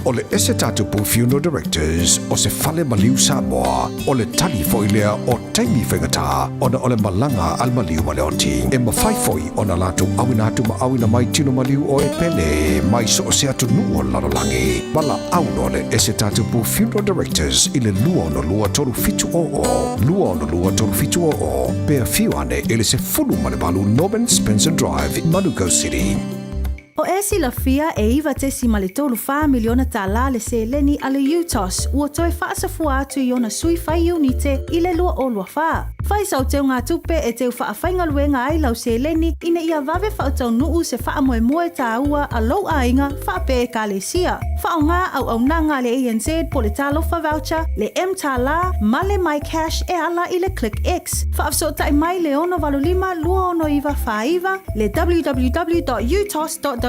O le Ese Tatupu Funeral Directors o se fale maliu Samoa, o le tali foi lea o taimi faigata ona o le malaga a le maliu ma le oti. E mafai foi ona latou auina atu ma auina mai tino maliu o e pele mai so o se atunuu o le lalolagi. Valaau loa le Ese Tatupu Funeral Directors i le 262 3700, 262 3700, pe afio ane i le 18 Norman Spencer Drive, Manukau City. O e silafia e $9.34 miliona tālā le seleni a le UTOS ua toe faasafua atu i ona sui fai iunite i le 2024. Fai sau teugatupe e teu faafaigaluega ai lau seleni ina ia vave faataunuu se faamoemoe tāua a lou aiga faapea Ekalesia. Faaaoga auaunaga a le ANZ po le Talofa Voucher, le M-Tālā ma le MyCash e ala i le ClickX. Faafesootai mai le 685 269 49, le www.utos.ws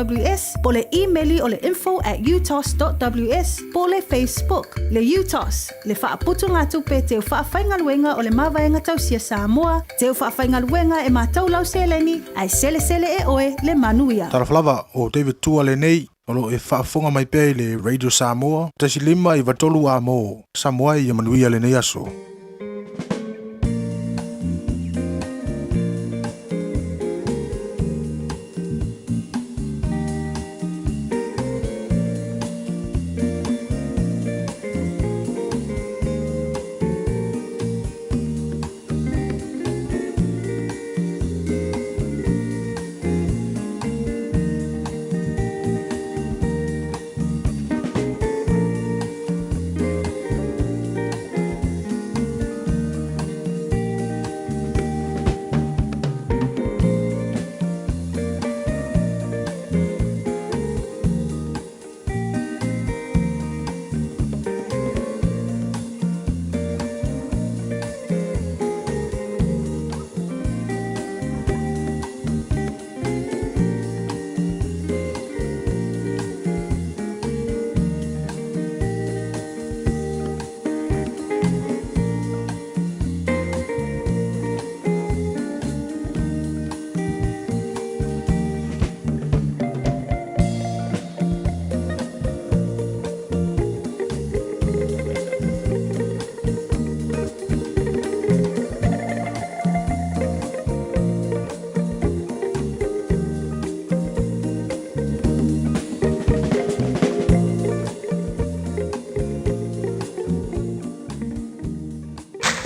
po le imeli o le info@utos.ws po le Facebook. Le UTOS, le faaputugatupe teu faafaigaluega o le Mavaega Tausia Samoa, teu faafaigaluega e matou lau seleni, ae selesele e oe le manuia. Talofa lava, o David Tua lenei, o lo o e faafofoga mai pea i le Radio Samoa, 1.5 93 A mo Samoa ia manuia lenei aso.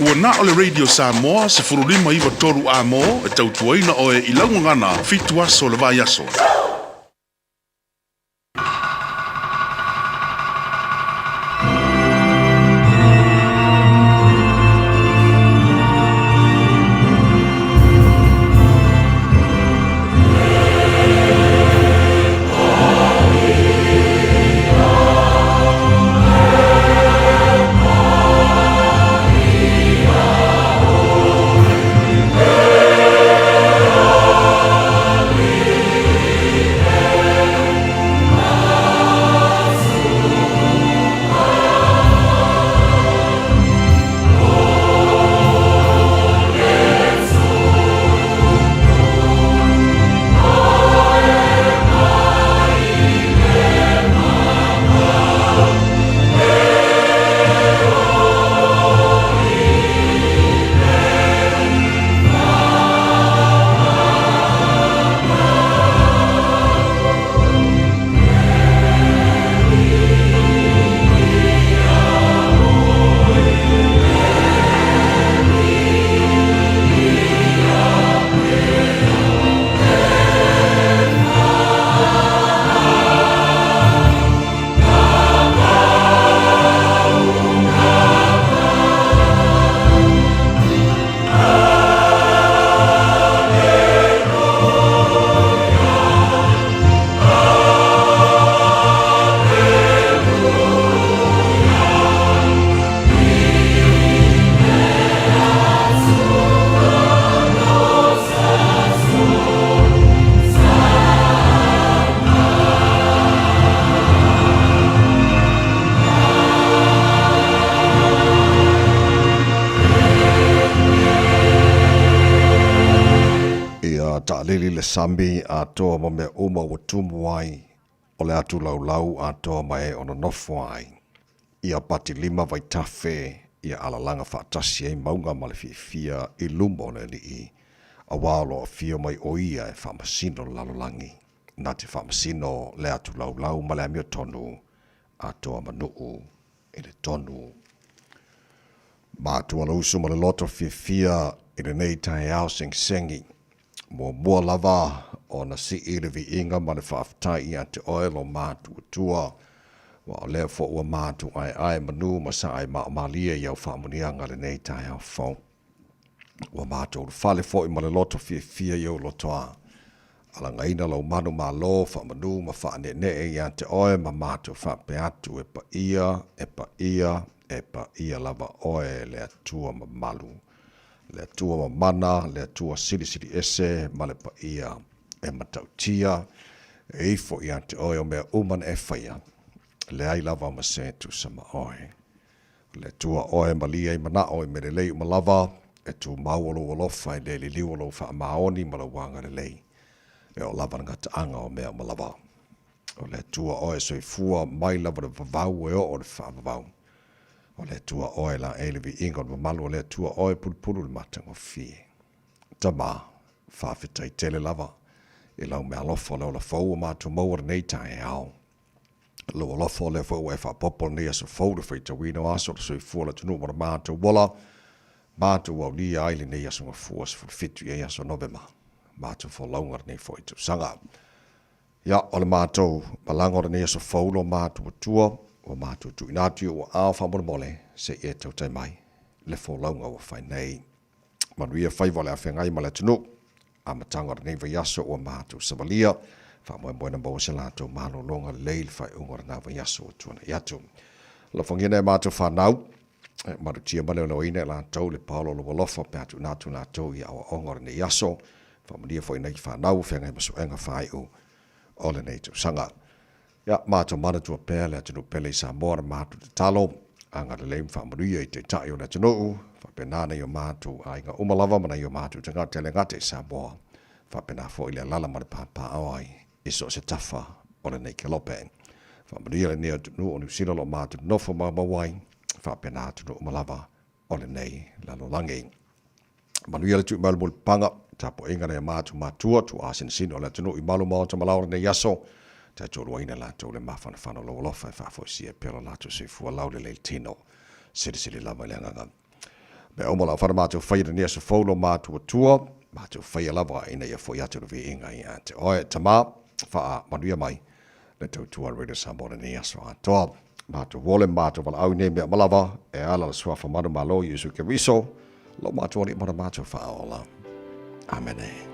Ua na o le Radio Samoa 15 9 3 A mo e tautuaina oe i lau gagana fitu aso o le vaiaso. Ia taalili le sami atoa ma mea uma ua tumu ai. o le atu laulau atoa ma e o nonofo ai. Ia patilima vaitafe, ia alalaga faatasi ai mauga ma le fiafia i luma o le Alii, auā o lo o afio mai o Ia e faamasino le lalolagi, na te faamasino le atu laulau ma le amiotonu atoa ma nuu i le tonu. Matua le uso ma le loto fiafia i lenei taeao segisegi. Muamua lava ona sii le viiga ma le faafetai ia te oe lo matuatua, aua o lea foi ua matu aeae manu ma sae maomalie i au faamuniaga lenei taeao fou. Ua matou ulufale foi ma le loto fiafia i ou lotoa. Alagaina lou manu malo, faamanu ma faaneenee ia te oe ma matou faapea atu, e paia, e paia, e paia lava oe le Atua mamalu, le Atua mamana, le Atua silisili ese ma le paia e matautia, e ifo ia te oe o mea uma na e faia, leai lava ma se tusa ma oe. Le Atua oe e malie ai manao i mea lelei uma lava, e tumau o lou alofa e le liliu o lou faamaoni ma lou agalelei, e oo lava le gataaga o mea uma lava. O le Atua oe e soifua mai lava le vavau e oo le faavavau. O le Atua oe e laei le viiga o le mamalu o le Atua oe e pulupulu le matagofie. Tama, faafetai tele lava i lau meaalofa o le ola fou ua matou maua lenei taeao. Lou alofa o lea foi ua e faapopo lenei aso fou le faitauina o aso o le soifua o le atunuu ma le matou ola, matou aulia ai lenei aso gafua 17 i ai aso Novema, matou folauga lenei foi tausaga. Ia, o le matou malaga o lenei aso fou lo matou atua, ua matou tuuina atu i ou aao faamolemole se i e tautai mai le folauga ua fai nei. Manuia faiva o le afeagai ma le atunuu. Amataga o lenei vaiaso ua matou savalia, faamoemoe na maua se latou malologa lelei i le faaiuga o lena vaiaso ua tuanai atu. Alofagia nai a matou fanau, e malutia ma leoleoina e latou le paolo o lou alofa pe a tuuina atu latou i aoaoga o lenei aso. Faamanuia foi i nai fanau ua feagai ma suega faaiu o lenei tausaga. Ia, matou manatua pea le atunuu pele i Samoa na matou tatalo, agalelei ma faamanuia i Taitai o le atunuu, faapena nai o matou aiga uma lava ma nai o matou tagata e le gata i Samoa, faapena foi le alala ma le papaaao ai i so o se tafa o lenei kelope. Faamanuia lenei atunuu o Niu Sila o lo o matou nonofo maumau ai, faapena atunuu uma lava o lenei lalolagi. Manuia le tuimai o le mulipapaga, tapuaiga nai a matou matua, tuaa sinosino o le atunuu i malu maota ma lao lenei aso, taitoaluaina latou le mafanafana o lou alofa e faafoisia pea lo latou soifua laulelei le tino, silisili lava i le agaga. Mea uma o le a fana matou faia lenei aso fou lo matou atua, matou faia lava ina ia foi atu le viiga ia te oe, Tama, faamanuia mai le tautua a Radio Samoa lenei aso atoa. Matou vole ma matou valaau i nei mea uma lava, e ala le suafa manumalo Iesu Keriso, lo matou Alii ma lo matou Faaola. Amene.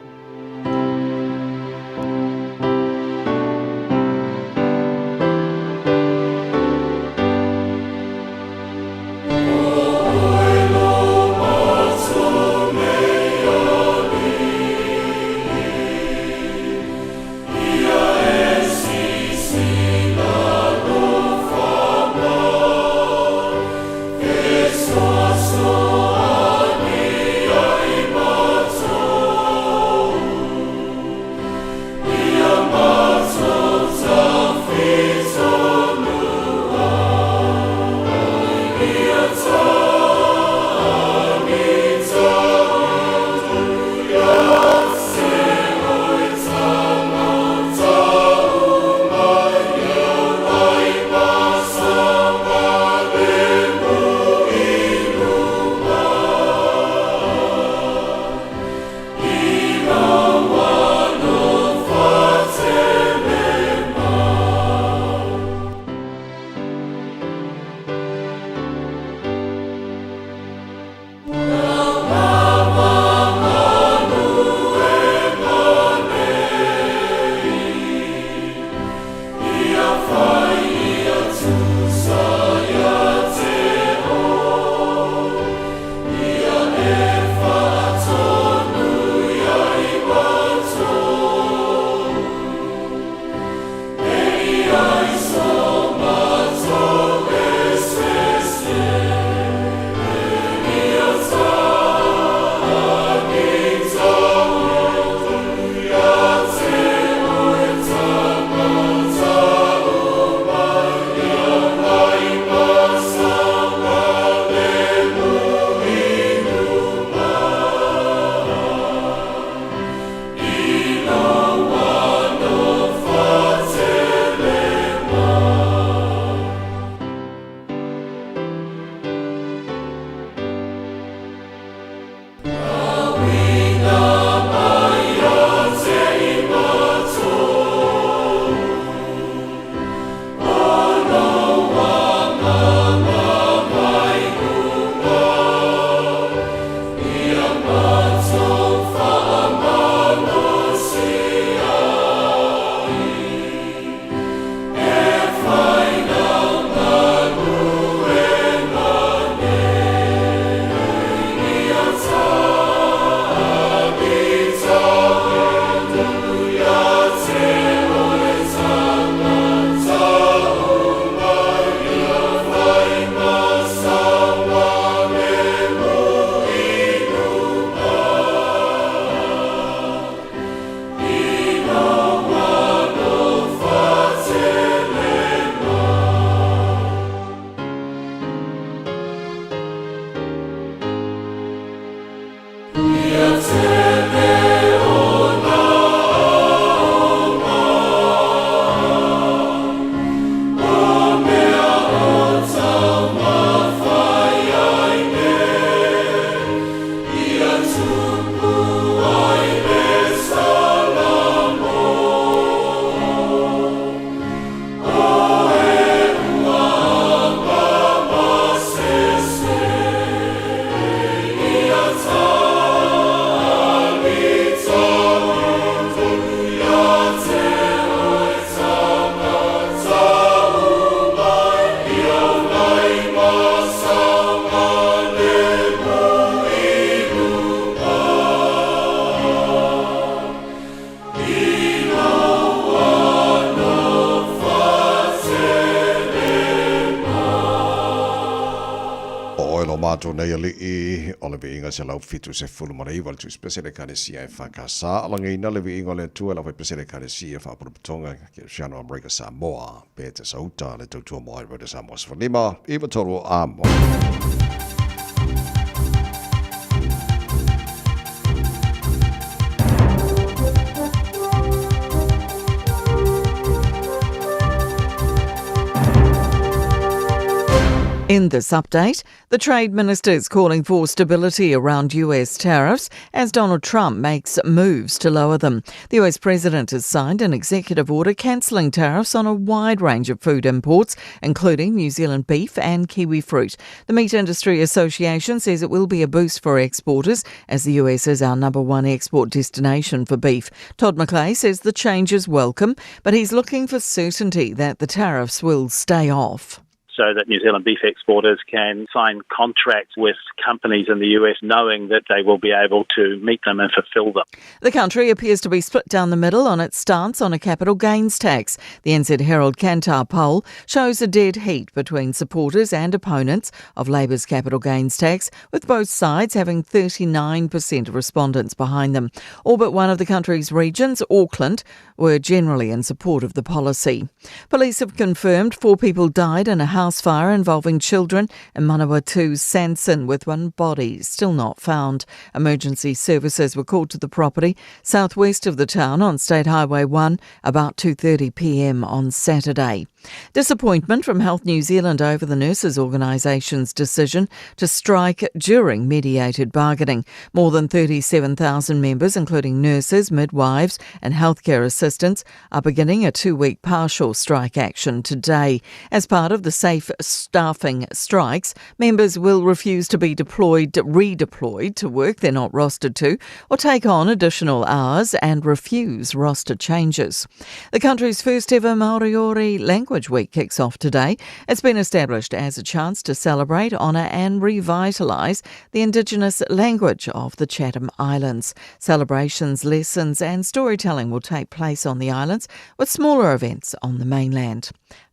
matou nei Alii, o le viiga 179 le Tusipese le Ekalesia EFKS, alageina le viiga o le Atua e le Aufaipese le Ekalesia Faapotopotoga Keresiano Amerika Samoa, pe te sauta le tautua mo ai Radio Samoa 15 93 amo. In this update, the trade minister is calling for stability around US tariffs as Donald Trump makes moves to lower them. The US president has signed an executive order cancelling tariffs on a wide range of food imports, including New Zealand beef and kiwi fruit. The Meat Industry Association says it will be a boost for exporters as the US is our number one export destination for beef. Todd McClay says the change is welcome, but he's looking for certainty that the tariffs will stay off so that New Zealand beef exporters can sign contracts with companies in the US knowing that they will be able to meet them and fulfill them. The country appears to be split down the middle on its stance on a capital gains tax. The NZ Herald Kantar poll shows a dead heat between supporters and opponents of Labour's capital gains tax, with both sides having 39% of respondents behind them. All but one of the country's regions, Auckland, were generally in support of the policy. Police have confirmed four people died in a house fire involving children in Manawatu's Sanson, with one body still not found. Emergency services were called to the property southwest of the town on State Highway 1 about 2:30 p.m. on Saturday. Disappointment from Health New Zealand over the nurses' organisation's decision to strike during mediated bargaining. More than 37,000 members, including nurses, midwives, and healthcare assistants, are beginning a two week partial strike action today. As part of the safe staffing strikes, members will refuse to be deployed, redeployed to work they're not rostered to, or take on additional hours and refuse roster changes. The country's first ever Maoriori Language Week kicks off today. It's been established as a chance to celebrate, honour, and revitalise the indigenous language of the Chatham Islands. Celebrations, lessons, and storytelling will take place on the islands, with smaller events on the mainland.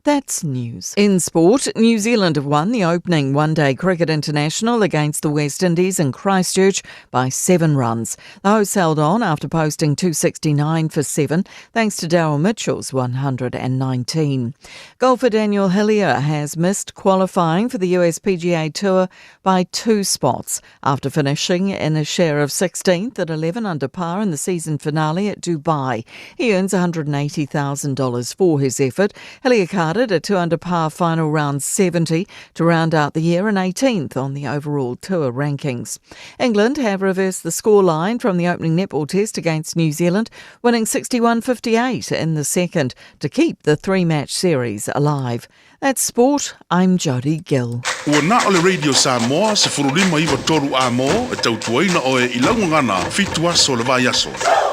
That's news. In sport, New Zealand have won the opening one day cricket international against the West Indies in Christchurch by seven runs. The hosts held on after posting 269 for seven, thanks to Daryl Mitchell's 119. Golfer Daniel Hillier has missed qualifying for the US PGA Tour by two spots after finishing in a share of 16th at 11 under par in the season finale at Dubai. He earns $180,000 for his effort. Hillier carded a 2 under par final round 70 to round out the year in 18th on the overall tour rankings. England have reversed the scoreline from the opening netball test against New Zealand, winning 61-58 in the second to keep the three-match series alive. That's sport. I'm Jodie Gill. Ua na o le Radio Samoa 1593 amo e tautuaina oe i laugagana fitu aso o le vaiaso.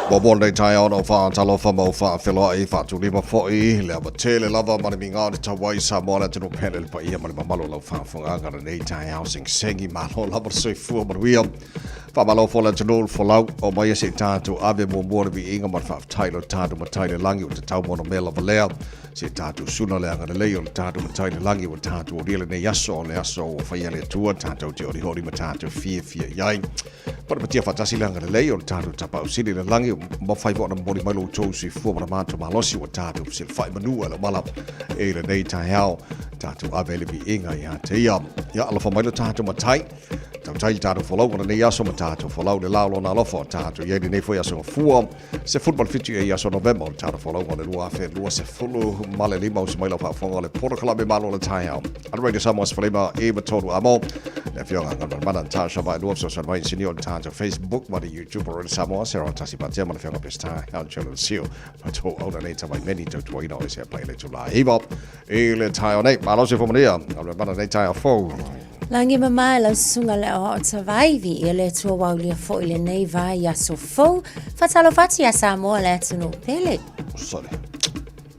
Ua nei taeao ona ou faatalofa ma ou faafeiloai faatulima foi le ava tele lava ma le migao le tauai Samoa le atunuu pele le paia ma le mamalu o lau faafofogaaga lenei taeao segisegi malo lava le soifua manuia. Faamalo foi le atunuu le folau o mai e se i tatou ave muamua le viiga ma le faafetai i lo tatou Matai i le lagi ua tatau mo ona mea lava lea. Se i tatou suna le agalelei o le tatou Matai i le lagi ua tatou olia lenei aso o le aso ua faia e le Atua tatou te orihori ma tatou fiafia i ai. Patapatia faatasi le agalelei o le tatou Tapaau Sili i le lagi ua mafai foi ona momoli mai lo outou soifua ma le matou malosi ua tatou fesilafai manua i le mala i lenei taeao tatou ave le viiga ia te ia. Ia alofa mai lo tatou Matai. Tautai le tatou folau o lenei aso ma tatou folau le la o lona alofa o tatou i ai lenei foi aso gafua 17 e aso Novema o le tatou folau o le 2025 uso mai lau faafofoga o le polokalame malo o le taeao. A le Radio Samoa 15 e ma tolu amo le afioga Galumalemana Natasha Vaelua fesoasoani mai inisinia o le tatou Facebook ma le YouTube o Radio Samoa Sarah Tasi Patea ma le afioga Peseta Angelo Seal Matou auna nei tamai meni tautuaina o e sea pai le tula iwa i le taeao nei. Malo se fomania, Galumalemana nei taeao fou. Lagi mama e lau susuga le aoao tavai, viia le Atua ua aulia foi lenei vaiaso fou. Faatalofa atu ia Samoa le atunuu pele. Sorry.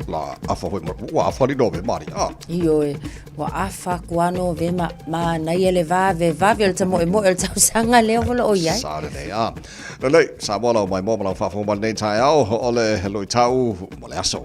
La afa hoi ua afa ni nove mari. Ah. Ioe, ua afa aku a Novema, manaia le vave vave o le tamoemoe o le tausaga lea ua loo i ai. Sa lenei, ah. Lelei, Samoa lau mai moa ma lau faafofoga mai lenei taeao, o le luitau mo le aso.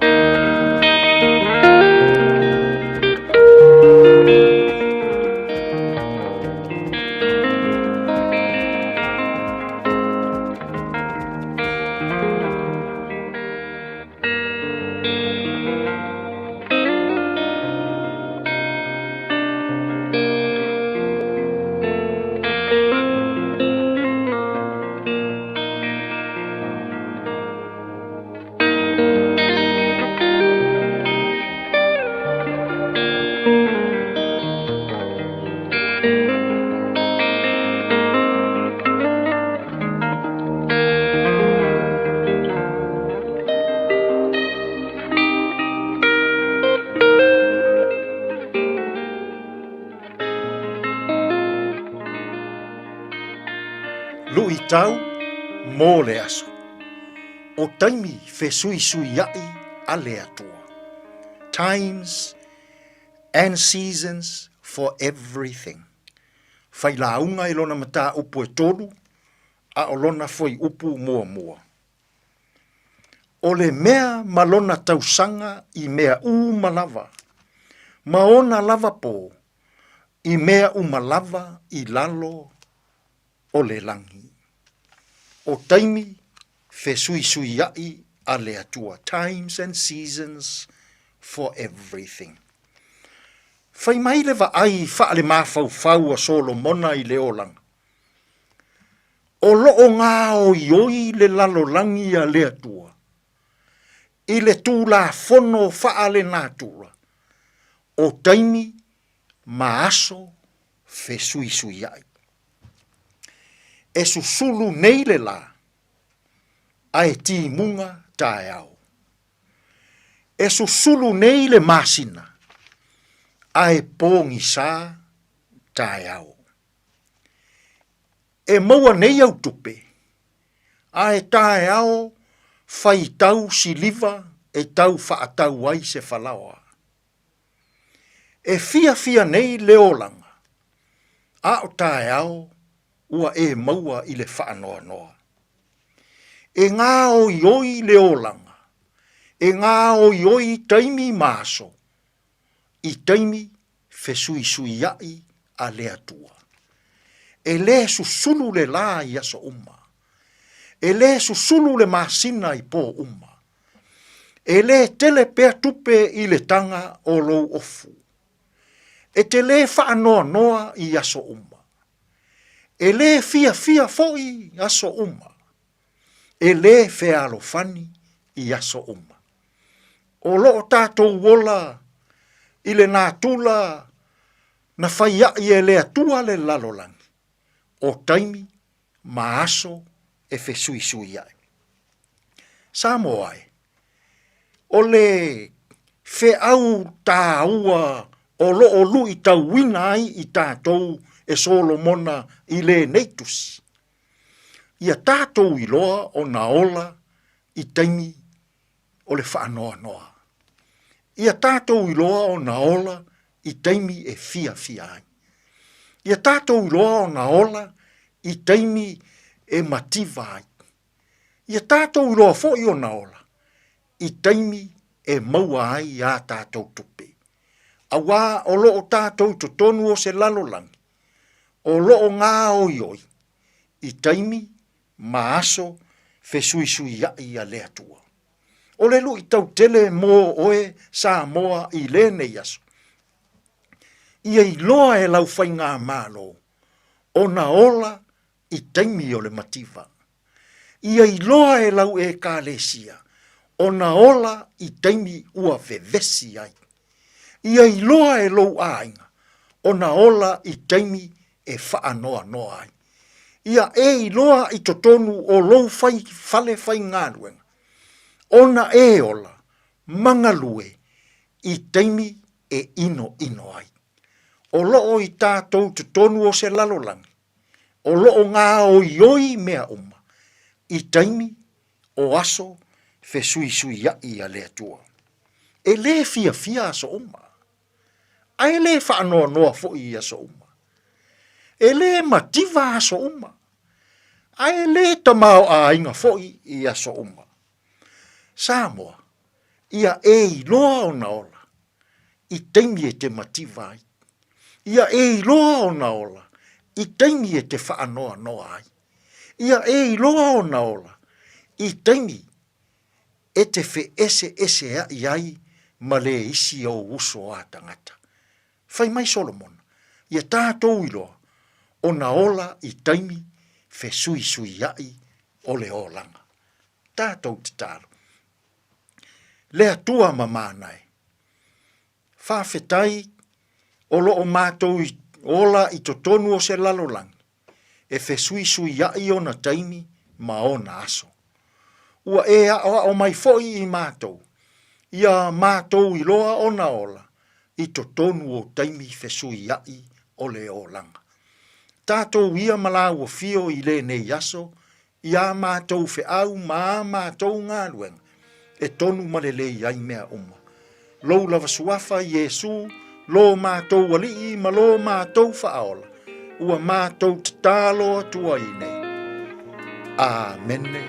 Luʻitau mo le aso. O taimi fesuisuiaʻi a le Atua. Times and seasons for everything. Failauga i lona mataupu e tolu, a o lona fuaiupu muamua. O le mea ma lona tausaga i mea uma lava, ma ona lava pō, i mea uma lava i lalo o le lagi. O taimi fesuisuiaʻi a le Atua, times and seasons for everything. Fai mai le vaai faale-mafaufau a Solomona i le olaga, O lo o gaoioi le lalolagi a le Atua i le Tulafono faalenatura o taimi ma aso fesuisuiaʻi. E susulu nei le lā, a e timuga taeao. E susulu nei le masina, a e pogisa taeao. E maua nei au tupe, a e taeao faitau siliva e tau faatau ai se falaoa. E fiafia nei le olaga, a o taeao ua e maua i le faanoanoa. E gaoioi le olaga, e gaoioi taimi ma aso, i taimi fesuisuiaʻi a le Atua. E lē susulu le lā i aso uma. E lē susulu le masina i pō uma. E lē tele pea tupe i le taga o lou ofu. E te lē faanoanoa i aso uma. E lē fiafia foi aso uma. E lē fealofani i aso uma. O lo o tatou ola i le natura na faiaʻi e le Atua le lalolagi, o taimi ma aso e fesuisuiaʻi. Samoa e, o le feau tāua o lo o luitauina ai i tatou e Solomona i lenei tusi, ia tatou iloa ona ola i taimi o le faanoanoa. Ia tatou iloa ona ola i taimi e fiafia ai. Ia tatou iloa ona ola i taimi e mativa ai. Ia tatou iloa foi ona ola i taimi e maua ai ā tatou tupe. Auā o lo o tatou i totonu o se lalolagi, o lo o gaoioi i taimi ma aso fesuisuiaʻi a le Atua. O le luʻitau tele mo oe Samoa i lenei aso, ia iloa e lau faigamalo ona ola i taimi o le mativa. Ia iloa e lau Ekalesia ona ola i taimi ua vevesi ai. Ia iloa e lou aiga ona ola i taimi e faanoanoa ai. Ia e iloa i totonu o lou fai fale faigaluega ona e ola ma galue i taimi e inoino ai. O lo o i tatou totonu o se lalolagi, o lo o gaoioi mea uma i taimi o aso fesuisuiaʻi a le Atua. E lē fiafia aso uma, a e lē faanoanoa foi i aso uma. E lē mativa aso uma, a e lē tamaoaiga foi i aso uma. Samoa, ia e iloa ona ola i taimi e te mativa ai. Ia e iloa ona ola i taimi e te faanoanoa ai. Ia e iloa ona ola i taimi e te feeseeseaʻi ai ma le isi ou uso a tagata. Fai mai Solomona, ia tatou iloa ona ola i taimi fesuisuiaʻi o le olaga. Tatou tatalo. Le Atua ma mana e. Faafetai o lo o matou ola i totonu o se lalolagi e fesuisuiaʻi ona taimi ma ona aso. Ua e aʻoaʻo mai foi i matou, ia matou iloa ona ola i totonu o taimi fesuiaʻi o le olaga. Tatou ia ma laua fio i lenei aso, i ā mātou feau ma ā mātou galuega, e tonu ma lelei ai mea uma. Lou lava suafa, Iesu, lo mātou Alii ma lo mātou Faaola, ua mātou tatalo atu ai nei. Amene.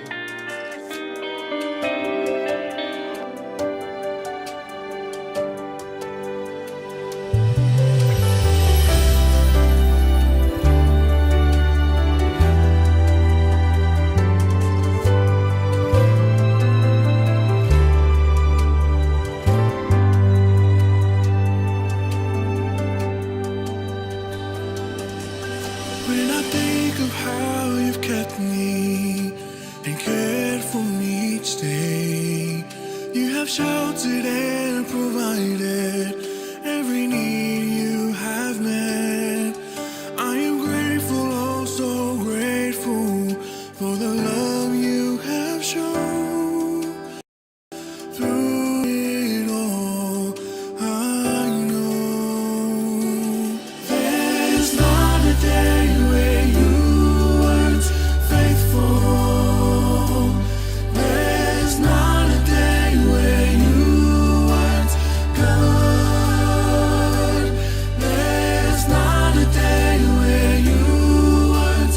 When I think of how you've kept me and cared for me each day, you have sheltered and provided every need you have met. I am grateful, oh so grateful for the love you have shown. Through it all, I know there's not a day where you weren't faithful. There's not a day where you weren't good. There's not a day where you weren't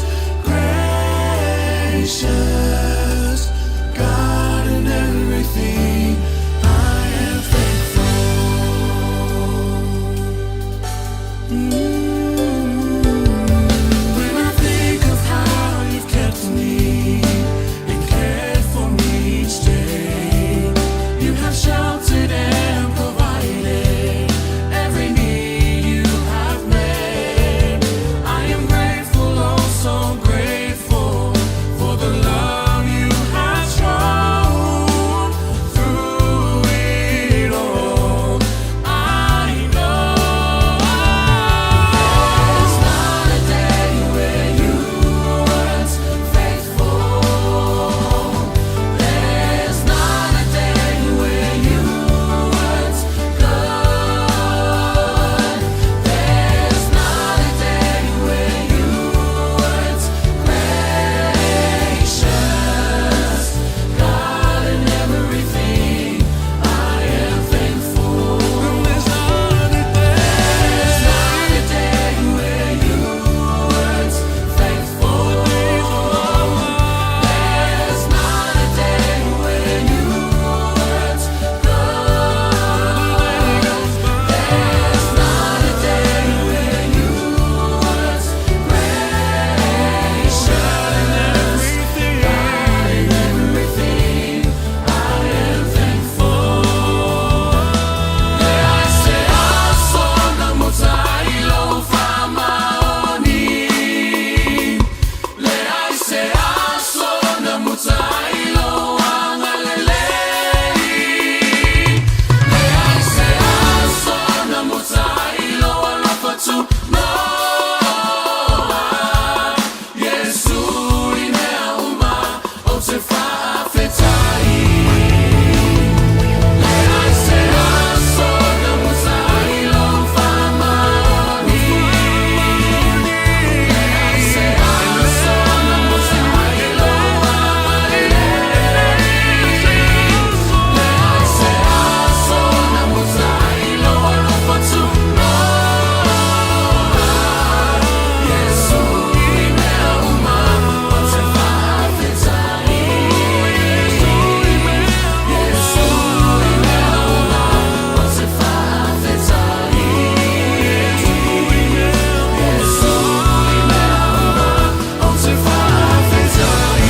gracious. God in everything, I am thankful. When I think of how you've kept me and cared for me each day, you have sheltered and provided every need you have met. I am grateful, oh so grateful for the love you have shown through it all. I know there's not a day where you weren't faithful. There's not a day where you weren't good. There's not a day where you weren't gracious. God in everything, I am thankful. There's not a day, there's not a day where you weren't thankful. There's not a day where you weren't good. There's not a day where you weren't gracious. God in everything, I am thankful. Le se aso na motai lo whamaoni. Le ai se aso na motai lo angalelei. Le ai se aso na motai lo alofa tu noa. Iesu i mea uma o te whaafetai. Le ai se aso na motai lo whamaoni. Le ai se aso na motai lo angalelei. Le ai se aso na motai lo alofa tu noa. Iesu i mea uma o te whaafetai. Iesu i mea uma o te whaafetai. Iesu i mea uma o te whaafetai.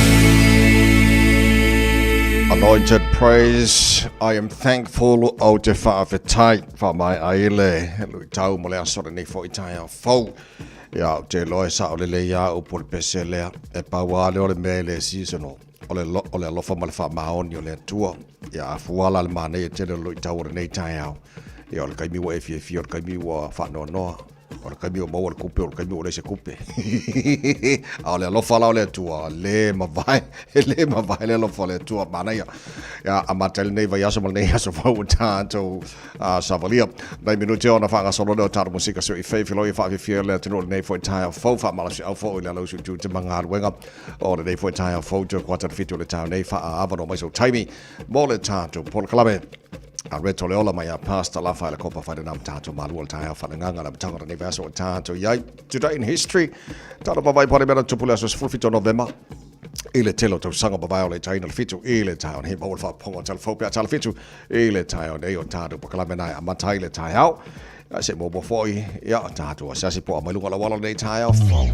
Anointed praise, I am thankful o te faafetai faamaea ai le luitau mo le aso lenei foi taeao fou. Ia, ou te iloa e sao lelei lava upu o le pese lea, e pau lava lea o le mea e le seasonal, o le, o le alofa ma le faamaoni o le Atua. Ia, a fua la le manaia tele o le luitau o lenei taeao, ia o le taimi ua e fiafia, o le taimi ua faanoanoa. O le taimi ua maua le tupe, o le taimi ua leai se tupe. A o le alofa la o le Atua, le mavae, e le mavae le alofa o le Atua, manaia. Ia, amata ai lenei vaiaso ma lenei aso fou ua tatou savalia. Nai minute ona faagasolo lea o tatou musika se i feifiloi e faafiafia le atunuu i lenei foi taeao fou, faamalosiau foi i le alausu i tiute ma galuega o lenei foi taeao fou, toe kuata le 7 o le taeao nei, faaavanoa mai sou taimi mo le tatou polokalame. A Reto le ola mai a Pastor Lafa le kopa whaere nā tātou malua le taeao whananganga le matanga o lenei vaiaso o tātou iai. Today in history, tātou pavai pare mera tupu le aso 17 Novema i le tele o tausaga mavae o le taina le 7 i le taeao nei maua le faafofoga o tala fou pe a tala 7 i le taeao nei o tātou polokalame nai amata ai le taeao. Ia se muamua foi, ia tātou asiasi po a mai luga o le auala lenei taeao fou.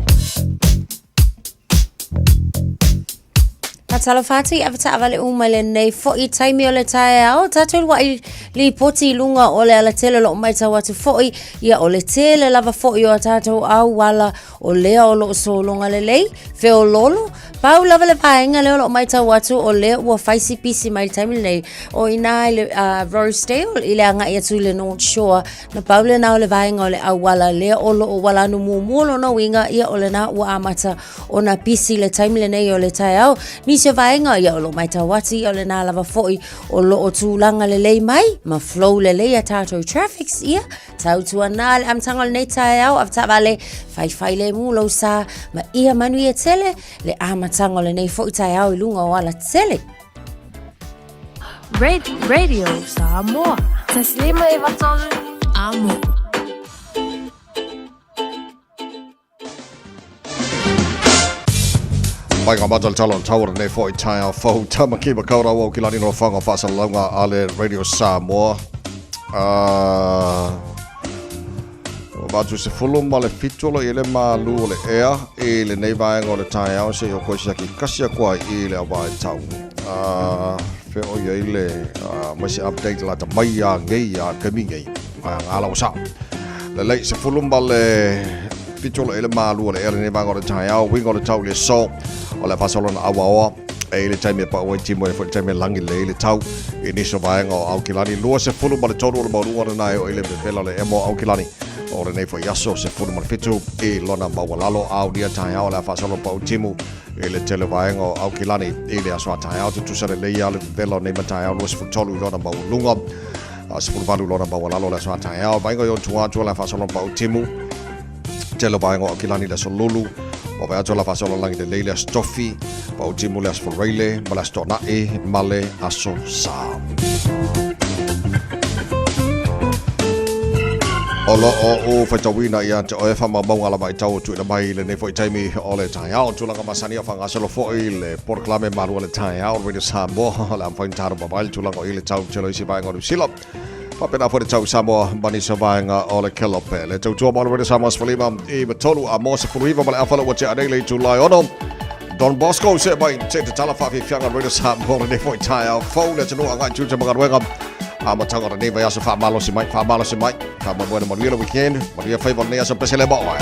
Faatalofa atu i avetaavale uma i lenei foi taimi o le taeao. Tatou lua'i lipoti i luga o le alatele o lo o matau atu foi, ia o le tele lava foi o a tatou auala o lea o lo o sologa lelei, feoloolo. Pau lava le vaega lea o lo o matau atu o lea ua fai si pisi mai le taimi lenei o i ina i le Rosedale i le agai atu i le North Shore. Na pau lena o le vaega o le auala lea o lo o uala anu muamua lona uiga, ia o lena ua amata ona pisi le taimi lenei o le taeao. Nisi o vaega ia o lo o matau atu ia o lena lava foi o lo o tulaga lelei mai ma flow lelei a tatou traffics ia tautuana le amataga o lenei taeao avetaavale faifai lemu lou sa ma ia manuia tele le amataga o lenei foi taeao i luga o alatele. Radio Samoa. 153 Amo. Mai ngā mata le tala o le tau o lenei foi taeao fou Tamaki Makaurau au ki lani no whanga whaasalalauga a le Radio Samoa. O vatu se fulu ma le fitu o lo i le malu o le ea i lenei vaega o le taeao se i o koe siaki kasi aku ai i le awa e tau. Fe o ia i le mai se update la ta mai a ngei a kemi ngei. A ngā lau sa. Lelei se fulu ma le fitu o lo i le malu o le ea lenei vaega o le taeao, winga o le tau i le so o le faasolo na awaoa e i le taimi e pau ai timu e foi le taimi e langi lelei le tau i nisi o vaega o Aukilani. 23 o le maualuga lena e oo i le vevela o le emo o Aukilani o lenei foi aso 17 i lona maualalo. Aulia taeao o le a faasolo pau timu i le tele vaega o Aukilani i le aso a taeao. Tutusa lelei a le vevela o nei mataeao 23 i lona maualuga. 18 i lona maualalo o le aso a taeao. Vaega i ona tua atu o le a faasolo pau timu tele vaega o Aukilani le aso Lulu, ma vai atu la faasolo lagi lelei le aso Tofi, pau timu le aso Fureile, ma le aso Toana'i, ma le aso Sa. O lo o u faitauina ia te oe whamamauga lava i tau tuina mai lenei foi taimi o le taeao. Tulaga masani o whangasolo foi le polokalame malua le taeao Radio Samoa le amwhain taro mawai le tulaga o i le tau telo isi vaega o New Zealand. Faapena foi le tau Samoa ma nisi o vaega o le Kelope. Le tautua mo le Radio Samoa 15 i 3 a mo 19 ma le awhala ua tea nei le itulai ono. Don Bosco se mai te te tala whaafiafiaga Radio Samoa lenei foi taeao fou le atunuu agai tiute ma galuega. Amataga o lenei vaiaso faamalosi mai, faamalosi mai. Faamoemoe na manuia le weekend, manuia faiva o lenei aso pese le maoa.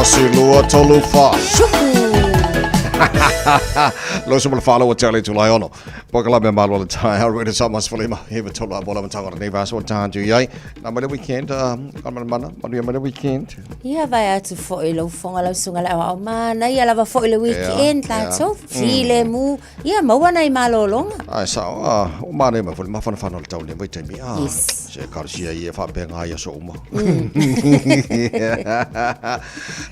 Tasi, lua, tolu, fa. Loso mo le whālau o te ale tū lai ono. Pokalame malo le tai, au rere sa mas whalima, hewa tolu a mola matanga o nei vaso o tāntu iai. Nā mai le weekend, ka mana mana, manuia mai le weekend. Ia vai atu foi lau fonga lau sunga le au manaia lava foi le weekend tātou, file mu, ia maua nai malōlōga. Ai sao, o manaia mai foi le mafanafana o le tau nei vaitaimi, Yes. Se karasia ia e faapea i aso uma.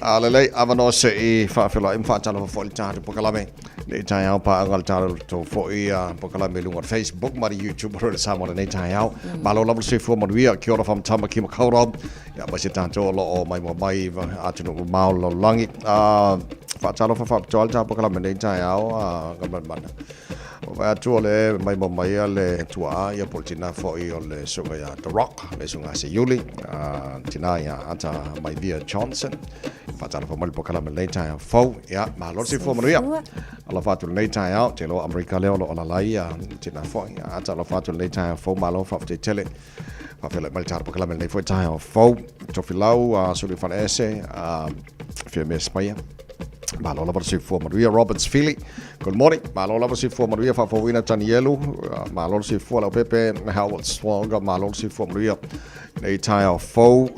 A lelei, avanoa se'i faafeiloai ma faatalofa foi le tatou pokalame. Nei taeao paaga le tatou foi pokalame i luga o le Facebook ma le YouTube o le Samoa lenei taeao. Malo lava le soifua manuia, kia ora from Tamaki Makaurau. Ia ma se tatou o loo maimoa mai atunuu mamao o le lalolagi. Faatalofa faapitoa le tatou pokalame lenei taeao, Gamalemana. Ua vaai atu o le maimoa mai a le tuaa ia po o le tina foi o le susuga ia The Rock, le susuga ia Seiuli, tina ia Ata Maivia Johnson. Faatalofa mai le pokalame lenei taeao fou. Ia, malo le soifua manuia. Alofa atu lenei taeao, te iloa Amerika lea o lo o alaala ai tina foi. Ata alofa atu lenei taeao fou, malo faafetai tele. Faafeiloai mai le tatou pokalame lenei foi taeao fou. Tofilau, Sulu Faleese, Fiamē Smaia. Malo lava le soifua manuia. Roberts Fili, good morning. Malo lava le soifua manuia. Faafouina Tanielu, malo le soifua Leaupepe. Howard Swaga, malo le soifua manuia. Nei taeao fou,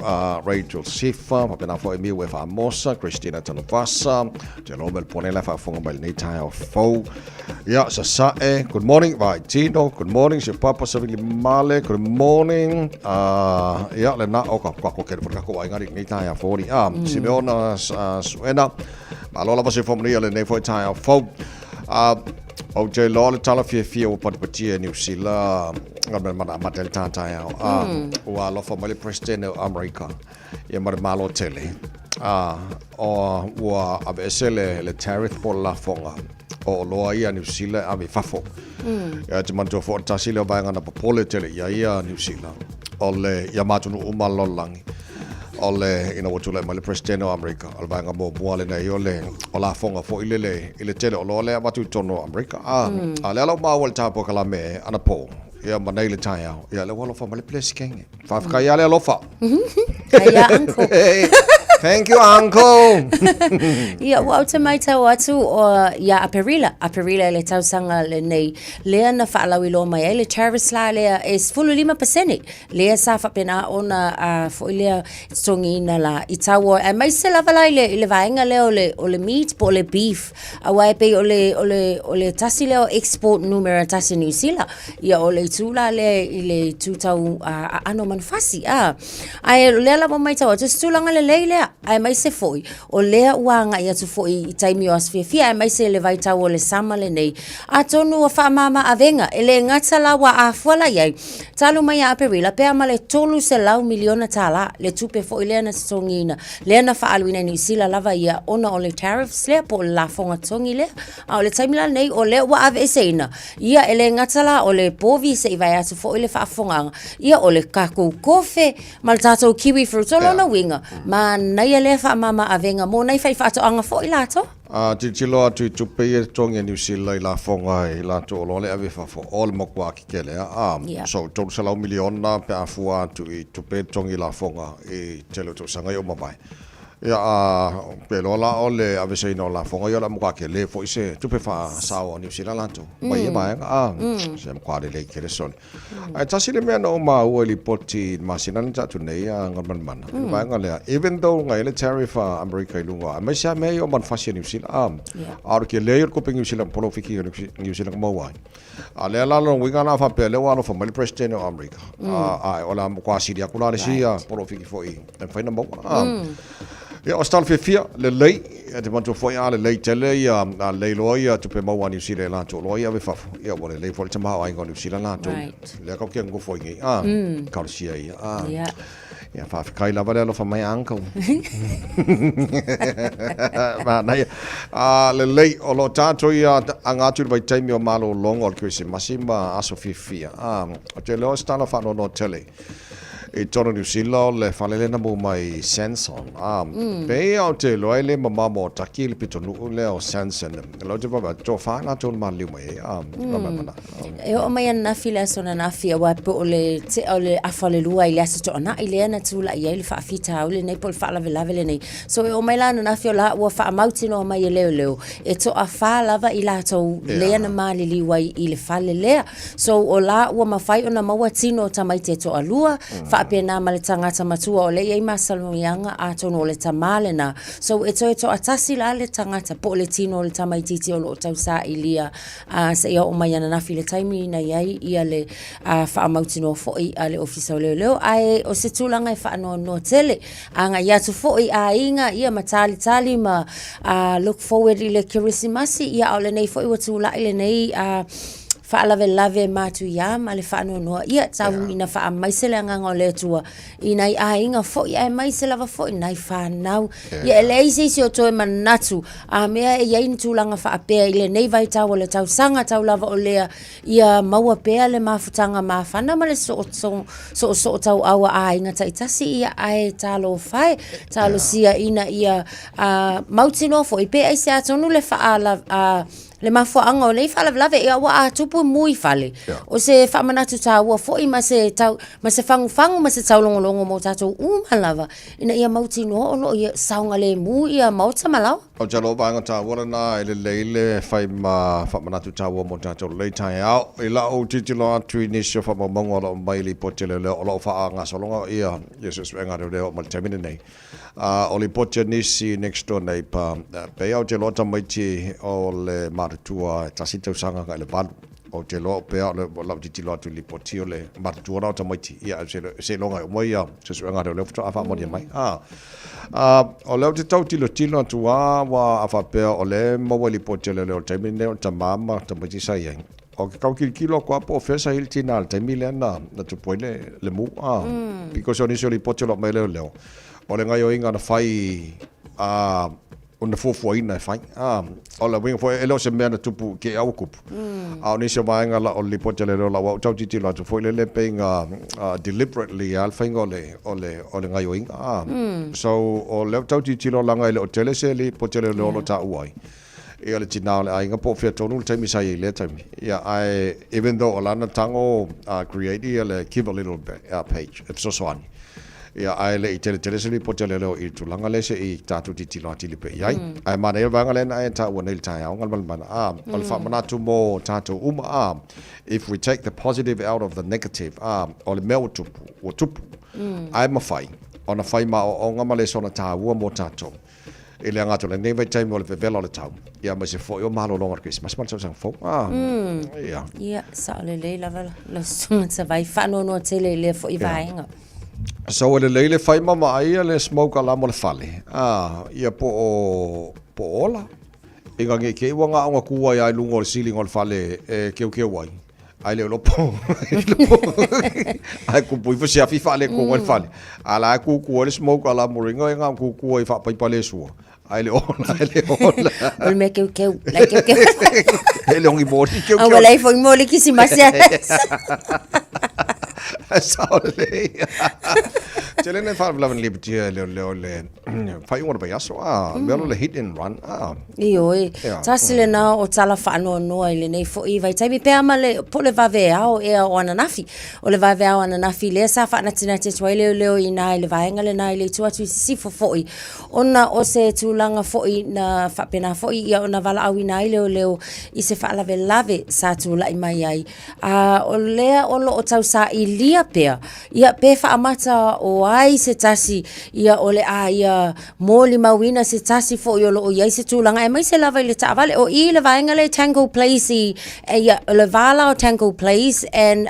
Rachel Sifa, faapena foi Miu e Faamosa, Christina Tanuvasa, te loa me le pone la faafofoga mai lenei taeao fou. Ia, Sasae, good morning. Vai Tino, good morning. Si Papa Savili Male, good morning. Ia, le na o ka ka ko ke ka ko ai ngari nei taeao fou ni. Simeona Suena, malo lava soifua manuia lenei foi taeao fou. Ou te iloa le tala fiafia ua patipatia e Niu Sila nga mea mana amata ai le tātaeao. Ua alofa mai le President o Amerika ia ma le Malo tele. O, ua aveese le, le tariff po o le lafoga o oloa ia a Niu Sila e ave i fafo. Ia te manatua foi o le tasi lea o vaega na popole tele i ai ia Niu Sila o le, ia ma atunuu uma o le lalolagi o le, ina ua tulai mai le President o Amerika, o le vaega muamua lenei o le, o lafoga foi lele i le tele o oloa lea e avatu i totonu o Amerika. A, a lea la ua maua i le tā polokalame anapo, ia ma nei le taeao, ia lea ua alofa mai le Peresetene. Faafetai lava le alofa. Ai a uncle. Thank you, uncle. Ia, ua ou te maitau atu o, ia Aperila, Aperila i le tausaga lenei, lea na faalauiloa mai ai le tariffs la lea e 15%, lea sa faapena ona a, foi lea totogiina la i tau o, aemaise lava la i le, i le vaega lea o le, o le meat po o le beef, aua e pei o le, o le, o le tasi lea o export numera tasi Niu Sila. Ia o le itu la lea i le itu tau aano manufasi a. Ae o lea lava maitau atu, o se tulaga lelei lea, aemaise foi o lea ua agai atu foi i taimi o aso fiafia, aemaise le vaitau o le sama lenei. Atonu ua faamama avega, e le gata la ua afua la i ai, talu mai ia Aperila pe a ma le $300 miliona le tupe foi lea na totogiina, lea na faaaluina i Niu Sila lava ia ona o le tariffs lea po o le lafoga totogi lea. A o le taimi la lenei o lea ua aveeseina, ia e le gata la o le povi se i vae atu foi le faafofogaaga, ia o le tatou kofe ma le tatou kiwi fruit. O lona uiga, manaia lea faamama avega mo nai faifaatoaga foi latou. A tilotilo atu i tupe ia e totogi e Niu Sila i lafoga i latou oloa lea e ave i fafo, o le matua kekele lava. A, so $300 miliona pe a fua atu i tupe e totogi i lafoga i tele o tausaga ia ua mavae. Ia, a, pe iloa la o le aveeseina o lafoga ia o le a matua tele foi se tupe faasao a Niu Sila latou mai ia vaega, a, se matua lelei tele sole. Ae tasi le mea na ou maua i lipoti i le masina lea na tea atu nei a Galumalemana, i le vaega lea, even though na i ai le tariff a Amerika i luga, aemaise lava mea ia o manufasi a Niu Sila, a, a o le tele ia o le tupe Niu Sila, polofiki a Niu Sila na maua ai. A lea la lona uiga la faapea lea ua alofa mai le President o Amerika. A o le a matua sili atu la le isi polofiki foi e mafai ona maua. Ia o se tala fiafia lelei, e te manatua foi a lelei tele ia a lelei loa ia tupe maua a Niu Sila e latou loa ia ave fafo. Ia ua lelei foi le tamaoaiga o Niu Sila latou. Lea kau te nofo i nei kalosia ia. Ia faafetai lava le alofa mai uncle. Manaia. A lelei, o lo o tatou ia aga atu i le vaitaimi o malologa o le Kerisimasi ma aso fiafia. Ou te iloa o se tala faanoanoa tele. I totonu o Niu Sila o le fale lea na mu mai i Sanson. A, pei lava ou te iloa e le mamao ma Otaki le pitonuu lea o Sanson. O lea ou te vaavaai atu, toafa i latou na maliliu mai ai, a, mm. E oo mai ananafi le aso ananafi aua po o le tea o le afa o le lua i le aso Toonai lea na tulai ai le faafitauli lenei po o le faalavelave lenei. So e oo mai la ananafi o la ua faamautinoa mai e leoleo e toafa lava i latou lea na maliliu ai i le fale lea. So o la ua mafai ona maua tino o tamaiti e toalua, faapena ma le tagata matua o lea e i ai masalosaloiaga atonu o le tama lena. So e toe toatasi la le tagata po o le tino o le tamaitiiti o lo o tausailia a seia oo mai ananafi i le taimi na i ai ia le faamautinoa foi a le Ofisa o Leoleo. Ae o se tulaga e faanoanoa tele, agai atu foi aiga ia ma talitali ma look forward i le Kerisimasi, ia a o lenei foi ua tulai lenei faalavelave matuia ma le faanoanoa, ia tau ina faamaise le agaga o le Atua i nai aiga foi aemaise lava foi nai fanau. Ia e leai se isi o toe manatu a mea e i ai ni tulaga faapea i lenei vaitau o le tausaga tau lava o lea, ia maua pea le mafutaga mafana ma le soosootauau a aiga taitasi, ia ae talofa e, talosia ina ia mautinoa foi pe aisea tonu le faa, le mafuaaga o nei faalavelave, ia ua a tupu mu i fale. O se faamanatu taua foi ma se tau, ma se fagufagu ma se taulogologo mo tatou uma lava, ina ia mautinoa o lo o saogalemu ia maota ma laoa. Ou te alofa vaega taua lena e lelei le fai ma faamanatu taua mo tatou lelei taeao. I lau tilotilo atu i nisi o faamaumauga o lo o aumai i lipoti a leoleo o lo o faagasologa ia suesuega a leoleo ma le taimi lenei. A o lipoti a nisi next door neighbour, pei ou te iloa tamaiti o le matutua e tasi tausaga agai le valu. Ou te iloa pea o lau tilotilo atu i lipoti o le matutua la o tamaiti. Ia, seiloga e uma ia suesuega a leoleo faatoa faamaonia mai. A, o lea ou te tau tilotilo atu lava, aua a faapea o lea e maua i lipoti a leoleo i le taimi lenei o le tama ma tamaiti sa i ai. Ou te tau tilotilo atu lava po o fea sa i ai le tina i le taimi lea na tupu ai le mu. A, because o nisi o lipoti o lo o aumai e leoleo, o le gaoioiga na fai a na fuafuaina e fai. A, o le uiga foi, e le o se mea na tupu i te i a ua tupu. A o nisi o vaega la o le lipoti a leoleo la ua ou tau tilotilo atu foi lele pei na deliberately lava le faiga o le, o le, o le gaoioiga. A, so o lea ou tau tilotilo leaga e le o tele se lipoti a leoleo o lo o taua ai. Ia le tina o le aiga po o fea tonu le taimi sa i ai i lea taimi. Ia ae even though o lana tago create ia le give a little page e fesoasoani. Ia ae le i teletele se lipoti a leoleo i le tulaga lea se i tatou tilotilo atili pea i ai. Ae manaia le vaega lea na e taua nei i le taeao Galumalemana a o le faamanatu mo tatou uma a if we take the positive out of the negative a o le mea ua tupu ua tupu ae mafai ona fai ma aoaoga ma lesona taua mo tatou. I le aga atu o lenei vaitaimi o le vevela o le tau, ia aemaise foi o malologa o le Kerisimasi ma le tausaga fou. Ah, ia. Ia, sao lelei lava lau susuga Savai, faanoanoa tele i lea foi vaega. So e lelei le fai ma vaaia le smoke alarm o le fale, ah, ia po o, po o ola. Ina ne i te i ua na ona tu ai lava i luga o le ceiling o le fale e keukeu ai. Ae le o lopo. Ae kupu ifo se afi faaletonu ai le fale. A la e kuku ai le smoke alarm o ringa e na kuku ai faapaipa le sua. Ae le ola, e le ola. O le mea keukeu, la e keukeu. E le o ni moli keukeu. A ua leai foi moli kisimasi a. Sao lelei. Tele nai faalavelave na lipotia e leoleo i le faaiuga o le vaiaso, a, mea o le hit and run, a. Ioe, tasi lena o tala faanoanoa i lenei foi vaitaimi, pe a ma le, po o le vaveao ea o ananafi. O le vaveao ananafi lea sa faanatinati atu ai leoleo i ina i le vaega lena i le itu atu i sisifo foi, ona o se tulaga foi na faapena foi ia ona valaauina ai leoleo i se faalavelave sa tulai mai ai. A o lea o lo o tausailia pea, ia pe faamata o ai se tasi ia o le a ia molimauina se tasi foi o lo o i ai se tulaga aemaise lava i le taavale. O i le vaega lea i Tango Place i, ia, o le va la o Tango Place and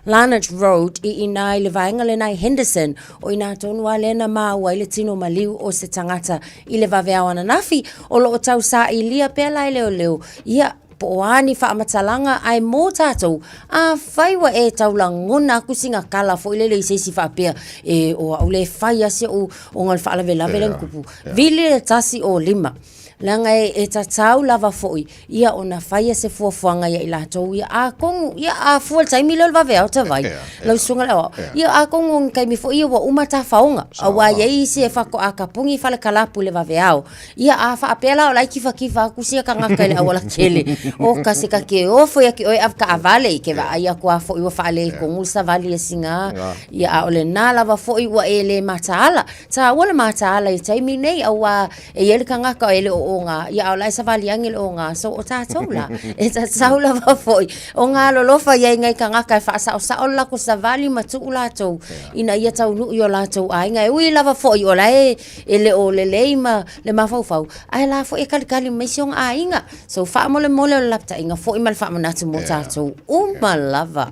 Larnach Road i ina i le vaega lena i Henderson, o ina tonu lava lea na maua ai le tino maliu o se tagata i le vaveao ananafi, o lo o tausailia pea la e leoleo, ia, Po o a ni faamatalaga ae mo tatou, afai ua e tau lagona atu sina tala foi lele i se isi faapea, e o au le fai a si ou ona o le faalavelave lea na tupu, vili le 105. Leaga e, e tatau lava fo'i, ia ona faia se fuafuaga ia i latou ia, atonu, ia a fua i le taimi lea o le vaveao tavai, lau susuga i le aoao, ia atonu o ni taimi foi ia ua uma tafaoga, aua e i ai isi e faatoa tapuni fale kalapu i le vaveao. Ia a faapea la o la e kifakifa atu sia tagata i le aualatele, oka se ta te ofo ia te oe avetaavale i ke vaai atu lava foi ua faaletonu le savali a sina, ia a o lena lava foi ua e le mataala. Taua le mataala i le taimi nei aua e i ai le tagata e le o oga, ia a o la e savali ane le oga, so o tatou la, e tatau lava foi ona alolofa i ai i nai tagata e faasaosao le latou savali ma tuu latou ina ia taunuu i o latou aiga. E ui lava foi o la e e le o lelei ma le mafaufau, ae la foi e talitali mai si ona aiga. So faamolemole o le lapataiga foi ma le faamanatu mo tatou uma lava.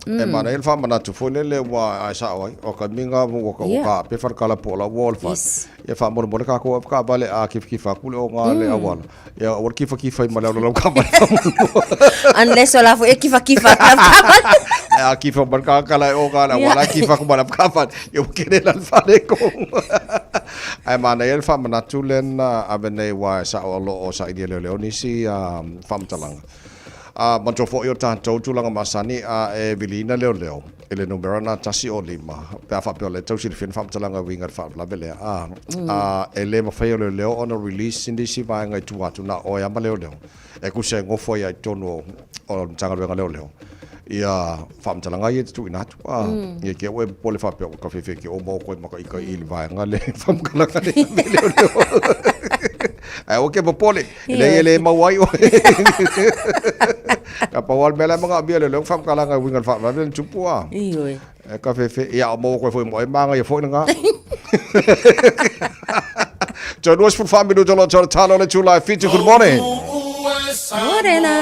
E manaia le faamanatu foi lele ua ae sao ai, o ka minga ua ka ua ka pe falekala po o la ua o le fale. Ia faamolemole kākou avetaavale a kifakifa atu le oga le auala, ia aua le kifakifa i ma le alu kaavale faamolemole. Unless o la foi e kifakifa atu le avetaavale. A kifa mai le tagata la e oga le auala, ae kifa atu ma le avetaavale, ia ua kele la le faaletonu. Ae manaia le faamanatu lea na ave nei aua e sao o lo o sailia e leoleo nisi faamatalaga. A manatua foi o tatou tulaga masani a e viliina leoleo i le numera na 105 pe a faapea o lea e tau silafia ni faamatalaga e uiga i le faalavelave lea a a e le mafai e leoleo ona release nisi vaega i tua atu na o oe lava ma leoleo e tusa e nofo ai lava i totonu o o le Matagaluega a Leoleo ia faamatalaga ia e te tuuina atu a ia te ua e popole faapea ua tafefe te oma o koe makaika i le vaega le faamatalaga lea e leoleo ae aua ke popole E leai e le maua ai oe. Ka pau lava le mea la e manaomia e leoleo ni faamatalaga e uiga i le faalavelave lea na tupu a. Ioe. E ka fefe, ia o maua koe foi mo e māngaia foi lena. Toe 24 minuta o lo o talo le itula e 7. Good morning. Morena.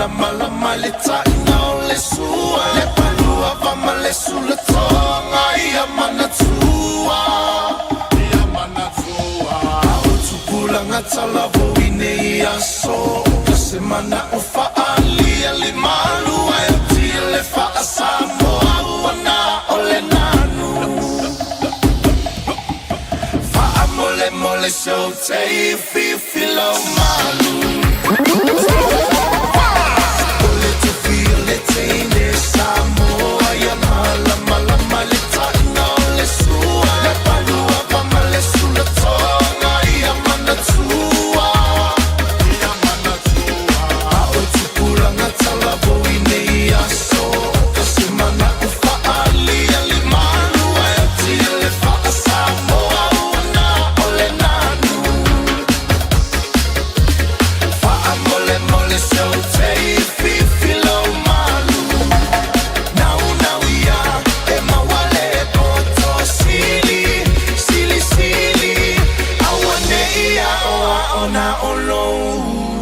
Malamalama le taina o le sua Le palua va ma le sulatoga ia manatua Ia manatua O tupulaga talavou i nei aso Ka se mana o faalia le malu ae oti le faa-Samoa ua na o le nanu Faamolemole se ou te fifi lau malu O le tofi o le teine Samoa ia malamalama le taina o le sua Le palua va ma le sulatoga ia manatua Ia manatua A o tupulaga talavou i nei aso Ka se mana o faalia le malu ae oti le faa-Samoa ua na o le nanu Faamolemole se ou te fifi lau malu Nau nau ia e maua le poto sili Sili sili aua ne i aoao na o lou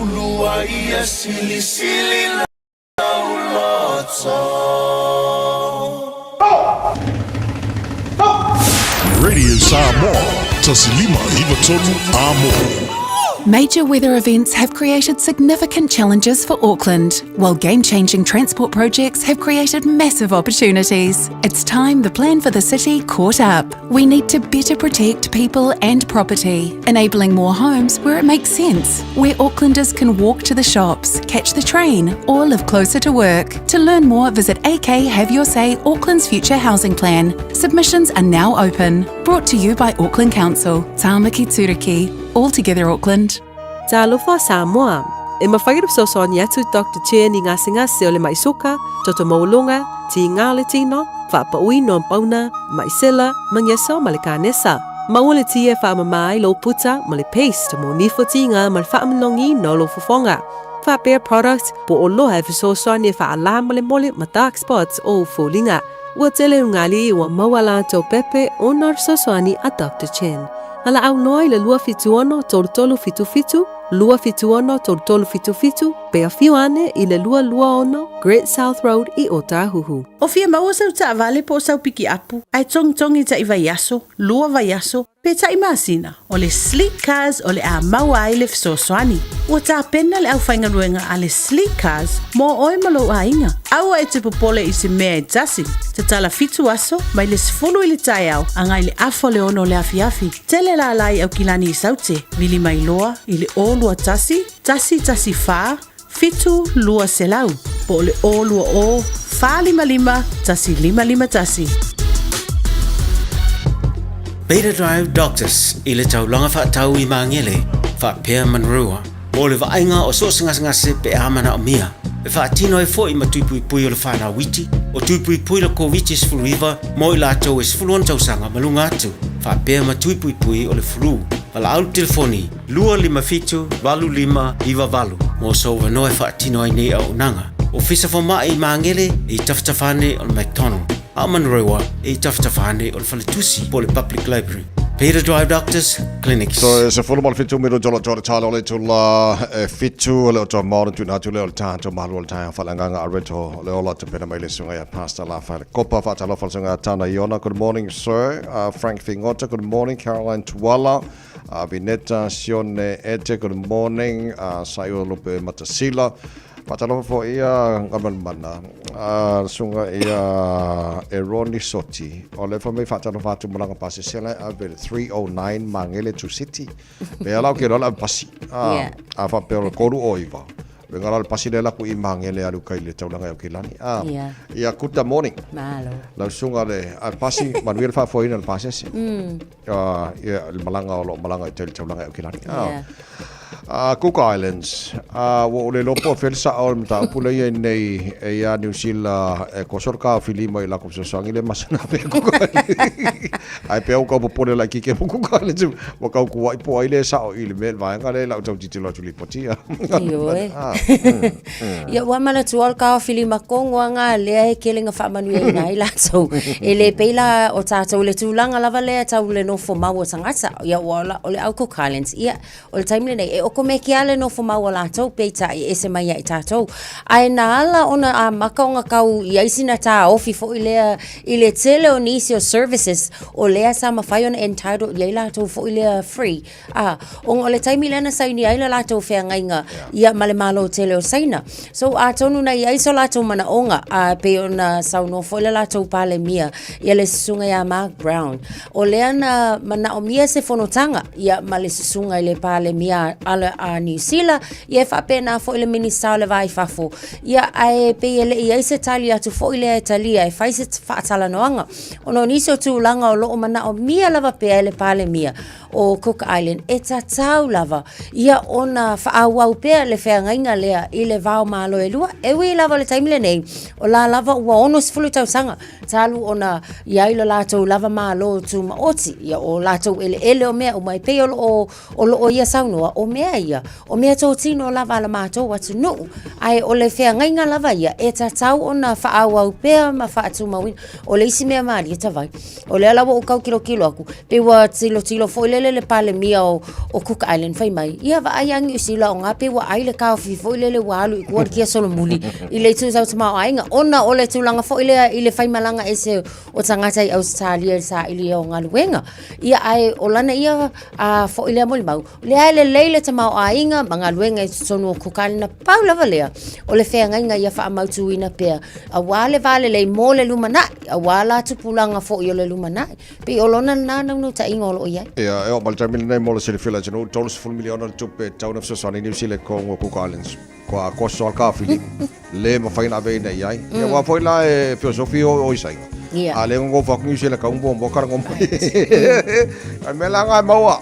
ulu ai ia sili sili lou loto. Radio Samoa, 1593 Amo. Major weather events have created significant challenges for Auckland, while game changing transport projects have created massive opportunities. It's time the plan for the city caught up. We need to better protect people and property, enabling more homes where it makes sense, where Aucklanders can walk to the shops, catch the train, or live closer to work. To learn more, visit AK Have Your Say Auckland's Future Housing Plan. Submissions are now open. Brought to you by Auckland Council, Tāmaki Turuki. All together Auckland. Talofa Samoa! E mafai ona fesoasoani atu Doctor Chen i gasegase o le mai suka, toto maualuga, tiga o le tino, faapauina o pauna, mai sela, magiso ma le kanesa. Maua le ti e faamama ai lou puta ma le paste mo nifo tiga ma le faamanogiina o lou fofoga. Faapea product po o oloa e fesoasoani e faalā molemole ma dark spots o ou foliga. Ua tele ugali ua maua latou pepe ona o le fesoasoani a Doctor Chen. Valaau loa i le 276 3377, 276 3377, pe afio ane i le 226 Great South Road i Ōtāhuhu. O fia maua sau taavale po o sau pikiapu, ae togitogi taʻi vaiaso, lua vaiaso, pe taʻi masina, o le Sleek Cars o le a maua ai le fesoasoani. Ua tapena le aufaigaluega a le Sleek Cars mo oe ma lou aiga. Aua e te popole i se mea e tasi. Tatala fitu aso, mai le 10 i le taeao agai le afa o le ono o le afiafi. Tele lala i Aukilani i Saute, vili mai loa i le 021 114 7200 po o le 020 455 1551. Beta Drive Doctors i le taulaga faatau i Magele, faapea Manurewa, mo le vaaiga o so o se gasegase pe a manaomia. E faatino ai foi ma tui puipui o le whanau iti, o tui puipui le Koviti-19 mo i latou e 16 tausaga ma luga atu, faapea ma tui puipui o le flu. Valaau le telefoni 257 8598 mo sou avanoa e faatino ai nei auaunaga. Ofisa Fomai i Magele e i tafatafa ane o le McDonald, a o Manurewa e i tafatafa ane o le Faletusi po o le Public Library. Beta Drive Doctors Clinics. Toe 17 minute o lo toa le tala o le itula e fitu o le o toa maona tuina atu lea o le tatou malu o le taeao faaleagaga a Rento le ola tapena mai le susuga ia Pastor Lafaele Kopa faatalofa le susuga ia Tana Iona good morning sir Frank Fingota good morning Caroline Tuala Vineta Sione Ete good morning Saio Lupe Matasila Faatalofa foi ia Gamalmana a susuga ia Eroni Soti o le fa mai faatalofa atu malaga pasese la e ave le 309 Magele to City me ala o ke lola pasi a a faapea o le 309 Venga la le pasi le laku i Magele alu kai le taulaga i Aukilani a ia good morning Malo. Lau susuga le a pasi manuia le faafoeina o le pasese ia le malaga o lo o malaga i tai le taulaga i Aukilani a Cook Islands, ua ou le iloa po o fea le sao o le mataupu lea e i ai nei e iā Niu Sila e koso le kaofili mai i lako fesoasoani lea masana ave Cook Islands. Ae pei ua tau popole laitiiti mo Cook Islands ua tau kuaʻi po o ai lea e sao i le mea le vaega lea i lau tau tilotilo atu i lipoti. Ioe. Ia ua manatua o le kaofili ma Kongo aga lea e tele na faamanuiaina ai latou. E le pei la o tatou i le tulaga lava lea tau le nofo mau o tagata. Ia ua o le au Cook Islands, ia O le taimi lenei, e okomeki lava le nofo mau a latou, peitai e ese mai ia i tatou. Ae na ala ona amata ona tau i ai sina taofi foi lea i le tele o nisi o services o lea sa mafai ona entitle i ai latou foi lea free. A, ona o le taimi lea na saini ai le latou feagaiga ia ma le Malo tele o Saina. So atonu na i ai so latou manaoga, a e pei ona saunoa foi le latou Palemia ia le susuga ia Mark Brown, o lea na manaomia se fonotaga ia ma le susuga i le Palemia a, a Niu Sila, ia e faapena foi le Minisita o le Va i Fafo, ia ae pei e le i ai se tali atu foi lea e talia e fai se faatalanoaga. Ona o nisi o tulaga o lo o manaomia lava pea e le Palemia o Cook Island e tatau lava ia ona faaauau pea le feagaiga lea i le va o Malo e lua. E ui lava i le taimi lenei, o la lava ua 60 tausaga talu ona i ai lo latou lava Malo tumaoti, ia o latou eleele o mea uma, e pei o lo o, o lo o ia saunoa, o mea ia, o mea totino lava a le matou atunuu, ae o le feagaiga lava ia e tatau ona faaauau pea ma faatumauina. O le isi mea malie tavai, O lea la ua ou tau tilotilo atu, pei ua tilotilo foi lele le Palemia o, o Cook Island fai mai, ia vaai a Niu Sila o ngā pei ua ai le taofi foi lele ua alu i tua le kia solomuli i le itu sau tamaoaiga ona o le tulaga foi lea i le faimalaga ese o tagata i Ausetalia i le saili o galuega. Ia ae o lana ia a foi lea molimau, lea e lelei le tamaoaiga ma galuega i totonu o Cook Island, na pau lava lea o le feagaiga ia faamautuina pea auā le va lelei mo le lumanai, auā la tupulaga foi o le lumanai. Pei o lona lena naunautaiga o lo o i ai. Ia, e oo mai le taimi lenei mo le silafia e le atunuu, 30 miliona le tupe e tatau ona fesoasoani i Niu Sila i totonu o Cook Islands. Kua koso a le kafili, le mafai ona aveina i ai. Ia, aua foi la e feosofi o, o i Saina. Ia. A le nonofo atu Niu Sila kau muamua kalago mai. A mea la nga e maua.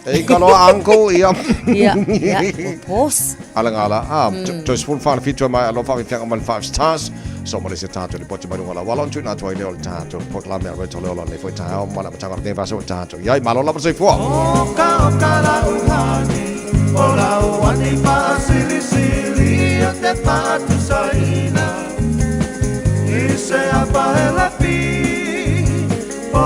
E ika loa uncle, ia. Ia, ia, o pos. Ala ngā la, ah, toi sefulu wha le fitu e mai alofa whafianga mai le five stars. So ma le se tātou le poti mai runga la wala on tuna atu ai leo le tātou proklame a roto leo la nei foi tāo mana matanga le vaso tātou. Iai, malo lava soifua. Oka oka la uhani, o la uani paasilisili o te paatusaina. I se apa e la pi, po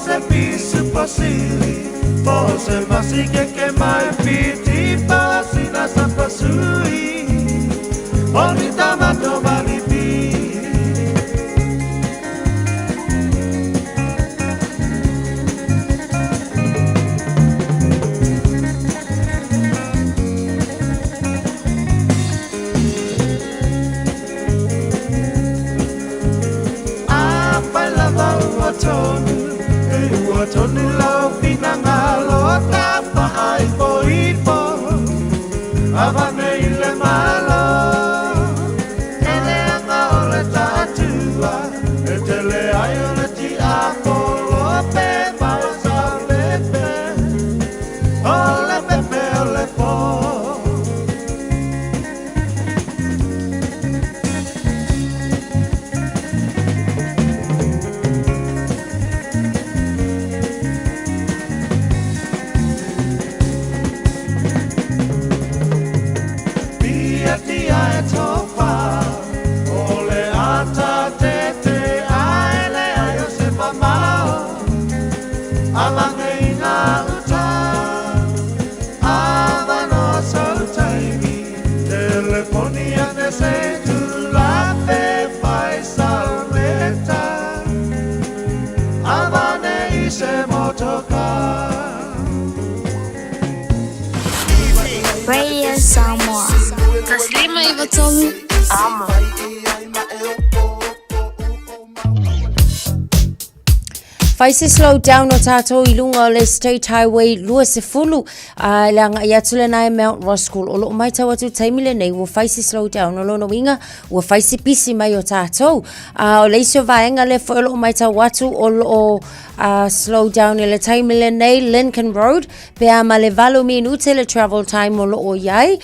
se pisu pasili, po se masike ke mai piti pasina sa pasui, o ni tamato malipi. Afai lava ua tonu, e ua tonu lau finagalo tapaaipoipo, avane i le Malo, e leaga o le taatua, e tele ai o le tiapolo pe mau sa pepe, o le pepe o le po. Pia tia e tofa, o le ata te te ae le ai o se mamao, avange i ngā uta, avanoa sau taimi, teleponi ane se tulape fai salmeta, avane i se motoka. Radio Samoa. Taslima Ivatolu. Amo. Fai se slow down o tātou i lunga o le State Highway 20 a le agai atu lena e Mount Roskill. O loo maitau atu taimi lenei ua fai se slow down o lona uiga ua fai se pisi mai o tātou. A o le isi o vaega lea foi o loo maitau atu o loo slow down i le taimi lenei Lincoln Road pe a ma le 8 minute le travel time o loo iai.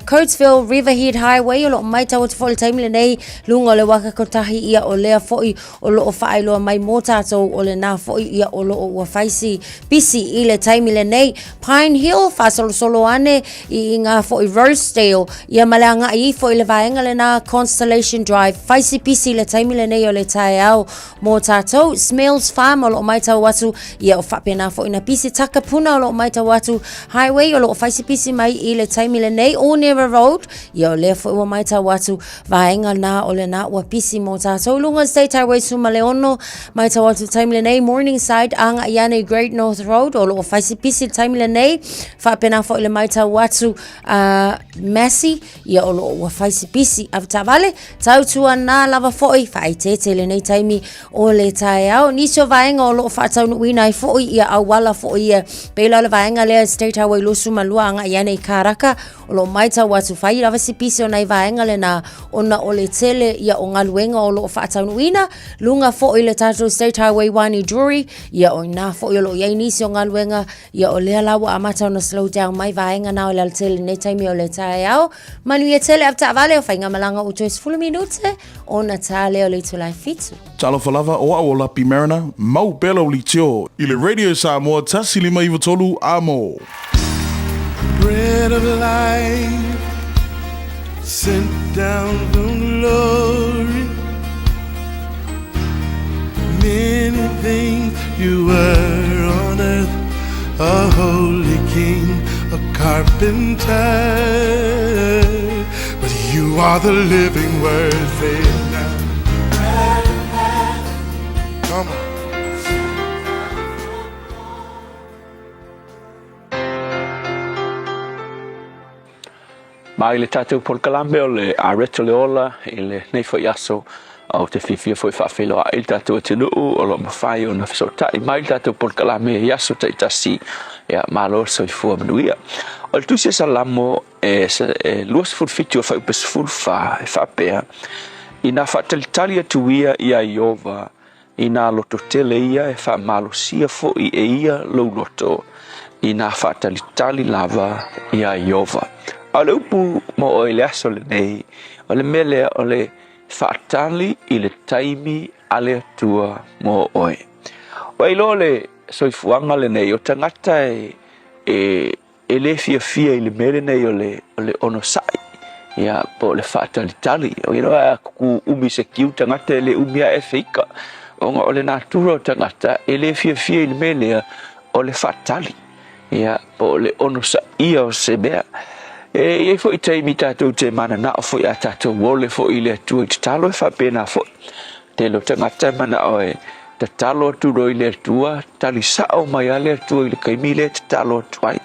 Coatesville Riverhead Highway o loo maitau atu foi le taimi lenei lunga o le waka kotahi ia o lea foi o loo faailoa mai mō tātou o le lenā foʻi ia o loo ua fai si pisi i le taimi lenei. Pine Hill, faasolosolo ane i i ngā foʻi Rosedale, ia ma le agaʻi ifo i le vaega lenā Constellation Drive, fai si pisi i le taimi lenei o le taeao mō tātou. Smells Farm o loo maitau atu, ia o faapena foʻi na pisi Takapuna o loo maitau atu, Highway o loo fai si pisi mai i le taimi lenei, Onera Road, ia o lea foʻi ua maitau atu, vaega nā o lenā ua pisi mō tātou. Lunga State Highway 16, maitau atu taimi lenei, Morningside, agaʻi ane i Great North Road, o loo fai si pisi le taimi lenei, faapena foʻi le maitau atu a Massey, ia o loo ua fai si pisi avetaavale, tautuanā lava foʻi faaeteete i lenei taimi o le taeao. Nisi o vaega o loo faataunuuina ai foʻi ia auala foʻi ia, pei la o le vaega lea State Highway 22 agaʻi ane i Karaka, O loo maitau atu fai lava si pisi o nai vaega lenā ona o le tele ia o galuega o loo faataunuuina, luga foʻi le tatou State Highway 1 i Drury, ia o inā foʻi o loo iai nisi o galuega, ia o lea la ua amata ona slow down mai vaega na o le alatele i lenei taimi o le taeao. Manuia tele avetaavale o faigamalaga ua toe 10 minute ona tā lea o le itula e 7. Talofa lava, o au o Lapi Mariner, mau pea lau leitio i le Radio Samoa 1593 amo. Bread of life sent down from glory Many things you were on earth A holy king, a carpenter But you are the living word, say it now Come on. Ma i le tatou polokalame o le Areto le Ola i lenei foi aso, ou te fiafia foi faafeiloai i le tatou atunuu o lo o mafai ona fesootai mai le tatou polokalame i aso taitasi. Ia, malo le soifua manuia. O le tusi a Salamo e 27 o fuaiupu 14 e faapea, Inā faatalitali atu ia iā Ieova, Inā lototele ia e faamalosia foi e ia lou loto, inā faatalitali lava iā Ieova. A o le upu mo oe i le aso lenei, o le mea lea o le faatali i le taimi a le Atua mo oe. Ua iloa le soifuaga lenei o tagata e E le fiafia i le mea lenei o le, o le onosai, ia, po o le faatalitali. O iloa a kuku umi se kiu tagata e le umi ae feika. Ona o le natura o tagata e le fiafia i le mea lea o le faatali, ia, po o le onosaia o se mea. E i ai foi taimi tatou te mananao foi a tatou ole foi i le Atua i tatalo e faapena foi. Tele o tagata e manao e tatalo atu loa i le Atua, tali sao mai lava le Atua i le taimi lea e tatalo atu ai.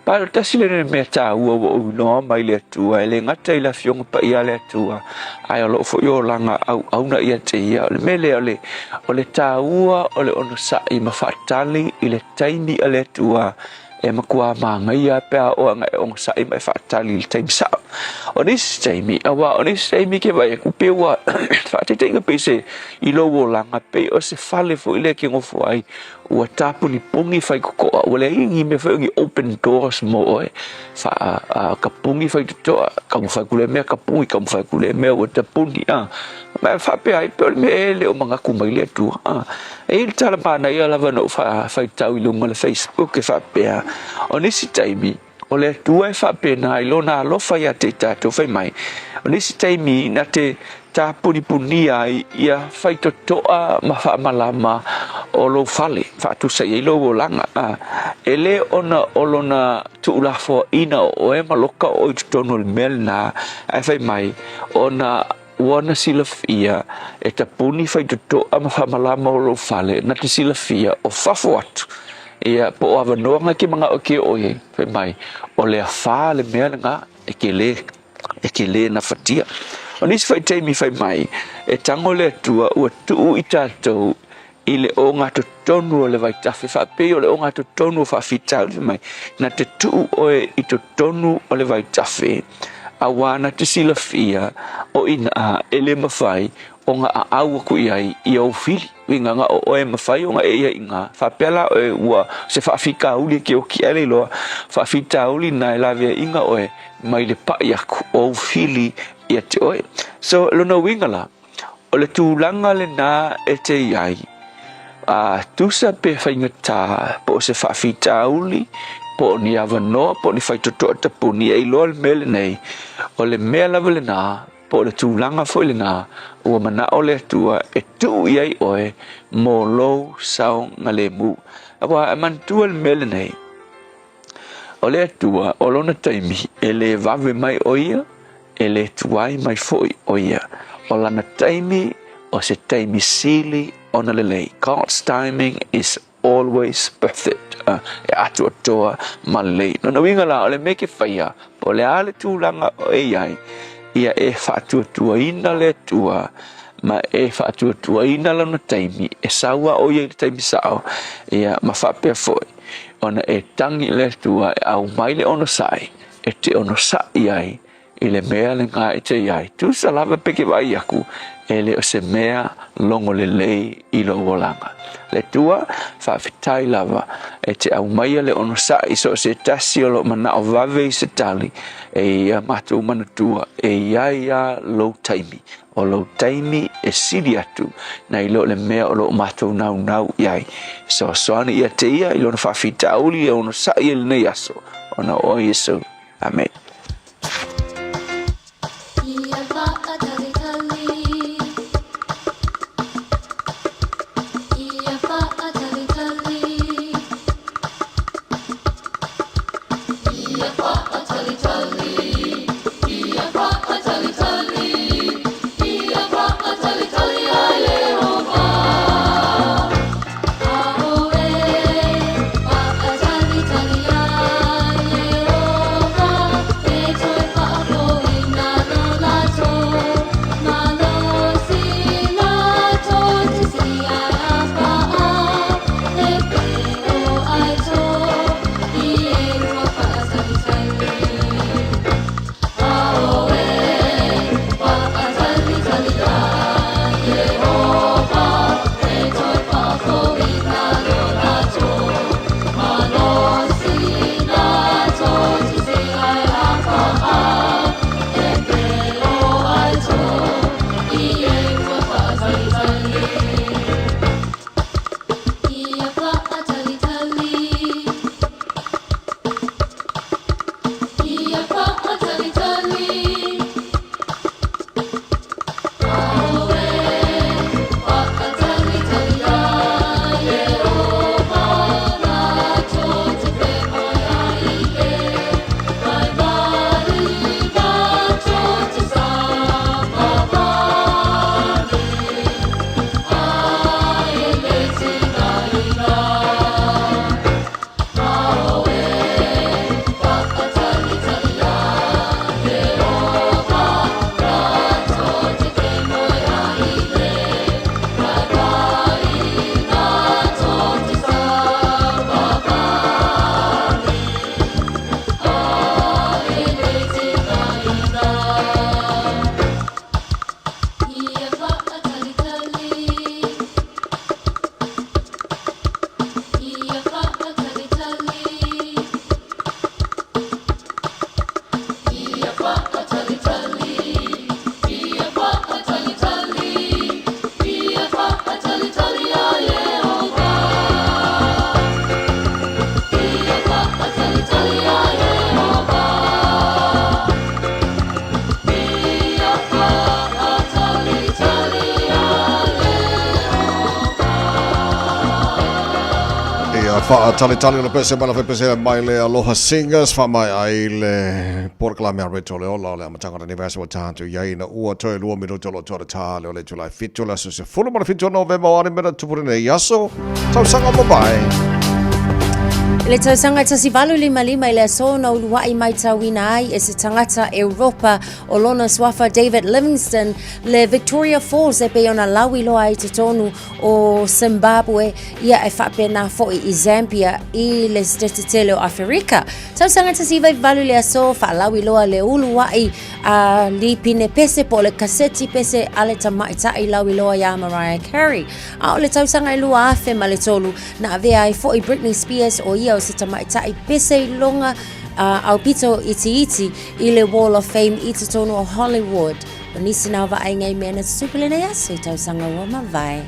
Pa o le tasi lenei mea taua ua ou iloa mai le Atua, e le gata i le Afioga Paia a le Atua, ae o lou foi olaga auauna ia te ia. O le mea lea o le, o le taua o le onosai ma faatali i le taimi a le Atua E matua māngaia pe a oo ana e onosai ma e faatali i le taimi sao. O nisi taimi, aua o nisi taimi ke vaai atu pei ua faataitaiga pei se i lou olaga pei o se fale foi lea e ke nofo ai ua tapunipuni faitotoa ua leai ni mea foi o ni open doors mo oe fa a kapuni faitotoa taumafai atu lea mea kapuni taumafai atu lea mea ua tapuni a ma e faapea ai pei o le mea ea e le o manatu mai le Atua a. E i ai le tala manaia lava na ou faitau i luga o le Facebook e faapea, o nisi taimi, o le Atua e faapena i lona alofa ia te i tatou, fai mai, o nisi taimi na te tapunipunia ai ia faitotoa ma faamalama o lou fale, faatusa i ai lou olaga. E le ona o lona tuulafoaiina o oe ma loka oe i totonu o le mea lena, ae fai mai, ona Ua na silafia e tapuni faitotoa ma faamalama o lou fale, na te silafia o fafo atu, ia, po o avanoa na ke manao ke oo i ai, fai mai, o le afā le mea lena e ke lē, e ke lē nafatia. O nisi foi taimi fai mai, e tago le Atua ua tuu i tatou i le ogatotonu o le vaitafe, faapei o le ogatotonu o faafitauli, fai mai, na te tuu oe i totonu o le vaitafe, auā na te silafia o inā e le mawhai ona aau aku i ai i ou fili. Uiga na o oe e mawhai ona e ia inā, faapea la oe ua se faafitauli e ke oki ai le iloa, faafitauli na e laveaiga oe mai le paʻi aku o ou fili ia te oe. So, lona uiga la, O le tulaga lena e te i ai, A tusa pe faigata po o se faafitauli po o ni avanoa po o ni faitotoa tapuni e iloa le mea lenei, o le mea lava lenā po o le tulaga foi lenā ua manao le Atua e tuu i ai oe mo lou saogalemu. Aua e manatua le mea lenei, o le Atua o lona taimi e lē vave mai o ia, e lē tuai mai foi o ia. O lana taimi o se taimi sili ona lelei. God's timing is always perfect. E atoatoa ma lelei. Lona uiga la, o le mea e te faia, po o le a le tulaga o e i ai, ia e faatuatuaina le Atua ma e faatuatuaina lona taimi e sau a o ia i le taimi sao, ia ma faapea foi ona e tagi i le Atua e aumai le onosai e te onosai ai i le mea lena e te i ai. Tusa lava pe ke vaai aku, e le o se mea logo lelei i lou olaga. Le Atua, faafetai lava e te aumaia le onosai so o se tasi o loo manao vave i se tali, e ia matou manatua e i ai a lou taimi. O lou taimi e sili atu nai lo le mea o loo matou naunau i ai. Fesoasoani ia te ia i lona faafitauli e onosai ai lenei aso, ona o oe Iesu. Amene. Ia faatalitali o le pese mai la pese mai le Aloha Singers fa mai ai le polokalame a Rachel le ola o le amataga o lenei vaiaso ua tatou i ai ina ua toe 2 minuti o lo o toa le tā le o le itula e 7 o le aso 17 o Novema o ane mea na tupu lenei aso tausaga mamae. I le tausaga 1855 i le aso na uluaʻi maitauina ai e se tagata Europa o lona suafa David Livingstone le Victoria Falls e pei ona lauiloa ai totonu o Zimbabwe ia e faapena foi i Zambia i le Setete tele o Aferika. Tausaga 1998 le aso faalauiloa le uluaʻi a lipine pese po o le kaseti pese a le tamaitai lauiloa iā Mariah Carey. A o le tausaga e 2003 na avea ai foi Britney Spears o ia o se tamaitai pese i lona aupito itiiti i le Wall of Fame i totonu o Hollywood. O nisi na o vaaiga i mea na tutupu i lenei aso i tausaga ua mavae.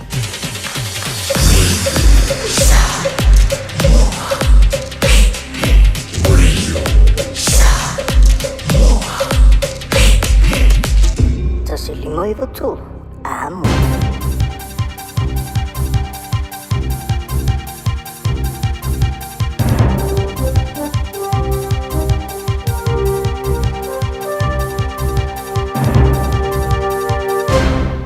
1 5 9 3, amo.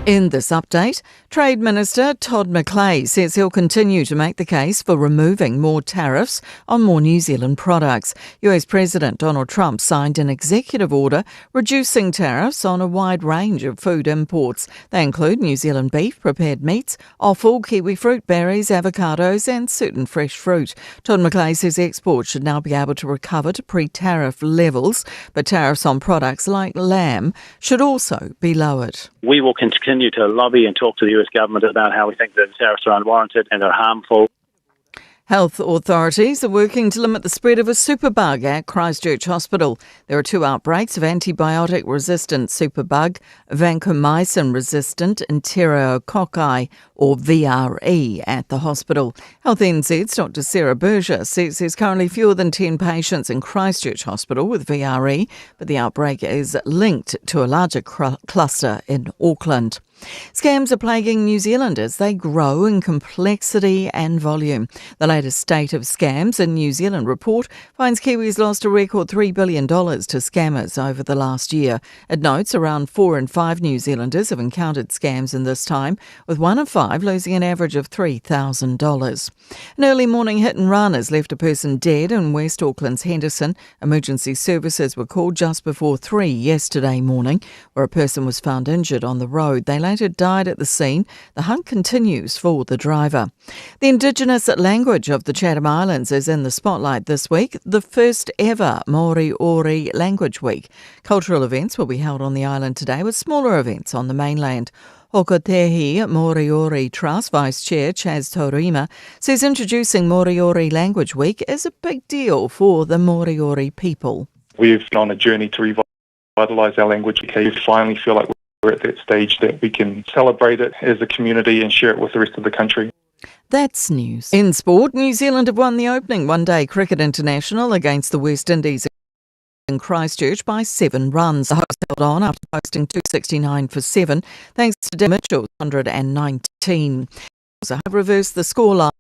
In this update, Trade Minister Todd McClay says he'll continue to make the case for removing more tariffs on more New Zealand products. US President Donald Trump signed an executive order reducing tariffs on a wide range of food imports. They include New Zealand beef, prepared meats, offal, kiwi fruit, berries, avocados, and certain fresh fruit. Todd McClay says exports should now be able to recover to pre tariff levels, but tariffs on products like lamb should also be lowered. We will continue to lobby and talk to the US government about how we think the tariffs are unwarranted and are harmful. Health authorities are working to limit the spread of a superbug at Christchurch Hospital. There are two outbreaks of antibiotic resistant superbug, vancomycin resistant enterococci, or VRE, at the hospital. Health NZ's Dr Sarah Berger says there's currently fewer than 10 patients in Christchurch Hospital with VRE, but the outbreak is linked to a larger cr- cluster in Auckland. Scams are plaguing New Zealand as they grow in complexity and volume. The latest State of Scams in New Zealand report finds Kiwis lost a record $3 billion to scammers over the last year. It notes around 4 in 5 New Zealanders have encountered scams in this time, with 1 in 5 losing an average of $3,000. An early morning hit and run has left a person dead in West Auckland's Henderson. Emergency services were called just before 3 yesterday morning, where a person was found injured on the road. They later died at the scene. The hunt continues for the driver. The indigenous language of the Chatham Islands is in the spotlight this week, the first ever Moriori Language Week. Cultural events will be held on the island today with smaller events on the mainland. Hokotehi Moriori Trust Vice Chair Chaz Torima says introducing Moriori Language Week is a big deal for the Moriori people. We've been on a journey to revitalise our language. We finally feel like we're at that stage that we can celebrate it as a community and share it with the rest of the country. That's news. In sport, New Zealand have won the opening one day cricket international against the West Indies in Christchurch by seven runs. The hosts held on after posting 269 for seven, thanks to Dan Mitchell's 119. Also have reversed the scoreline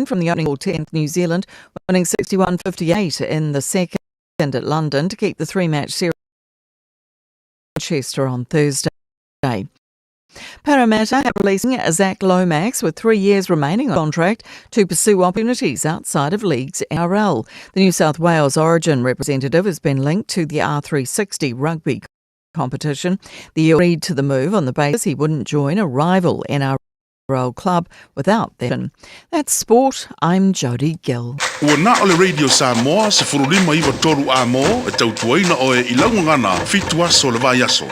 from the opening 10th New Zealand, winning 61-58 in the second at London to keep the three-match series Manchester on Thursday. Parramatta have released Zach Lomax with three years remaining on contract to pursue opportunities outside of League's NRL. The New South Wales Origin representative has been linked to the R360 rugby competition. The agreed to the move on the basis he wouldn't join a rival NRL club without them. That's sport. I'm Jodie Gill. Ua na o le Radio Samoa, 1593 a mō, e tautuaina oe i laugagana, fitu aso le vai aso.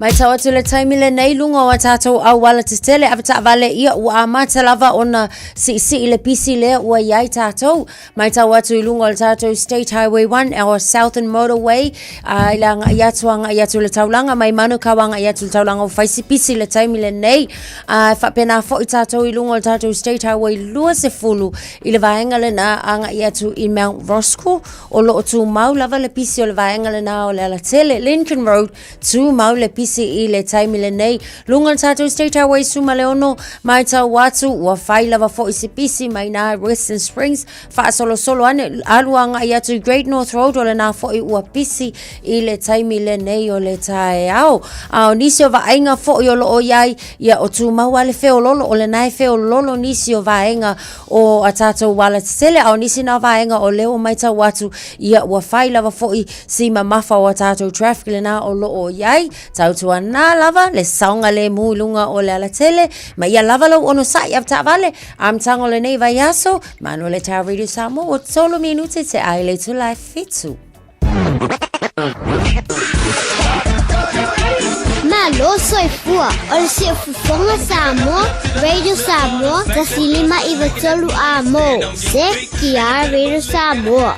Matau atu le taimi lenei luga o a tatou auala tetele avetaavale ia ua amata lava ona siisii le pisi lea ua iai tatou. Matau atu i luga o le tatou State Highway 1 or Southern Motorway a i le agai atu agai atu le taulaga mai Manukau agai atu le taulaga o Faisi pisi le taimi lenei. A faapena foi tatou i luga o le tatou State Highway 20 i le vaega lena agai atu i Mount Roskill o loo tumau lava le pisi o le vaega lena o le alatele Lincoln Road Tumau le pisi i le taimi lenei. Luga o le tatou State Highway 16, matau atu ua fai lava foi se pisi mai nā Western Springs, faasolosolo ane, alu agai atu i Great North Road o lenā foi ua pisi i le taimi lenei o le taeao. A o nisi o vaaiga foi o loo iai, ia o tumau a le feololo, o lenā e feololo nisi o vaega o a tatou alatetele, a o nisi nā vaega o lea ua matau atu, ia ua fai lava foi si mamafa o a tatou traffic lenā o loo iai, tautuanā lava le saogalemu i luga o le alatele, ma ia lava lou onosai avetaavale, amataga o lenei vaiaso, manu o le Tower Radio Samoa ua tolu minute te ai le itula e fitu. Malo soifua o le siufofoga Samoa, Radio Samoa, 1593 A mo, CKR Radio Samoa.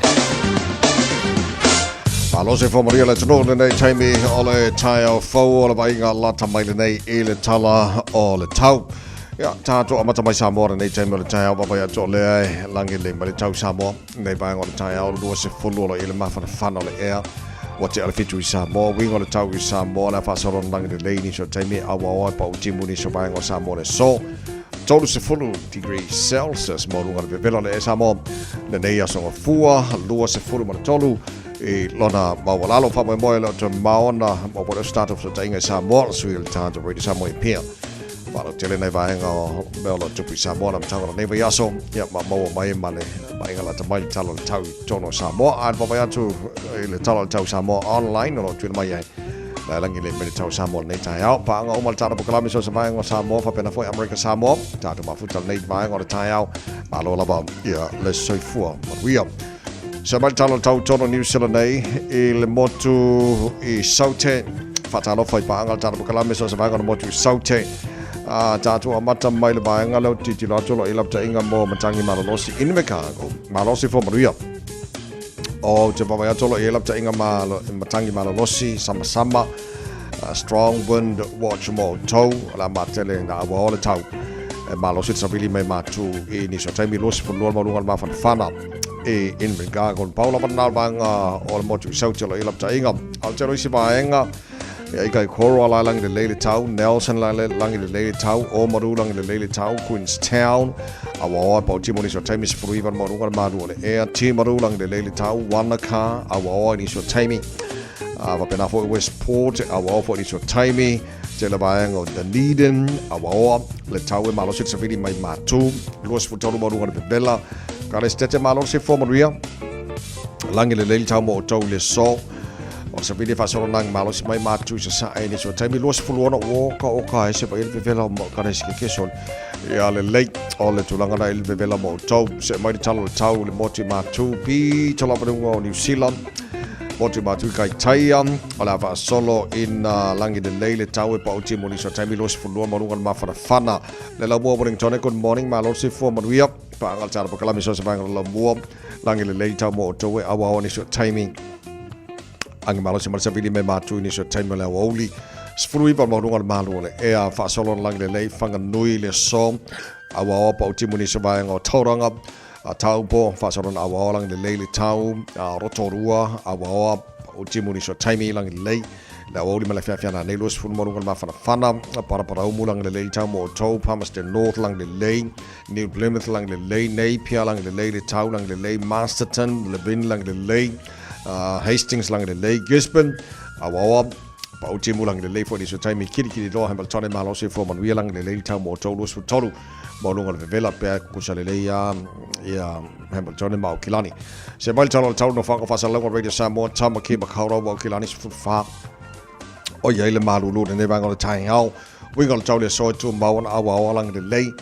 Malo soifua manuia le atunuu lenei taimi o le taeao fou o le vaaiga lata mai lenei i le tala o le tau. Ia, tātou amata mai Samoa lenei taimi o le taeao vaavaai atu o lea e lagi lelei mai le tau Samoa lenei vaega o le taeao 20 o lo i le mafanafana o le ea ua tea le 7 i Samoa uiga o le tau i Samoa le a faasolo na lagi lelei nisi o taimi auaoa e pau timu nisi o vaega o Samoa le aso 30 degrees Celsius mo luga le vevela o le ea Samoa lenei aso gafua 23 i lona maualalo faamoemoe le o te maona mo po le o se tatou fesootaiga i Samoa le sui o le tātou Radio Samoa i Apia. Faalautele nai vaega o mea o lo o tupu i Samoa na amataga o lenei vaiaso, ia ma maua mai ma le vaaiga lata mai le tala o le tau i totonu o Samoa. A vaavaai atu i le tala o le tau Samoa online o lo o tuuina mai ai la e lagi le mele tau Samoa lenei taeao. Paaga uma le tatou polokalame so se vaega o Samoa faapena foi Amerika Samoa. Tatou mafuta lenei vaega o le taeao. Malo lava ia le soifua manuia. Sa mai le tala o le tau tonu New Zealand nei i le motu i Saute. Whaatalofa i paanga le tala pakalame so se vaega o le motu i Saute. A tātou amata mai le vaega leo titilo atu lo i lapta inga mo matangi malolosi in me kāgo. Malosi fo manuia. O te vavai atu lo i lapta inga ma matangi malolosi sama sama. Strong wind watch mo tau la matele na awa o le tau. E malosi te savili mai matu i niso taimi losi fo lua ma lunga le mafanafana e Invercargill. Pau lava na vaega o le motu i Sauti o lo i laptainga. A o le tele o isi vaega, ia i Kaikoura la langi le lele tau, Nelson la langi le lele tau, Oamaru langi le lele tau, Queenstown, Awaoa pau timo nisi o taimi 19 le maualuga le malu o le ea, Timaru langi le lele tau, Wanaka, Awaoa nisi o taimi, a faapena foi Westport, Awaoa foi nisi o taimi, tele vaega o Dunedin, Awaoa, le tau e malosi le savili mai Matu, 23 maualuga le vevela, ka le setete malosi fua manuia, lagi lelei le tau mo outou i le aso, o le savili e faasolo nagi malosi mai Matu i sasae nisi o taimi 26 ua oka oka ai se vaai le vevela o ka le sike ia lelei o le tulaga na i le vevela mo outou, se mai le tala o le tau le motu i Matu, pito lava luga o New Zealand, Motu Matu i Kaitaia, o le a faasolo ina lagi lelei le tau e pauti mo nisi o taimi 22 ma luga le mafanafana. Le laumua Wellington, good morning, malo le soifua manuia. Paaga le tala pakalame so se vaega o le laumua, lagi lelei tau mo outou e auao nisi o taimi. Agi malosi ma le savili me matu i nisi o taimi o le aoauli. 19 ma luga le malu o le ea, faasolo na lagi lelei, Whanganui le aso, auao pauti mo nisi o vaega o Tauranga, a Taupo, faasolo na auao lagi lelei le tau, a Rotorua, auaoa o timu nisi o taimi lagi lelei, le aoauli ma le fiafiana nei 20 ma luga le mafanafana, Paraparaumu lagi lelei le tau mo outou, Palmerston North lagi lelei, New Plymouth lagi lelei, Napier lagi lelei le tau lagi lelei, Masterton, Levin lagi lelei, Hastings lagi lelei, Gisborne, auaoa, pau timu lagi lelei foi nisi o taimi, Kirikiri loa Hamilton malosi fua manuia lagi lelei le tau mo outou 23 ma luga o le vevela pea e kukusa lelei a ia Hamilton ma Aukilani. Se mai le tala o le tau no whanga whasalauga Radio Samoa, Tamaki Makaurau Aukilani 14. O ia i le malulu lenei vaega o le taeao. Uiga o le tau le aso e tu mau ana aua o alangi lelei.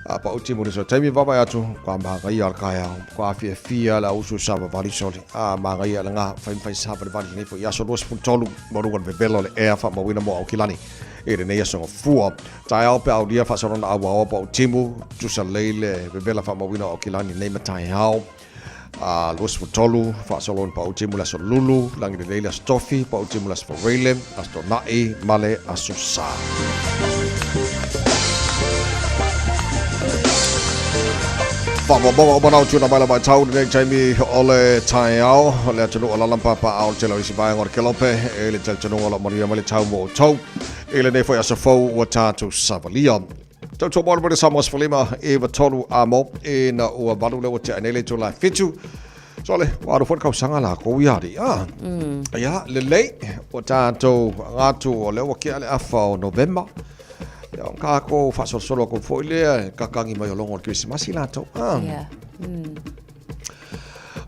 A pau timu le so taimi vaavaai atu ka magaia le taeao. Ka afiafia le ausu sa vavali soli. A magaia le ngā whai mwhai sa vali lenei foi aso 23 ma luga le vevela o le ea whaamauina mo Aukilani. E lenei aso gafua. Taeao pe aulia faasalona auaoa pa o timu, tusa lelei le vevela faamauina o Aukilani nei ma taeao. A 23 faasalona pa o timu le aso Lulu, lagi lelei le aso Tofi, pa o timu le aso Fareile, aso Tona'i ma le aso Sa. Faamaumauga uma na o tuuina mai la matau lenei taimi o le taeao, le atunuu o Lalampapa ao le tele o isi vaega o le Kelope, e le talitonuga o lo o manuia mai le tau mo outou. I lenei foi aso fou ua tatou savalia. Tautua mo le Samoa 15 i 3 a mo ina ua valu le ua tea nei le itula e 7. So le, ua alu foi le kausaga lakou ia alii. Ah. Ia, lelei, ua tatou agatu o lea ua kea le afa o Novema. Ia, o kākou faasolosolo aku foi lea e kakangi mai o logo o le Kerisimasi latou. Ah. Yeah.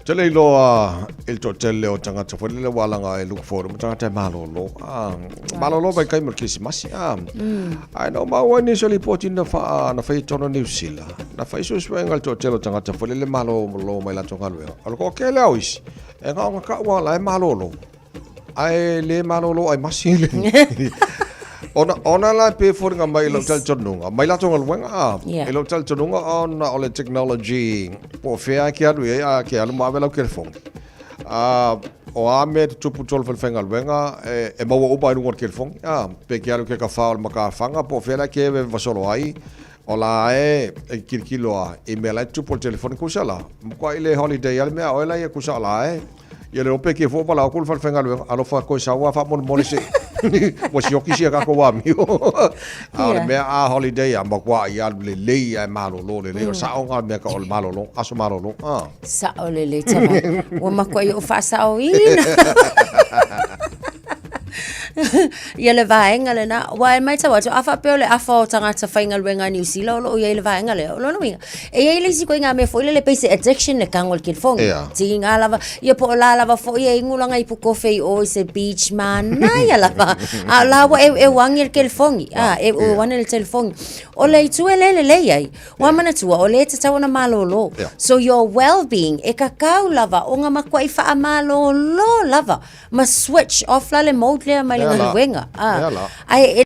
Te le iloa i le toatele o tagata foi lele ua alaga e look forward ma tagata e malolo. Ah, malolo mai kai mo le Kerisimasi. Ah. Ae na o maua ai nisi o lipoti na wha, na whai tonu New Zealand. Na whai suesuega le toatele o tagata foi lele malolo mai latou galuega. O le toatele o isi, e ngaonga ka ua la e malolo. Ae le malolo ai masi le. Ona, ona la pe foliga mai i lau talitonuga, mai latou galuega a. Yeah. I lau talitonuga ona o le technology po o fea e ke alu i ai, a ke alu ma ave lau telefoni. A, o a mea e tutupu i totonu o le falefaigaluega, e, e maua uma i luga o le telefoni. A, pe ke alu i ke kafā o le makafaga, po o fea la ke vevasolo ai. O la e e kilokilo a i mea la e tupu o le telefoni kusa la. Makuai le holiday a le mea oe la ia kusa o la e. Ia le ope ke fua pala o kulu whalewhengaluenga. Alofa koe saua wha mole mole se. Ua sioki sia kako wā mio. A o le mea a holiday a makua i alu le lei a e malolo le lei. O sa o ngā mea ka o le malolo. Aso malolo. Ah. Sa'o lelei Tavai. Ua makuai ou faasaoina. Ia le vaega lena, aua e matau atu, a faapea o le afa o tagata faigaluega a Niu Sila o lo o i ai i le vaega lea, o lona uiga, e i ai le isi ituaiga mea foi lele pei se addiction le tago i le telefoni. Ia. Tiga lava, ia po o la lava foi e inu lana ipu kofe i o i se beach manaia lava, a o la ua eueu ane le telefoni, a, eueu ane le telefoni. O le itu e le lelei ai, Ua manatua, o lea e tatau ona malōlō. Yeah. So your well-being, e kakau lava o nga makuaʻi faamalōlō lava ma switch off la le mode lea mai le Ea la. galuega. Ah. Ea la. Ae e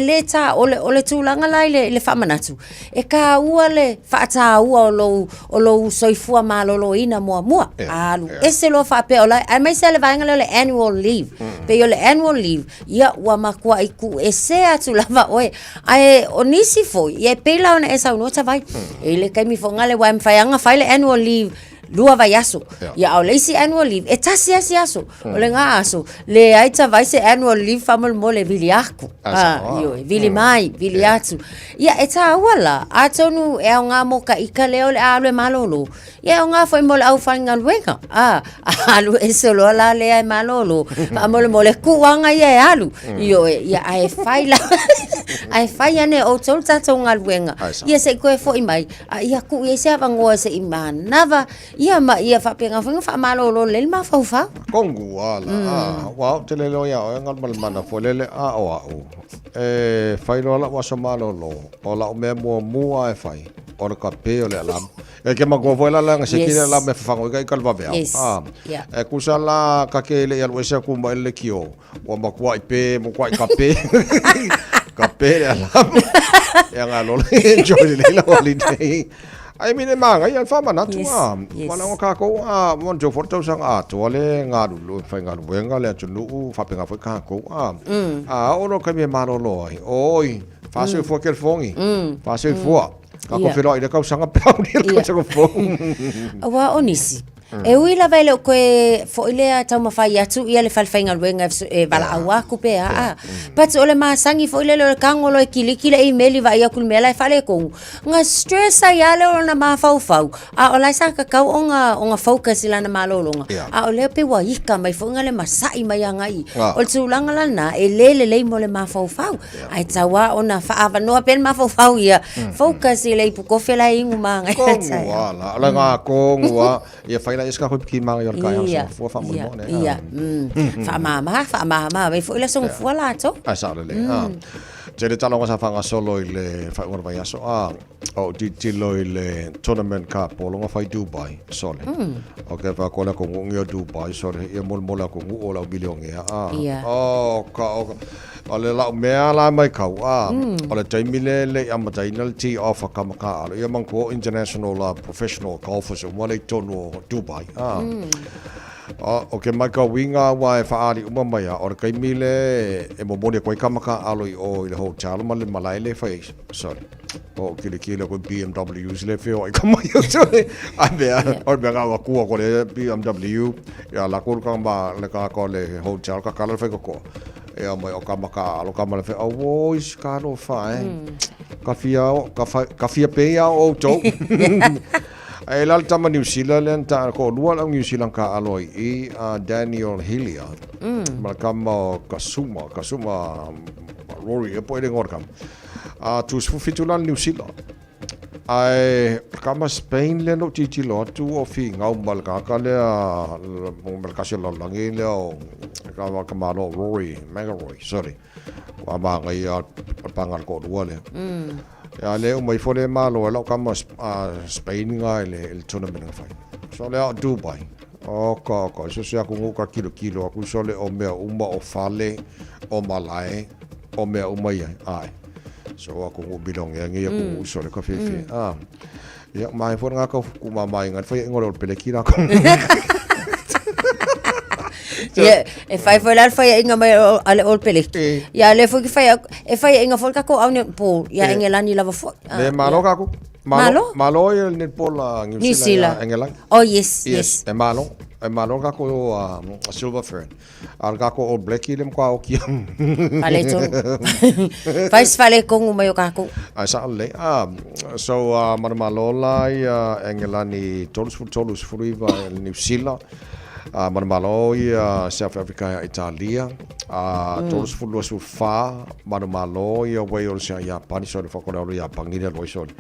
le tā, o le, o le tulaga la i le, i le faamanatu, e kāua le faatāua o lou, o lou soifua malōlōina muamua. Ea, Alu ea. ese loa faapea o la, aemaise lava le vaega lea o le annual leave. Pei o le annual leave, ia ua makuaʻi kuʻese atu lava oe. Ae o nisi foi, ia e pei la ona e saunoa Tavai, e i le taimi foi ngale wa e mawhai anga whai le annual leave lua vaiaso. Ia a o le isi annual leave, e tasi lava si aso, o le nga aso, leai Tavai se annual leave faamolemole vili aku. A sao. Ioe, vili mai, vili atu. Ia e tāua la, atonu e aoga mo ka ika lea o le a alu e malōlō, Ia e aoga foi mo le aufaigaluega, a, alu ese loa la lea e malōlō, faamolemole kuaga ia e alu, ioe, ia ae fai la, ae fai ane e outou le tatou galuega, ia se i toe foi mai, a ia tuu i ai se avanoa se i manava, ia ma ia faapena foi ona faamalōlō lelei le mafaufau. Kongu ala, a, ua ou tele loa ia oe galu ma le mana foi lele, a o a'u, e fai loa la'u aso malōlō, o la'u mea muamua e fai, o le kape o le alamu. E ke matua foi la langa se kile la me fafango i ka i ka le vaveao. Yes. Ah. Yeah. E kusa la ka ke le alu ese aku mai le kio. Ua matua i pe, matua i ka pe. Ka pe le alamu. E anga lola enjoy le la holiday. Ai mine manga i alfa manatu Yes, a. yes. Mana o kākou a mon jo fo tausaga atoa le galulu faigaluega le atunuu faapena foi kākou a. A oo loa taimi e malolo ai. Oi, faasoifua kelefogi. Faasoifua. Ka Ia. ko i le kausaga pe au ni le kausaga fou. Aua o nisi, e ui lava e le o koe foi lea taumafai atu ia le fale faigaluega e valaau aku pe aa. But o le masani foi lele o le tago loa e kiliki le imeli vaai atu i le mea la e faaletonu, na stress ai lava lea o lona mafaufau, a o la e sa tatau ona ona focus i lana malologa, a o lea pei ua ika mai foi na le masa'i mai agai i. O le tulaga la lena, e le lelei mo le mafaufau. Ae tatau lava ona faaavanoa pea le mafaufau ia focus i le ipu kofe la e inu maga i le Kongu taeao. a la, la ngā kongu a, ia whai la ia ska ki manga i o le kai Ia, songa fua wha ia, mo ne. ia, Whaamama, whaamama, mai foi la songa fua latou. Ai sa le le. Ah. Te le talonga sa whanga solo i le whai ungana vai aso. Ah, o titilo i le tournament cup o longa whai Dubai, sole. O ke wha kola ko ngungi o Dubai, sole. Ia mole mole ko ngu o lau milionea. Ah. Ia. Oh, ka, o, o le lau mea la mai kau. Ah, o le taimi le le i amataina le tee off a kamaka alo. Ia manatua international professional golfers uma le i tonu o Dubai. Ah. O ke matauina ua e faaali uma mai a, o le taimi le e momoli atu ai kamaka alo i o i le hotel ma le malae le fai ai, sorry. O kilikili ko BMWs le feoai ka mai atu ai mea, o le mea ka kua ko le BMW, ia la ko ka ma le ka ko le hotel ka kala le fai kokoa. Ia mai o ka maka alo ka ma le fai, auoi ka alofa e. Ka fia ka fai, ka fia pei a outou. E la le tama Niu Sila lea na ta ko lua lau Niu Sila ka alo ai i a Daniel Hillier. Ma le kama o Kasuma, Kasuma Rory e po e le ngoa le kama. A 37 la le Niu Sila. Ae o le kama Spain lea na ou tilotilo atu o figau ma le tagata lea ma le kasi o le lalolagi lea o le kama o Rory McIlroy, sorry. Ua manaia o le paga o le toalua lea. Ia lea uma ifo le malo e lau kama Spain nga i le tournament na fai. So lea o Dubai. Oka oka, so se aku ngu ka kilo kilo aku so le o mea uma o fale, o malae, o mea uma ia. Ai. So aku ngu bilongea ngi aku ngu so le ka fefe. Ah. Ia mai fo nga ka ku mama inga fai ngolo pele ki la ko. Ia, e fai foi la le faiaʻiga mai a le All Peleki. Ia, lea foi ke fai e faiaʻiga foi le tatou au netball ia Engelani lava foi. Le malo ka ku. Malo? Malo ia le netball a New Zealand ia Engelani. Oh yes, yes. E malo. E malo ka ku Silver Fern. A le tatou All Black i le matua oki. Faaletonu. Fai se faaletonu mai o tatou. Ai sao lelei. Ah, so uh, manumalo la ia Engelani 33 19 i le New Zealand. Uh, manumalo ia South Africa ia Italia. Uh, 30 24 manumalo ia Wales ia Iapani. So le whakore alo Iapani le aloi sole.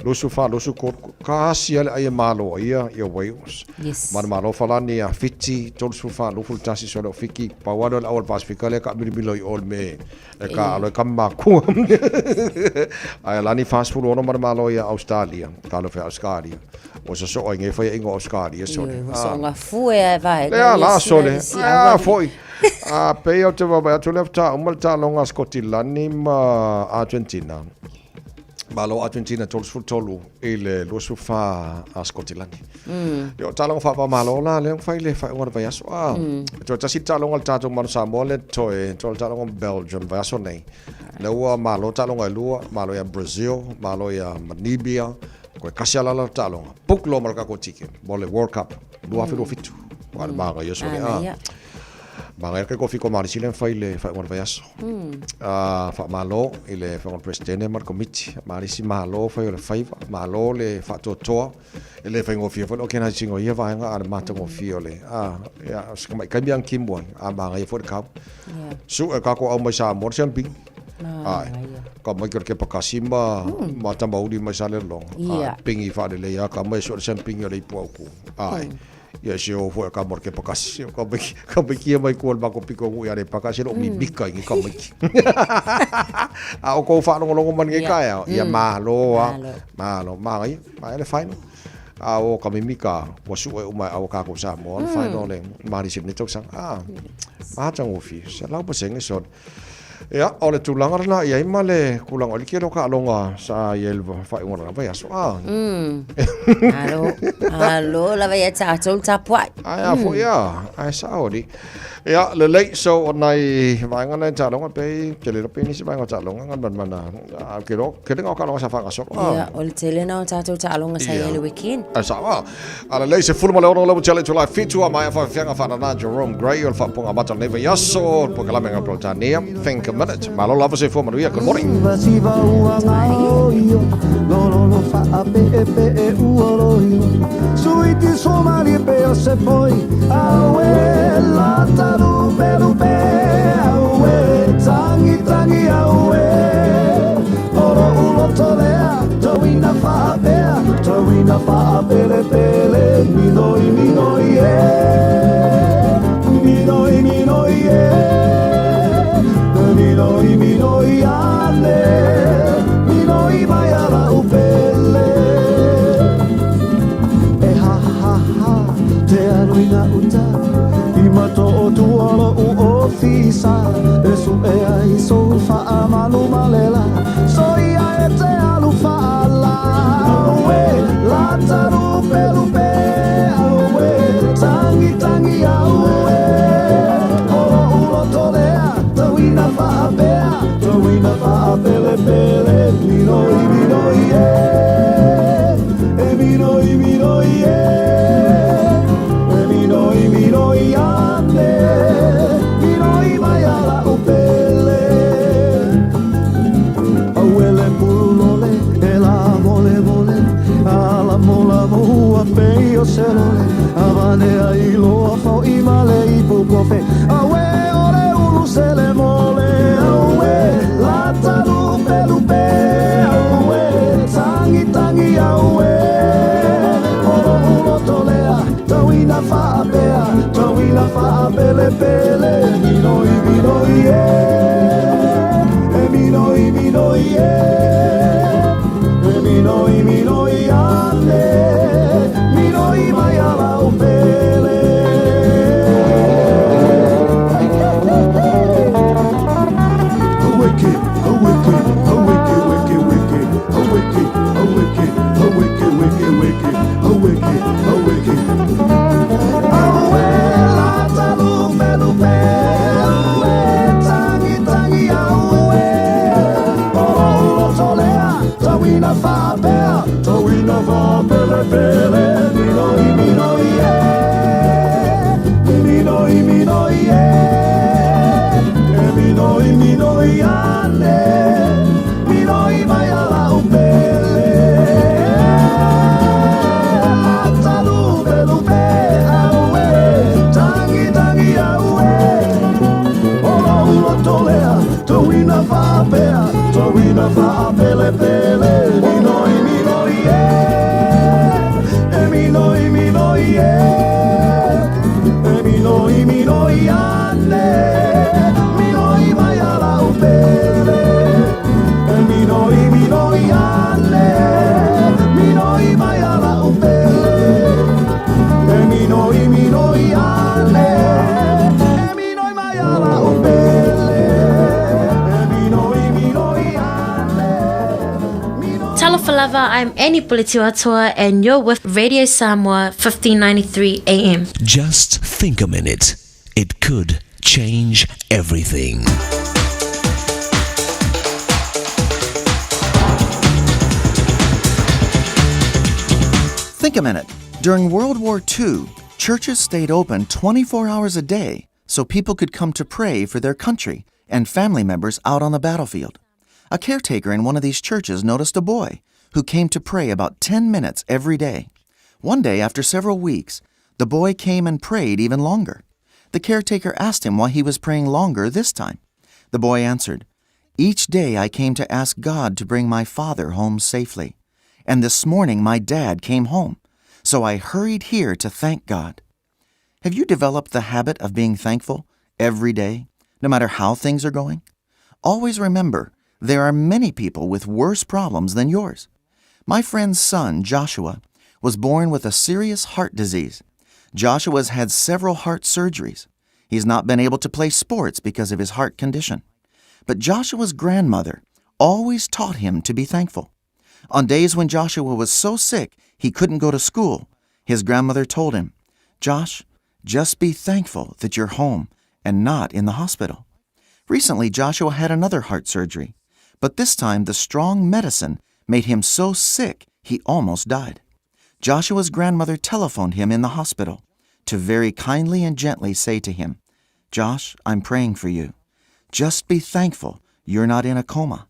24 23 ka asi ale ai e malo ia ia Wales. Yes. Manumalo Falani ia Fiti 34 21 sole o Fiki. Pau ale o le au o le Pasifika lea ka milimilo i o le me e ka alo e ka makua. Ae lani 46 manumalo ia Australia. Ka alo fe Australia. Ua soso'o ai nei faiaʻiga o Australia sole. Ua so'oga fue a e vaega. Lea la sole. A foi. A pei o te vaavaai atu lea faatoa uma le taaloga a Sikotilani ma Argentina. Malo Argentina 33 i le 24 a Sikotilani. Ia o taaloga faava-o-Malo la lea ua fai i le faaiuga o le vaiaso. A, toe tasi le taaloga a le tatou Manu Samoa lea toe, toe o le taaloga ma Belgium vaiaso nei. Lea ua malo taaloga e lua, malo ia Brazil, malo ia Namibia, Koe kasi ala la taaloga. Book loa ma le tatou ticket mo le World Cup 2027. Aua le manaia sole. Manaia. Manaia le kofi komalisi lea na fai i le faaiuga o le vaiaso. Faamalo i le Afioga i le Peresetene ma le Komiti. Malisi malo fai o le faiva, malo le faatoatoa. E le faigofie foi le organise ina o ia vaega a o le matagofie o le, ia, o si tamai taimi lava na timu ai, a manaia foi le kau. Sue tatou au mai Samoa le siamupini. Ae, ka mai ke o le kepakasi ma, ma tamauli mai Salelologa. Ia. Ae, pingi faalelei lava ka mai e sue le siamupini o le ipu autu. Ae, ia se o foi a ka mo le kepakasi. Ka mai, ka mai kia mai kua le mako piko nuu i Aleipata, se loo mimika i ni tamaiti. A o kou faalogologo mai lenei taeao, ia malo lava. Malo. Manaia, manaia le final. A o ka mimika, ua sue uma e au a kākou Samoa le final o le Malisi i lenei tausaga. A, matagofie, 100% sole. Ia, o le tulaga lena i ai ma le tulaga o le tele o taaloga sa i ai i le faaiuga o lena vaiaso. A. Alo, alo lava ia tatou le tapuai. Ae a foi a, ae sao alii. Ia, lelei, so o nai vaega nai taaloga pei, ke le iloa pe nisi vaega o taaloga Galumalemana, a ou te iloa, tele na o taaloga sa faagasolo. Ia, o le tele na o tatou taaloga sa i ai le weekend. Ae sao a. A lelei, 16 le ua tele itula e 7 a maea faafeafeaga faanana Jerome Gray o le faapuaga amata o lenei vaiaso, le polokalame a Peretania, Think a Minute. Malo lava soifua manuia, good morning. ona faapelepele. Minoi minoi e, e minoi minoi e, e minoi minoi ane, minoi mai ala upele. E minoi minoi ane, minoi mai ala upele. E minoi minoi ane, e minoi mai ala upele. E minoi minoi ane. Talofa lava, I'm Annie Puletiwatoa and you're with Radio Samoa 1593 AM. Just think a minute. It could change everything. Think a minute. During World War II, churches stayed open 24 hours a day so people could come to pray for their country and family members out on the battlefield. A caretaker in one of these churches noticed a boy who came to pray about 10 minutes every day. One day, after several weeks, the boy came and prayed even longer. The caretaker asked him why he was praying longer this time. The boy answered, Each day I came to ask God to bring my father home safely. And this morning my dad came home, so I hurried here to thank God. Have you developed the habit of being thankful every day, no matter how things are going? Always remember, there are many people with worse problems than yours. My friend's son, Joshua, was born with a serious heart disease. Joshua's had several heart surgeries. He's not been able to play sports because of his heart condition. But Joshua's grandmother always taught him to be thankful. On days when Joshua was so sick he couldn't go to school, his grandmother told him, Josh, just be thankful that you're home and not in the hospital. Recently, Joshua had another heart surgery, but this time the strong medicine made him so sick he almost died. Joshua's grandmother telephoned him in the hospital to very kindly and gently say to him, Josh, I'm praying for you. Just be thankful you're not in a coma.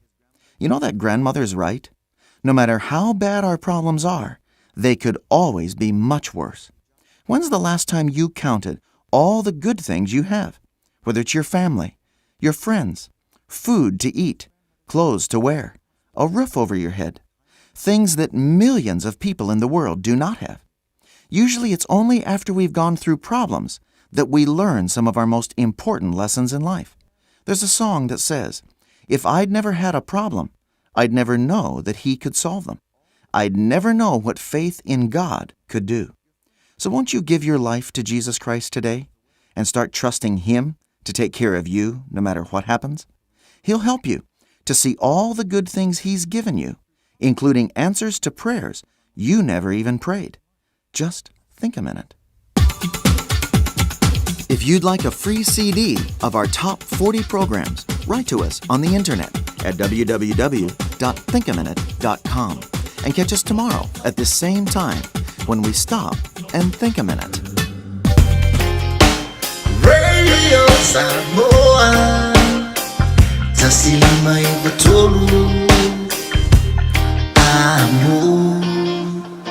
You know that grandmother's right. No matter how bad our problems are, they could always be much worse. When's the last time you counted all the good things you have? Whether it's your family, your friends, food to eat, clothes to wear, a roof over your head, things that millions of people in the world do not have. Usually it's only after we've gone through problems that we learn some of our most important lessons in life. There's a song that says, If I'd never had a problem, I'd never know that He could solve them. I'd never know what faith in God could do. So won't you give your life to Jesus Christ today and start trusting Him to take care of you no matter what happens? He'll help you to see all the good things He's given you, including answers to prayers you never even prayed. Just think a minute. If you'd like a free CD of our top 40 programs, write to us on the internet at www.thinkaminute.com and catch us tomorrow at this same time when we stop and think a minute. Radio Samoa 1593 Amo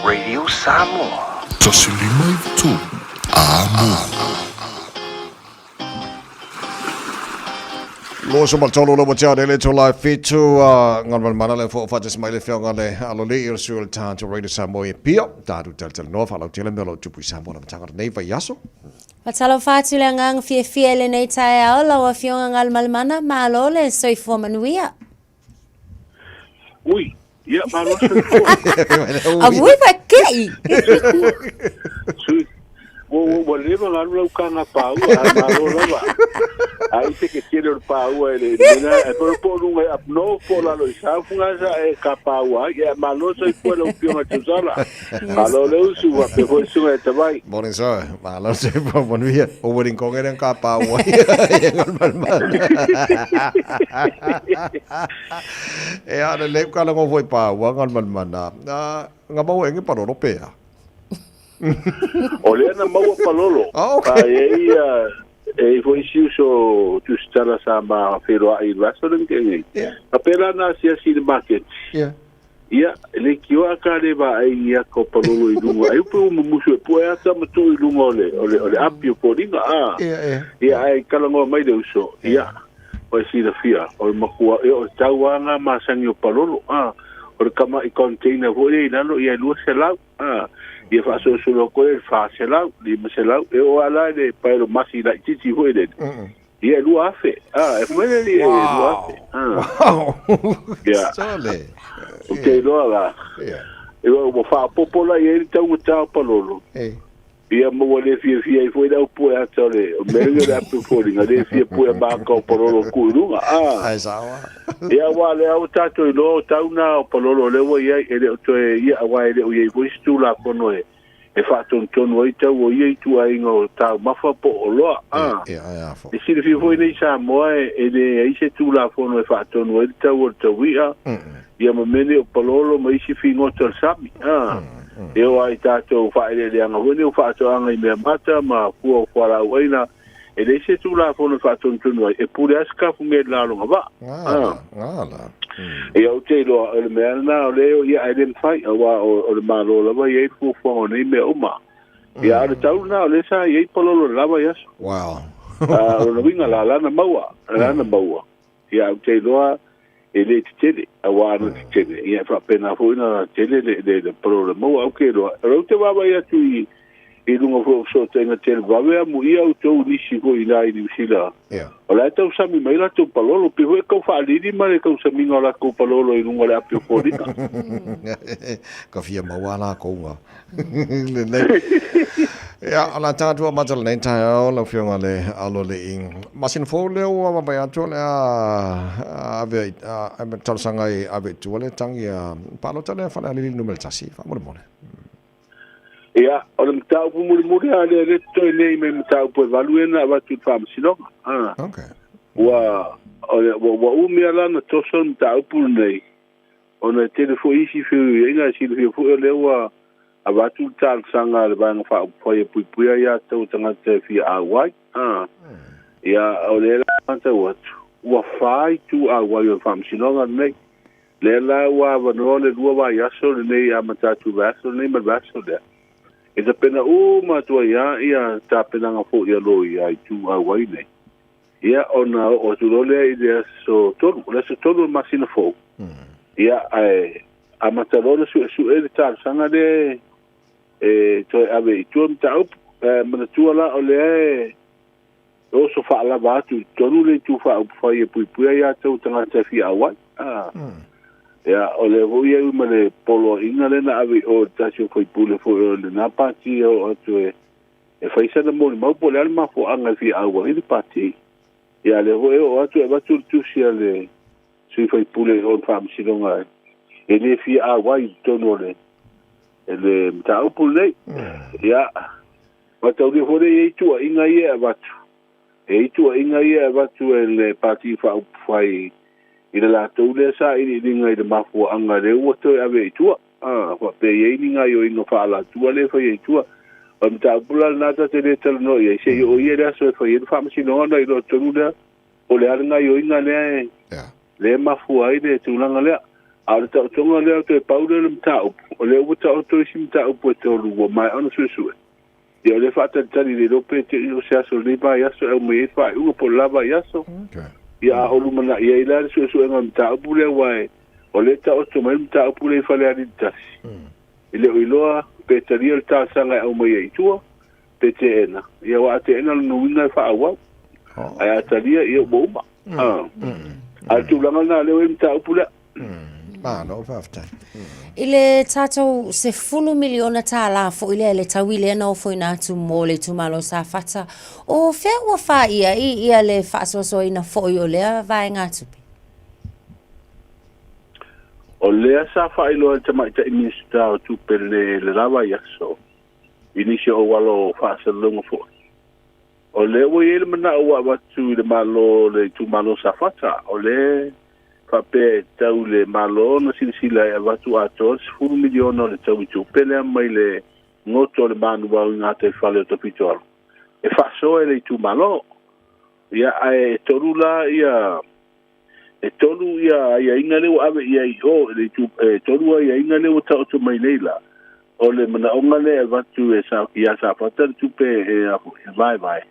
Radio Samoa. 1593 Amo. Lo so matolo lo motea le to lai fitu ngal mal mana le fo fa tes mai le feo le alo le ir sul tan to Radio Samoa e pia ta du tel tel no fa lo tele melo tupu Samoa na matanga nei vai aso. Fatalofa atu le agaga fiafia i lenei taeao, lau Afioga Galumalemana, malo le soifua manuia. Ui, ia, malo soifua. Auoi pakei! Sui, ua, ua, ua leva ona alu lau kaga paua, ae malo lava. Ai se ke tele o le paua e le mena, e polo po o luga i up north po o lalo i south nga sa e ka paua ai, ia malo soifua lau Afioga Tusala. Malo le usu, faapea foi le susuga ia Tavai. Morning sir, malo soifua manuia. O wedding kong e ka paua ai e Galumalemana. E ana le ka longo foi paua Galumalemana. Nga maua e nge palolo pea. O lea na maua palolo. Oh, okay. A e ia e i foi si uso tusitala sa ma wheroa i wrestling ke nei. Yeah. A pera na asiasi i le market. Yeah. Ia, le kioa ka le va ai ia ko palolo i lunga. Ai upe u mumusu e pua e ata matou i lunga o le, o le, o le api o foliga, a. Yeah, yeah. Ia, ai kalangoa mai le uso. Ia. O e silafia, o le makua, e o le tauaga masani o palolo, a, o le kama'i container foi lea i lalo ia e 200, a, ia faasolosolo atu ai le 400, 500, e oo lava la i le paelo masi laitiiti foi lele, ia e 2,000, a, e fai mai le alii e 2,000, a. Ia. Ou te iloa la, ua faaopoopo la i ai le taugata o palolo. Ia ma ua le fiafia ai foi le au pue ata o le o mea lea o le ape o foliga, le fia pue ma aka o palolo tuu i luga. A. Ai sao a. Ia aua o lea ua tatou iloa o tau na o palolo lea ua i ai, e le o toe ia aua e le o i ai foi se Tulafono e e faatonutonu ai tau o ia ituaiga o taumafa po o oloa. A. Ia, ia, a fo. E silafia foi nei i Samoa e, e leai se Tulafono e faatonu ai le tau o le taui'a, ia ma mea nei o palolo ma isi figota o le sami. A. E oo lava i tatou faaeleeleaga foi nei o faatoaga i meamata ma fua o fualaau aina, e leai se Tulafono e faatonutonu ai, e pule lava se kafuge i le laloga vaa. Gala, gala. Ia ou te iloa, o le mea lena o lea e o ia ae le mafai, aua o le Malo lava e i ai le fuafuaga o nei mea uma. Ia, a o le tau lena o lea sa i ai palolo i le la vaiaso. Wow. O lona uiga la, lana maua, lana maua. Ia, ou te iloa e le tetele, aua ana tetele, ia e faapena foi ona tele le, le, le palolo e maua. Ou te iloa, o lea ou te vaavaai atu i, i luga foi o fesootaiga televave, amuia outou nisi foi i ina i Niu Sila, o la e tausami mai latou palolo, pei foi e tau faalili ma le tausamiga o latou palolo i luga o le api o foliga. Ka fia maua a lakou ga. Lelei. Ia, o le a tatou amata lenei taeao lau Afioga i le Aloalii. Masina fou lea ua vaavaai atu o le a ave ai, talosaga e ave i tua le tagi a palota lea Falealili Nu.1, faamolemole. Ia, o le mataupu mulimuli lava lea lea totoe nei mai mataupu e valu ia na avatu i le Faamasinoga. Ah. Okay. Ua, o le, ua, ua umi lava la ona toso le mataupu lenei, ona e tele foi isi feuiuiaiga e silafia foi o lea ua avatu le talosaga a le Vaega Faaupufai e puipuia ia tou tagata e fia auai. Ah. Ia, o lea la matau atu, ua fa itu auai o le Faamasinoga lenei. Lea la ua avanoa le lua vaiaso lenei e amata atu i le vaiaso lenei ma le vaiaso lea. E tapena uma atu ai lava ia tapenaga foi a loia i itu auai nei. Ia, ona oo atu loa lea i le aso 3, o le aso 3 o le masina fou. Ia, ae amata loa ona suesue le talosaga lea e toe ave i tua le mataupu. Ae manatua la o lea e oso faalava atu i totonu le itu faaupufai e puipuia ia tou tagata e fia auai. Ia, o lea foi e ui ma le poloaiga lea na ave i o i le tasi o faipule foi o lena pati e oo atu e e fai sana molimau po o le a le mafuaaga e fia auai ai le pati. Ia, lea foi e oo atu e avatu le tusi a le sui faipule i o i le faamasinoga e le fia auai i totonu o le le mataupu lenei. Ia, mataulia foi lea e i ai tuuaiga ia e avatu. E i ai tuuaiga ia e avatu e le Pati Faaupufai i le latou lea sailiiliga i le mafuaaga lea ua toe ave i tua. A, faapea e i ai ni gaoioiga faaalatua lea e faia i tua. O le mataupu la lena ta te le talanoa i ai, se i oo ia i le aso e fai ai le faamasinoga ona iloa tonu lea po o le a le gaoioiga lea e lea e mafua ai le tulaga lea. A o le taotoga lea o toe pau lea o le mataupu, o lea ua taoto isi mataupu e tolu ua maea ona suesue. Ia o lea e faatalitali le iloa pe te i o se aso o lenei vaiaso e aumai ai le faaiuga po o le la vaiaso. Ia a o lumanai ai la le suesuega o le mataupu lea aua e o lea e taoto mai le mataupu lea i Falealili 1. E le o iloa pe talia le talosaga e aumai ai i tua pe teena. Ia aua a teena lona uiga e faaauau. Ae a talia ia ua uma. A o le tulaga lena lea ua i ai le mataupu lea. Malo faafetai. I le tatou $10 miliona foi lea le taui lea na ofoina atu mo le itumalo o Safata, o fea ua faia ai ia le faasoasoaina foi o lea vaegatupe? O lea sa faailoa e le Tamaitai Minisita o Tupe le le la vaiaso i nisi o auala o faasalalauga foi. O lea ua i ai le manao ua avatu i le Malo o le itumalo o Safata, o lea faapea e tatau i le Malo ona silasila e avatu atoa le $10 miliona o le taui tupe lea mai le goto o le manuvao i gataifale o Tafitoala e faasoa e le itumalo. Ia, ae e tolu la ia e tolu ia aiaiga lea ua ave i ai i o i le itu, e tolu aiaiga lea ua taoto mai nei la, o le manaoga lea e avatu e sa, ia Safata le tupe e, e vaevae.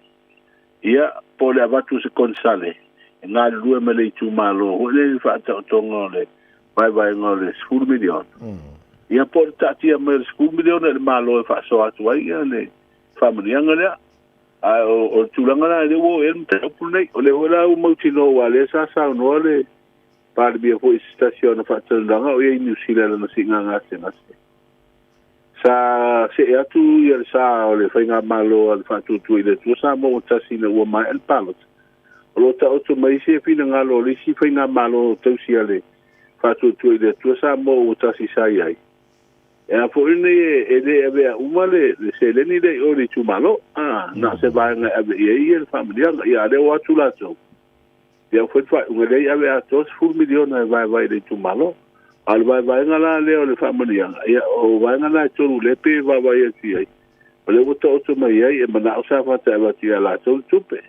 Ia, po o le avatu o se konesale e galulue ma le itumalo foi lea i le faataotoga o le vaevaega o le $10 miliona. Ia po o le taatia mai o le $10 miliona i le Malo e faasoa atu ai ia le faamanuiaga lea. Ae o le tulaga la lea ua oo i ai le mataupu lenei. O lea foi la ua mautinoa aua o lea sa saunoa le Palemia foi i se tasi o ana faatalanoaga o i ai i Niu Sila i lana siiga gasegase. Sa see atu ia le sa o le Faigamalo a le Faatuatua i le Atua Samoa ua tasi ina ua maea le palota. O lo o taoto mai se finagalo o le isi Faigamalo tausi a le Faatuatua i le Atua Samoa ua tasi sa i ai. E a foi lenei e le avea uma le seleni lea i o i le itumalo, a, na o se vaega e ave i ai ia le faamanuiaga. Ia, a o lea ua o atu latou, ia ua fai le faaiuga, e leai, ave atoa le $10 miliona e vaevae i le itumalo. A o le vaevaega la lea o le faamanuiaga, ia, o vaega na e tolu lea pei e vaavaai atu i ai, o lea ua taoto mai ai e manao Safata e avatu ia latou le tupe.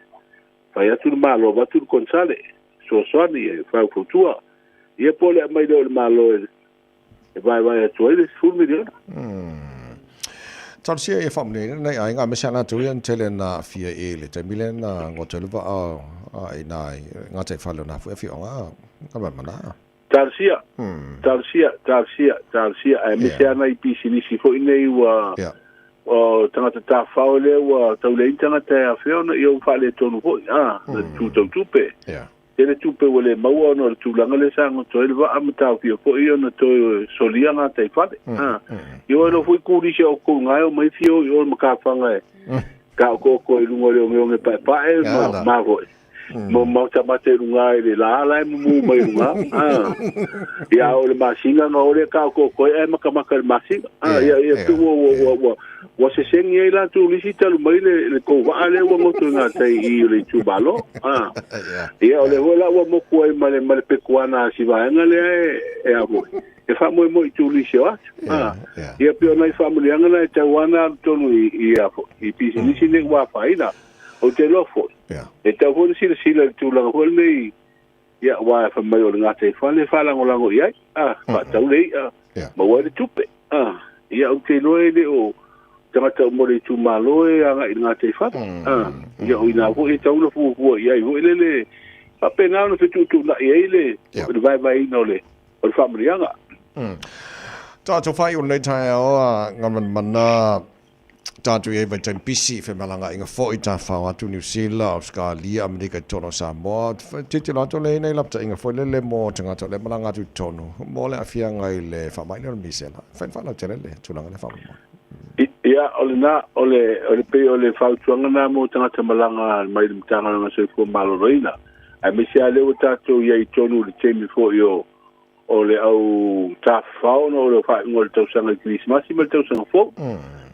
Fai atu le Malo, avatu le konesale, fesoasoani e faufautua. Ia po o le aumai lea o le Malo e vaevae atu ai le $10 miliona. Talosia ia faamanuiaina lenei aiga aemaise a latou ia na tele na aafia i le taimi lea na goto ai le vaa i ina i gataifale o na foi afioaga Galumalemana. Talosia, talosia, talosia, talosia, aemaise lava nai pisinisi foi nei ua o tagata tafafao lea ua tau leai ni tagata e afea ona ia ua faaletonu foi, a, le tu tau tupe. Tele tupe ua le maua ona o le tulaga lea sa goto ai le vaa ma taofia foi ona toe solia gataifale. A, ia ua iloa foi kulisi a outou ga e omai fia o i o i makafaga e taotooko i luga o le ogeoge paepae ma ma foi. Ma matamata i luga i le la la e mumu mai luga. Ia o le masina na o le taotooko ai ae matamata i le masina. Ia ia tu ua ua ua ua sesegi ai la turisi talu mai le tou vaa lea ua goto i gatai i le itumalo. Ia o lea foi la ua moku ai ma le ma le pekuana a si vaega lea e a foi e faamoemoe i turisi o atu. Ia pei o nai faamanuiaga na e tau lava ona alu tonu i a foi i pisinisi nei ua afaina. Ou te iloa foi, e tatau foi ona silasila i le tulaga foi lenei, ia, aua fai mai o le gataifale e faalagolago i ai, a, faatau le i'a, maua ai le tupe, a. Ia, ou te iloa e le o tagata uma o le itumalo e agai i le gataifale, a. Ia, o i ina foi e tatau ona fuafua i ai foi lele, faapena ona fetuutuunai ai le vaevaeina o le faamanuiaga. Tatou faaiu lenei taeao a Galumalemana Tatou i ai vaitaimi pisi i femalagaaiga foi, tafao atu Niu Sila, Ausekalia, Amerika i totonu o Samoa. Tilotilo atu lea i nai lapataiga foi lele mo tagata o lea e malaga atu i totonu mo le aafiaga i le faamai lea o le misela. E fai le faalautele le tulaga lea faamolemole. Ia, o lena, o le, o le pei o le fautuaga lena mo tagata malaga mai le Matagaluega o le Soifua Maloloina, aemaise lava lea ua tatou i ai i totonu i le taimi foi o, o le au tafafao ona o le faaiuga o le tausaga i Kerisimasi ma le tausaga fou.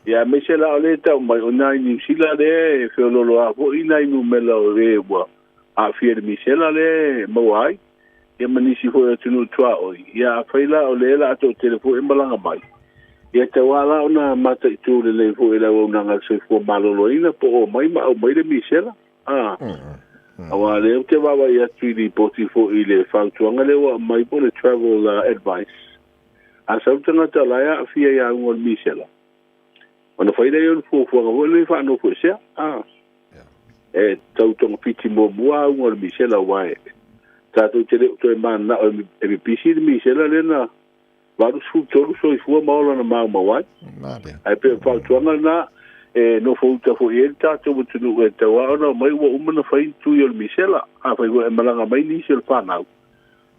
Ia aemaise la o lea e tau mai o nai Niu Sila lea e feolooloa foi nai numera o e ua aafia i le misela lea e maua ai, ia ma nisi foi o atunuu tuaoi. Ia afai la o lea o le a toatele foi e malaga mai, ia e tatau lava la ona mataitu lelei foi e le auaunaga a le soifua maloloina po o omai ma aumai le misela. A, aua o lea ou te vaavaai atu i lipoti foi i le fautuaga lea ua aumai po o le travel advice, a sau le tagata o la e aafia i auga o le misela, ona fai lea o le fuafuaga foi lenei faanofoesea. A, e tau togafiti muamua auga o le misela, aua e tatou te le o toe mananao e pipisi le misela lea na 83 soifua ma ola na maumau ai. Ae pei o le fautuaga lena, e nofo uta foi i ai le tatou atunuu e tatau lava ona omai ua uma ona fai ni tui o le misela. Afai foi e malaga mai nisi o le fanau,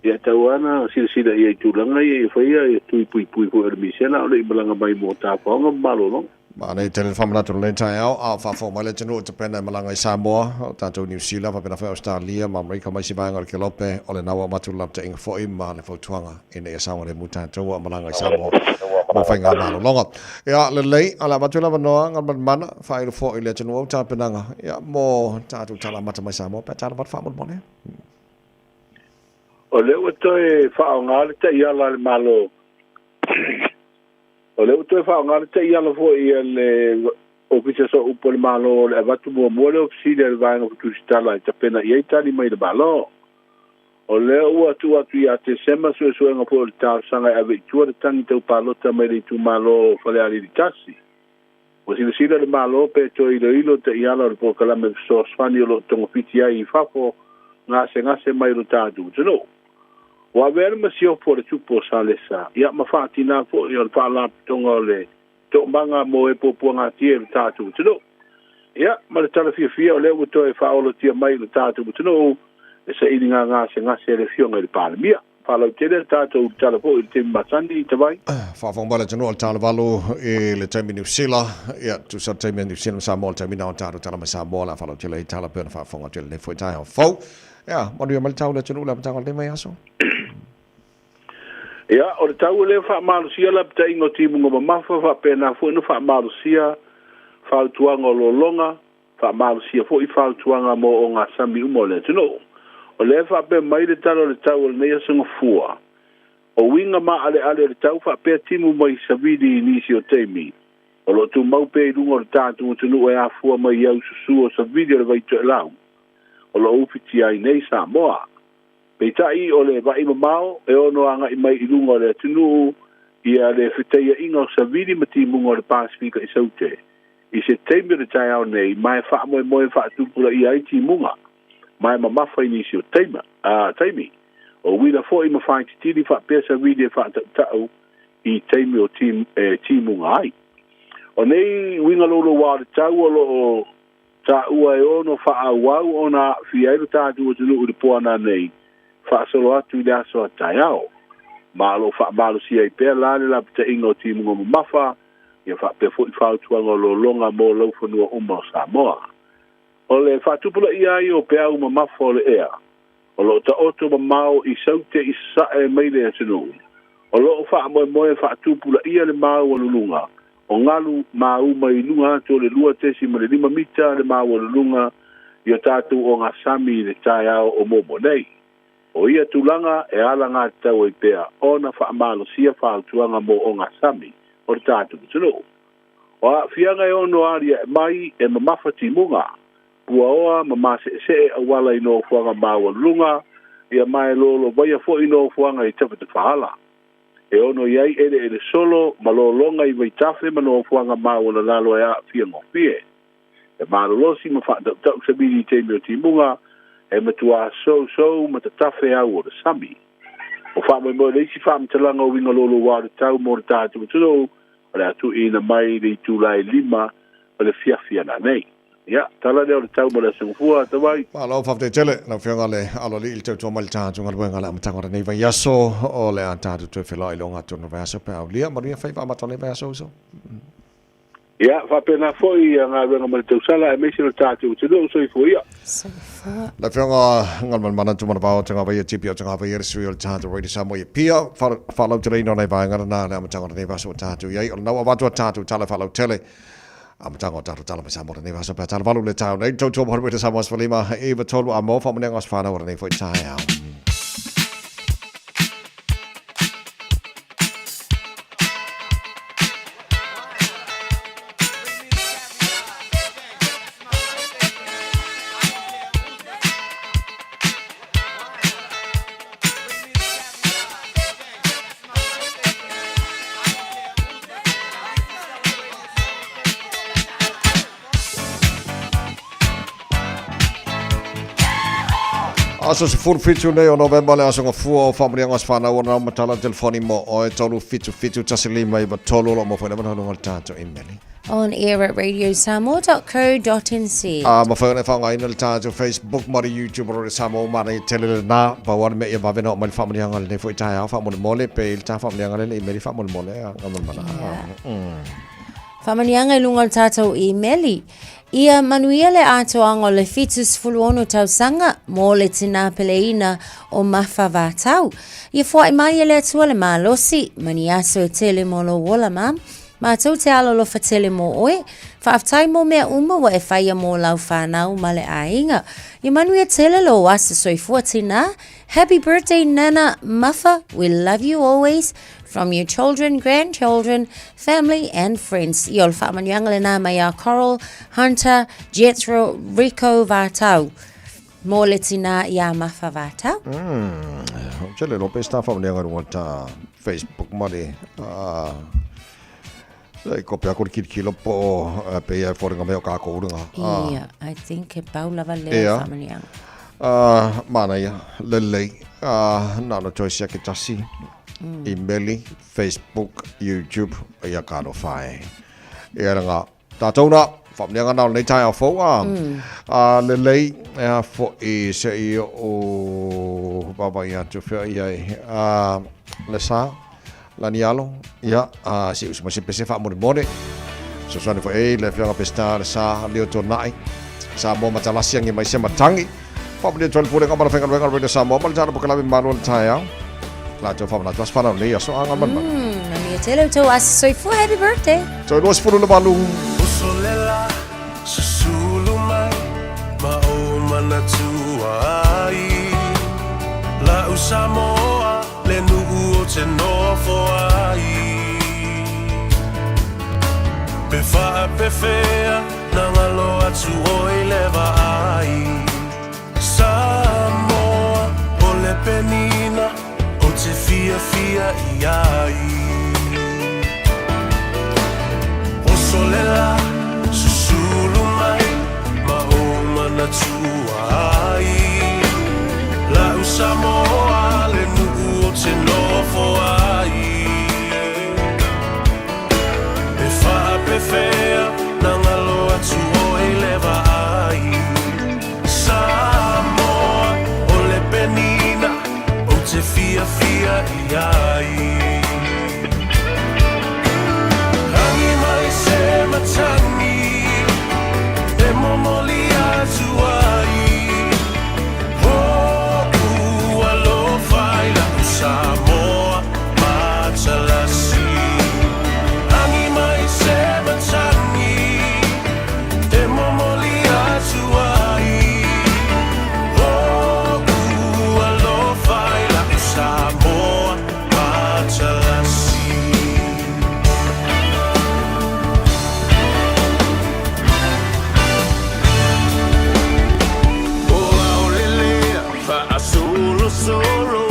ia e tatau lava ona silasila i ai i tulaga ia ia faia tui puipui foi o le misela a o le i malaga mai mo tafaoga ma malologa. Maanei tele le faamanatu o lenei taeao, a o faafofoga mai le atunuu e tapena e malaga i Samoa, o tatou Niu Sila, faapena foi Ausetalia ma Amerika ma isi vaega o le Kelope, o lena ua avatu le lapataiga foi ma le fautuaga ina ia saogalemu tatou a malaga i Samoa mo faigamalologa. Ia, lelei, o le a avatu le avanoa Galumalemana, faailo foi i le atunuu au tapenaga, ia, mo tatou tala amata mai Samoa pe a tala avatu faamolemole. O lea ua toe faaaoga le taiala a le Malo. O lea ua toe faaaoga le taiala foi a le Ofisa Sooupu o le Malo o le avatu muamua lea o fesili a le Vaega Tusitala e tapena i ai tali mai le Malo. O lea ua tuu atu ia Tesema suesuega foi o le talosaga e ave i tua le tagi tau palota mai le itumalo o Falealili 1. Ua silasila le Malo pe toe iloilo taiala o le polokalame fesoasoani o lo o togafiti ai i fafo gasegase mai lo tatou atunuu. Ua avea le masiofo a le Tupu o Salesa, ia ma faatinā foi o le Faalapotopotoga o le Toomaga mo e Puapuagatia i lo tatou atunuu. Ia, ma le tala fiafia o lea ua toe faaolatia mai i lo tatou atunuu le sailiga gasegase a le Afioga i le Palemia. Faalautele le tatou tala foi i le taimi masani, Tavai. Faafofoga mai le atunuu o le Tala i le taimi Niu Sila. Ia, tusa le taimi a Niu Sila ma Samoa, le taimi na o tatou tala mai Samoa, o le a faalautele ai tala pei ona faafofoga atu i lenei foi taeao fou. Ia, manuia mai le tau i le atunuu i le amataga o lenei vaiaso. Ia, o le tau lea faamalosia lapataiga o timuga mamafa, faapena foi ona faamalosia fautuaga o lologa, faamalosia foi fautuaga mo ogasami uma o le atunuu. O lea e faapea mai le tala o le tau o lenei aso Gafua, o uiga maaleale o le tau faapea timu mai savili i nisi o taimi, o lo o tumau pea i luga o le tatou atunuu e afua mai i au susu o savili o le Vaitoelau o lo o ufitia ai nei Samoa. Peitai o le vaai mamao e ono agai mai i luga o le atunuu ia le fetaiaiga o savili ma timuga o le Pasefika i Saute i se taimi o le taeao nei ma e faamoemoe faatupulaia ai timuga ma e mamafa i nisi o taima, a, taimi. O uila foi ma faititili faapea savili e faatautau i taimi o tim, e timuga ai. O nei uiga loulouā o le tau o lo o taua e ono faaauau ona aafia ai lo tatou atunuu i le poana nei faasolo atu i le aso a taeao. Ma o lo o faamalosia ai pea la le lapataiga o timuga mamafa, ia faapea foi fautuaga o lologa mo laufanua uma o Samoa. O le faatupulaia ai o peau mamafa o le ea, o lo o taoto mamao i Saute i sasae mai le atunuu, o lo o faamoemoe faatupulaia le maualuluga o galu mauma i luga atu o le 2.5 mita le maualuluga i o tatou ogasami i le taeao o muamua nei. O ia tulaga e alagatatau ai pea ona faamalosia fautuaga mo ogasami o le tatou atunuu. O aafiaga e ono aliae mai e mamafa timuga, puaoa ma maseesee auala i nofoaga maualuluga, ia ma e lolovaia foi nofoaga i tafatafaala. E ono i ai eleele solo ma lologa i vaitafe ma nofoaga maualalalo e aafia gofie. E malolosi ma faatautau savili i taimi o timuga, e matuā sousou ma tatafe au o le sami. O faamoemoe le isi faamatalaga o uiga loulouā o le tau mo le tatou atunuu o le a tuuina mai i le itula e 5 o le fiafi ananei. Ia, tala lea o le tau mo le aso Gafua, Tavai. Malo, faafetai tele lau Afioga le Aloalii i le tautua mai le tatou galuega i le amataga o lenei vaiaso. O le a tatou toe feiloai i le ogatotonu o le vaiaso pe a aulia. Manuia faiva amata o lenei vaiaso uso. Ia, faapena foi ia galuega ma le tausala aemaise lo tatou atunuu. Soifua ia. Soifua. Lau Afioga Galumalemana Tumanavao o Tagavaia Tipi o Tagavaia le sui o le tatou Radio Samoa i Apia, faalauteleina o nai vaega lena le amataga o lenei vaiaso ua tatou i ai. O lena ua avatu a tatou tala faalautele amataga o tatou tala mai Samoa lenei vaiaso pe a tala valu le taeao nei. Tautua mo Radio Samoa 15 93 a mo faamanuiaga o se whanau o lenei foi taeao. Aso 17 nei o Novema le aso gafua o faamanuiaga o se whanau o nā matala telefoni mo oe 377 15 93 o lo mo whaina mana hunga le tātou email. On air at radiosamoa.co.nz. A mafai ona e faaaogaina le tatou Facebook ma le YouTube o Radio Samoa ua manaia tele lena. Pau lava le mea ia vave ona oo mai le faamanuiaga lenei foi taeao faamolemole pe i le ta faamanuiaga lea le email faamolemole a ngamalamala. Faamanuiaga i luga o le tatou email. Ia manuia le atoaga o le 76 tausaga mo le tinā peleina o Mafa Vatau. Ia foai mai e le Atua le malosi, ma ni aso e tele mo lou ola ma. Mātou te alolofa tele mō oe. Faafetai mō mea uma ua e whaia mō lau whānau ma le āinga. Ia manuia tele lou aso soifua tinā. Happy birthday Nana Mafa, we love you always from your children, grandchildren, family and friends. Ia o le faamanuiaga lenā mai a Coral, Hunter, Jethro, Rico Vatau. Mō le tinā i a Mafa Vatau. Tele lope sta faamanuiaga i luga o le ta Facebook ma le i kope aku le kilikilo po o pe ia e foliga mai o kākou uluga. Ia, I think he pau lava lea faamanuiaga. Manaia, lelei, na ona toe siaki tasi, imeli, Facebook, YouTube, ia ka alofa e. Ia nga, tātou na, whaamnianga na o lenei taeao fou, a, a lelei, e a fo'i se i o vaavaai atu fea i ai. A, le sa, lani alo, ia, a, se i usi mai se pese faamolemole. Fesoasoani foi ai le Afioga Pesita le sa, leo tuanai, Samoa matalasi agi mai se matagi. Faamanuia atu ai le Pulega ma le Faigaluega o le Radio Samoa ma le Tala Pokalame Malo o le taeao. Latou faamanatu aso fanau nei aso a Gamalemale. Manuia tele outou aso soifua. Happy birthday. Toe 28. Usolela susulu mai ma ou manatua ai La'u Samoa le nu'u o te nofo ai Pe faapefea na galo atu oi le vaai Samoa o le penina o te fiafia i ai Oso le la susulu mai ma ou manatua ai La'u Samoa le nu'u o te nofo ai Pe faapefea na galo atu oi le vaai Samoa o le penina o te fiafia i ai Agi mai se matagi e momoli atu ai Ho'u alofa i la'u Samoa matalasi Agi mai se matagi e momoli atu ai Ho'u alofa i la'u Samoa matalasi. O aolelea faasolosolo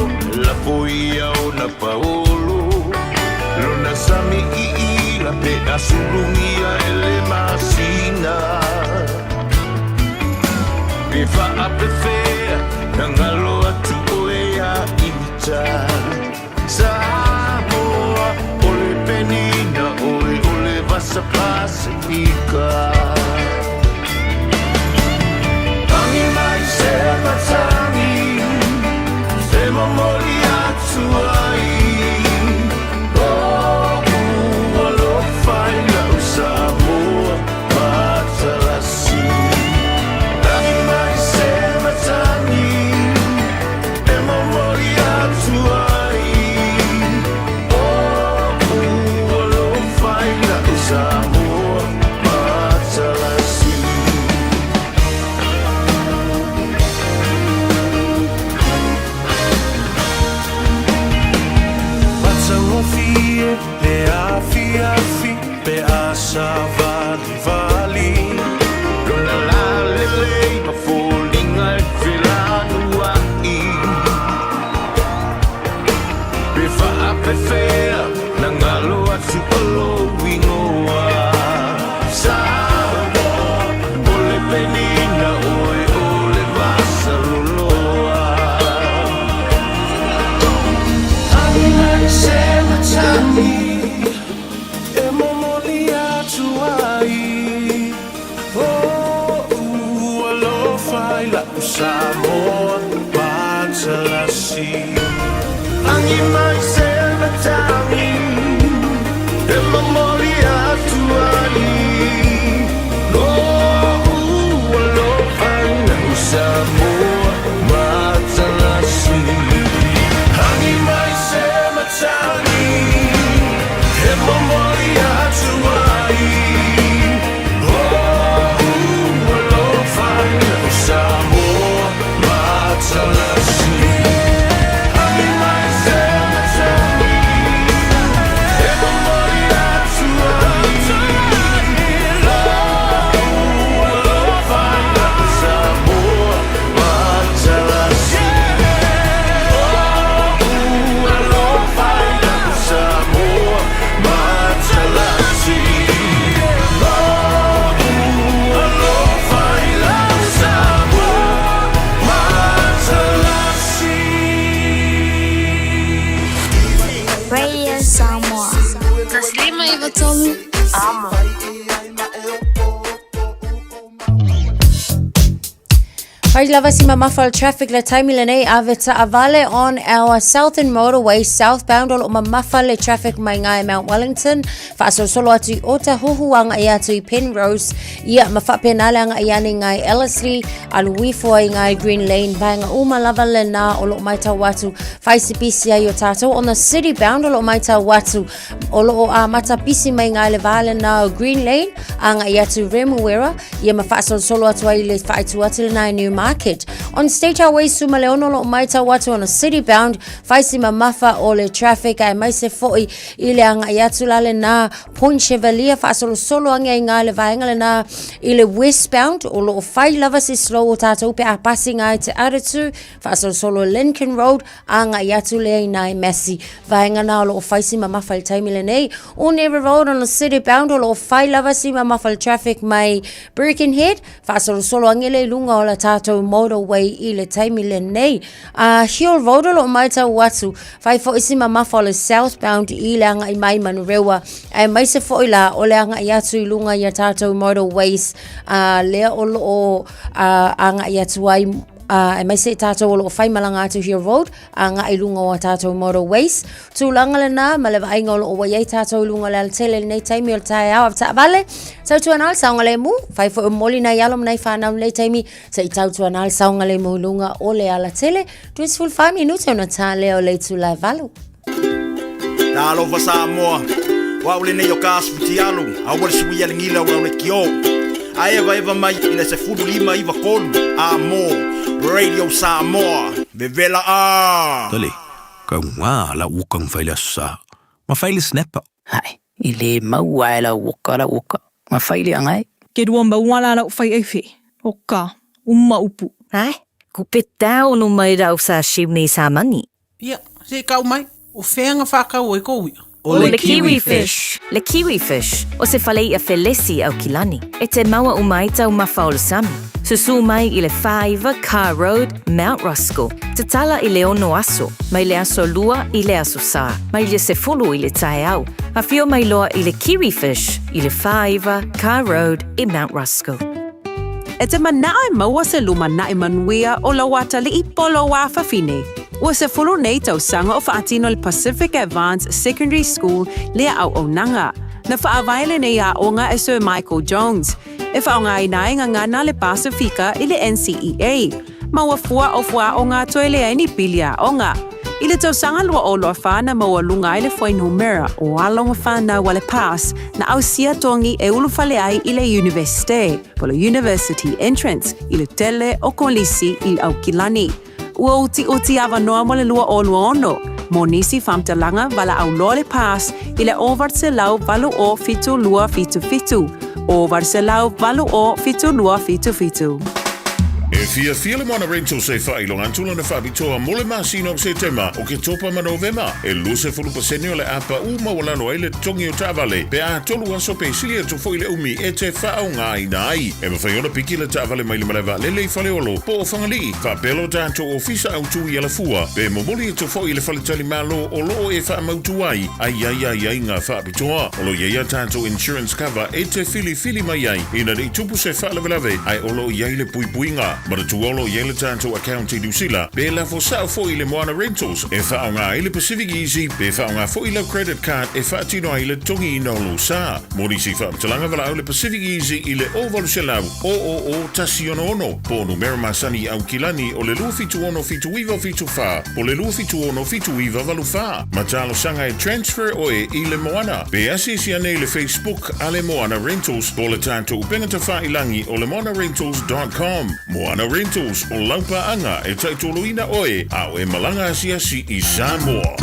lafoia ona paolo lona sami iila pe asulugia e le masina pe faapefea na galo atu oe ia ita Samoa o le penina oe o le vasa Pasifika Agi mai se matagi e momoli atu ai O'u alofa i la'u Samoa matalasi Agi mai se matagi e momoli atu ai O'u alofa i la'u Samoa matalasi. Matagofie le afiafi pe a savalivali Lona lalelei ma foliga e felanua'i pe faapefea na galo atu o lou igoa Samoa o le penina oe o le vasaloloa Agi mai se matagi e momoli atu ai O'u alofa i la'u Samoa matalasi Agi mai se matagi. Radio Samoa. 153 Amo. Fai lava si mamafa o le traffic le taimi lenei ave taavale on our southern motorway southbound o loo mamafa le traffic mai ngai Mount Wellington faasolosolo atu i Otahuhu agai atu i Penrose ia ma faapena le agai ane ngai Ellerslie alu ifo ai ngai Green Lane vaega uma lava lena o loo matau atu fai si pisi ai o tatou on the city bound o loo matau atu o loo amata pisi mai ngai le va lena o Green Lane agai atu Remuera ia ma faasolosolo atu ai le faaitu atu lena i Newmarket. On State Highway 16 o loo matau atu on a city bound fai si mamafa o le traffic aemaise foi i le agai atu la lena Point Chevalier faasolosolo age ai ngā le vaega lena i le westbound o loo fai lava se slow o tātou pe a pasi ngā i te Aratu faasolosolo Lincoln Road agai atu lea i nai Massey vaega na o loo fai si mamafa i le taimi lenei Onera Road on the city bound o loo fai lava si mamafa le traffic mai Birkenhead faasolosolo age lea i luga o la tātou motorway i le taimi lenei. A Hill Road o loo maitau atu, fai foi si mamafa o le southbound i le agai mai Manurewa, aemaise foi la o le agai atu i luga i a tātou motorways, a lea o loo agai atu ai aemaise i tātou o loo fai malaga atu Hill Road, agai i luga o a tātou motorways. Tulaga lena ma le vaaiga o loo ua i ai tātou i luga o le alatele i lenei taimi o le taeao a taavale. Tautuana le saogalemu, fai foi o momoli nai alo ma nai whanau i lenei taimi, se i tautuana le saogalemu i luga o le alatele. 24 minute ona tā lea o le itula e 8. Talofa Samoa, o au lenei o ka Asufutialu, aua le suia le gila o le kio. A evaeva mai i le 15 93 a mo Radio Samoa, vevela a! Tole, kau ngā la ukang fai le aso sa, ma fai le snapper. Hai, i le maua e lau oka lau oka, ma fai le angai. Ke rua maua la lau fai ai fe, o ka, uma upu. Hai, ku pe tau no mai rau sa shimni sa mani. Ia, se i kau mai, o fea na whakau ai kou ia? O le kiwi fish. Le kiwi fish, o se fale i'a felesi Aukilani. E te maua uma ai taumafa o le sami. Susū mai i le 49 Carr Road, Mount Roskill. Tatala i le 6 aso, mai le aso Lua i le aso Sā, mai le 10 i le taeao. Afio mai loa i le Kiwi Fish i le 49 Carr Road i Mount Roskill. E te manao e maua se lumanaʻi manuia o lau atalii po o lou afafine. Ua 10 nei tausaga o faatino le Pacific Advance Secondary School lea auaunaga. Na faavae lenei aoga e Sir Michael Jones. E faaaogaina ai gagana le Pasifika i le NCEA. Ma ua fua o fuaaoga toe leai ni pili aoga. I le tausaga 2024 na maualuga ai le fuainumera o alo ma fanau a le PASS na ausia togi e ulufale ai i le Iunivesite, po o le University Entrance, i le tele o kolisi i Aukilani. Ua utiuti avanoa mo le 2026 mo nisi faamatalaga valaau loa le PASS i le 800 0 7277, 800 0 7277. E fiafia le Moana Rentals e faailoga atu lana faapitoa mo le masina o Setema, Oketopa ma Novema. E 20% o le a paʻu maualalo ai le totogi o taavale pe a 3 aso pe sili atu foi le umi e te faaaogaina ai. E mafai ona piki le taavale mai le malae vaalele i Faleolo po o Fagalii, faapea lo tatou ofisa autu i Alafua, pe momoli atu foi i le faletalimalo o loo e faamautu ai ai ai ai ai ngā faapitoa. O lo o i ai a tatou insurance cover e te filifili mai ai ina ne i tupu se faalavelave ae o lo o i ai le puipuiga. Manatua o lo o i ai le tatou account i Niu Sila pe lafo sao foi i le Moana Rentals e faaaoga ai le Pacific Easy pe faaaoga foi lau credit card e faatino ai le totogiina o lou sa. Mo nisi faamatalaga valaau le Pacific Easy i le 0800 000 166 po o numera masani i Aukilani o le 276 7974 po o le 276 7984. Ma talosaga e transfer oe i le Moana. Pe asiasi ane i le Facebook a le Moana Rentals po o le tatou upega tafailagi o le moanarentals.com. Moana Rentals, o lau paaga e taitoloina oe a o e malaga asiasi i Samoa.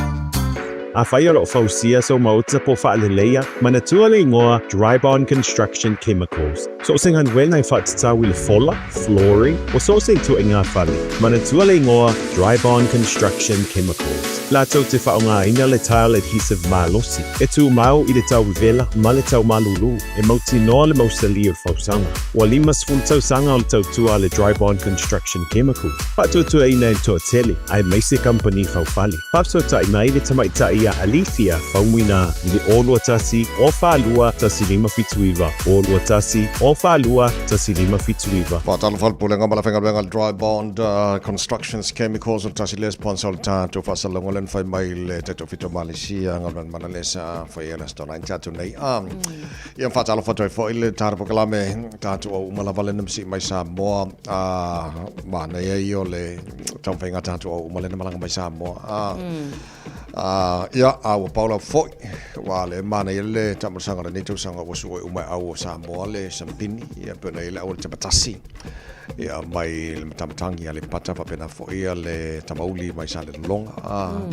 Afai o lo o fausia sou maota po o faaleleia, manatua le igoa Drybond Construction Chemicals. So o se galuega e faatatau i le fola, flooring, o so o se ituaiga fale. Manatua le igoa Drybond Construction Chemicals. Latou te faaaogaina le tile adhesive malosi, e tumau i le tau vevela ma le tau malulu, e mautinoa le mausali o le fausaga. Ua 50 tausaga o le tautua a le Drybond Construction Chemicals, faatuatuaina e le toatele, aemaise kamupani faufale. Faafesootai mai le tamaitai ia Alifia Faumuina i le 0 21 0 42 1579, 0 21 0 42 1579. Faatalofa le Pulega ma le Faigaluega a le Dry Bond Constructions Chemicals o le tasi lea sponsor o le tatou faasalalauga lea na fai mai le Taitofitu o Malesia galuega mana lea sa faia le Aso Toonai na tatou nei. Ia faatalofa atu ai foi le tatou polokalame tatou au uma lava lea na masii mai Samoa manaia ia o le taumafaiga a tatou au uma lea na malaga mai Samoa. Ia, a ua pau lava foi, ua le manaia le taamalosaga o lenei tausaga ua sue uma e au o Samoa le sampini, ia pei ona i ai le au o le Tamatasi, ia mai le Matamatagi a Aleipata faapena foi ia le Tamauli mai Salelologa,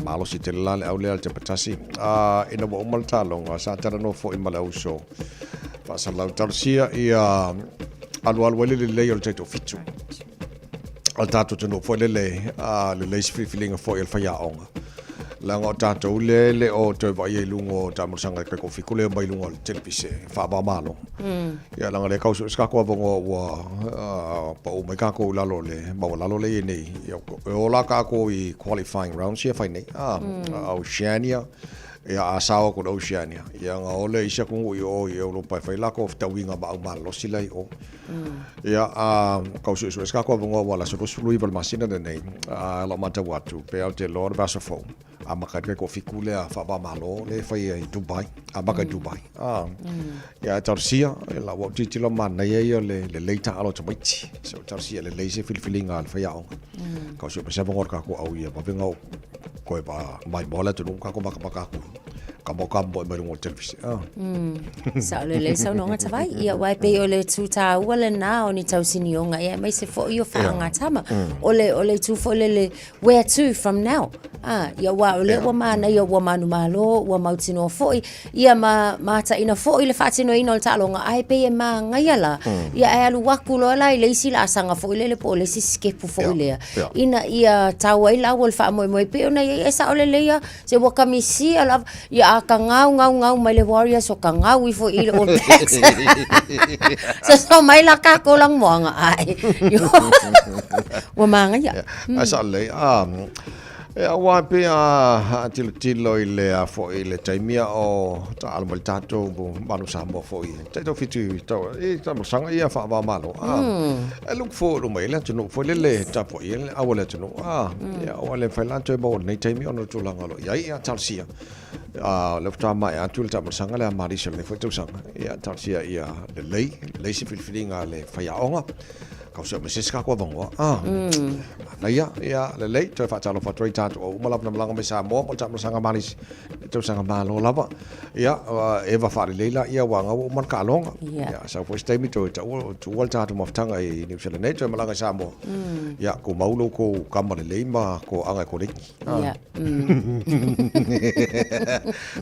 malosi tele la le au lea a le Tamatasi. Ina ua uma le taaloga, sa talanoa foi ma le auso faasalalau talosia ia alualu ai le lelei o le taitoafitu. O le tatou atunuu foi lele, a lelei se filifiliga foi a le faiaoga. Leaga o tatou lea e le o toe vaaia i luga o taamalosaga e taitoafitu lea mai luga o le televise faava-o-Malo. Ia leaga lea e tau sue se tatou avanoa ua pau mai tatou i lalo o le maualalo lea e i ai nei. Ia, e o la tatou i qualifying rounds ia e fai nei, a, Oceania, ia a sao atu i le Oceania, ia ona o lea i isi atunuu i o i Europa e fai latou fetauiga ma au malolosi la i o. Ia, a tau suesue se tatou avanoa aua o le aso 29 o le masina lenei, a lau matau atu, pe ou te iloa o le vaiaso fou, amata ai le taitoafitu lea faava-o-Malo lea e fai i Dubai, amata i Dubai. Ia, ae talosia, ua ou tilotilo manaia ia o le lelei taaalo a tamaiti. So, talosia ia lelei se filifiliga a le faiaoga. Tau sue mai se avanoa o le tatou au ia vave ona toe maimoa le atunuu ma tatou matamata atu ka mau kamoe mai luga o le televise. Sao lelei saunoaga Tavai. Ia, aua e pei o le itu tāua lenā o ni tausinioga, ia aemaise foi o faagatama. O le, o le itu foi lele, where to from now? Ah, ia aua o lea ua manaia ua manumalo, ua mautinoa foi, ia ma mataina foi le faatinoina o le taaloga, ae pei e magaia la, ia ae alu atu loa la i le isi laasaga foi lele po o le isi sikepu foi lea, ina ia tau ai laua le faamoemoe pei ona i ai, e sao lelei lava, se ua kamisia lava, ia a ka gau gau gau mai le Warriors o ka gau ifo i le All Blacks. Sosoo mai la kākou lanumoana ae. Ua magaia. Ae sao lelei, E aua e pei a tilotilo i le a foi i le taimi a o taaalo mai le tatou Manu Samoa foi i taitoafitu i tau i taamalosaga ia faava-o-Malo a e look forward uma i le atunuu foi lele tapuai ai le au a le atunuu a ia aua e le mafai la ona toe maua i lenei taimi ona o le tulaga o lo o i ai ia talosia a o lea faatoa maea atu le taamalosaga lea a Malisia i lenei foi tausaga ia talosia ia lelei lelei se filifiliga a le faiaoga. Kau se mai se se kākoa vangoa. Ah. Manaia, ia, lelei, toe faatalofa atu ai tātou au uma lava na malaga mai Samoa mo le taamalosaga Malisi, le tausaga malo lava. Ia, eva faalelei la, ia, ua gaua uma le taaloga. Ia, sau foi se taimi toe taua, tuua le tatou mafutaga i Niu Sila nei, toe malaga i Samoa. Ia, tumau lo outou kama lelei ma toaaga e koleki. Ia.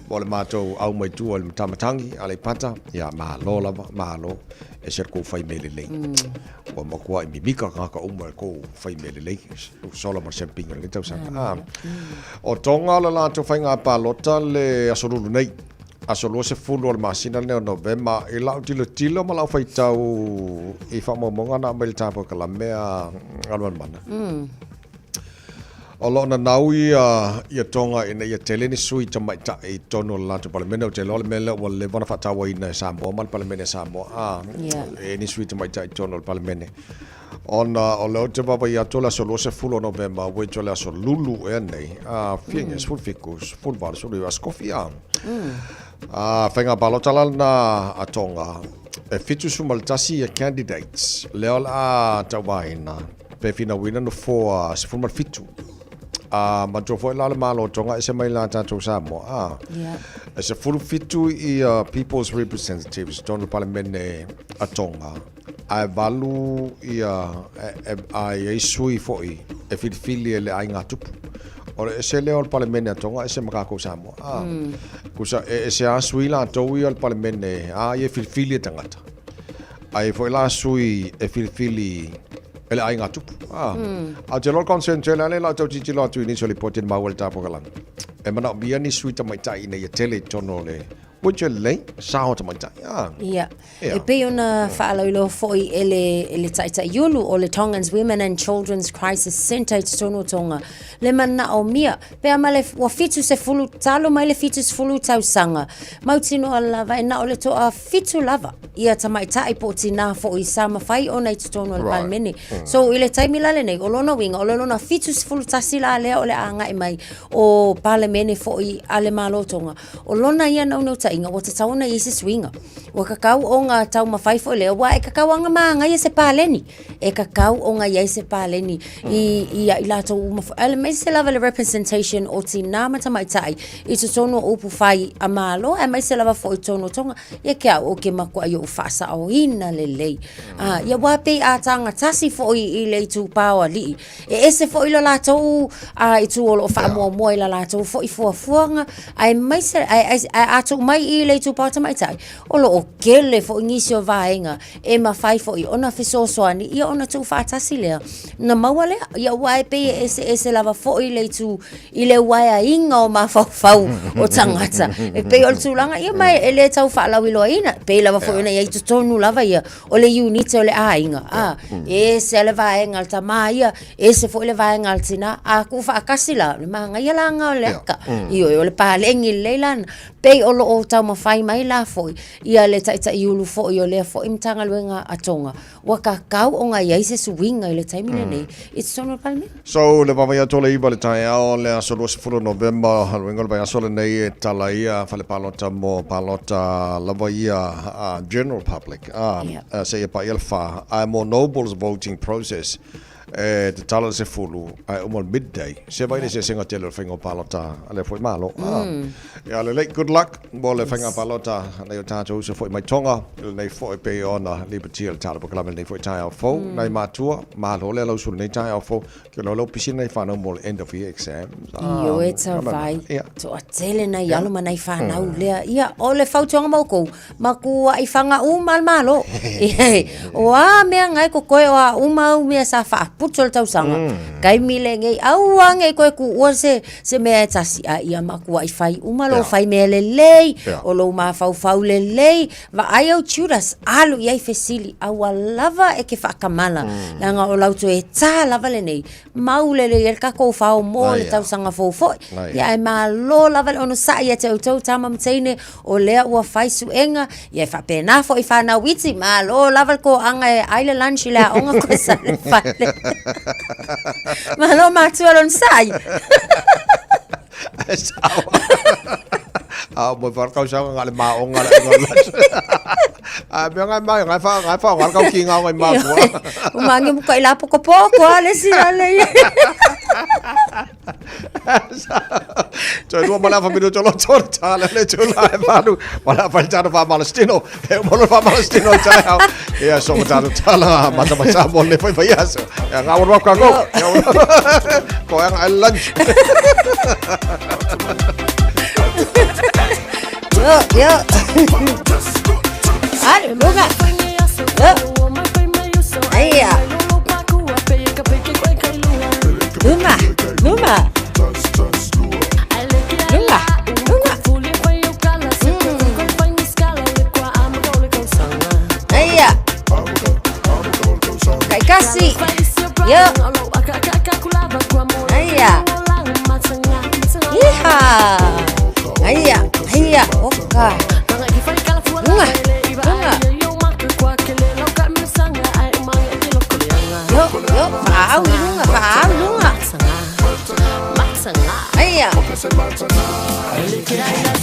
Mo le matou au mai tua i le Matamatagi, Aleipata, ia, malo lava, malo. Ese le kou fai mea lelei. Ua matuai mimika tagata uma i le kou fai mea lelei. Sola ma le camping o lenei tausaga. Ah. O Tonga le latou faiga palota le aso Lulu nei. Aso 20 o le masina lenei o Novema. I lau tilotilo ma lau faitau i faamaumauga na aumai i le tapolokalamme a Alualumana. O lo o nanau ia ia Tonga ina ia tele ni sui tamaitai i totonu o le latou Palemene. Ou te iloa o le mea lea ua leva ona faatauaina e Samoa ma le Palemene a Samoa, a, e ni sui tamaitai i totonu o le Palemene. Ona o lea ou te vaavaai atu o le aso 20 o Novema, which o le aso Lulu ea nei, a, fia mm. 17, 18, 19, aso Tofi, a. A, faiga palota la lena a Tonga, e 71 ia candidates, lea o le a tauvaina. Pe finauina nofoa 17. A manatua foi la le Malo o Tonga ese mai la tatou Samoa. A yeah. E 17 ia People's Representatives tonu Palemene a Tonga. Ae valu ia e, a i ai sui foi e filifili e le aiga tupu. O le ese lea o le Palemene a Tonga ese ma kākou Samoa. A, kusa e ese a sui latou ia o le Palemene a ia filifili e tagata. Ai foi la sui e filifili e le aiga tupu. Ah. A te iloa le concern tele ale la tau tilotilo atu i nisi o lipoti na maua i le tapolokalaga. E manaomia ni sui tamaitai ina ia tele i totonu o le Which e lelei, sao o tamaitai. Ah. Ia. E pei ona faalauiloa foi e le, e le Taitaiulu o le Tongans Women and Children's Crisis Centre i totonu o Tonga, le manaomia, pe a ma le, ua 70, talo mai le 70 tausaga, mautinoa lava e na o le toafitu lava ia tamaitai po o tinā foi sa mafai ona i totonu o le Palemene. So i le taimi la lenei, o lona uiga, o le lona 71 la lea o le a agai mai o Palemene foi a le Malo o Tonga, O lona ia naunautaiga ua tatau ona i ai se suiga. Ua kakau ona taumafai foi lea, aua e kakau ona magaia se paleni. E kakau ona i ai se paleni i, i a i latou uma foi. Aemaise lava le representation o tinā ma tamaitai i totonu o upu fai a Malo, aemaise lava foi i totonu o Tonga. Ia ke au o ke matuai ou faasaoina lelei. Ah, ia aua pei a taga tasi foi i le itupā o alii, E ese foi lo latou a itu o lo o faamuamua i la latou foi fuafuaga, aemaise ae a tuu mai i le itupa o tamaitai, o lo o tele foi nisi o vaega e mafai foi ona fesoasoani ia ona tuufaatasi lea ona maua lea. Ia aua e pei e eseese lava foi le itu i le uaeaina o mafaufau o tagata. E pei o le tulaga ia ma e le tau faalauiloaina, e pei lava foi ona i ai i totonu lava ia o le unit o le aiga, a, e ese le vaega a le tamā ia, ese foi le vaega a le tinā, a tuufaatasi la, o le manaia la lena o le ata. Ioe, o le paleni lelei la lena. Pei o lo o taumafai mai la foi ia le Taitaiulu foi o lea foi Matagaluega a Tonga, ua tatau ona i ai se suiga i le taimi lenei i totonu o le Palemene. So, le vaavaai atu o le 9 i le taeao o le aso 20 o Novema, o le uiga o le vaiaso lenei e tala ia fale palota mo palota lava ia a general public, a, seia paia le 4, ae mo nobles voting process, e tatala le 10 ae uma le midday. Se vaai le eseesega tele o le faiga o palota a lea foi Malo. Ia lelei, good luck mo le faiga palota a nai o tatou uso foi mai Tonga, i lenei foi pei ona lipotia le tala polokalame i lenei foi taeao fou. Nai matua, malo le alausu i lenei taeao fou, ke ona o lea ua pisi nai whanau mo le end of year exams. Ioe tavai, toatele nai alo ma nai whanau lea. Ia, o le fautuaga mo outou, Matuai fana uma le Malo. O a mea na e totoe o a uma au mea sa faaputu o le tausaga, taimi lenei, aua ne i toe tuua se, se mea e tasi, a ia matuai fai uma lou fai mea lelei, o lou mafaufau lelei, vaai au Judas, alu i ai fesili, aua lava e te faatamala, leaga o lau toe tā lava lenei, mau lelei ai le tatou fao mo le tausaga fou foi. Ia ae malo lava le onosai ia te outou tama ma teine, o lea ua fai suega, ia e faapena foi whanau iti, malo lava le toaga e ai le lunch i le aoga koe sa le fale. Malo matua le onosai. A mo fa kau sa nga le ma o nga le nga lunch. A mea ngai mai ngai fa ngai fa ngai kau ki nga ngai ma ko. O mangi mo kai la poko poko a le si ale. Toe lua ma le afa minuto lo tore tala le tula e valu. Ma le afa tala fa malastino. E mo le fa malastino taeao. Ia so ma tala tala mata mata mo le fai fai aso. Ia ngā wanu ka go. Ko anga ai lunch. Yo, yo. Alu, luga. Yo. Aia. Luma, luma. Luma, luma. Aia. Kaikasi. Yo. Aia. Iha. Aia, aia, oka. Lunga, lunga. Yo, yo, fa'aau i luga, fa'aau i luga. Aia.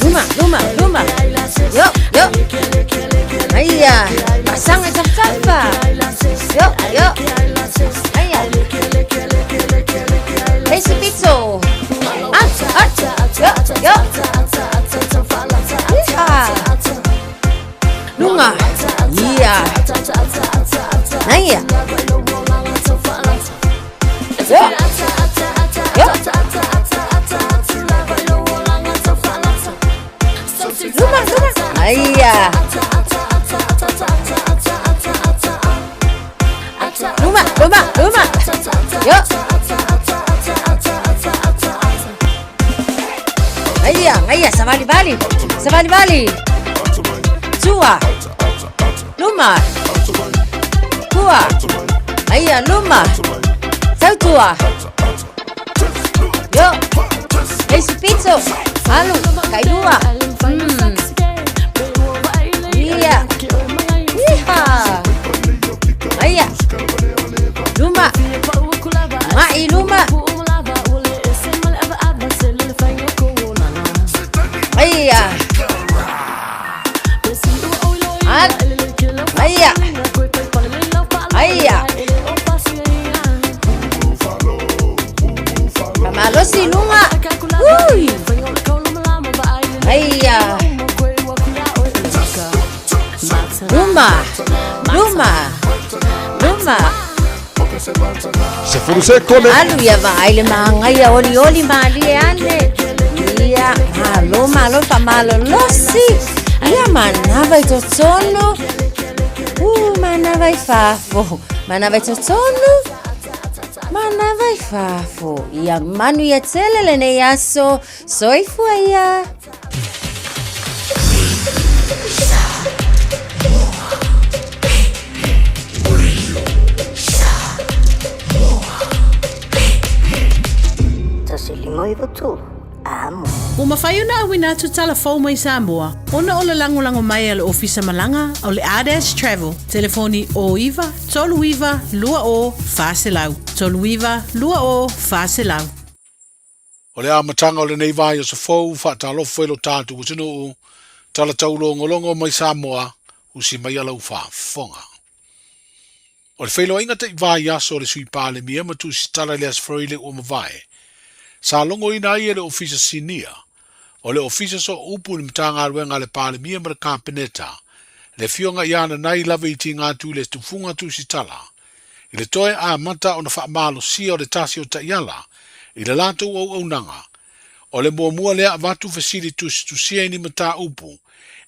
Luma, luma, luma. Yo, yo. Aia. Fa'asaga i tafatafa. Yo, yo. Aia. Le isi pito. Ah, ah. Yo, yo. Iha. Luga. Ia. Aia. Yo. Yo. Luma, luma. Aia. Luma, luma, luma. Yo. Aia. Aia, aia, savalivali, savalivali. Tua. Luma. Tua. Aia, luma. Tautua. Yo. Isi pito. Alu, kailua. Ia. Iha. Aia. Luma. Mai luma. Aia. Al. Aia. Aia. Malosi lunga. Ui. Aia. Luma. Luma. Luma. Sefulu se kole. Alu ia vaai le magaia olioli malie ane. Ia, malo malo famalolosi. Ia manava i totonu. Manava i fafo. Manava i totonu. Manava i fafo. Ia manu ia tele lenei aso. Soifua ia. Ua mafai ona auina atu tala fou mai Samoa ona o le lagolago mai a le Ofisa Malaga o le Ardash Travel. Telefoni 09 39 20 400, 39 20 400. O le amataga o lenei vaiaso fou, faatalofa i lo tatou atunuu, tala taulogologo mai Samoa, usi mai lau faafofoga. O le feiloaiga ta'i vaiaso o le Sui Palemia ma Tusitala i le Aso Faraile ua mavae, sa logoina ai e le Ofisa Sinia, o le Ofisa Sooupu i le Matagaluega a le Palemia ma le Kapeneta, le Afioga ia Nanai lava i tiga atu i le tufuga tusitala, i le toe amata ona faamalosia o le tasi o taiala i le latou auaunaga. O le muamua lea avatu fesili tusitusia i ni mataupu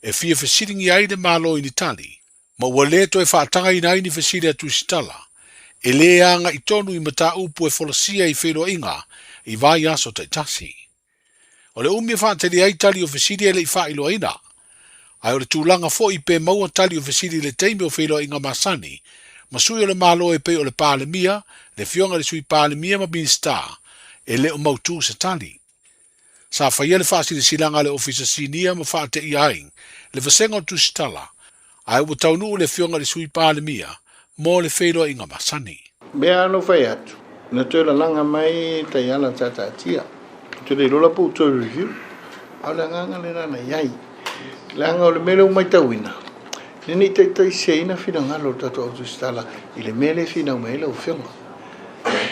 e fia fesiligia ai le Malo i ni tali, ma ua lē toe faatagaina ai ni fesili a Tusitala e lē agaʻi tonu i mataupu e folasia i feiloaiga i vaiaso taitasi. O le umi e faatali ai tali o fesili e le i faailoaina, ae o le tulaga foʻi pe maua tali o fesili i le taimi o feiloaiga masani ma sui o le Malo e pei o le Palemia, le Afioga i le Sui Palemia ma Minisita, e le o mautū se tali. Sa faia le faasilasilaga a le Ofisa Sinia ma faateia ai le vasega o Tusitala, ae ua taunuu le Afioga i le Sui Palemia mo le feiloaiga masani. Mea lava na ou fai atu, na toe lalaga mai taiala sa taatia. Ou te le iloa la po ua toe review, a o le agaga lena na i ai. Leaga o le mea lea ua matauina, ina ne i taitaiseseina finagalo o le tatou au tusitala i le mea lea e finau mai ai lau Afioga.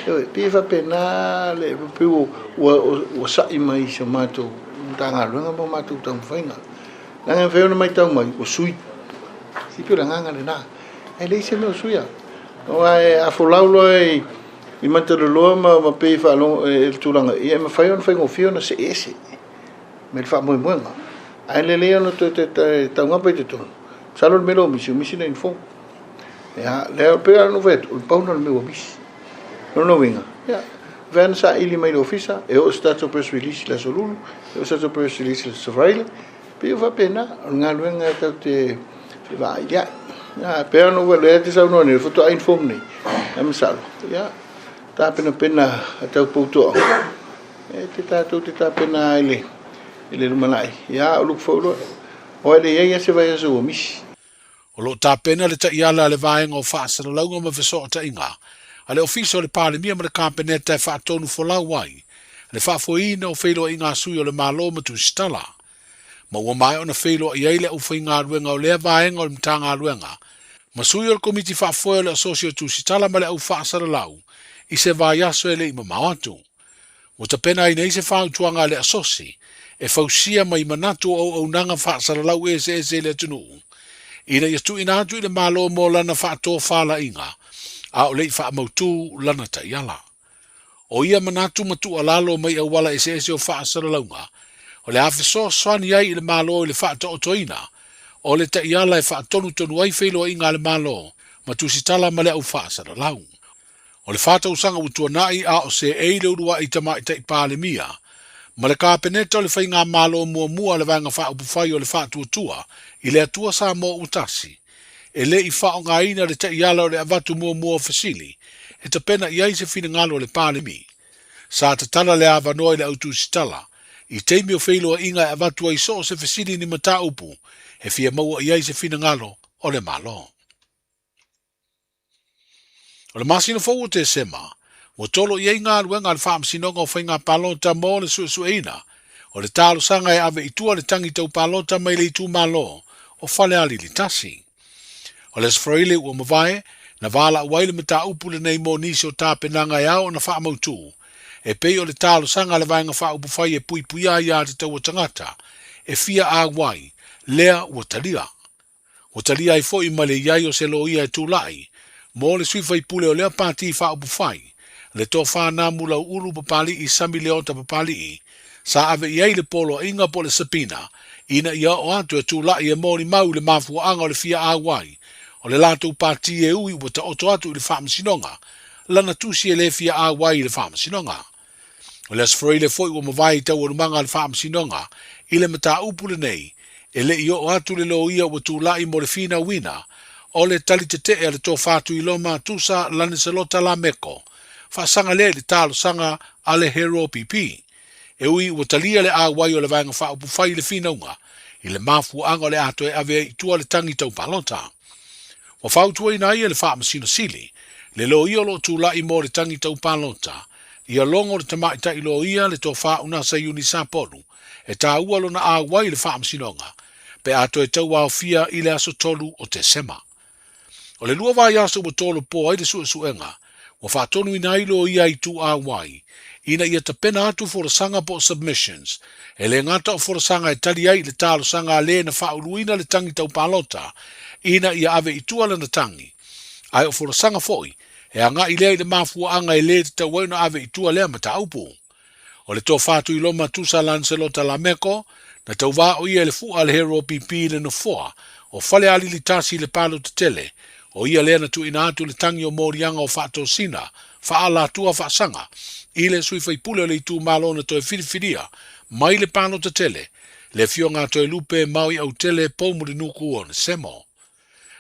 Ioe, pei e faapena le, pei ua, ua, ua sa'i mai i si o matou Matagaluega ma o matou taumafaiga. Leaga e mafai ona matau mai, ua sui. Se pei o le agaga lena. Ae leai se mea o suia. Aua a folau loa i, i Mataloloa ma, ma pei e faalogo e le tulaga, ia e mafai ona faigofie ona see ese me le faamoemoega. Ae lelei ona toe, toe, toe taugapa i totonu. Masalo le mea lea ua misi, ua misi le uniform. Ia, lea, pei lava ona ou fai atu, o le pau lena o le mea ua misi. O lona uiga, ia, mafai ona saili mai le ofisa, e oo se tatou press release i le Aso Lulu, e oo se tatou press release i le Aso Faraile, pei ua faapena, o le galuega e tatou te fevailiai. Ia, pei lava ona ou fai atu, lea e te saunoa nei, o le faatoa inform nei, ae masalo, ia, tapenapena a tau poutoaga, e te tatou te tapena ai le, i le lumanai. Ia, o luku foi loa, o e le i ai lava se vaiaso ua misi. O lo o tapena le taiala a le Vaega o Faasalalauga ma Fesootaiga a le Ofisa o le Palemia ma le Kapeneta e faatonu folau ai le faafoeina o feiloaiga a sui o le Malo ma Tusitala. Ma ua maea ona feiloai ai le aufaigaluega o lea vaega o le Matagaluega ma sui o le Komiti Faafoe o le Asosi o Tusitala ma le Au Faasalalau i se vaiaso e le i mamao atu. Ua tapena ai nei se fautuaga a le Asosi e fausia mai manatu o auaunaga faasalalau eseese i le atunuu, ina ia tuuina atu i le Malo mo lana faatofalaiga, a o le i faamautū lana taiala. O ia manatu ma tuualalo mai auala eseese o faasalalauga, o le a fesoasoani ai i le Malo i le faataotoina o le taiala e faatonutonu ai feiloaiga a le Malo ma tusitala ma le au faasalalau. O le fa tausaga ua tuanai a o seei le uluai tamaitai Palemia, Ma le Kapeneta o le Faigamalo muamua a le Vaega Faaupufai o le Faatuatua i le Atua Samoa Ua Tasi, e le i faaaogaina le taiala o le avatu muamua o fesili e tapena i ai se finagalo o le Palemi. Sa tatala le avanoa i le autusitala i taimi o feiloaiga e avatu ai so o se fesili ni mataupu e fia maua i ai se finagalo o le Malo. O le masina fou o Tesema, ua tolo i ai galuega a le Faamasinoga o Faiga Palota mo le suesueina o le talosaga e ave i tua le tangi tau palota mai le itumalo o Falealili 1. O le Aso Faraile ua mavae, na valaau ai le mataupu lenei mo nisi o tapenaga e ao ona faamautu, e pei o le talosaga a le Vaega Faaupufai e puipuia ai aiatatau a tagata e fia auai, lea ua talia. Ua talia ai foi ma le i ai o se loia e tulai mo le sui faipule o lea Pati Faaupufai, le Tofa Namu Lauulu Papali'i Sami Leota Papali'i, sa ave i ai le poloaiga po o le subpoena ina ia oo atu e tulai e molimau i le mafuaaga o le fia auai o le latou pati e ui ua taoto atu i le Faamasinoga lana tusi e le fia auai i le Faamasinoga. O le Aso Faraile foi ua mavae i taualumaga a le Faamasinoga i le mataupu lenei, e le i oo atu le loia ua tulai mo le finauina o le tali tetee a le Tofa Tuiloma Tusa Laniselota Lameko, faasaga lea i le talosaga a le Hero PP. E ui ua talia le auai o le Vaega Faaupufai i le finauga, i le mafuaaga o le a toe ave ai i tua le tagi tau palota. Ua fautuaina ai e le Faamasino Sili le loia o lo o tulai mo le tagi tau palota, ia logo le tamaitai loia le Tofa Unasa Iuni Sapolu e taua lona auai i le Faamasinoga pe a toe tauaofia i le aso 3 o Tesema. O le lua vaiaso ua tolopo ai le suesuega, ua faatonuina ai loia i tu-auai ina ia tapena atu folasaga po o submissions, e le gata o folasaga e tali ai i le talosaga a le na faauluina le tagi tau palota ina ia ave i tua lana tagi, ae o folasaga foi e agai lea i le mafuaaga e le tatau ai ona ave i tua lea mataupu. O le Tofa Tuiloma Tusa Lancelota Lameko, na tauva o ia i le fua a le Hero PP i le nofoa o Falealili 1 i le palota tele, o ia lea na tuuina atu le tagi o moliaga o faatosina faaalatua faasaga i le sui faipule o le itumalo na toe filifilia mai le palota tele, le Afioga a Toelupe Maui Autele Poumulinuku Onesemo.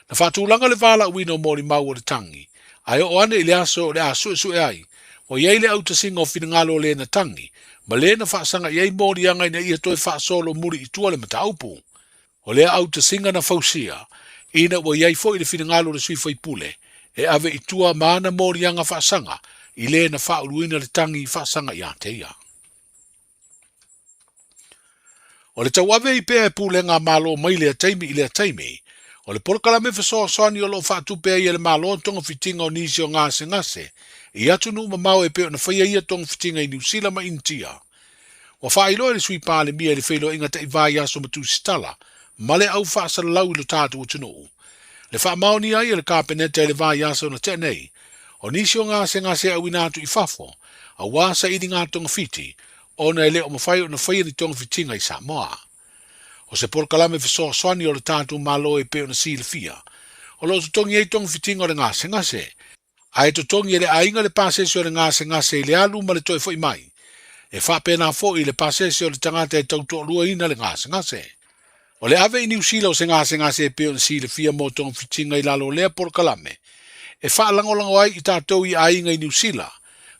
Na faatulaga le valaauina o molimau o le tagi, ae oo ane i le aso o le a suesue ai, ua i ai le autasiga o finagalo o le na tagi, ma le na faasaga i ai moliaga ina ia toe faasolo muli i tua le mataupu. O lea autasiga na fausia, ina ua i ai foi le finagalo o le sui faipule e ave i tua ma ana moliaga faasaga i le na faauluina le tagi faasaga ia te ia. O le tauave ai pea e pulega a Malo mai lea taimi i lea taimi, o le polokalame fesoasoani o lo o faatupe ai e le Malo togafitiga o nisi o gasegase i atunuu mamao e pei ona faia ia togafitiga i Niu Sila ma Initia. Ua faailoa e le Sui Palemia i le feiloaiga taivai aso ma tusitala ma le au faasalalau i lo tatou atunuu le faamaonia ai e le Kapeneta i le vaiaso na tea nei o nisi o gasegase e auina atu i fafo aua sailiga togafiti ona e le o mafai ona faia ni togafitiga i Samoa. O se polokalame fesoasoani o le tatou Malo e pei ona silafia, o lo o totogi ai togafitiga o le gasegase, ae totogi e le aiga le pasese o le gasegase i le alu ma le toe foi mai, e faapena foi le pasese o le tagata e tautoaluaina le gasegase. O le ave i Niu Sila o se gasegase e pei ona silafia mo togafitiga i lalo o lea polokalame, e faalagolago ai i tatou i aiga i Niu Sila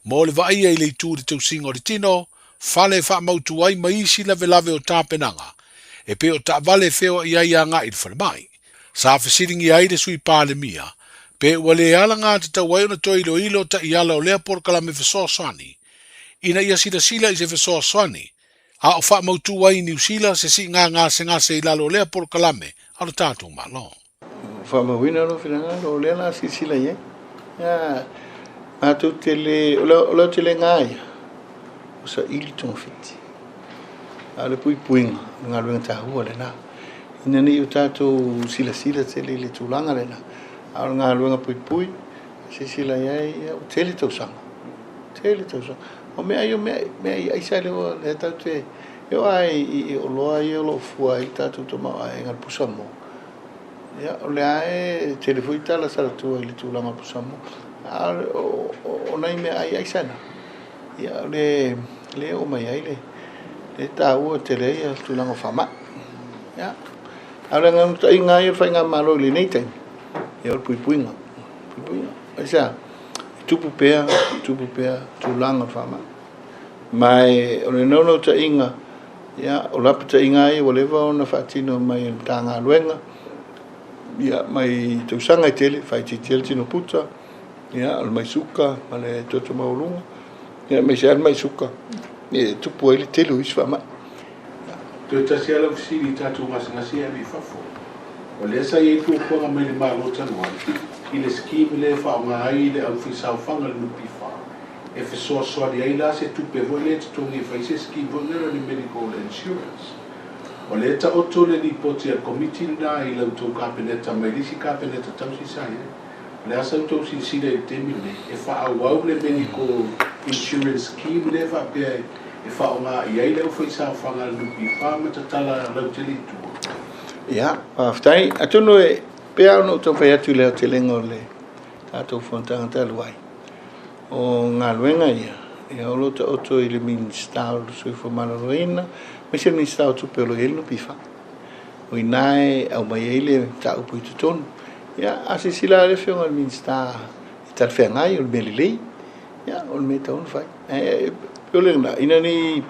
mo le vaaia i le itu i le tausiga o le tino, fale e faamautu ai ma isi lavelave o tapenaga e pei o taavale e feoai ai agai i le falemai. Sa fesiligia ai le Sui Palemia pe ua le alagatatau ai ona toe iloilo taiala o lea polokalame fesoasoani ina ia silasila i se fesoasoani a o faamautu ai i Niu Sila se siiga gasegase i lalo o lea polokalame a lo tatou Malo. Faamauina lou finagalo, o lea la silasila i ai. Ia, matou te le, o le aotelega ia, o saili togafiti. A o le puipuiga, o le galuega taua lena. Ina ne i o tatou silasila tele i le tulaga lena, a o le galuega puipui, silasila i ai, ia, ua tele tausaga. Tele tausaga. O mea ia, o mea, mea i aisa lea ua, lea tatou te, e oo lava i oloa ia o lo o fua ai le tatou tamaoaiga, le pusamoa. Ia, o lea e tele foi tala sa latua i le tulaga o pusamoa. A o nai mea ai aisa na, ia, o le, lea e oo mai ai le, E taua tele ai ia tulaga o faamai. Ia. A o le naunautaiga lava ia o le faigamalo i lenei taimi, ia o le puipuiga. Puipuiga. Aisea? E tupu pea, tupu pea tulaga o faamai. Ma e, o le naunautaiga, ia, o lapataiga lava ia ua leva ona faatino mai e le Matagaluega, ia, mai tausaga e tele, faaitiitia le tino puta, ia, o le mai suka ma le toto maualuga, ia, aemaise lava le mai suka, e tupu ai le tele o isi faamai. Toe tasi lava lau fesili i tatou gasegase ia e ave i fafo. O lea sa i ai fuafuaga mai le Malo talu ai i le scheme lea e faaaoga ai le aufaisaofaga a le NPF e fesoasoani ai la se tupe foi lea e totogi e fai se scheme foi lea o le medical insurance. O lea e taoto le lipoti a le Komiti lena i la outou Kapeneta mai le isi Kapeneta tausi sa i ai. O le a sa outou silasila i le taimi lenei e faaauau le medical insurance scheme lea faapea e faaaoga i ai le aufaisaofaga a le NPF ma tatala lautele i tua? Ia, faafetai. Atonu e pei lava ona ou taumafai atu i le aotelega o le tatou fonotaga talu ai, o galuega ia, ia o lo o taoto i le Minisita o le Soifua Maloloina, aemaise le Minisita o Tupe o lo o i ai le NPF. O i ina e aumai ai le mataupu i totonu. Ia, a silasila lava le Afioga i le Minisita e talafeagai, o le mea lelei, ia, o le mea e tatau ona fai. Ae pei o lena, ina ne i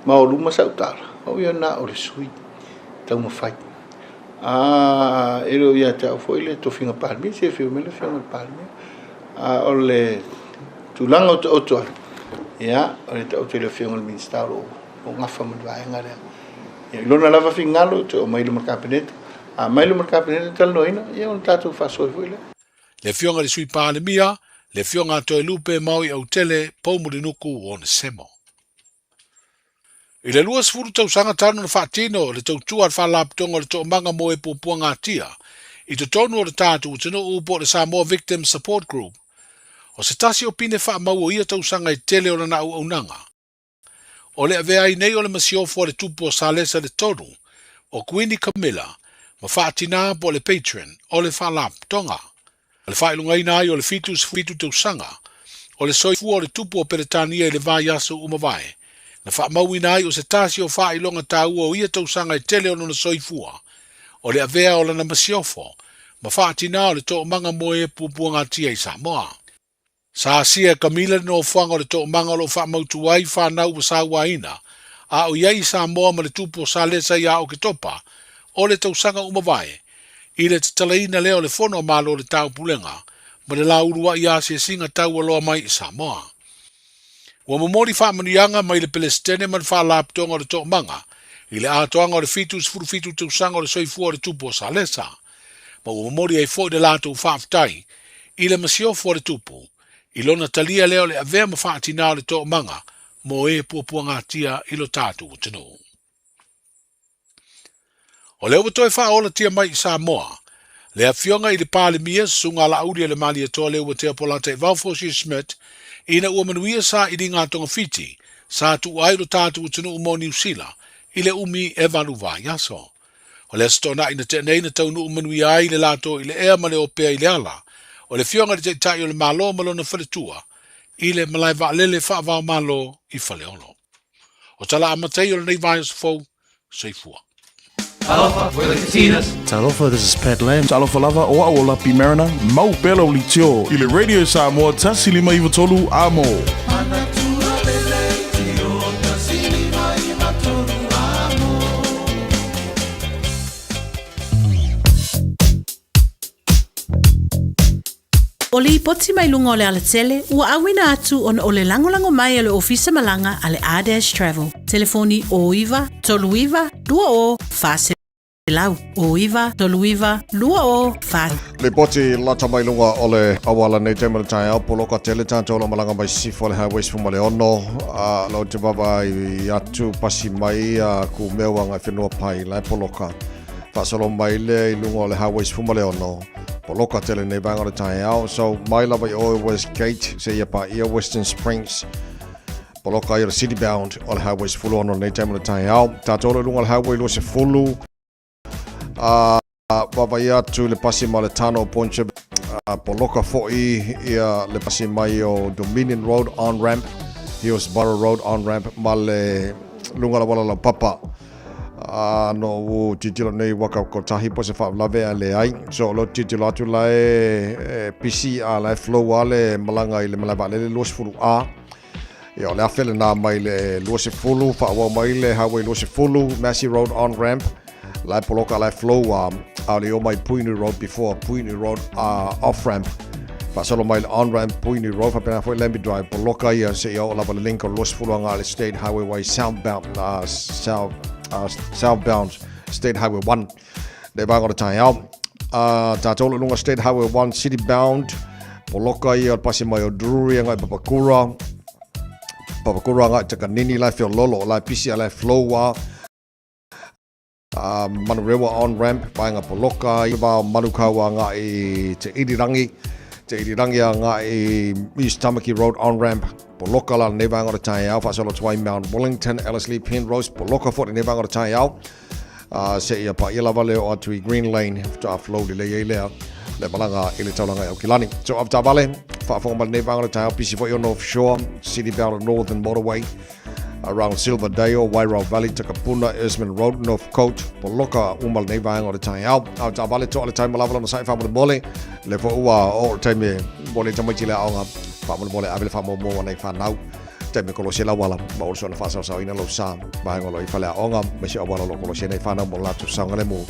maoluma sau tala, o au ia na o le sui taumafai. A e le o ia te au foi le tofiga Palemia, se afio mai le Afioga i le Palemia. A o le tulaga o taoto ai, ia, o le taoto i le Afioga i le Minisita o lo o gafa ma le vaega lea. Ia, i lona lava finagalo, toe aumai i luma o le Kapeneta. A aumai i luma o le Kapeneta e talanoaina, ia ona tatou faasoa ai foi lea. Le Afioga i le Sui Palemia, le Afioga a Toelupe Maui Autele Poumulinuku Onesemo. I le 20 tausaga talu na faatino le tautua a le Faalapotopotoga o le Toomaga mo e Puapuagatia i totonu o le tatou atunuu po o le Samoa Victims Support Group, o se tasi o pine faamau o ia tausaga e tele o lana auaunaga, o le avea ai nei o le masiofo a le tupu o Salesa le Tolu, o Kuini Camilla, ma faatina po o le patron o le Faalapotopotoga. O le faailogaina ai o le 77 tausaga o le soifua o le tupu o Peretania i le vaiaso ua mavae, na faamauina ai o se tasi o faailoga taua o ia tausaga e tele o lona soifua, o le avea o lana masiofo ma faatina o le toomaga mo e puapuagatia i Samoa. Sa asia e Camilla le nofoaga o le toomaga o lo o faamautu ai fanau ua sauaina, a o i ai i Samoa ma le tupu o Salesa ia Oketopa o le tausaga ua mavae, i le tatalaina lea o le Fono a Malo o le Taupulega ma le la uluai asiasiga taualoa mai i Samoa. Ua momoli faamanuiaga mai le Pelesitene ma le Faalapotopotoga o le Toomaga i le atoaga o le 77 tausaga o le soifua o le tupu o Salesa, ma ua momoli ai foi le latou faafetai i le masiofo a le tupu, i lona talia lea o le avea ma faatina o le toomaga mo e puapuagatia i lo tatou atunuu. O lea ua toe faaolatia mai i Samoa le Afioga i le Palemia, Susuga Laauli a le Malietoa Leuatea Polataivao Fosi Schmidt, ina ua manuia sailiga a togafiti sa tuua ai lo tatou atunuu mo Niu Sila i le umi e valu vaiaso. O le Aso Toonai na tea nei na taunuu manuia ai le latou i le ea ma le opea i le ala o le Afioga i le Taitai o le Malo ma lona faletua i le malae vaalele faava-o-Malo i Faleolo. O tala amata ia o lenei vaiaso fou, soifua. Talofa, we're the Katinas. Talofa, this is Pat Lam. Talofa lava, o au o Lapi Mariner, mau pea lau leitio i le Radio Samoa 153 Amo. O lipoti mai luga o le alatele ua auina atu ona o le lagolago mai a le Ofisa Malaga a le R-Dash Travel. Telefoni 09 39 20 400. 09 39 20 4. Lipoti lata mai luga o le auala nei taimi o le taeao, poloka tele tatou o lo o malaga mai sisifo le Highway 16, a lo te vaavaai atu pasi mai a kumeu agai whenua pai la e poloka. Faasolo mai lea i luga o le Highway 16, poloka tele nei vaega o le taeao. So mai lava i o West Gate seia paia Western Springs, poloka ai o le City Bound o le Highway 16 nei taimi o le taeao. Tatou o lo o i luga o le Highway 20, a vaavaai atu i le pasi ma le Tano Ponche, poloka foi ia le pasi mai o Dominion Road on ramp, Hillsborough Road on ramp ma le Luga le auala laupapa. A no u tilotilo nei waka kotahi po se faalavelave a leai. So o lo tilotilo atu la e pisi a la e flow a le malaga i le malae vaalele 20 A. Ia o le afe lena mai le 20 faaauau mai le Highway 20 Massey Road on ramp la e poloka la e flow a a le o mai Puinui Road before Puinui Road off ramp faasolo mai le on ramp Puinui Road faapena foi Lambie Drive poloka ia seia oo lava le link o le 20 agai le State Highway 1 southbound south southbound State Highway 1 le vaega o le taeao. Tātou o luga State Highway 1 City Bound, poloka ia o le pasi mai o Drury agai Papakura, Papakura agai Takanini lai Feololo, lai pisi a lai flow a, Manurewa on ramp, vaenga poloka i va o Manukau agai Te Irirangi, Te Irirangi agai East Tamaki Road on ramp, poloka la lenei vaega o le taeao, faasolo atu ai Mount Wellington, Ellerslie, Penrose, poloka foi lenei vaega o le taeao. Seia paia lava le oo atu i Green Lane, faatoa flow lelei ai lea le malaga i le taulaga i Aukilani. So avetaavale, faafofoga mai lenei vaega o le taeao, pisi foi o North Shore, City Bound Northern Motorway, around Silverdale, Wairau Valley, Takapuna, Esmond Road, Northcote, poloka uma lenei vaega o le taeao. Avetaavale, toa le taima lava lona sa'i faamolemole, le foi ua oo le taimi mo le tamaiti le aoga, faamolemole ave le faamuamua o nai fanau. Taimi kolosi le auala, ma ua soona faasaosaoina lou sa, vaega o lo o i faleaoga, ma isi auala o lo o kolosi ai nei whanau mo latou saogalemu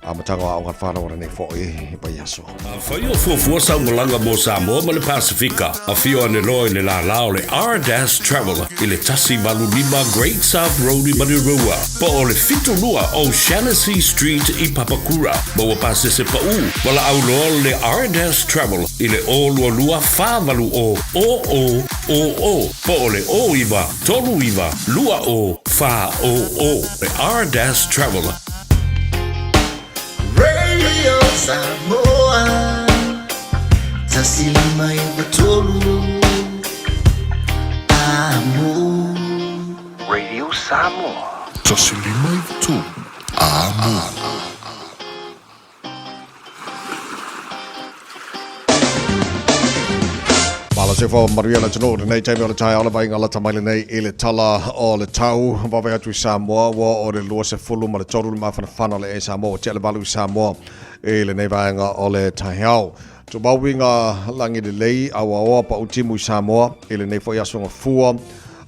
amataga o aoga whanau o lenei foi vaiaso. Afai o fuafua sau malaga mo Samoa ma le Pasefika, afio ane loa i le lālā o le R-Dash Travel i le 185 Great South Road i Manurewa, po o le 72 O'Shannessy Street i Papakura. Maua pasese paʻū, valaau loa le R-Dash Travel i le 022 480 00 00 po o le 09 39 20 400. Le R-Dash Travel. Radio Samoa 153 Amo. Radio Samoa. 153 Amo. Malo se fo manuia le atunuu lenei taimi o le taeao le vaaiga lata mai lenei i le tala o le tau vave atu i Samoa ua o le 23 le mafanafana o le e Samoa ua tea le 8 i Samoa i lenei vaega o le taeao. Tumau uiga lagi lelei auaoa pau timu i Samoa i lenei foi aso gafua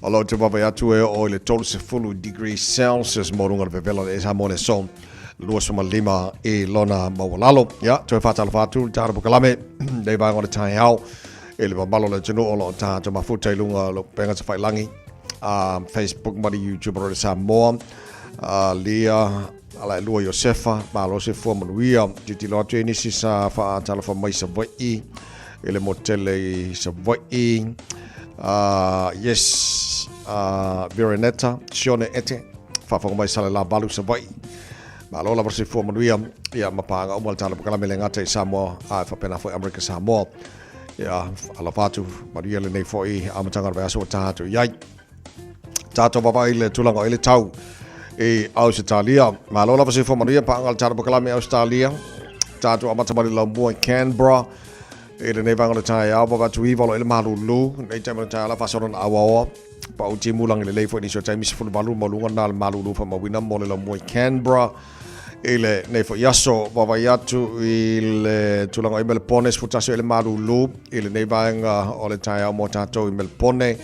o lo o te vave atu e oo i le 30 degrees Celsius mo luga o le vevela o le e Samoa i le aso 25 i lona maualalo. Ia, toe faatalofa atu le tatou polokalame nei vaega o le taeao i le mamalo o le atunuu o lo o tatou mafuta i luga o upega tafailagi, Facebook ma le YouTube o le Samoa. Lia Alaelua Iosefa, malo se fua manuia. Tilotilo atu i nisi sa faatalofa mai Savaii i le motele i Savaii. Yes, Veronetta, Sione Ete, faafofoga mai Salelavalu Savaii. Malo lava se fua manuia ia ma paaga uma le tatou polokalame le gata i Samoa ae faapena foi Amerika Samoa. Ia alofa atu manuia lenei foi amataga o le vaiaso ua tatou i ai. Tatou vaavaai i le tulaga o i le tau i Ausetalia. Malo lava se fua manuia paaga le tatou polokalame i Ausetalia. Tatou amata mai le laumua i Canberra. I lenei vaega o le taeao, vave atu iva o lo o i le malulu. Nei taimi o le taeao la faasolo na auaoa. Pau timu lagi lelei foi nisi o taimi 18 ma luga na le malulu faamauina mo le laumua i Canberra. I lenei foi aso, vaavaai atu i le tulaga i Melepone, 11 o i le malulu. I lenei vaega o le taeao mo tatou i Melepone.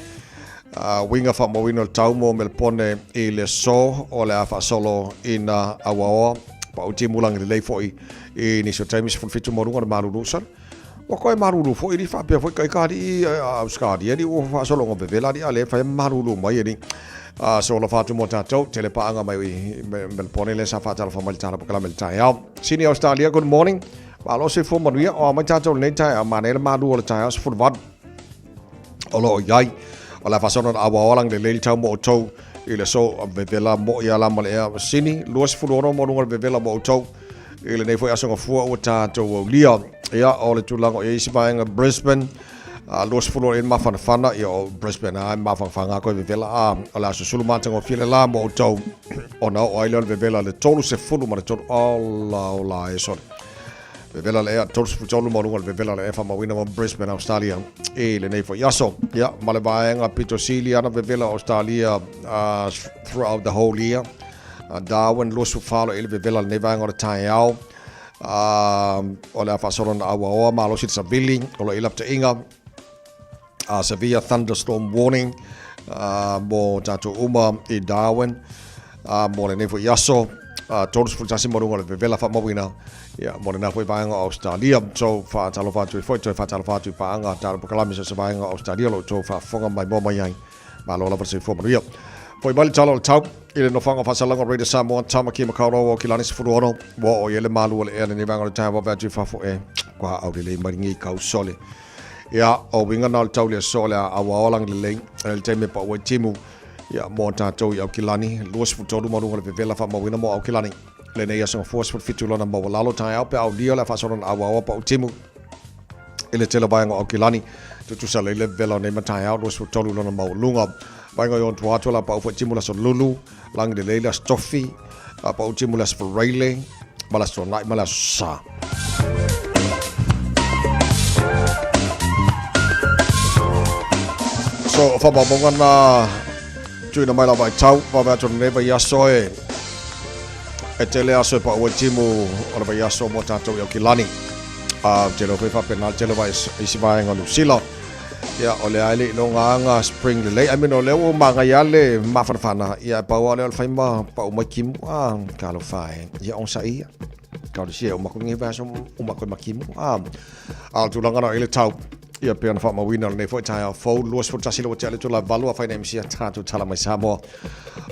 Uiga faamauina o le tau mo Melepone i le aso o le a faasolo ina auaoa. Pau timu lagi lelei foi i nisi o taimi 17 ma luga o le malulu sala. Ua koe malulu foi li faapea foi kai ka alii Australia li ua faasologa vevela alii a le fai malulu mai ali. So alofa atu mo tatou tele paaga mai i Melepone le sa faatalofa mai le tala polokalame le taeao. Sydney Australia, good morning. Malo soifua manuia o a mai tatou lenei taeao manaia le malu o le taeao 18 o lo o i ai. O le a faasolo na auaoa lagi lelei le tau mo outou i le aso vevela mo ia la ma le ea Sydney 26 mo luga le vevela mo outou i lenei foi aso gafua ua tatou aulia. Ia, o le tulaga o i ai isi vaega Brisbane, 20 o i mafanafana, ia o Brisbane a e mafanafana koe vevela a, o le a susulu matagofie le la mo outou, ona oo ai lea o le vevela le 33, ola ola e sole. Vevela le ea 33 ma luga le vevela le ea faamauina ma Brisbane, Australia i lenei foi aso. Ia, ma le vaega pito sili ana vevela Australia throughout the whole year. Darwin 24 i le vevela lenei vaega o le taeao. O le a faasolo na auaoa malosi le savili o lo i lapataiga severe thunderstorm warning mo tātou uma i Darwin mo lenei foi aso. 31 mo luga o le vevela faamauina ia, mo lena foi vaega o Australia. So, whaatalofa atu i foi, toe whaatalofa atu i paanga tāro pakalami so se vaega o Australia lo tou faafofoga mai moa mai ai. Malo lava le soifua manuia. Foi mai le tala o le tau i le nofoaga o faasalaga o Radio Samoa, Tamaki Makaurau o Kilani 16, ua oo i ai le malu o le ea lenei vaega o le taeao vave atu i fafo e kua aulelei mai lenei kau sole. Ia, o uiga na o le tau le aso o le a auaoa lagi lelei, le taimi e pau ai timu, ia, mo tātou i Aukilani, 23 ma luga o le vevela faamauina mo Aukilani. Lenei aso gafua 17 lona maualalo taeao pe aulia o le a faasolo na auaoa pau timu i le tele vaega o Aukilani. Tutusa lei le vevela o nei mataeao 23 lona maualuga. Vaega i ona tua atu o le a pau foi timu le aso Lulu, lagi lelei le aso Tofi, a pau timu le aso Faraile, ma le aso Tuanai ma le aso Sa. So, o whamaumonga nā tuina mai lava i tau, wawe atu nei vai aso e e tele aso e pa ua timu o le vai aso mo tātou i Aukilani. A tele o whai whapena, tele vai isi vaenga o New Zealand. Ia, o le aele i longa anga spring lelei. I mean, o lea ua magai a le mafanafana. Ia, e pau a lea o le whai ma pa umai kimu. A, ka alo whae. Ia, onsa ia. Ka o le sia, o mako ngi vaso, o mako e makimu. A, a o tūlanga na i le tau. Ia, pe ana whaamauina o lenei foi taeao fou. 21 le ua te ale tū la valu a whaina MC a tātou tala mai Samoa.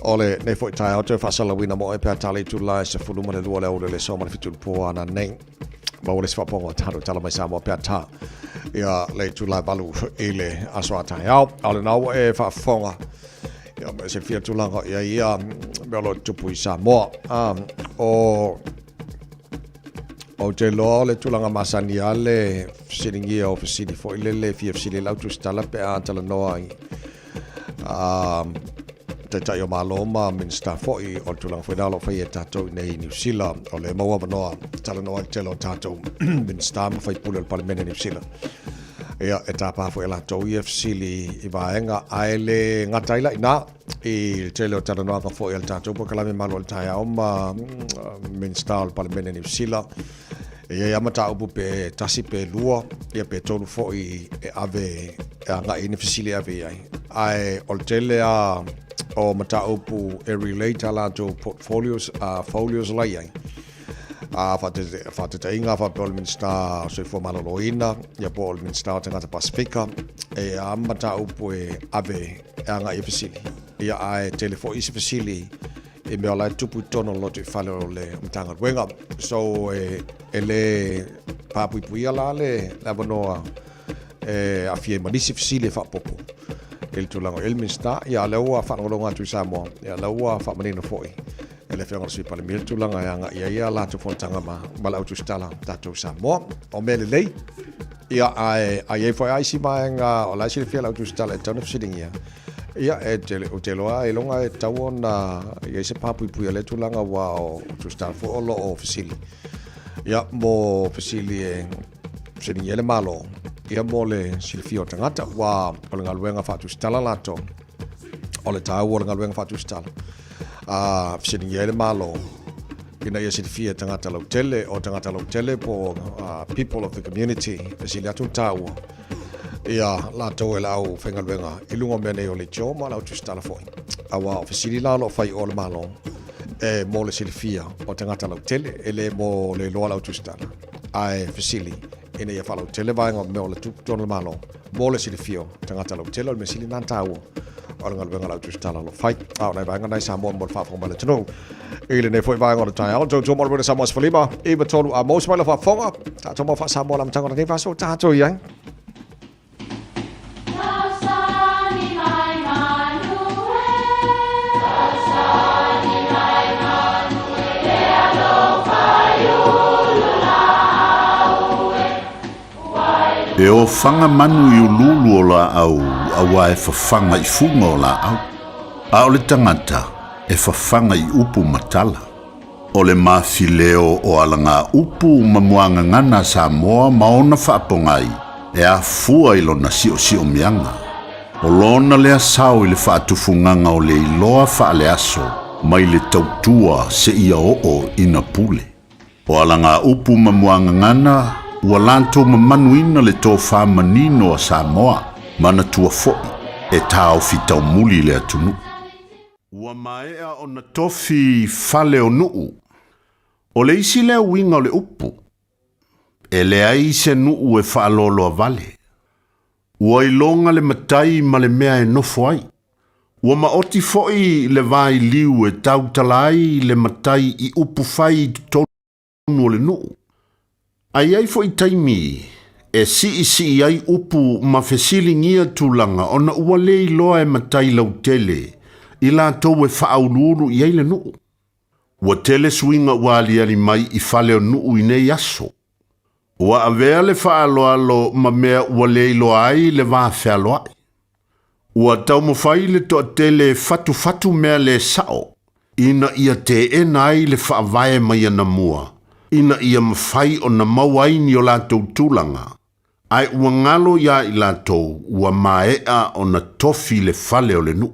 O le nei foi taeao toe whaasalawina mo e pea tala i tū la e se fulu ma le lua le aule le so ma le fitu le pō ana nei. Maua le isi faapoga o tātou tala mai Samoa pea tā ia le itula e valu i le aso a taeao. A o lena ua e faafofoga ia me se fia tulaga ia ia mea o lo o tupu i Samoa. O o te loa o le tulaga masani a le fesiligia o fesili foi lele fia fesili lau tusitala pe a talanoa i Taitai o Malo ma Minista foi o le tulaga foi lea o lo o faia e tatou i nei i Niu Sila. O lea e maua avanoa talanoa ai le tele o tatou Minista ma faipule o le Palemene Niu Sila. Ia, e tāpā foi e latou ia fesili i vaega, ae le gata ai la inā i le tele o talanoaga foi a le tatou polokalame Malo o le Taeao ma Minista o le Palemene Niu Sila. E i ai lava mataupu pe tasi pe lua, ia pe tolu foi e ave e agai i ni fesili e ave i ai. Ae o le tele a o mataupu e relate a latou portfolios, folios la i ai. A faataitaiga faapea o le Minista o Soifua Maloloina, ia po o le Minista o Tagata Pasifika, e a mataupu e ave e agai i fesili. Ia ae tele foi isi fesili i mea o la e tupu i totonu o le lotoifale o le Matagaluega. So e, e le pāpuipuia la le, le avanoa e aafia ai ma nisi fesili e faaopoopo i le tulaga o le Minista. Ia, a lea ua faalogologo atu i Samoa, ia, lea ua faamanino foi e le Afioga i le Sui Palemia le tulaga e agai ai a latou fonotaga ma, ma le autusitala tatou Samoa. O mea lelei, ia, ae a i ai foi lava isi vaega o la e silafia e le autusitala e tatau ona fesiligia, Ia, e te, ou te iloa ailoga e tatau ona i ai se pāpuipui a lea tulaga aua o Tusitala foi o lo o fesili. Ia, mo fesili e fesiligia ai le Malo, ia mo le silafia o tagata, aua o le galuega faatusitala latou, o le taua o le galuega faatusitala, a fesiligia ai le Malo, ina ia silafia e tagata lautele, o tagata lautele po o people of the community, e sili atu le taua. Ia latou e le au faigaluega i luga o mea nei o leitio ma le au tusitala foi. Aua o fesili la o lo o fai i o le Malo e mo le silafia o tagata lautele, e le mo le iloa le au tusitala, ae fesili ina ia faalautele vaega o mea o le tupu tonu o le Malo mo le silafia o tagata lautele. O le mea sili lena taua o le galuega a le au tusitala o lo o fai. A o nai vaega na i Samoa mo le faafofoga mai a le atunuu i lenei foi vaega o le taeao. Tautua mo le Samoa 15, 93 a maua se mai lau faafofoga. Tatou mau faa-Samoa le amataga o lenei vaiaso o tatou i ai. E ofaga manu i uluulu o laau auā e fafaga i fuga o laau, a o le tagata e fafaga i upu ma tala. O le mafileo o alagaupu ma muagagana a Samoa ma ona faapogai e afua i lona siosiomiaga. O lona lea sao i le faatufugaga o le iloa faaleaso mai le tautua seia oo ina pule. O alagaupu ma muagagana ua latou mamanuina le tofa manino a Samoa, manatua foi e taofi taumuli le atunuu. Ua maea ona tofi fale o nuu. O le isi lea uiga o le upu, e leai se nuu e faaloaloavale. Ua iloga le matai ma le mea e nofo ai. Ua maoti foi le vailiu e tautala ai le matai i upu fai i totonu o le nuu. Ae i ai foi taimi e siisii ai upu ma fesiligia tulaga ona ua le iloa e matai lautele i latou e faauluulu i ai le nuu. Ua tele suiga ua aliali mai i fale o nuu i nei aso. Ua avea le faaaloalo ma mea ua le iloa ai le va fealoai. Ua taumafai le toatele e fatufatu mea le sao ina ia teena ai le faavae mai anamua ina ia mafai ona maua ai ni o latou tulaga, ae ua galo iā i latou ua maea ona tofi le fale o le nuu.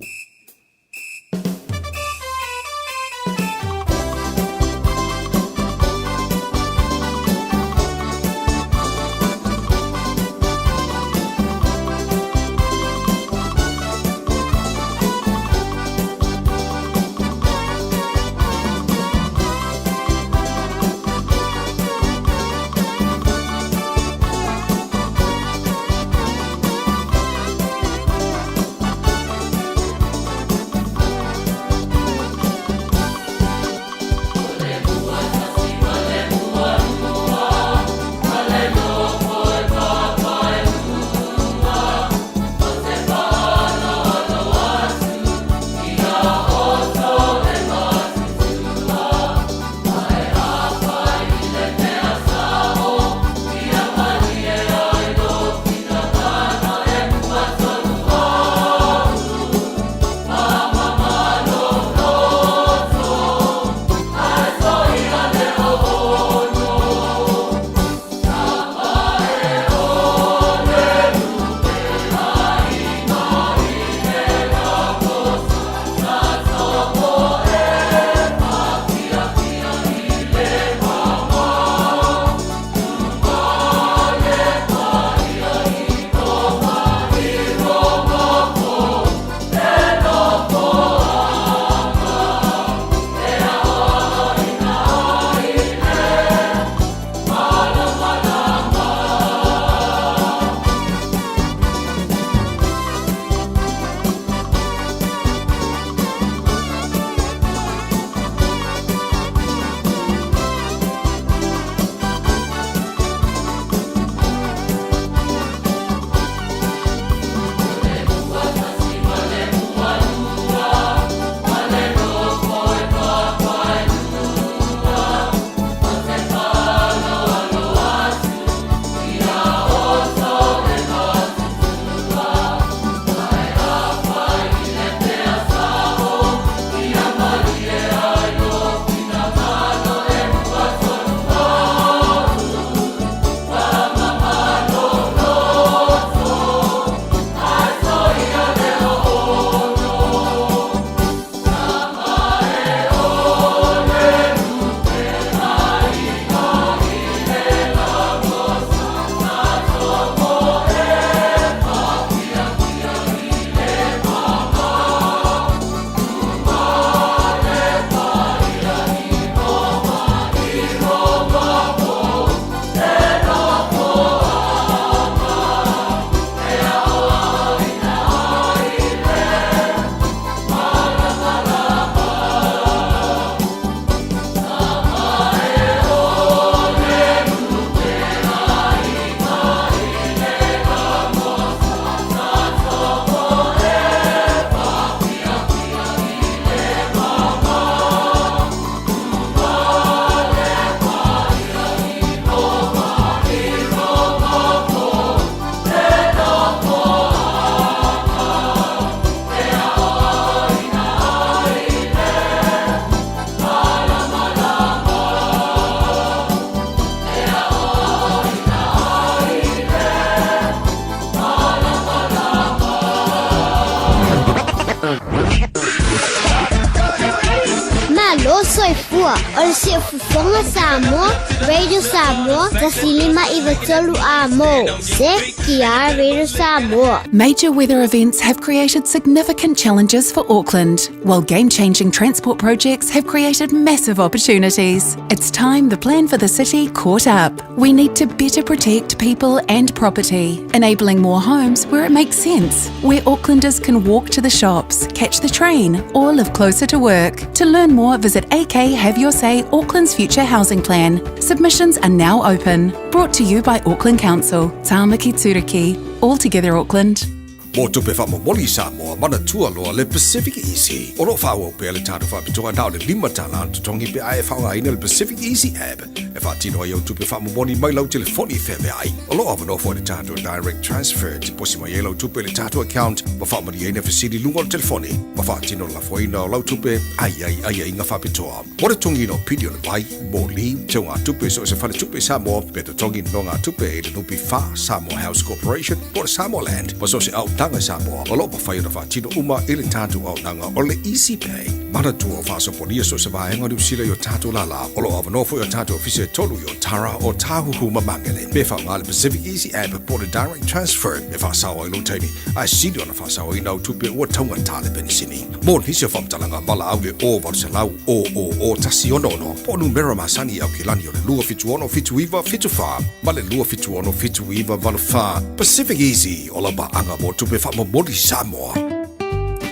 Samoa. O le Siufofoga Samoa, Radio Samoa, 1593 A mo. CKR Radio Samoa. Major weather events have created significant challenges for Auckland, while game changing transport projects have created massive opportunities. It's time the plan for the city caught up. We need to better protect people and property, enabling more homes where it makes sense, where Aucklanders can walk to the shops, catch the train, or live closer to work. To learn more, visit AK Have Your Say Auckland's Future Housing Plan. Submissions are now open. Brought to you by Auckland Council, Tāmaki Turuki. All together Auckland. Mo tupe faamomoli i Samoa, manatua loa le Pacific Easy. O lo o faaauau pea le tatou faapitoa na o le $5 le totogi pe a e faaaogaina le Pacific Easy app e faatino ai au tupe faamomoli mai lau telefoni feaveai. O lo o avanoa foi le tatou Direct Transfer e tiposi mai ai lau tupe i le tatou account ma faamalieina fesili i luga o le telefoni ma faatino le lafoina o lau tupe a i ai aiaiga faapitoa. Mo le totogiina o pili o le vai, moli, teugatupe i so o se faletupe i Samoa, pe totogi nonogatupe i le NPF, Samoa House Corporation, po o le Samoa Land, ma so o se auaunaga i Samoa, o lo o mafai ona faatino uma i le tatou auaunaga o le Easy Pay. Manatua o faasopolia so o se vaega o Niu Sila i o tatou lālā. O lo o avanoa foi o tatou ofisa e tolu i Otara, Ōtāhuhu ma Māngere. Pe faaaoga le Pacific Easy App po o le Direct Transfer e faasao ai lou taimi, ae sili ona faasaoina au tupe ua taugata le penisini. Mo nisi o faamatalaga valaau le 0 800 000 166 po o numera masani i Aukilani o le 276 79 74 ma le 276 79 84. Pacific Easy, o lau paaga mo tupe faamomoli Samoa.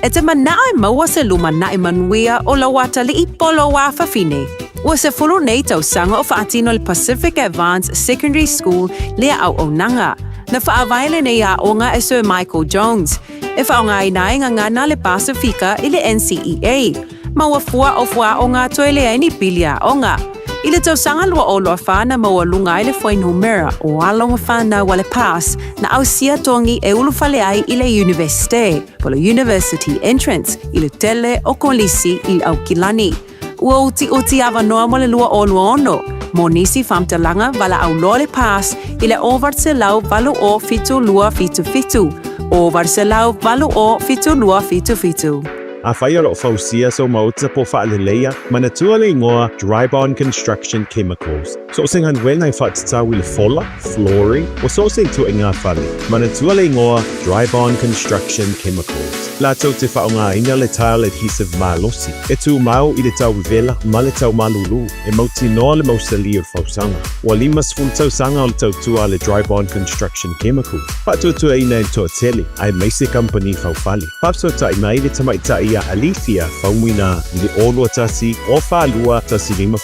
E te manao e maua se lumanai manuia o lau atalii po o lou afafine. Ua 10 nei tausaga o faatino le Pacific Advance Secondary School lea auaunaga. Na faavae lenei aoga e Sir Michael Jones, e faaaogaina ai gagana le Pasifika i le NCEA, ma ua fua o fuaaoga toe leai ni pili aoga. I le tausaga 2024 na maualuga ai le fuainumera o alo ma fanau a le PASS na ausia togi e ulufale ai i le Iunivesite, po le University Entrance, i le tele o kolisi i Aukilani. Ua utiuti avanoa mo le 2026, mo nisi faamatalaga valaau loa le PASS i le 800 80 7277, 800 80 7277. Afai o lo o fausia sou maota po o faaleleia, manatua le igoa Drybond Construction Chemicals. So o se galuega e faatatau i le fola, flooring, ua so o se ituaiga fale. Manatua le igoa Drybond Construction Chemicals. Latou te faaaogaina le tile adhesive malosi, e tumau i le tau vevela ma le tau malulu, e mautinoa le mausali o le fausaga. Ua 50 tausaga o le tautua a le Drybond Construction Chemicals, faatuatuaina e le toatele, aemaise kamupani faufale. Faafesootai mai le tamaitai ia Alethea Faumuina i le 0 21 0 42 1579,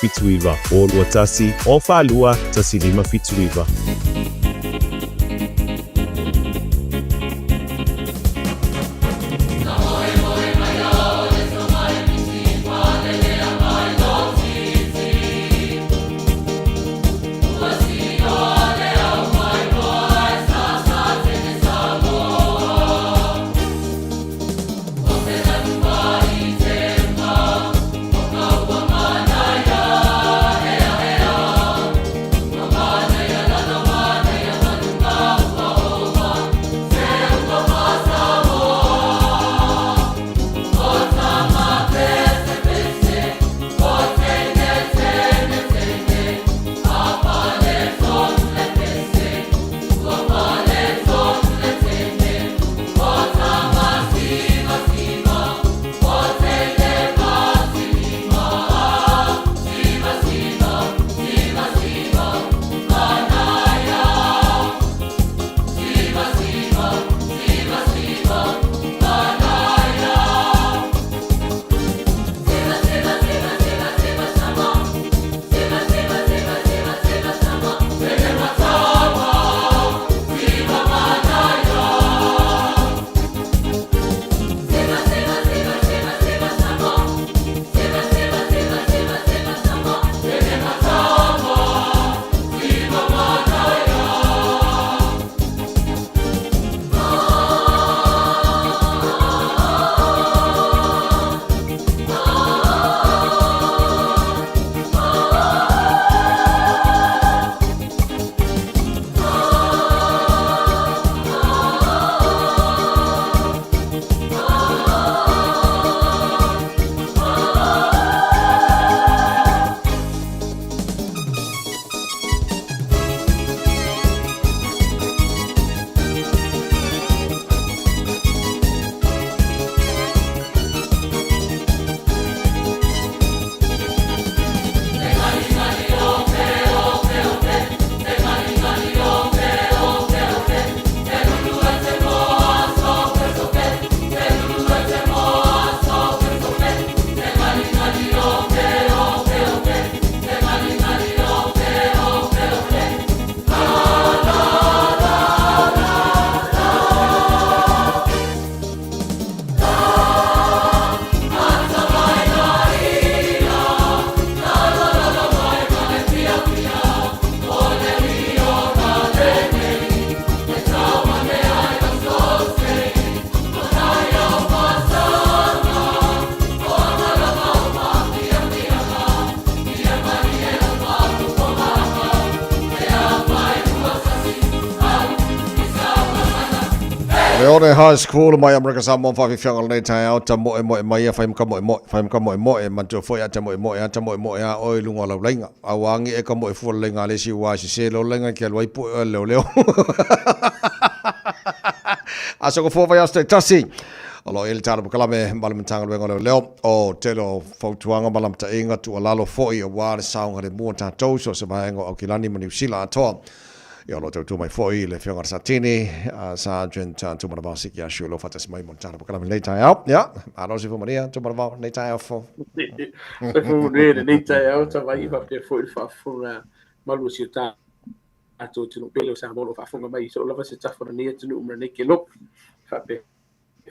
0 21 0 42 1579. Leone High School mai Amerika Samoa whawhiwhianga lenei taeao ta moe moe mai ia whai maka moe moe whai maka moe moe manatua foi a ta moe moe a ta moe moe a oe i lunga o lau lainga a ua angi e ka moe fua le lainga a le isi ua sese lo lainga ki alu ai pue oe leo leo a soko fua vai aso tasi o lo i le tala pakalame ma le Matagaluega o Leoleo o tele o fautuaga ma lamataʻiga tuualalo foi aua le saogalemu o tatou so o se vaega o Aukilani ma Niu Sila atoa. Ia o lo o tautua mai foi le Afioga i le Satini, Sergeant Tumanavao Siki Ashu o lo o faatasi mai mo le tala pakalame i lenei taeao. Ia, malo le soifua manuia Tumanavao i lenei taeao fou. Soifua manuia i lenei taeao Tavaii faapea foi le faafofoga malu o si o tatou atunuu pele o Samoa o lo o faafofoga mai i so o lava se tafa o lenei atunuu ma lenei kelope. Faapea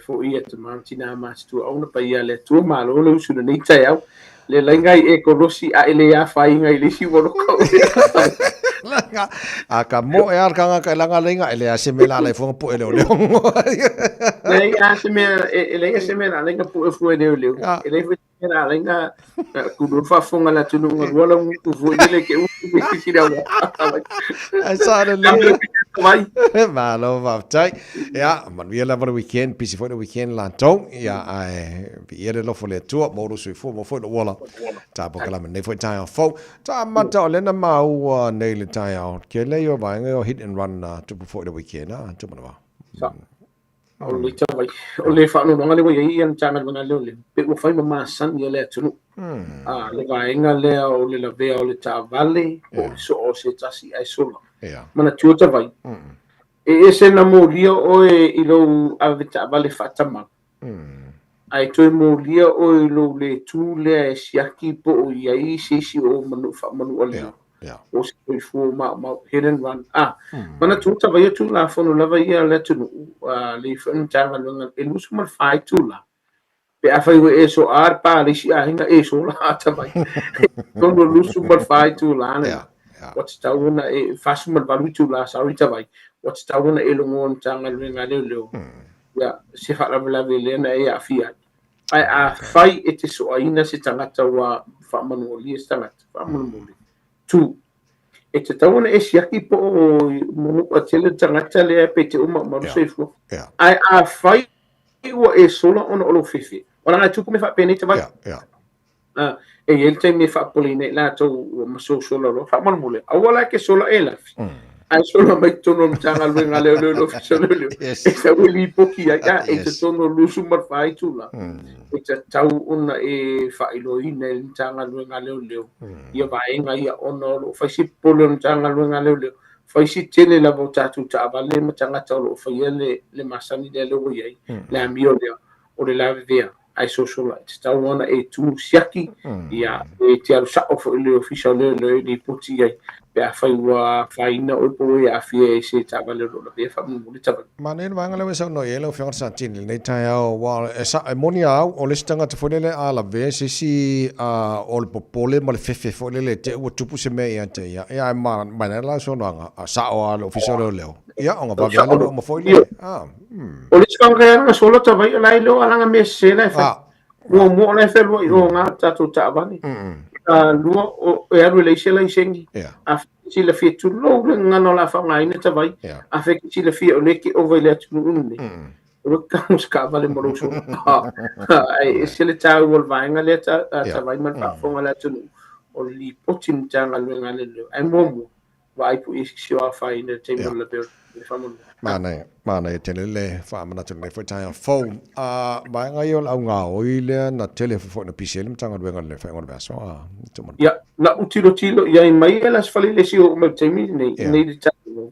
foi ia tama ma tinā matutua ona paia a le Atua malo le usu i lenei taeao. Le lainga i e kolosi a e le afaina i le isi ua loka o Lainga. A ka mo e ar kanga ka langa lainga e le a se me la lai fonga pu e leo leo. Leai a se mea e leai se mea la lainga pu e fu e leo leo. E leai foi se mea la lainga kulu faafofoga le atunuu nga lua lau gutu foi lele ke upu ke sisi le aua. Ai sa le le. Mai. Malo faafetai. Ia, manuia lava le weekend, pisi foi le weekend latou. Ia, ae viia le alofa o le Atua, maua lou soifua, maua foi lou ola. Tapo kalama nei foi taeao fou. Ta mata o lena maua nei le taeao. Ke lei o vaega o hit and run na tupu foi le weekend, a, Tumanavao. Sa. O le tawai, o le faanoanoaga lea ua i ai ia le Matagaluega a Leoleo, pe ua fai ma masani a le atunuu. A, le vaega lea o le lavea o le taavale po o le soo o se tasi ae sola. Manatua Tavai, e ese na molia oe i lou avetaavale faatamala, ae toe molia oe i lou le tu lea e siaki po o i ai se isi o ou manu faamanualia. O se soifua maumau, hit and run. A, manatua Tavai o Tulafono lava ia a le atunuu, a le foi Matagaluega e 24 itula Pe afai ua e soa le pa a le isi aiga, e sola ata mai. Tonu o 24 itula lena. Ua tatau ona e, 48 itula, sorry Tavai, ua tatau ona e logoa le Matagaluega a Leoleo, ia, se faalavelave lea na e aafia ai. Ae afai e te soaina se tagata ua faamanualia se tagata, faamolemole, tu. E tatau ona e siaki po o manua tele le tagata lea pe te uma uma le soifua. Ae afai ua e sola ona o lou fefe, o leaga e tupu mea faapenei Tavai. E i ai le taimi e faapopoleina ai latou ua masosola loa. Faamolemole, aua la e te sola e lafi. Ae sola mai totonu o le Matagaluega a Leoleo i le Ofisa o Leoleo, e sau e lipoti ai, a, e totonu o le 24 itula, e tatau ona e faailoaina e le Matagaluega a Leoleo ia vaega ia ona o lo o fai si popole o le Matagaluega a Leoleo, fai si tele lava o tatou taavale ma tagata o lo o faia le, le masani lea lea ua i ai, le amio lea o le lavevea ae sosola. E tatau ona e tu siaki, ia, e te alu sao foi i le Ofisa o Leoleo e lipoti i ai pe afai ua afaina oe po ua e aafia i se taavale o lo o lavea faamolemole Tavai. Manaia le vaega lea ua e saunoa i ai lau Afioga i le Satini i lenei taeao, aua e sa, e moni a au, o le isi tagata foi lele a lavea se isi a, o le popole ma le fefe foi lele e te i ua tupu se mea ia te ia, ia ae ma, manaia la le saunoaga, a sao lava le Ofisa o Leoleo, ia ona vave lava lea uma foi lea. A, mm. O le isi tagata e ana sola Tavai, o la e iloa lana mea sese la e fai. Muamua o la e fealuai o ngā tātou taavale. Lua, o, e alu e leai se laiseni. A fe silafia tulou le gagana o le a faaaogaina Tavai. A fe ke silafia o lea ke ova i le atunuu lenei. O le tau o se taavale ma lou sola. Ae ese le taua o le vaega lea ta, Tavai ma le faafofoga a le atunuu. O le lipoti i le Matagaluega a Leoleo. Ae muamua, vaai po i ai se isi o afaina i le taimi o le lavea o le faamolemole. Manaia, manaia tele le faamanatu lenei foi taeao fou. A, vaega ia o le augaoi lea na tele foi na pisi ai le Matagaluega i le faaiuga o le vaiaso a Tumana. Ia, na ou tilotilo i ai mai e le Aso Faraile si oo mai i le taimi lenei, nei le taimi.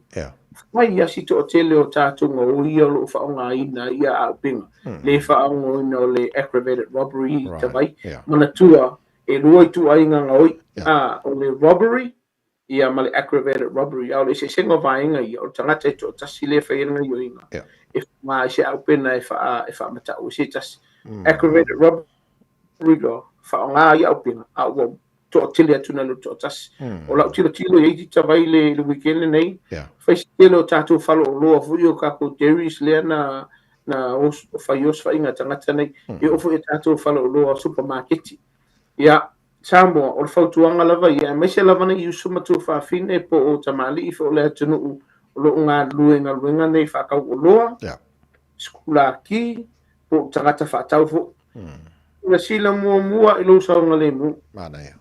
Fai a si toatele o tatou gaoi ia o lo o faaaogaina ia auupega, le faaaogaina o le aggravated robbery Tavai. Manatua, e lua ituaiga gaoi, a, o le robbery ia ma le aggravated robbery, a o le eseesega o vaega ia, o le tagata e toatasi lea e fai ai le gaioiga, e faaaoga ai se aupena e faa, e faamatau ai se tasi. Aggravated robbery loa, faaaoga ia aupena, a ua toatele atu nai lo le toatasi. O lau tilotilo i ai Tavai le, le weekend lenei, fai si tele o tatou faleoloa foi o tatou dairies lea na, na os, fai osofaiga a tagata nei, e oo foi i tatou faleoloa supamaketi. Ia, Samoa, o le fautuaga lava ia, aemaise lava nei uso ma tuafafine po o tamalii foi o le atunuu o lo o galulue i galuega nei faatau oloa, sikulaki, po o le tagata faatau foi. Silasila muamua i lou saogalemu. Manaia.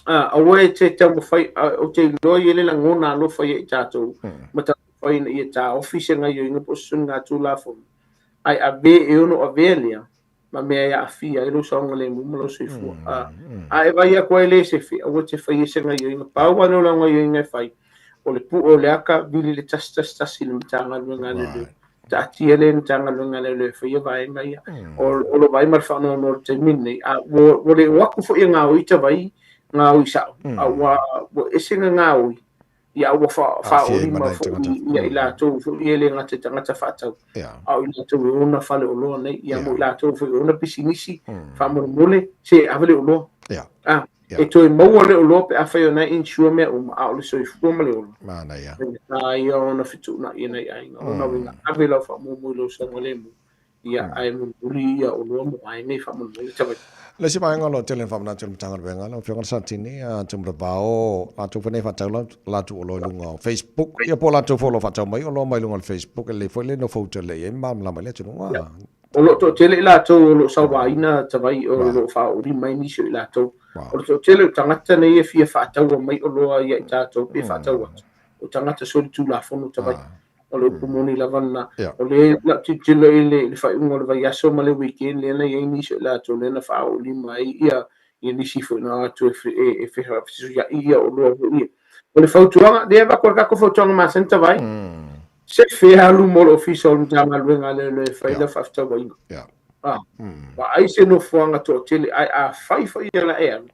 Aua e te taumafai, ou te iloa e i ai le lagona alofa ia i tatou, ma taumafai ina ia taofi se gaioiga po o se soligatulafono, ae ave e ono avea lea ma mea e aafia ai lou saogalemu ma lou soifua. A e vaai atu ai le sefe, aua e te faia se gaioiga. Pau lava lea o lau gaioiga e fai, o le pue o le aka, vili le 111 i le Matagaluega a Leoleo. Taatia le Matagaluega a Leoleo e faia vaega ia. O lo vaai ma le faanoanoa i le taimi lenei, a ua le o atu foi e gaoi tavai, gaoi sao, a ua ese na gaoi, ia ua faaolima foi ia i latou foi e le gata i tagata faatau, a o i latou e ona fale oloa nei, ia mo i latou foi e ona pisinisi, faamolemole, se ave le oloa. E toe maua le oloa pe afai o na e insure mea uma, a o le soifua ma le ola. Manaia. Faigata ia ona fetuunai e nai aiga. O lona uiga, ave lau faamuamua i lou saogalemu, ia, ae mulimuli ia oloa mo aiga i faamolemole tavai. Le isi vaega o lo o tele ina faamanatu e le Matagaluega, lau Afioga i le Satini, Tumalevao, latou foi nei faatau latou oloa i luga o Facebook, ia po o latou foi o lo o faatau mai oloa mai luga o le Facebook, e lelei foi le nofo uta lelei ai ma malamalama ai le atunuu. Ia. O lo o toatele i latou o lo o sauaina tavai o lo o faaoolima mai nisi o i latou. O le toatele o tagata nei e fia faataua mai oloa ia i tatou pe faatau atu, o tagata solitulafono tavai. O le upu moni lava lena. O le lau tilotilo i le faaiuga o le vaiaso ma le weekend lea na i ai nisi o i latou lea na faaoolima ai ia nisi foi na o atu e fesuiai ia oloa foi ia. O le fautuaga, lea e avatu le tatou fautuaga masani tavai, se fe alu mo le ofisa o le Matagaluega a Leoleo e fai la faafetauaiga. Vaai se nofoaga toatele, ae afai foi ia la e alu,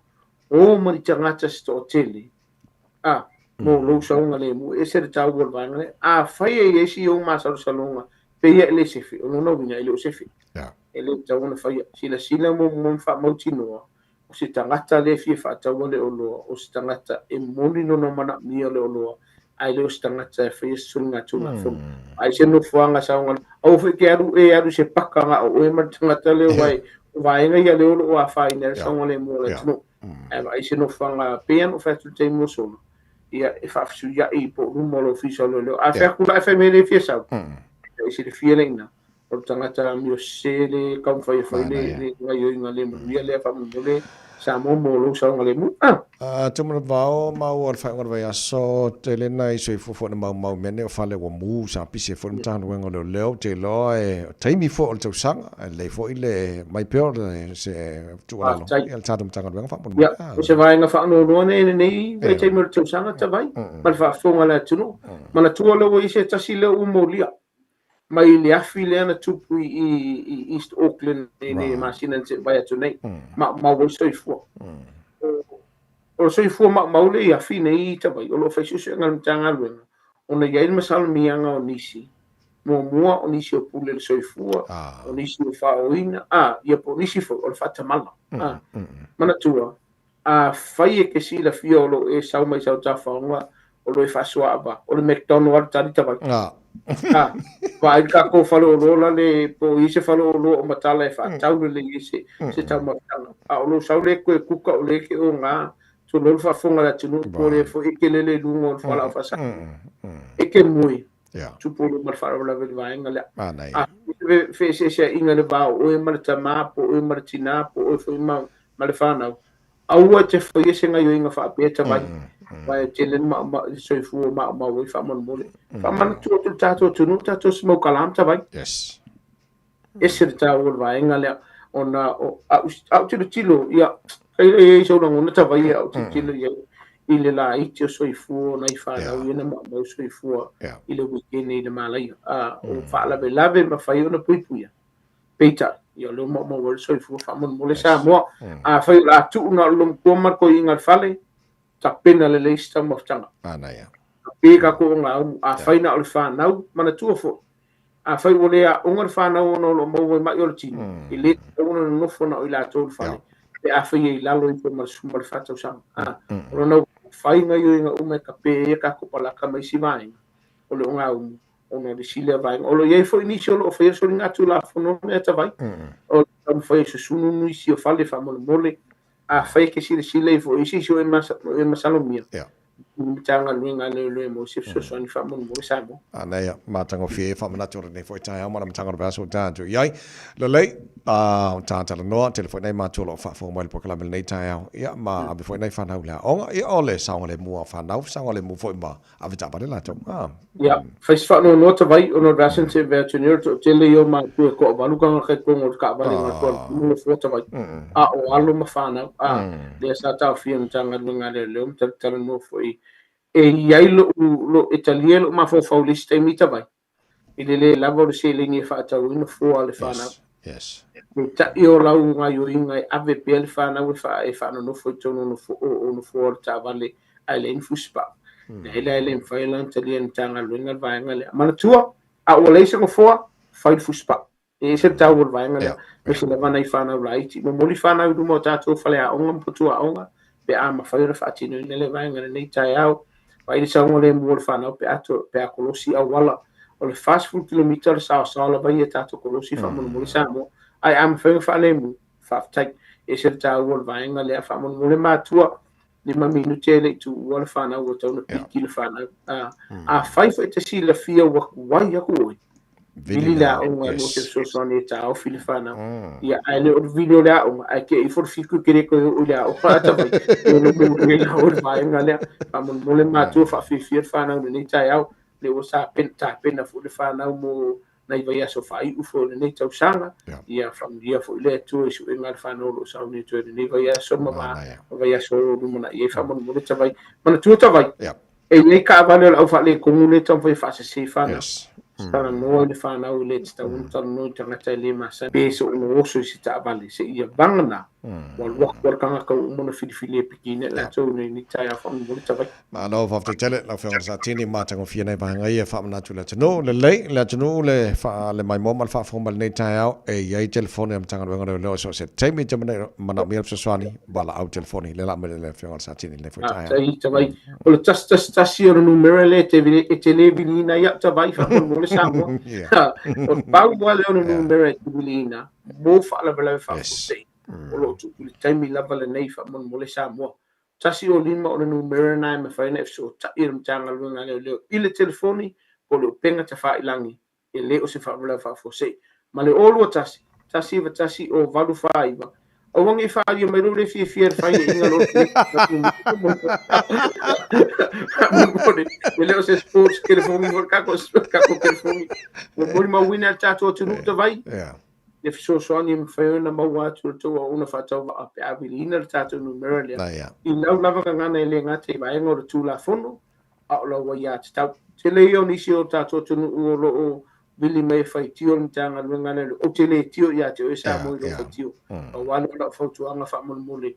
o ma ni tagata se toatele, mo lou saogalemu, e ese le taua o le vaega lea. Afai e i ai si ou masalosaloga, pei e le sefe, o lona uiga e le o sefe. E le tatau ona faia. Silasila muamua ma faamautinoa, o se tagata lea e fia faataua le oloa, o se tagata e moni lona manaomia o le oloa, ae le o se tagata e faia se soligatulafono. Ai se nofoaga saogalemu. Aua foi e te alu e alu i se paka na o oe ma le tagata lea aua o vaega ia lea o lo o afaina ai le saogalemu o le atunuu. Ae vaai se nofoaga pei lava ona ou fai atu i le taimi ua sola, ia e faafesuiai po o luma o le ofisa o leoleo. A fai atu la e fai mai e le fia sau, e silafia lea i ina, o le tagata amio sese le taumafai e fai le gaioiga le manuia lea faamolemole Samoa mo lou saogalemu. Ah! Tumanavao, maua o le faaiuga o le vaiaso, tele nai soifua foi na maumau i mea nei o fale ua mu, sa pisi ai foi le Matagaluega o Leoleo, ou te iloa e taimi foi o le tausaga, e lelei foi le mai pea o se tuualalo i le tatou Matagaluega faamolemole. Ia, o se vaega faanoanoa nei i lenei vaitaimi o le tausaga tavai, ma le faafofoga a le atunuu. Manatua lea ua i ai se tasi lea ua molia mai le afi lea na tupu i East Auckland i le masina na tea atu nei, maumau ai soifua. O le soifua maumau lea i afi nei i Tavaii, o lo o fai suesuega a le Matagaluega, ona i ai le masalosalomiaga o nisi, muamua o nisi o pule le soifua, o nisi o faaoina, ia po o nisi foi o le faatamala. Manatua, Afai e te silafia o lo o e sau mai sau tafaoga o lo o e faasoaava, o le McDonald a le tali tavai. A, vaai le tatou faleoloa la le, po o i ai se faleoloa o matala e faatau lelei ai se, se taumafataga. A o lou sau lea e toe kuka o lea e te oga, tulou le faafofoga a le atunuu, po o lea foi e te lele i luga o le fualaau faasaina. E te moe, tupu loa ma le faalavelave i le vaega lea. A feeseeseaiga i le va o oe ma le tama, po o oe ma le tina, po o oe foi ma ma le fanau, aua e te faia se gaioiga faapea tavai, aua e tele le soifua maumau ai faamolemole. Faamanatu atu le tatou atunuu, tatou se mau kalama tavai. Yes. Ese le taua o le vaega lea, ona o au tilotilo, ia, tailo i ai sou lagona tavai, au tilotilo i ai i le laiti o soifua o nai fanau ia na maumau soifua i le weekend i le malaia. O faalavelave e mafai ona puipuia. Peitai, ia o lea ua maumau ai le soifua faamolemole Samoa. Afai o le a tuu na o le lomukua ma le toeaina i le fale, tapena lelei se taumafataga. Manaia. Tape tatou ogaumu. Afai na o le fanau, manatua foi, afai ua le aoga le fanau ona o lo o maua ai mai o le tino, e le tatau ona nonofo na o i latou i le fale, pe afai e i lalo ifo ma le 14 tausaga. O lona uiga, fai gaioiga uma e tape ai a tatou palaka ma isi vaega o le ogaumu, ona o le isi lea vaega. O lo o i ai foi nisi o lo o faia soligatulafono mea tavai, o le taumafai e susunu nisi o fale faamolemole. Afai e te silasila ifo i se isi o e masalomia, i le Matagaluega a Leoleo e maua se fesoasoani faamolemole Samoa. Anaia, matagofie faamanatu o lenei foi taeao ma le Matagaluega o Vaiaso tatou i ai. Lelei, a ta talanoa, tele foi nai matua o lo o faafofoga mai i le polokalame i lenei taeao, ia ma ave foi nai fanau i le aoga. Ia o le saogalemu lava o fanau, saogalemu foi ma avetaavale latou. Ah. Ia, fai se faanoanoa Tavai, ona o le vaiaso na tea atu nei, o le toatele ia o matua e toavalu tagata i totonu o le taavale na alu atu i nofoa Tavai, a o alo ma fanau, a, lea sa taofia e le Matagaluega a Leoleo ma talatalanoa foi e i ai lou, lou, e talia lou mafaufau i le isi taimi Tavai, i le le lava o le seleni e faatau ai nofoa a le fanau. Yes. Peitai o lau gaioiga e ave pea le fanau e faa e faanonofo i totonu o nofo o nofoa o le taavale ae leai ni fusipau. Leai la e le mafai la ona talia e le Matagaluega le vaega lea. Manatua, a ua leai se nofoa, fai le fusipau. E ese le taua o le vaega lea, aemaise lava nai fanau laiti. Momoli fanau i luma o tatou faleaoga ma potuaoga pe a mafai ona faatinoina lea vaega i lenei taeao. Vaai le saogalemu o le fanau pe a pe a kolosi auala. O le 40 kilomita o le saosaoa lava ia tatou kolosi faamolemole Samoa. Ae a mafai ona faalemu, faafetai. E ese le taua o le vaega lea faamolemole matua. 5 minute e le i tuua le fanau ua tatau ona piki le fanau. Afai foi e te silafia ua tuai atu oe, vili le aoga mo se fesoasoani e taofi le fanau. Ia, ae le o le vili o le aoga, ae tea ifo le 7 e te le toe oo i le aoga a Tavai. Ia le mea o le vaega lea. Faamolemole matua faafiafia le fanau i lenei taeao, lea ua tapena foi le fanau mo nai vaiaso faaiu foi o lenei tausaga. Ia faamanuia foi le Atua i suega a le fanau o lo o sauni atu ai i lenei vaiaso ma vaiaso o lumanai ai. Faamolemole Tavai. Manatua Tavai, e i ai taavale o le au faaletonu lea e taumafai e faasese fanau. Talanoa i le fanau e le tatau ona talanoa i tagata e le masani pe soona oso i se taavale seia vagana ua alu atu lava le tagata ua uma ona filifili e pikina i latou nei nei taeao faamolemole Tavai. Malo faafetai tele lau Afioga i le Satini matagofie nei vaega ia e faamanatu i le atunuu. Lelei le atunuu le faa le maimoa ma le faafofoga mai lenei taeao e i ai telefoni a Matagaluega o Leoleo i so o se taimi e te manaomia le fesoasoani valaau telefoni lea la aumai le Afioga i le Satini i lenei foi taeao. Faafetai Tavai. O le 111 o le numera lea e te le viliina ai au Tavai faamolemole Samoa. O le pau lava lea o le numera e te viliina mo faalavelave faafuasei o lo o tupu i le taimi lava lenei faamolemole Samoa. 105 o le numera lena e mafai ona e fesootai i le Matagaluega a Leoleo i le telefoni po o le upega tafailangi e le o se faalavelave faafuasei. Ma le 021 191 049, aua ne i faaalia mai lou le fiafia i le faiaiga loa faamolemole, e le o se sports telefoni foi le tatou telefoni. Ua molimauina e le tatou atunuu Tavai le fesoasoani e mafai ona maua atu e le tou auauna faatauvaa pe a viliina le tatou numera lea. I lau lava gagana e le gata i vaega o le Tulafono, a o lau aiatatau. Tele ia o nisi o tatou atunuu o lo o vili mai e faitio le Matagaluega lea, ou te le tio ia te oe Samoa i lou faitio. Pau lava lea o lau fautuaga faamolemole,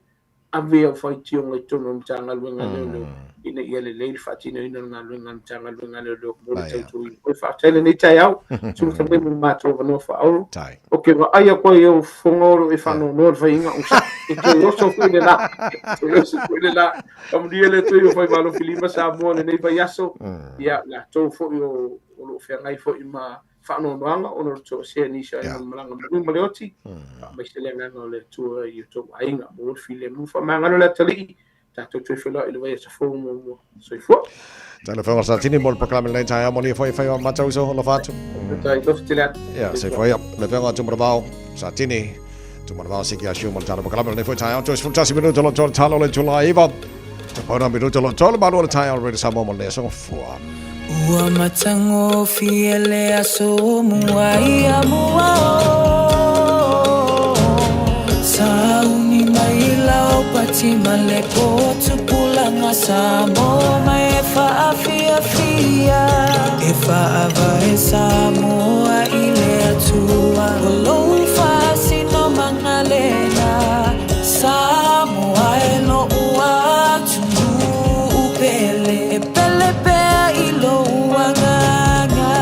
ave au faitioga i totonu o le Matagaluega a Leoleo ina ia lelei le faatinoina o le galuega a le Matagaluega a Leoleo mo le tautuaina. Oi, faafetai i lenei taeao, sulu mai mo le matou avanoa faaolo. Ou te vaai atu ai i ou fofoga o lo o e faanoanoa i le faiga o sa. E toe oso foi le la. E toe oso foi le la. Faamanuia le Atua i o faiva alofilima Samoa i lenei vaiaso. Ia, latou foi o o lo o feagai foi ma faanoanoaga ona o le toesea nisi o aiga malaga manu ma le oti. Faamaise le agaga o le Atua i o outou aiga. Maua le filemu. Faamagalo le atalii. Tatou toe feiloai i le vaiaso fou muamua. Soifua. Tala Afioga Satini mo le polokalame lenei taeao mo lia foi e fai o matou uso alofa atu. Faafetai, alofa tele atu. Ia, soifua ia. Le Afioga Tumanavao Satini. Tumanavao Siki Asiu mo le tala polokalame lenei foi taeao. Toe 11 minuta lo tolo talo le Julai 9. Te pauna minuta lo tolo malu o le taeao Radio Samoa mo le aso fua. Ua matagofie le aso mua ia mua o Sauni mai lau pati ma le potu pulanga Samoa mai e faafiafia E faavae Samoa i le Atua O lou faasinomaga lena Samoa e lo'u atunuu pele E pele pea i lou agaga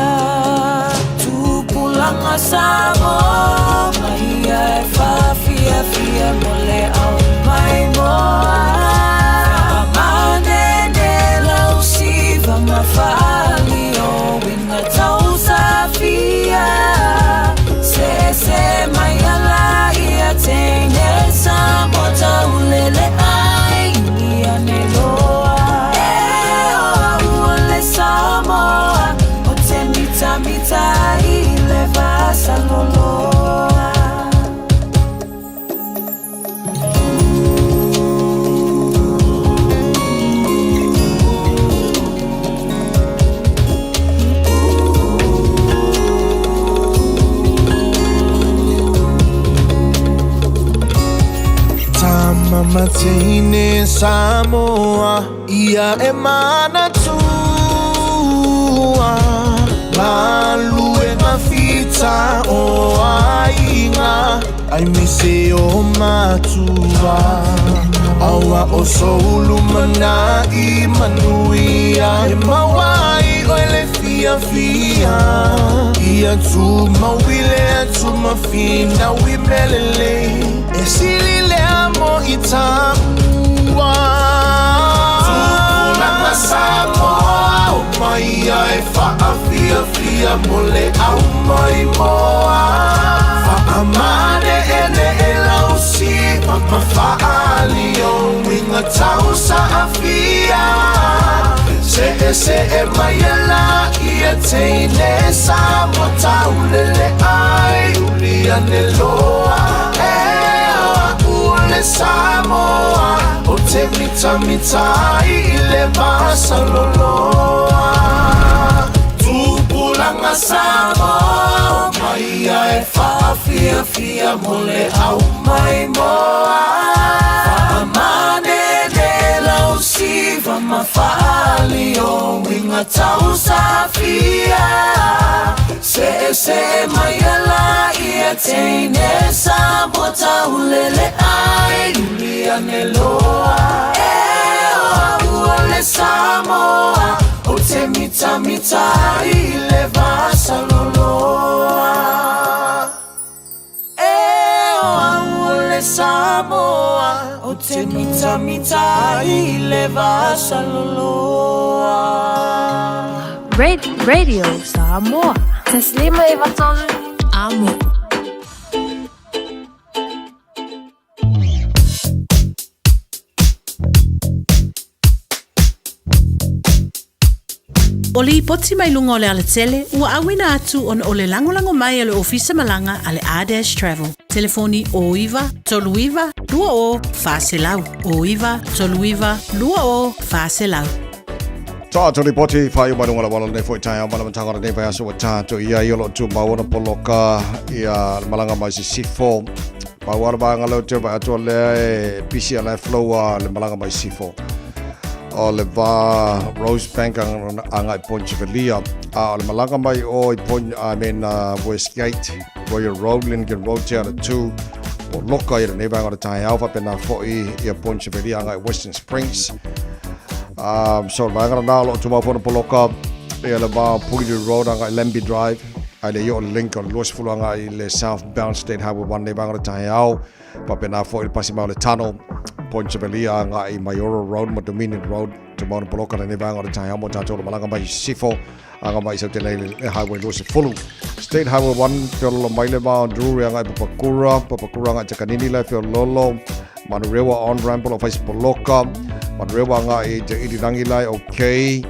Tupulaga Samoa mai ia e faafiafia mo le ao maimoa Faamanene lau siva ma faalio Uiga tausafia Se se. teine Samoa Ia e manatua Galuega fita o aiga Aemaise o matua Aua o sou lumanai manuia E maua ai oe le fiafia Ia tumau i le atu ma finau i mea lelei E sili lea mo i taua Tupulaga Samoa o mai ia e faafiafia mo le au maimoa Faamane'ene'e lau siva ma faaali o uiga tau saafia Se'ese'e mai e laia teine Samoa taulele ai uli ane loa E o a'u o le Samoa Ou te mitamita ai i le vasaloloa Tupulaga Samoa o mai ia e faafiafia mo le au maimoa Faamanene lau siva ma faaali o uiga tausafia Se'ese'e mai e laia teine Samoa taulele ai uli ane loa E o a'u o le Samoa Ou te mitamita ai i le vasaloloa E o au o le Samoa Ou te mitamita ai i le vasaloloa. Radio Samoa. Taslima 93 Amo. O lipoti mai luga o le alatele ua auina atu ona o le lagolago mai a le Ofisa Malaga a le R-Dash Travel. Telefoni 09 39 20 400. 09 39 20 400. Tātou lipoti whai o mai lunga la wala nei foi taeao ma le amataga o lenei vaiaso ua tātou i ai o lo o tumau ona poloka ia le malaga mai Sisifo. Pau lava le vaega lea ou te vaai atu o lea e pisi a la e flow a le malaga mai Sisifo. O le va Rosebank agai Pontevedra a o le malaga mai o i Pon I mean Westgate Royal Road Lincoln Road Te Ara 2 poloka i lenei vaega o le taeao faapena foi ia Pontevedra agai Western Springs. So le vaega lena o lo o tumau foi ona poloka ia le va o Puketeraki Road agai Lambie Drive ae le i oo i le Lincoln 20 agai i le Southbound State Highway 1 lenei vaega o le taeao. Faapena foi le pasi mai o le tunnel, Pointe Velia agai Maioro Road ma Dominion Road, tumau ona poloka lenei vaega o le taeao mo tatou o lo malaga mai i Sisifo agai mai i Sautele i le Highway 20. State Highway 1 feololo mai le va o Drury agai Papakura, Papakura agai Takanini la e feololo, Manurewa on ramp o lo o fai se poloka, Manurewa agai i Te Irirangi la e okay,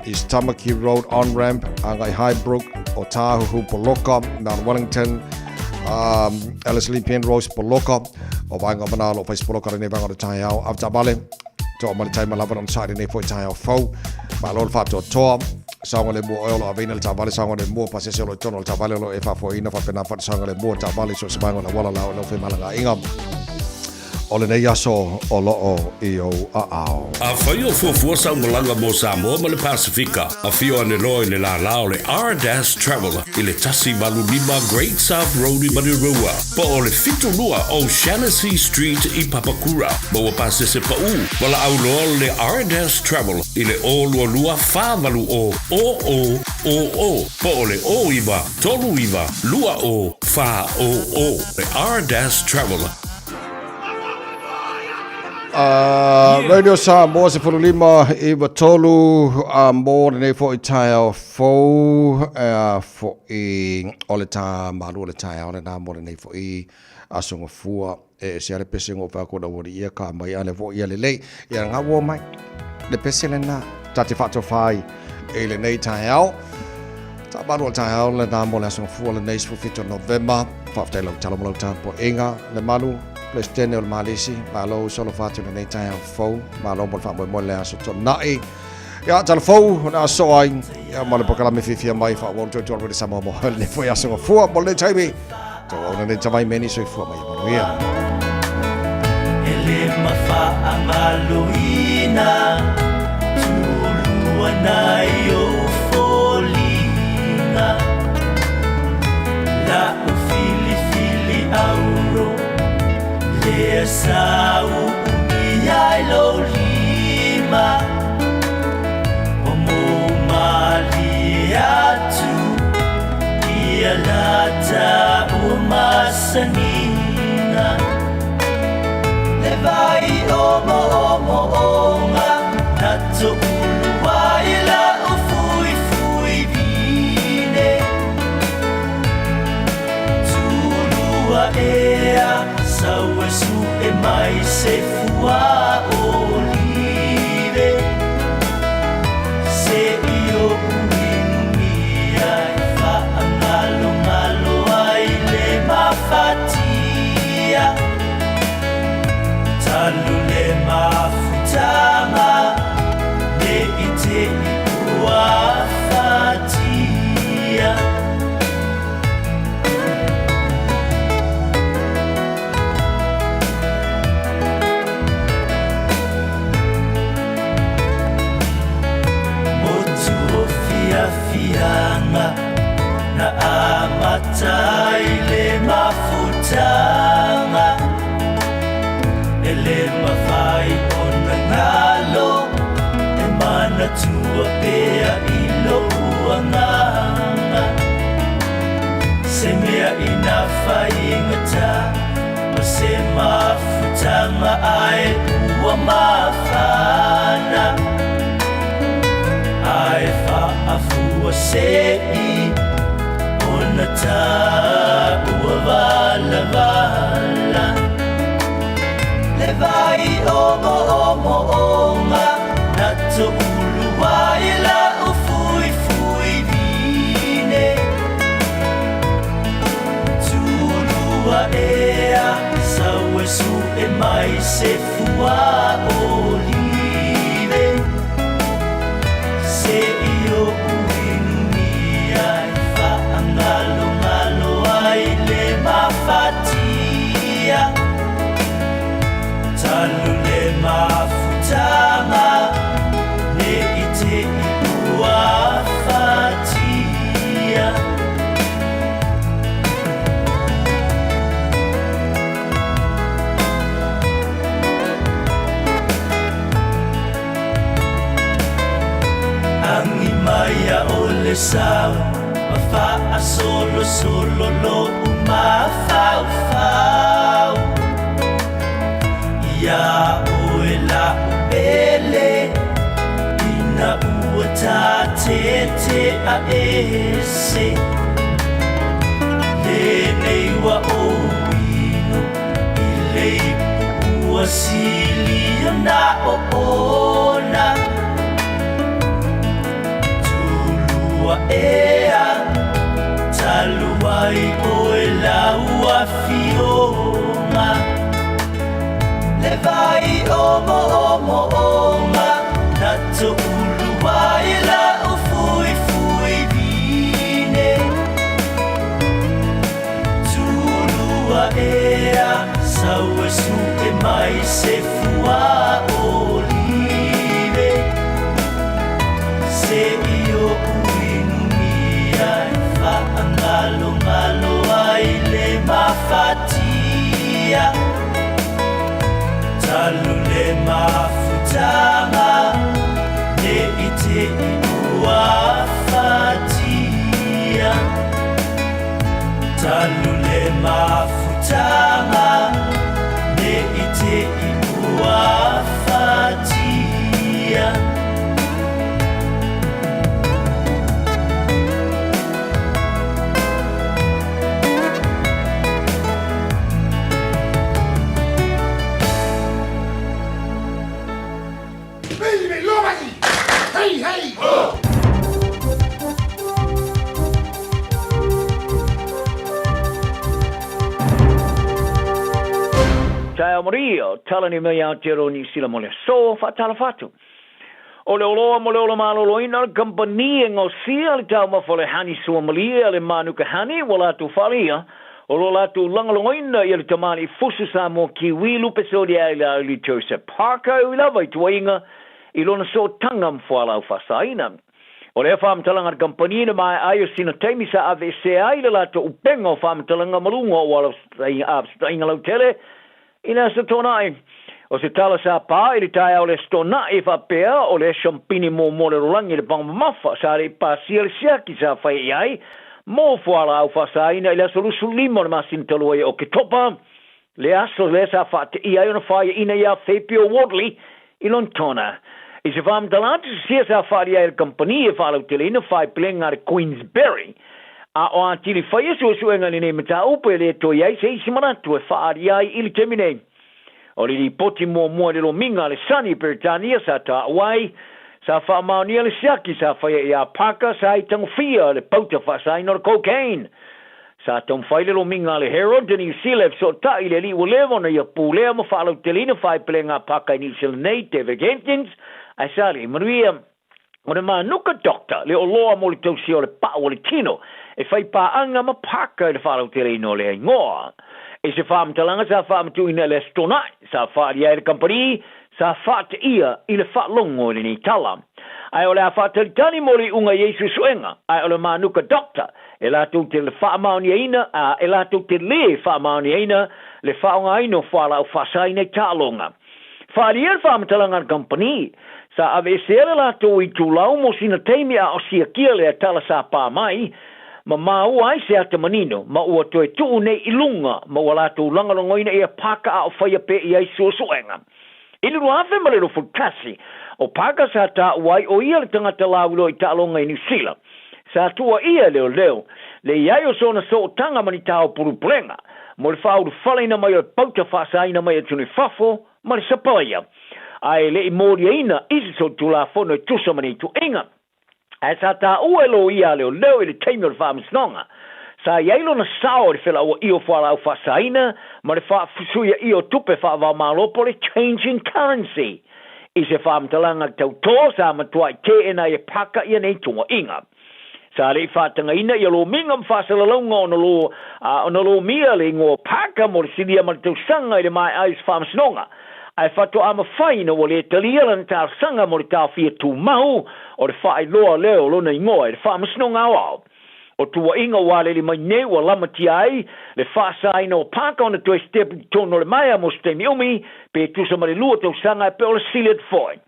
East Tamaki Road on ramp agai Highbrook, Otāhuhu poloka, Mount Wellington, Um, Ellerslie Penrose Poloka, o vaenga o mana lo fai poloka lenei vaenga o le taeao. Avetaavale, toa ma le taima lava na onosai lenei foi taeao fou. Malo le faatoatoa, saogalemu o oe o lo aveina le taavale, saogalemu o pasese o lo i totonu o le taavale o lo e faafoeina faapena foi le saogalemu o taavale i so o se vaega o le auala la o lau femalagaaiga. O lenei aso o lo o i ou aao. Afai o fuafua sau malaga mo Samoa ma le Pasefika, afio ane loa i le lālā o le R-Dash Travel i le 185 Great South Road i Manurewa, po o le 72 O'Shannessy Street i Papakura. Maua pasese paʻū, valaau loa le R-Dash Travel i le 022 480 0000 po o le 09 39 20 400. Le R-Dash Travel. Radio Samoa 15 9 3 a mō lenei foi taeao fou foi o le tā malu o le taeao lenā mo lenei foi aso gafua e ese a le pese ngo fa ko na wori ia ka mai ale fo ia lelei ia ngā wō mai le pese lenā tā te whaatofai e lenei taeao Tā malu o le taeao lenā mo le aso gafua lenei 17 Novema Faafetai lau talo ma lau tapuaiga le malu Peresetene o le Malisi, malo uso alofa atu i lenei taeao fou, malo mo le faamoemoe i le aso Toonai. Ia, tala fou o le a soo ai, ia, ma le polokalame fiafia mai faaauau le tuatualu i le Samoa mo lenei foi aso gafua mo lenei taimi. Tauau nei tavai meni soifua mai ia manuia. le mafaagaloina Tulua nai ou foliga La'u filifili auro Lea sa uumia ai lou lima Ua mou malie atu Ia lata ua masaniga Le vai omoomooga Na toulu ai la'u fuifui vine Tulua ea sau e su'e mai se fua olive Se'i o'u inumia e fa'agalogalo ai le mafatia Talu le mafutaga ne i te'i ua afatia. Motu o fiafiaga na amata ai le mafutaga E le mafai ona galo e manatua pea i lou agaga Se mea ina faigata ma se mafutaga ae ua mafana Ae faafua se'i ona taua valavala Le vai omoomooga na toulu ai la'u fuifui vine Tulua ea sau e su'e mai se fua olive Se'i o'u inumia e fa'agalogalo ai le mafatia Talu le mafutaga ne i te'i ua afatia. Agi mai a o le sau ma faasolosolo lo'u mafaufau Iā oe la'u pele ina ua tatete'a ese Lenei ua ou inu i le ipu ua sili ona oona Tulua ea talu ai oe lau afioga Le vai omoomooga na toulu ai la'u fuifui vine Tulua ea sau e su'e mai se fua olive Se'i o'u inumia e fa'agalogalo ai le mafatia Talu le mafutaga ne i te'i ua afatia Talu le mafutaga ne i te'i ua afatia. Taeao maria, talani mai Aotearoa Niu Sila mo le aso, faatalofa atu. O le oloa mo le ola maloloina, le kamupani e gaosia le taumafa o le hani suamalie a le Manuka Honey ua latou faaleia, O lo latou lagolagoina ia le tamalii fusu Samoa Kiwi Lupe Soliaileauli Joseph Parker e ui lava i tuaiga i lona sootaga ma fualaau faasaina. O lea faamatalaga a le kamupani na maea ai o sina taimi sa aveesea ai le latou upega o faamatalaga ma luga o auala fesootaiga lautele I le Aso Toonai, o se tala sa pā i le taeao o le Aso Toonai e faapea o le shampini muamua o le lalolagi i le paga mamafa sa le i pasia le siaki sa fai i ai mo fualaau faasaina i le aso 25 o le masina talu ai o Oketopa, le aso lea sa faateia ai ona faiaina iā Fapio Wardley i Lonetona. I se faamatala atu sisia sa faaalia ai e le kamupani e faalauteleina faepelega a le Queensberry, a o atili faia suesuega i lenei mataupu e le toe i ai se isi manatu e faaalia ai i le taimi nei. O le lipoti muamua i le lomiga a le Sani i Peretania sa taua ai, sa faamaonia le siaki sa faia iā Parker sa i tagofia le pauta faasaina o le cocaine. Sa taumafai le lomiga a le Herald i Niu Sila e fesootai i le alii ua leva ona ia pulea ma faalauteleina faepelega a Parker i Niu Sila nei, David Jenkins, ae sa le i manuia. O le Manuka Doctor le oloa mo le tausia o le pau o le tino e fai paaga ma Parker i le faalauteleina o lea igoa. I se faamatalaga sa faamatuuina i le Aso Toonai, sa faaalia ai le kamupani sa faateia i le faalogo i lenei tala. Ae o le a faatalitali mo le iuga i ei suesuega, ae o le Manuka Doctor e latou te faamaoniaina, a e latou te lē faamaoniaina le faaaogaina o fualaau faasaina i taaloga. Faaalia le faamatalaga a le kamupani, sa aveesea le latou itulau mo sina taimi a o siakia lea tala sa pā mai, ma māua ai se ata manino, ma ua toe tuu nei i luga ma ua latou lagolagoina ia Parker a o faia pea i ai suesuega. I le 2021, ʻo Parker sa taua ai ʻo ia le tagata lauiloa i taaloga i Niu Sila. Sa tuuaia e leoleo le i ai o sona sootaga ma ni tao pulupulega mo le faaulufaleina mai o le pauta faasaina mai atunuu i fafo ma le sapalaia, a e le i moliaina i se solitulafono e tusa ma nei tuuaiga. Ae sa taua e loia a leoleo i le taimi o le faamasinoga, sa i ai lona sao i le felauaia o fualaau faasaina ma le faafusuiaia o tupe faava-o-Malo po o le change in currency. I se faamatalaga tautō sa matuai teena ai e Parker ia nei tuuaiga. Sa le i faatagaina ia lomiga ma faasalalauga ona lo, a, ona lomia le igoa o Parker mo le silia ma le tausaga i le maea ai o se faamasinoga, ae faatoa mafai ina ua le talia lana talosaga mo le taofia tumau o le faailoa lea o lona igoa i le Faamasinoga Aoao. O tuuaiga ua aleli mai nei ua lamatia ai le faasaina o Parker ona toe sitepu i totonu o le maea mo se taimi umi, pe tusa ma le lua tausaga e pei o le Sealed Foi.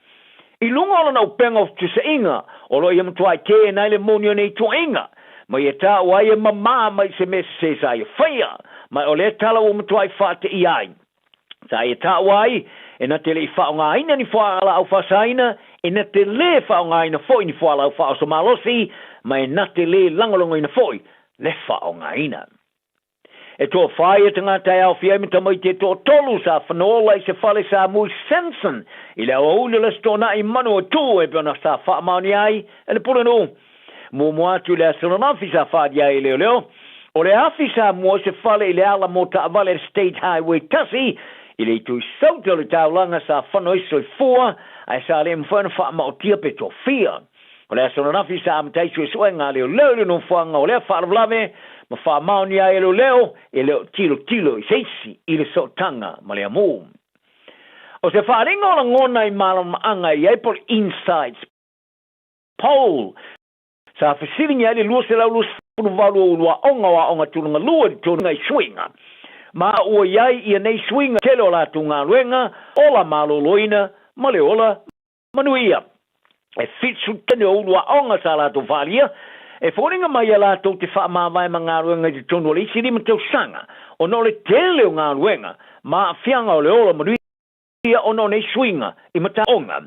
I luga o lana upega o fetusaʻiga, o lo o ia matuai teena ai le moni o nei tuuaiga, ma ia taua ai e mamā mai se mea sesē sa ia faia, ma o lea tala ua matuai faateia ai. Sa ia taua ai, e na te le i faaaogaina ni fualaau faasaina, e na te lē faaaogaina foi ni fualaau faaoso malosi, ma e na te lē lagolagoina foi le faaaogaina. E toawhā ia tangata e aofia ai ma tamaiti e toatolu sa whanola i se fale sa mui Samson i le aoauli o le Aso Toonai i Manawatū e pei ona sa faamaonia ai e le Pulenuu. Muamua atu i le aso ananafi sa whaaria ai e leoleo, o le afi sa mua i se fale i le ala mō taavale le State Highway 1 i le itu i Sauta o le taulaga sa whano ai soifua ae sa le mawhai ona whaamaotia pe toafia. O le aso ananafi sa amata ai suesuega a leoleo i le nofoaga o lea faalavelave ma faamaonia ai e leoleo e le o tilotilo i se isi i le sootaga ma le amu. O se faaaliga o lagona i malamaaga i ai po o le Insights Poll sa fesiligia ai le 228 o ulu aoga o aoga tulaga lua i totonu i suiga ma ua i ai ia nei suiga tele o latou galuega, ola maloloina ma le ola Manuia. E 70 o ulu aoga sa latou faaalia, e foliga mai ia latou te faamavae ma galuega i totonu o le isi lima tausaga, ona o le tele o galuega ma aafiaga o le ola manuia ona o nei suiga i mataoga.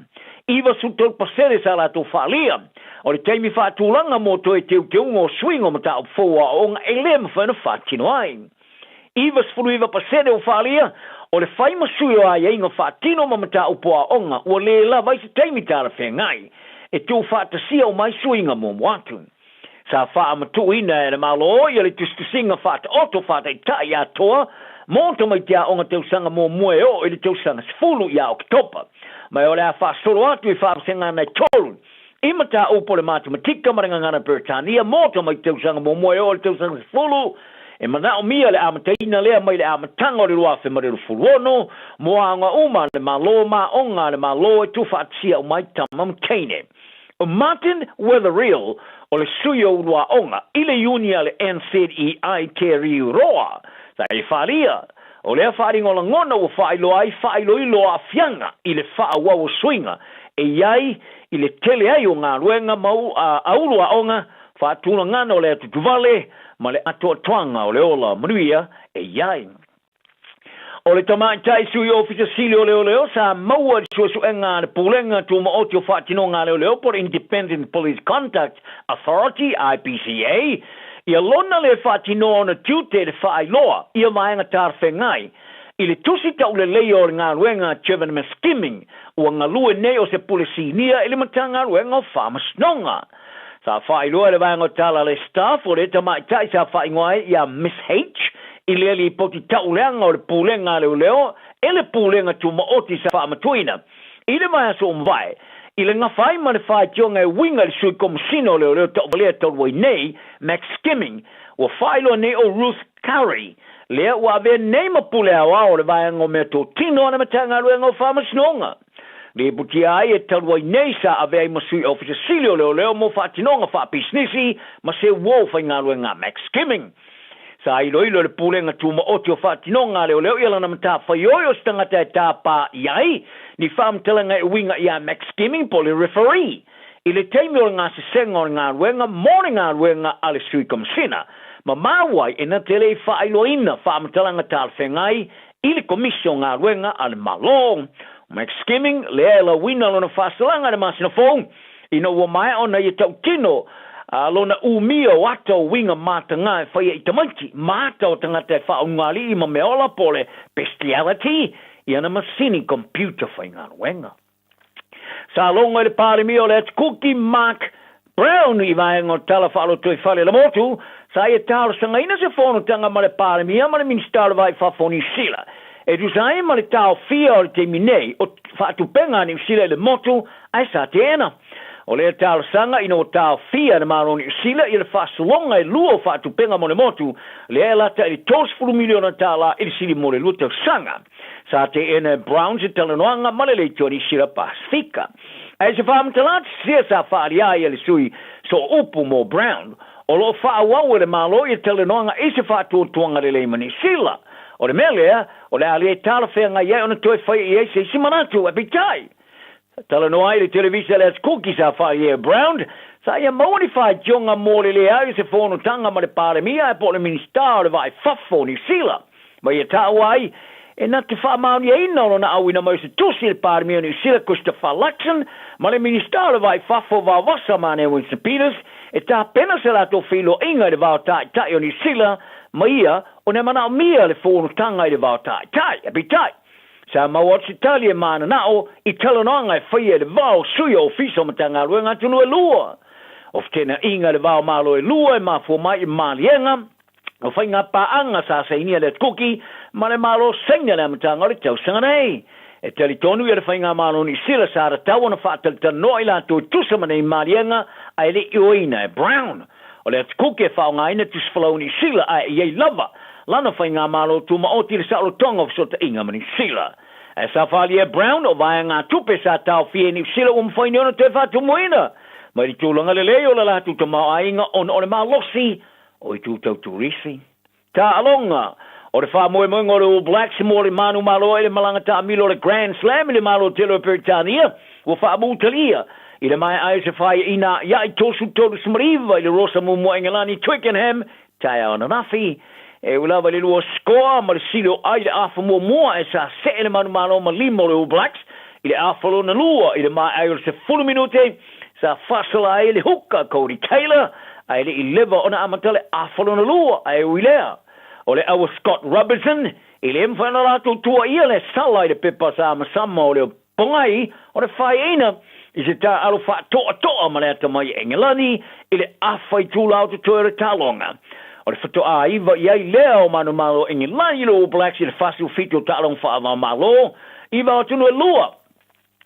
93 pasene sa latou faaalia, o le taimi faatulaga mo toe teuteuga o suiga o mataupu fou o aoaoga e le mafai ona faatino ai. 99% o faaalia, o le fai ma sui o aiaiga faatino ma mataupu aoga ua lē lava ai se taimi talafeagai e tuufaatasia uma ai suiga muamua atu. Sa faamatuuina e le Malo ia le tusitusiga faataoto faataitai atoa mo tamaiti aoga tausaga muamua e oo i le tausaga sefulu ia Oketopa, ma o le a faasolo atu i faavasega ana e tolu i mataupu o le matematika ma le gagana Peretania mo tamaiti tausaga muamua e oo i le tausaga sefulu. E manaomia le amataina lea mai le amataga o le 2026 mo aoga uma a le Malo ma aoga a le Malo e tuufaatasia uma ai tama ma teine. O Martin Weatherill o le sui o uluaoga i le iuni a le NZEI Te Riu Roa sa e faaalia o lea faaaliga o lagona ua faailoa ai faailoilo o aafiaga i le faaauau o suiga e i ai i le tele ai o galuega ma a uluaoga faatulagana o le atutuvale ma le atoatoaga o le ola manuia e i ai. O le Tamaitai Sui Ofisa Sili o Leoleo sa maua i le suesuega a le Pulega Tumaoti o Faatinoga a Leoleo po o le Independent Police Conduct Authority, IPCA, ia lona le faatinoa ona tiute i le faailoa ia vaega talafeagai i le tusi tauleleia o le galuega a Jevan Miskimmin ua galue nei o se Pule Sinia i le Matagaluega o Faamasinoga. Sa faailoa e le vaega o tala a le staff o le tamaitai sa faaigoa ai ia Miss H i lea lipoti tauleaga o le Pulega a Leoleo e le Pulega Tumaoti sa faamatuina i le vaiaso ua mavae i le gafa ai ma le faitioga e uiga i le Sui Komesina o Leoleo Tauvalea talu ai nei, Max Skimming, ua faailoa nei o Ruth Curry lea ua avea nei ma pule aoao o le vaega o meatotino a le Matagaluega o Faamasinoga. Lipotia ai e talu ai nei sa avea ai ma Sui Ofisa Sili o Leoleo mo faatinoga faapisinisi ma se uo faigaluega a Max Skimming. Sa iloilo e le Pulega Tumaoti o Faatinoga a Leoleo ia lana matafaioi o se tagata e tāpā i ai ni faamatalaga e uiga iā Max Skimming po o le referee i le taimi o le gasesega o le galuega mo le galuega a le Sui Kamasina ma maua ai e na te le i faailoaina faamatalaga talafeagai i le Komisi o Galuega a le Malo. Max Skimming, lea e lauina lona faasalaga i le masina fou, ina ua maea ona ia tautino a lona umia o ata o uiga matagā e faia i tamaiti, ma ata o tagata e faaulugalii ma meaola po o le bestiality i ana masini computer faigaluega. Sa logo i le Palemia o le Ati Mark Brown i vaega o tala faalotoifale le motu, sa ia talosagaina se fonotaga ma le Palemia ma le Minisita o le Va i Fafo o Niu Sila e tusa ai ma le taofia o le taimi nei o faatupenga a Niu Sila i le motu ae sa teena. O lea talosaga ina ua taofia e le Malo o Niu Sila ia le faasologa e lua o faatupenga mo le motu lea e lata i le $30 miliona tala i le sili mo le lua tausaga. Sa teena e Brown se talanoaga ma le Leitio Nisila Pasifika. Ae se faamatalaga sia sa faaalia ai e le sui sooupu mo Brown, o lo o faaauau e le Malo ia talanoaga i se faatuatuaga lelei ma Nisila. O le mea lea, o le a le talafeagai ai ona toe fai i ai se isi manatu. Ae peitai, sa talanoa ai le televisa le Aso Kuki sa faaalia e Brown, sa ia maua ni faitioga mo le leai o se fonotaga ma le Palemia ae po o le Minisita o le Vaa i Fafo o Niu Sila. Ma ia taua ai, e na te faamaoniaina o lona auina mai o se tusi i le Palemia o Niu Sila Christopher Luxon ma le Minisita o le Vaa i Fafo Vaovasa Mane Winston Peters e tapena se latou feiloaiga i le va o Taitai o Niu Sila ma ia ona e manaomia le fonotaga i le va o Taitai. Ae peitai, sa maua atu se tali e mananao i talanoaga e faia i le va o sui o Ofisa o Matagaluega atunuu e lua. O fetenaiga i le va o Malo e lua e mafua mai i maliega O faiga paaga sa sainia le Kuki ma le Malo Saina i le amataga o le tausaga nei. E talitonu ia le Faigamalo Niu Sila sa tatau ona faatalitanoa i latou e tusa ma nei maliega ae le i ioeina e Brown. O le Atu Kuki e faaaogaina tusi folau Niu Sila ae i ai lava lana Faigamalo Tumaoti i le saolotoga o fesootaiga ma Niu Sila. Ae sa faaalia e Brown o vaegatupe sa taofia e Niu Sila ua mafai nei ona toe faatumuina mai le tulaga lelei o le latou tamaoaiga ona o le malosi O itu tau turisi. Taaloga, O le faamoemoega o le All Blacks mo le manumalo i le malaga taamilo o le Grand Slam i le Malo tele o Peretania ua faamutalia i le maea ai o se faiaina a'ia'i 33 i le Rosa muamua Engelani Twickenham taeao ananafi. E ui lava i le lua sikoa ma le sili o ai i le afa muamua e sa see le manumalo ma lima o le All Blacks i le afa lona lua i le maea ai o le 10 minute Sa faasala ai le huka Codie Taylor ae le i leva ona amata le afa lona lua ae ui lea o le aua Scott Robertson i le mafai ona latou tuuaia le sala i le pepa samasama o le pogai o le faeina i se taaalo faatoatoa ma le atamai Engelani i le afa itula o totoe o le taaloga. O le faatoa iva i ai lea o manumalo Engelani i le All Blacks i le 47 o taaloga faava-o-Malo i vao atunuu e lua.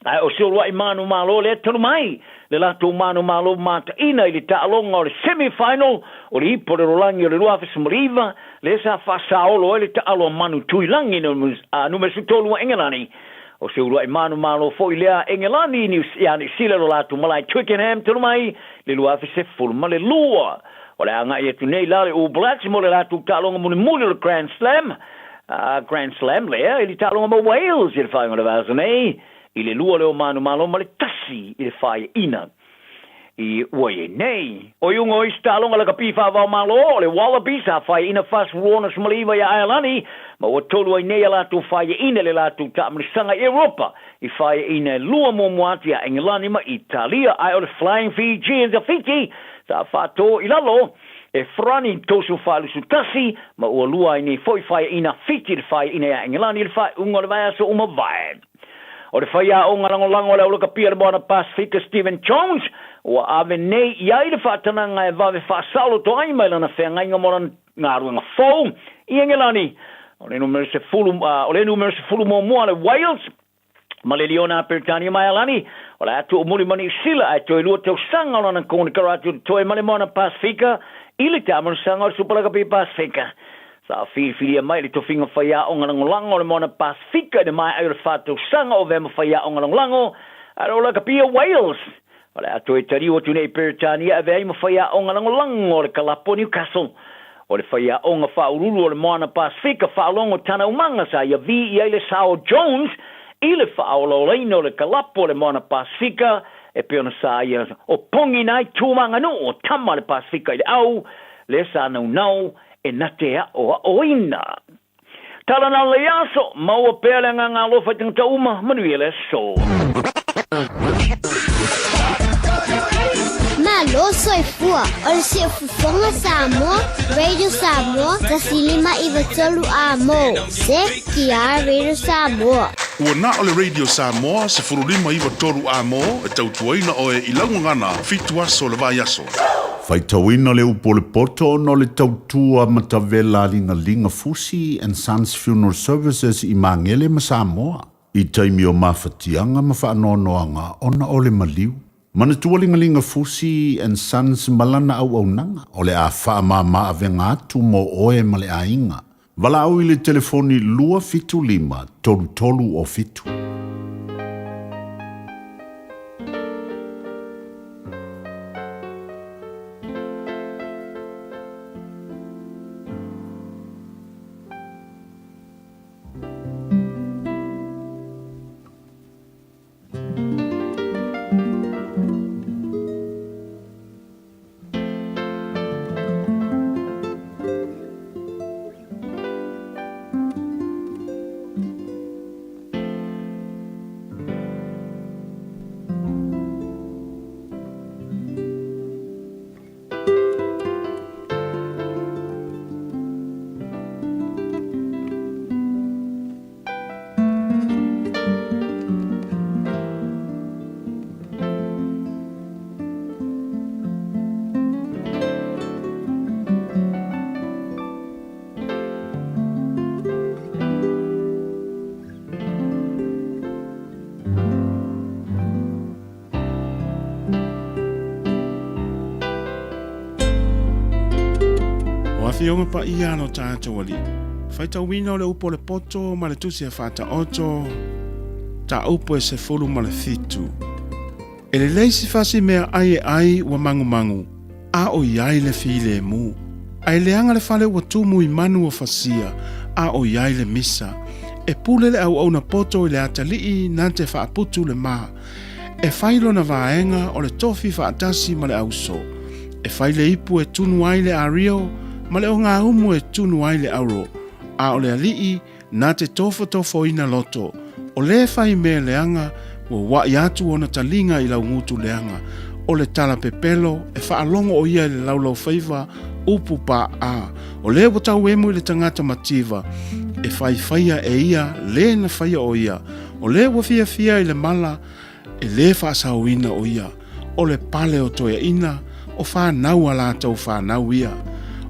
Ae o se uluai manumalo lea talu mai le latou manumalo mataina i le taaloga o le semi-final O le ipu o le rolagi o le 2019, lea sa faasaolo ai le taalo a Manu Tuilagi numera 13 a Engelani. O se uluai manumalo foi lea a Engelani ia Niu Sila i lo latou malae Twickenham talu mai le 2012. O le a agai atu nei la le All Blacks mo le latou taaloga mulimuli o le Grand Slam, Grand Slam lea i le taaloga ma Wales i le faaiuga o le vaiaso nei i le lua lea o manumalo ma le tasi i le faaiaina i ua i ai nei. O iuga o isi taaloga lakapi faava-o-Malo, o le Wallabies sa faaiaina 46 iā Aelani, ma ua tolu ai nei a latou faaiaina i le latou taamilisaga i Europa i faaiaina e lua muamua atu iā Engelani ma Italia. Ae o le Flying Fijians a Fiti sa faatō i lalo e Farani 341 ma ua lua ai nei foi faaiaina a Fiti i le faaiaina iā Engelani i le faaiuga o le vaiaso ua mavae. O le faiaoga lagolago a le aulakapia i le Moana Pasifika Stephen Jones, ua ave nei i ai le faatanaga e vave faasaoloto ai mai lana feagaiga mo lana galuega fou i Engelani. O le numera 10, o le numera 11 a le Wales ma le Liona a Peretania ma Ailani, o le a tuumuli ma Niu Sila ae toe lua tausaga o lana konekarate o totoe ma le Moana Pasifika i le taamanasaga o le Supa Lakapi Pasifika. Sa filifilia mai le tofiga faiaoga lagolago o le Moana Pasifika i le maea ai o le fa tausaga o avea ma faiaoga lagolago a le Olakapia Wales. O le a toe taliu atu nei i Peretania e avea ai ma faiaoga lagolago o le kalapu o Newcastle. O le faiaoga faauluulu o le Moana Pasifika faalogo tana umaga sa ia vi i ai le sao o Jones i le faaolaolaina o le kalapu o le Moana Pasifika e pei ona sa ia o pongi nai tumaganuu o tama a le Pasifika i le au lea sa naunau e na te aʻoaʻoina. Tala na le aso, maua pea le agaga alofa i tangata uma, manuia le aso. Malo soifua, o le Siufofoga Samoa, Radio Samoa, 153 A mo, CKR Radio Samoa. Ua na o le Radio Samoa 1593 A mo e tautuaina oe i lau gagana fitu aso o le vaiaso. Faitauina le upu o le poto ona o le tautua matavela a Ligalinga Fusi and Sons Funeral Services i Magele ma Samoa, i taimi o mafatiaga ma faanoanoaga ona o le maliu. Manatua Ligalinga Fusi and Sons ma lana auaunaga o le a faamama-avega atu mo oe ma le aiga. Valaau i le telefoni 275 33 o 7. O Afioga Paia lo tatou Alii, faitauina o le upu o le poto ma le tusi a Faataoto, ta upu e 17. E lelei si fasi mea ai e ai ua mangumangu, a o i ai le filemu. Ae leaga le fale ua tumu i manu o fasia, a o i ai le misa. E pule le auauna poto i le atalii na te faaputu le ma. E fai lona vaega o le tofi faatasi ma le auso. E fai le ipu e tunu ai le ario, ma le ogaumu e tunu ai le auro, a o le alii na te tofotofoina loto. O le fai mea leaga, ua uaʻi atu ona taliga i laugutu leaga. O le tala pepelo, e faalogo ʻo ia i le laulaufaiva upu paʻa. O lea ua tauemu i le tagata mativa, e faifaia e ia le na faia ʻo ia. O lea ua fiafia i le mala, e lē faasaoina ʻo ia. O le pale o toeaina, o fanau a latou fanau ia.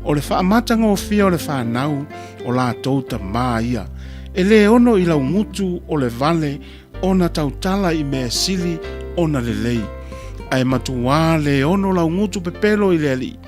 O le faamatagofie o le fanau, o latou tamā ia. E lē ono i laugutu o le vale ona tautala i mea sili ona lelei. Ae matuā lē ono laugutu pepelo i le alii.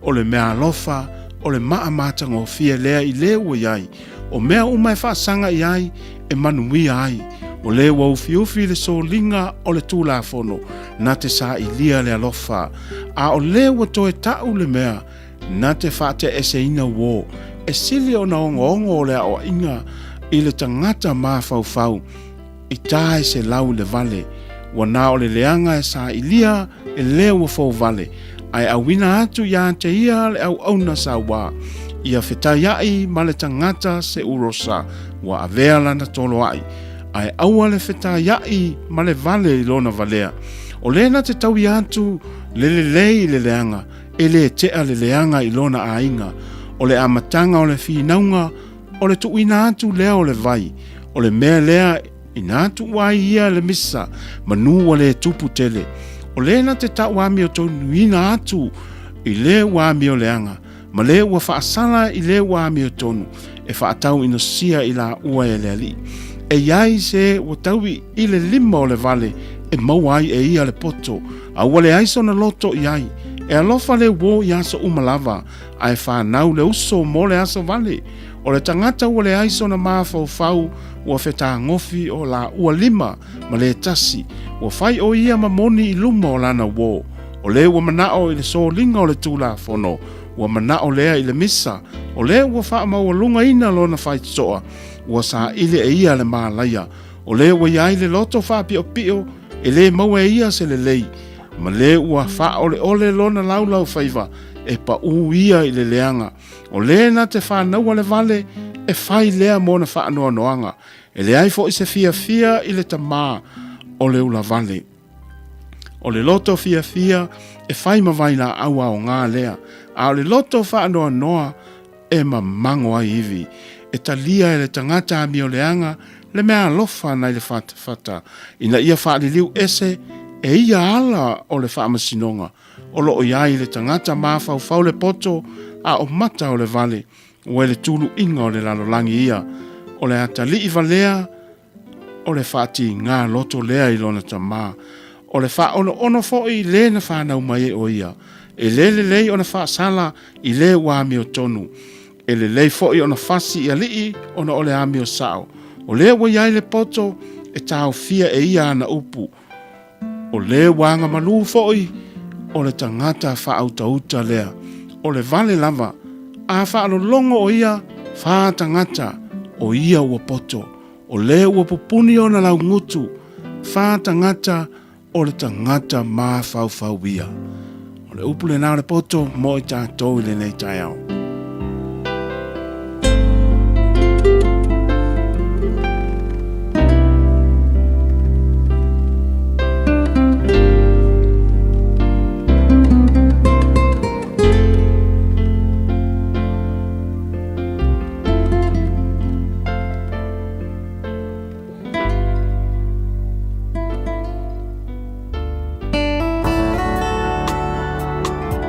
O le meaalofa, o le maa matagofie lea i le ua i ai, o mea uma e faasaga i ai e manuia ai. O le ua ufiufi le soliga o le Tulafono, na te sailia le alofa, a o le ua toe ta'u le mea na te faate'eseina uō, e sili ona ogaoga o le aoaiga i le tagata mafaufau i tā e selau i le vale, ua na o le leaga e sailia e le ua fouvale, ae auina atu iā te ia le auauna sauā, ia fetaiaʻi ma le tagata seurosa ua avea lana toloaʻi, ae aua le fetaiaʻi ma le vale i lona valea. O le na te tauia atu le lelei i le leaga, e lē tea le leaga i lona aiga. O le amataga o le finauga, o le tuuina atu lea o le vai, o le mea lea inā tuua ai ia le misa, manu ua lē tupu tele. O le na te tau amiotonuina atu i le ua amioleaga, ma le ua faasala i le ua amiotonu, e faatau inosia i laua e le Alii. E i ai se ua taui i le lima o le vale e maua ai e ia le poto, a ua leai sona loto i ai. E alofa le uō i aso uma lava, ae fanau le uso mo le aso vale. O le tagata ua leai sona mafaufau ua fetagofi o laua lima ma le tasi, ua fai ʻo ia ma moni i luma o lana uō. O le ua manaʻo i le soliga o le Tulafono, ua manaʻo lea i le misa, o le ua faamaualugaina lona faitotoa, ua saili e ia le mālaia. O le ua i ai le loto faapiʻopiʻo, e lē maua e ia se lelei, ma le ua faaʻoleʻole lona laulaufaiva, e paʻū ia i le leaga. O le na te fanaua le vale, e fai lea mona faanoanoaga. E leai foi se fiafia i le tamā o le ulavale. O le loto fiafia e fai ma vailaau aoga lea, a o le loto faanoanoa e mamago ai ivi. E talia e le tagata amioleaga le mea alofa nai le fatafata, ina ia faaliliu ese e ia ala o le faamasinoga. O lo o i ai le tagata mafaufau le poto, a o mata o le vale, ua i le tuluiga o le lalolagi ia. O le atalii valea, o le faatigā loto lea i lona tamā. O le faaonoono foi i le na fanau mai ai o ia. E lē lelei ona faasala i le ua amiotonu. E lelei foi ona fasi i alii ona o le amio sao. O lea ua i ai le poto e taofia e ia ana upu. O le ua agamalū foi o le tagata faautauta lea. O le vale lava, a faalologo o ia fā tagata, o ia ua poto. O le ua pupuni ona laugutu, fā tagata o le tagata mafaufau ia. O le upu lena o le poto mo i tatou i lenei taeao.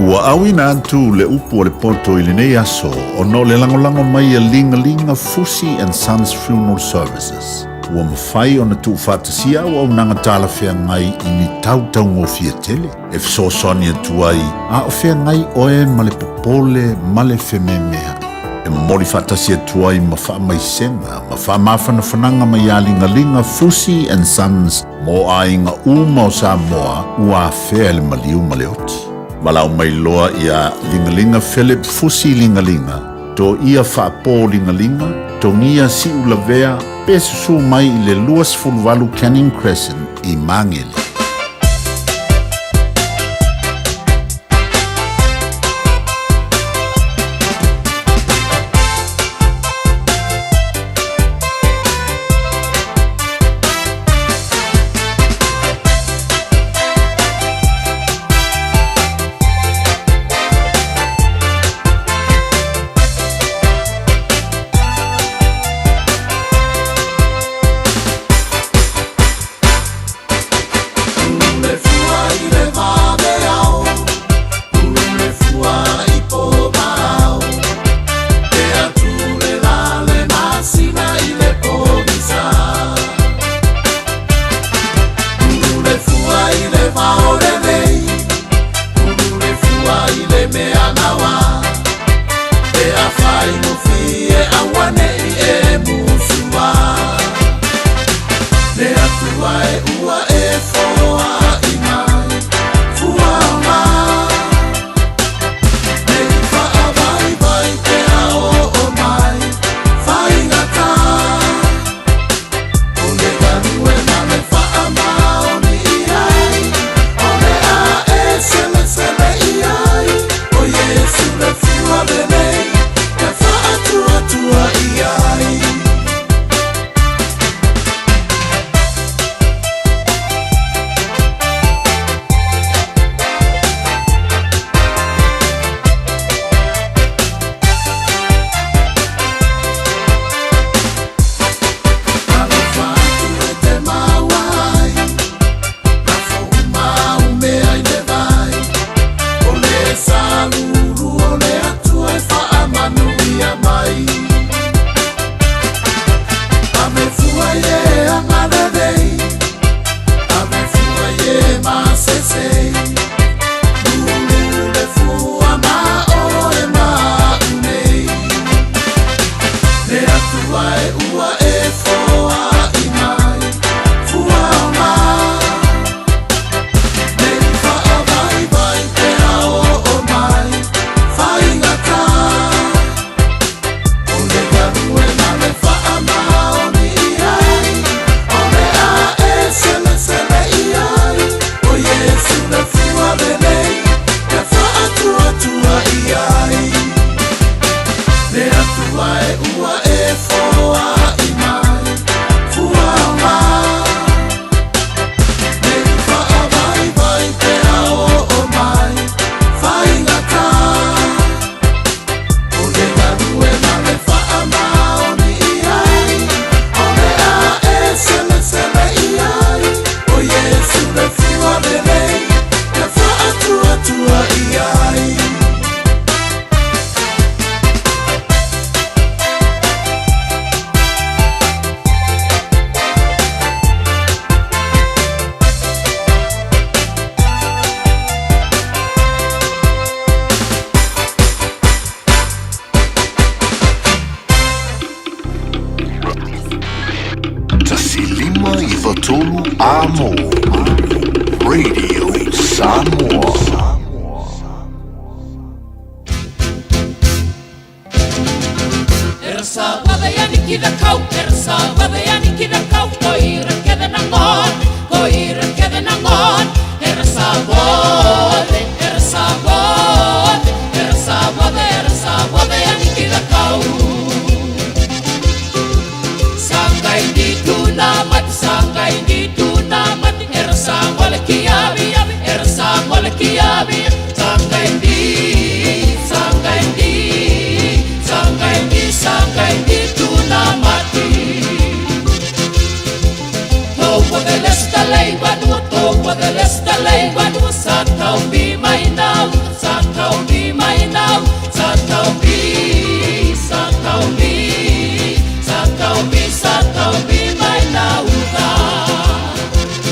Ua auina atu le upu o le poto i lenei aso ona o le lagolago mai a Ligalinga Fusi and Sons Funeral Services. Ua mafai ona tuufaatasia auaunaga talafeagai i ni tau taugofie tele e fesoasoani atu ai a o feagai oe ma le popole ma le fememeaʻi. E momoli faatasi atu ai ma faamaisega ma faamafanafanaga mai iā Ligaliga Fusi and Sons mo aiga uma o Samoa ua afea e le maliu ma le oti. Valaau mai loa iā Ligaliga Philip Fusi Ligaliga, Toia Faapō Ligaliga, Togia Siulavea pe susū mai i le 28 Canning Crescent i Magele. lenei Lulu le fua ma oe ma au nei Le Atua e ua e foai mai Fua o ma Nei whaavaivai pe a oo mai Faigata O le galuega le faamaoni i ai O le a e selesele i ai O Iesu le fua lenei E faatuatua i ai Le Atua e ua e foai mai Fua o ma Nei whaavaivai pe a oo mai Faigata O le galuega le faamaoni i ai O le a e selesele i ai O Iesu le fua lenei E faatuatua i ai. 153 Amo Radio Samoa.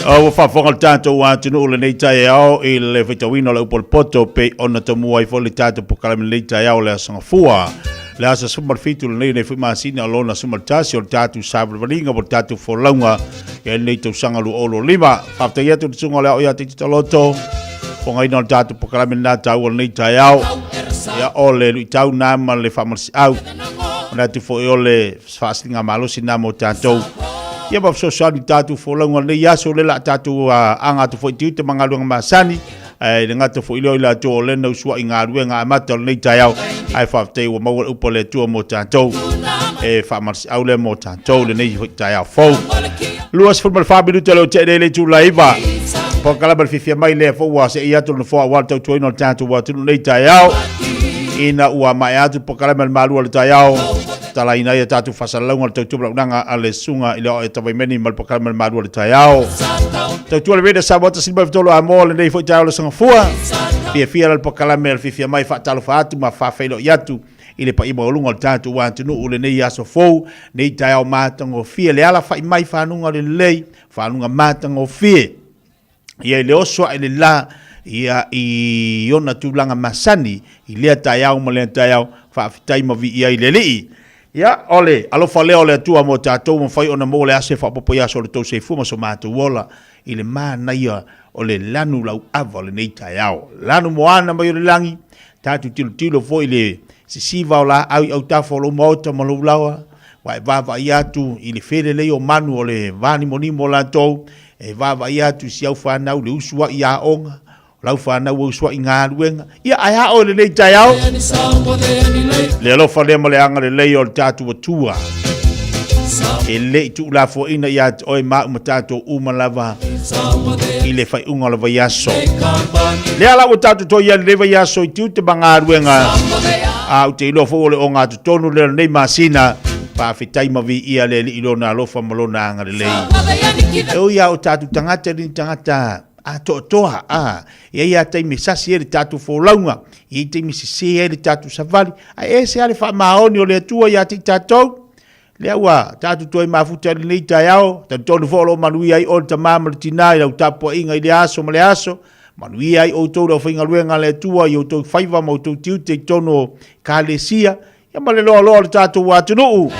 Ua faafofoga le tatou atunuu lenei taeao i le faitauina o le upu o le poto pei ona tomua ai foi le tatou polokalame lenei taeao le Aso Gafua. Le aso 17 lenei nei foi masina o lona 11 o le tatou savalivaliga mo le tatou folauga i lenei tausaga 2025. Faafetai atu i le susuga o le ao ia Titi Taloto, fogaina o le tatou polokalame lena taua lenei taeao. Ia o le luitau na ma le faamalosiau. Manatu foi o le faasiliga malosi na mo tatou. Ia ma fesoasoani i tatou folauga lenei aso le la tatou aga atu foi tiute ma galuega masani. Ae le gata foi lea o i latou o lea na usuai galuega amata o lenei taeao. Ae faafetai ua maua le upu a le Atua mo tatou. E faamalosiau lea mo tatou lenei foi taeao fou. 24 minuta leo te le itula 9. Polokalame le fiafia mai lea foi ua seei atu le nofoa aua le tautuaina o le tatou atunuu nei taeao. Ina ua maea atu le polokalame a le malu o le taeao, talaina ai a tatou faasalalauga o le tautua malaunaga a le susuga i le Aoao Tavaimeni ma le polokalame a le malu o le taeao. Tautua le Radio Samoa 153 Amoa lenei foi taeao le Sagafua. Fiafia la le polokalame a le fiafia mai faatalofa atu ma faafeiloai atu i le paia maualuga o le tatou atunuu lenei aso fou, nei taeao matagofie, le alafa'i mai fanuga lelei, fanuga matagofie. Ia i le oso ae le la, ia i ona tulaga masani, i lea taeao ma lea taeao, faafetai ma viia i le Alii. Ia, o le alofa lea o le Atua mo tatou, mafai ona maua le aso e faaopoopo i aso o le tou soifua ma so matou ola, i le manaia o le lanu lauava o lenei taeao. Lanu moana mai o le lagi, tatou tilotilo foi i le sisiva o laau i autafa o lou maota ma lou laoa, ua e vaavaai atu i le felelei o manu o le vanimonimo o latou, e vaavaai atu i si au fanau le usuai i aoga, o lau fanau ua usuai i galuega. Ia, ae a oe lenei taeao? Le alofa lea ma le agalelei o le tatou Atua e le i tuulafoaina ia te oe ma au ma tatou uma lava i le faaiuga o le vaiaso. Lea la ua tatou toe i ai lenei vaiaso i tiute ma galuega, a ou te iloa foi o le ogatotonu lea o lenei masina. Faafetai ma viia le Alii i Lona alofa ma Lona agalelei. E ui lava o tatou tagata e le ni tagata atoatoa, a, e i ai lava taimi e sasi ai le tatou folauga, e i ai taimi e sese ai le tatou savali, ae ese lava le faamaoni o le Atua ia te i tatou. Lea ua tatou toe mafuta i lenei taeao, talitonu foi o lo o manuia ai oe le tama ma le tina i lau tapuaiga i lea aso ma lea aso. Manuia ai outou le aufaigaluega a le Atua i outou faiva ma outou tiute i totonu o Ekalesia, ia ma le loaloa o le tatou atunuu.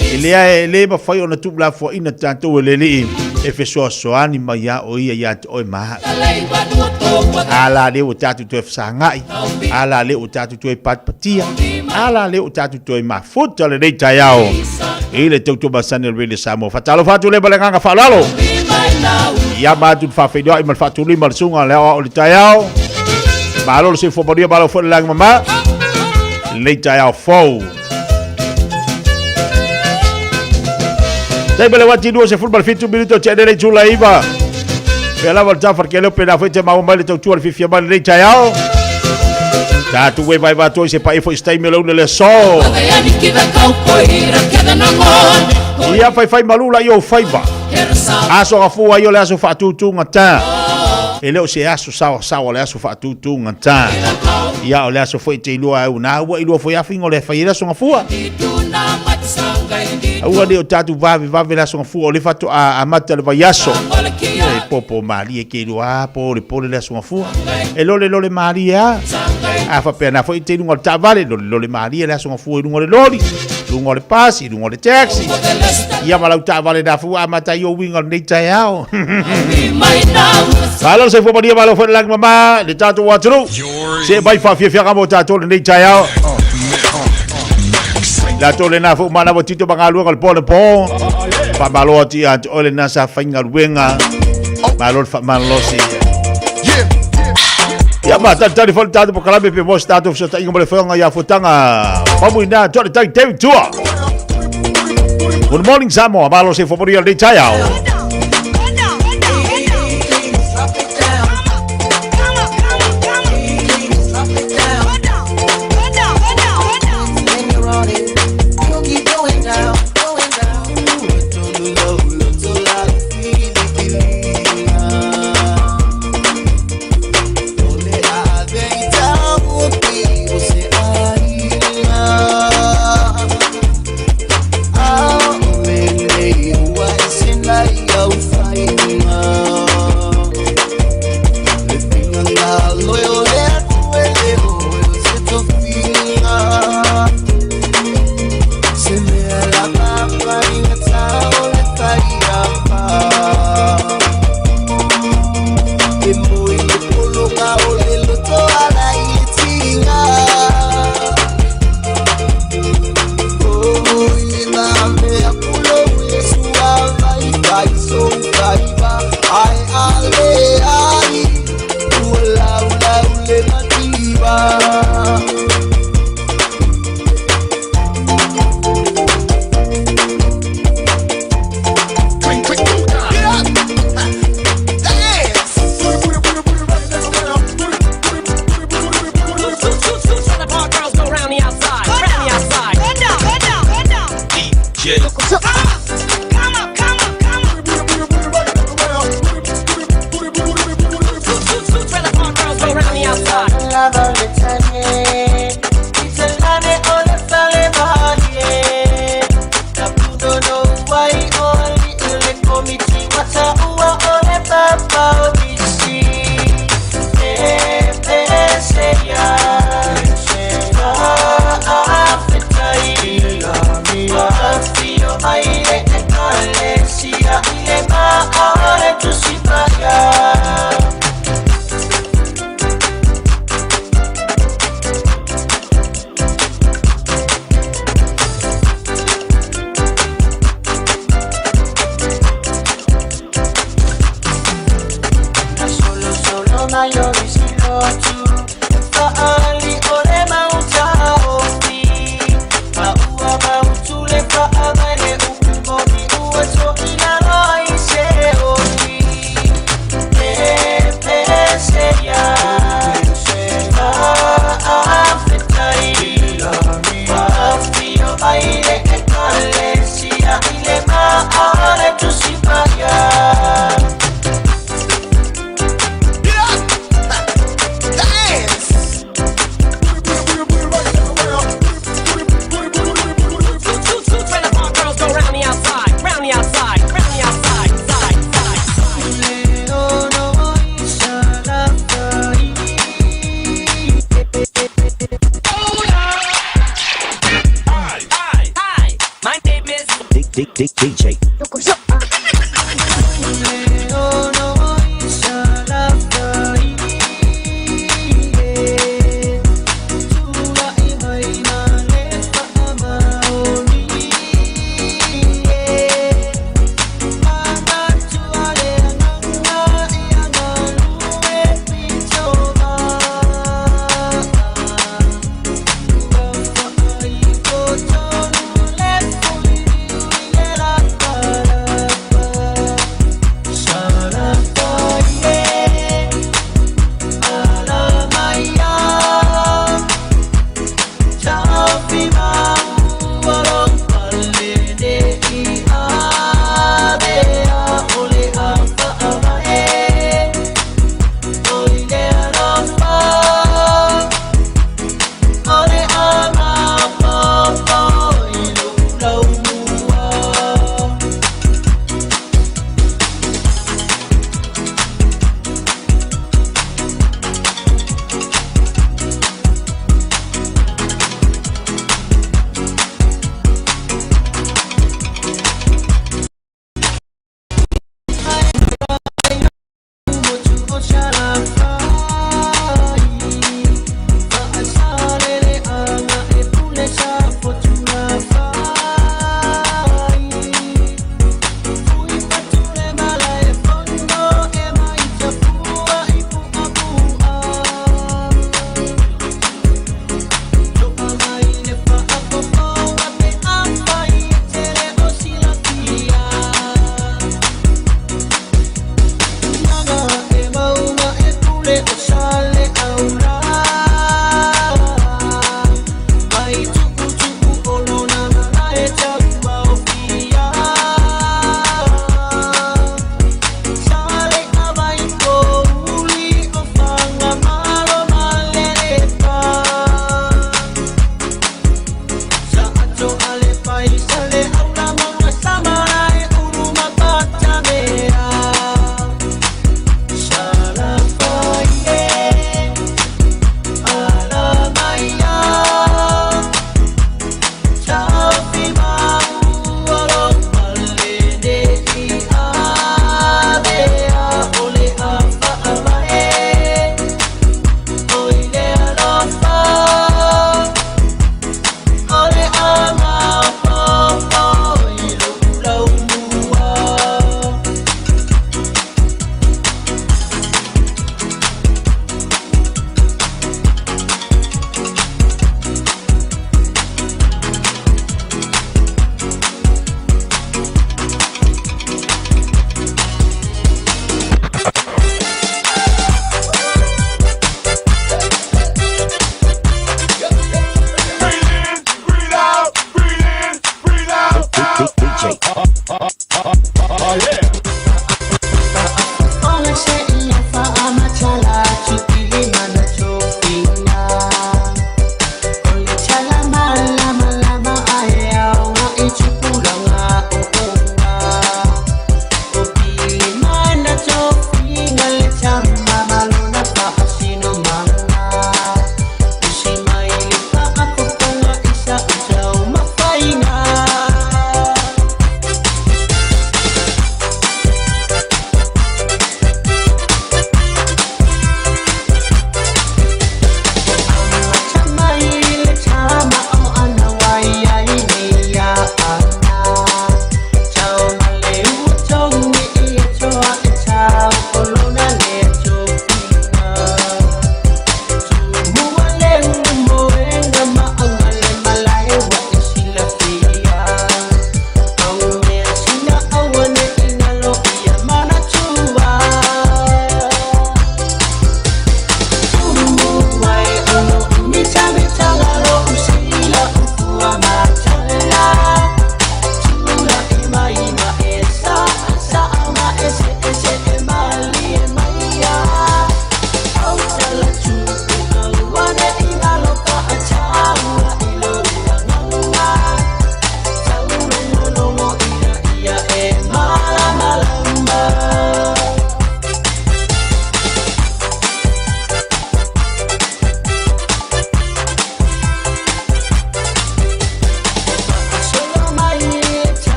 E lea e le mafai ona tuulafoaina tatou e le Alii e fesoasoani mai a o ia ia te oe ma au. A la lea ua tatou toe fesagai, a la lea ua tatou toe patipatia, a la lea ua tatou toe mafuta lenei taeao i le tautua masani o le Radio Samoa. Faatalofa atu lea ma le agaga faaaloalo. Ia ma atu le faafeiloai ma le faatulima le suga le aoao i le taeao. Malo le soifua manuia, malo foi le lagi mama. Lenei taeao fou. Taimi le wati 27 minuto te ene le tula iva. Pea lava le tafa ke leo pena foi te maua mai le tautua le fifia mai lenei taeao. Tātou e vai vai toi se pae foi se taimi o le una le aso. Ia fai fai malu la i ou faiva. Aso gafua ai o le aso faatutugata. E le o se aso saosaoa le aso faatutugata. Ia o le aso foi te iloa au na ua iloa foi afinga o le fai le aso gafua. Aua le o tatou vave vave le aso gafua o le faatoa amata le vaiaso. E popo malie ke iloa a po le pole le aso gafua. E lole lole malie a. A faapea na foi te i luga o le taavale lole lole malie le aso gafua i luga o le loli, luga o le pasi, luga o le taxi. Ia ma lau taavale na foi ua amata ai ou uiga o lenei taeao. Malo le soifua manuia, malo foi le lagi mama le tatou atunuu. Se mai faafiafiaga mo tatou lenei taeao. Latou lena foi manava tito ma galuega o le po le po. Faamalo atu ia te oe lena sa faigaluega. Malo le faamalolosi. Ia ma talitali foi le tatou polokalame pe mo se tatou fesootaiga ma le foeoga ia Fuataga. Famuina atu le tai David Tua. Good morning Samoa, malo se fo manuia lenei taeao. DJ.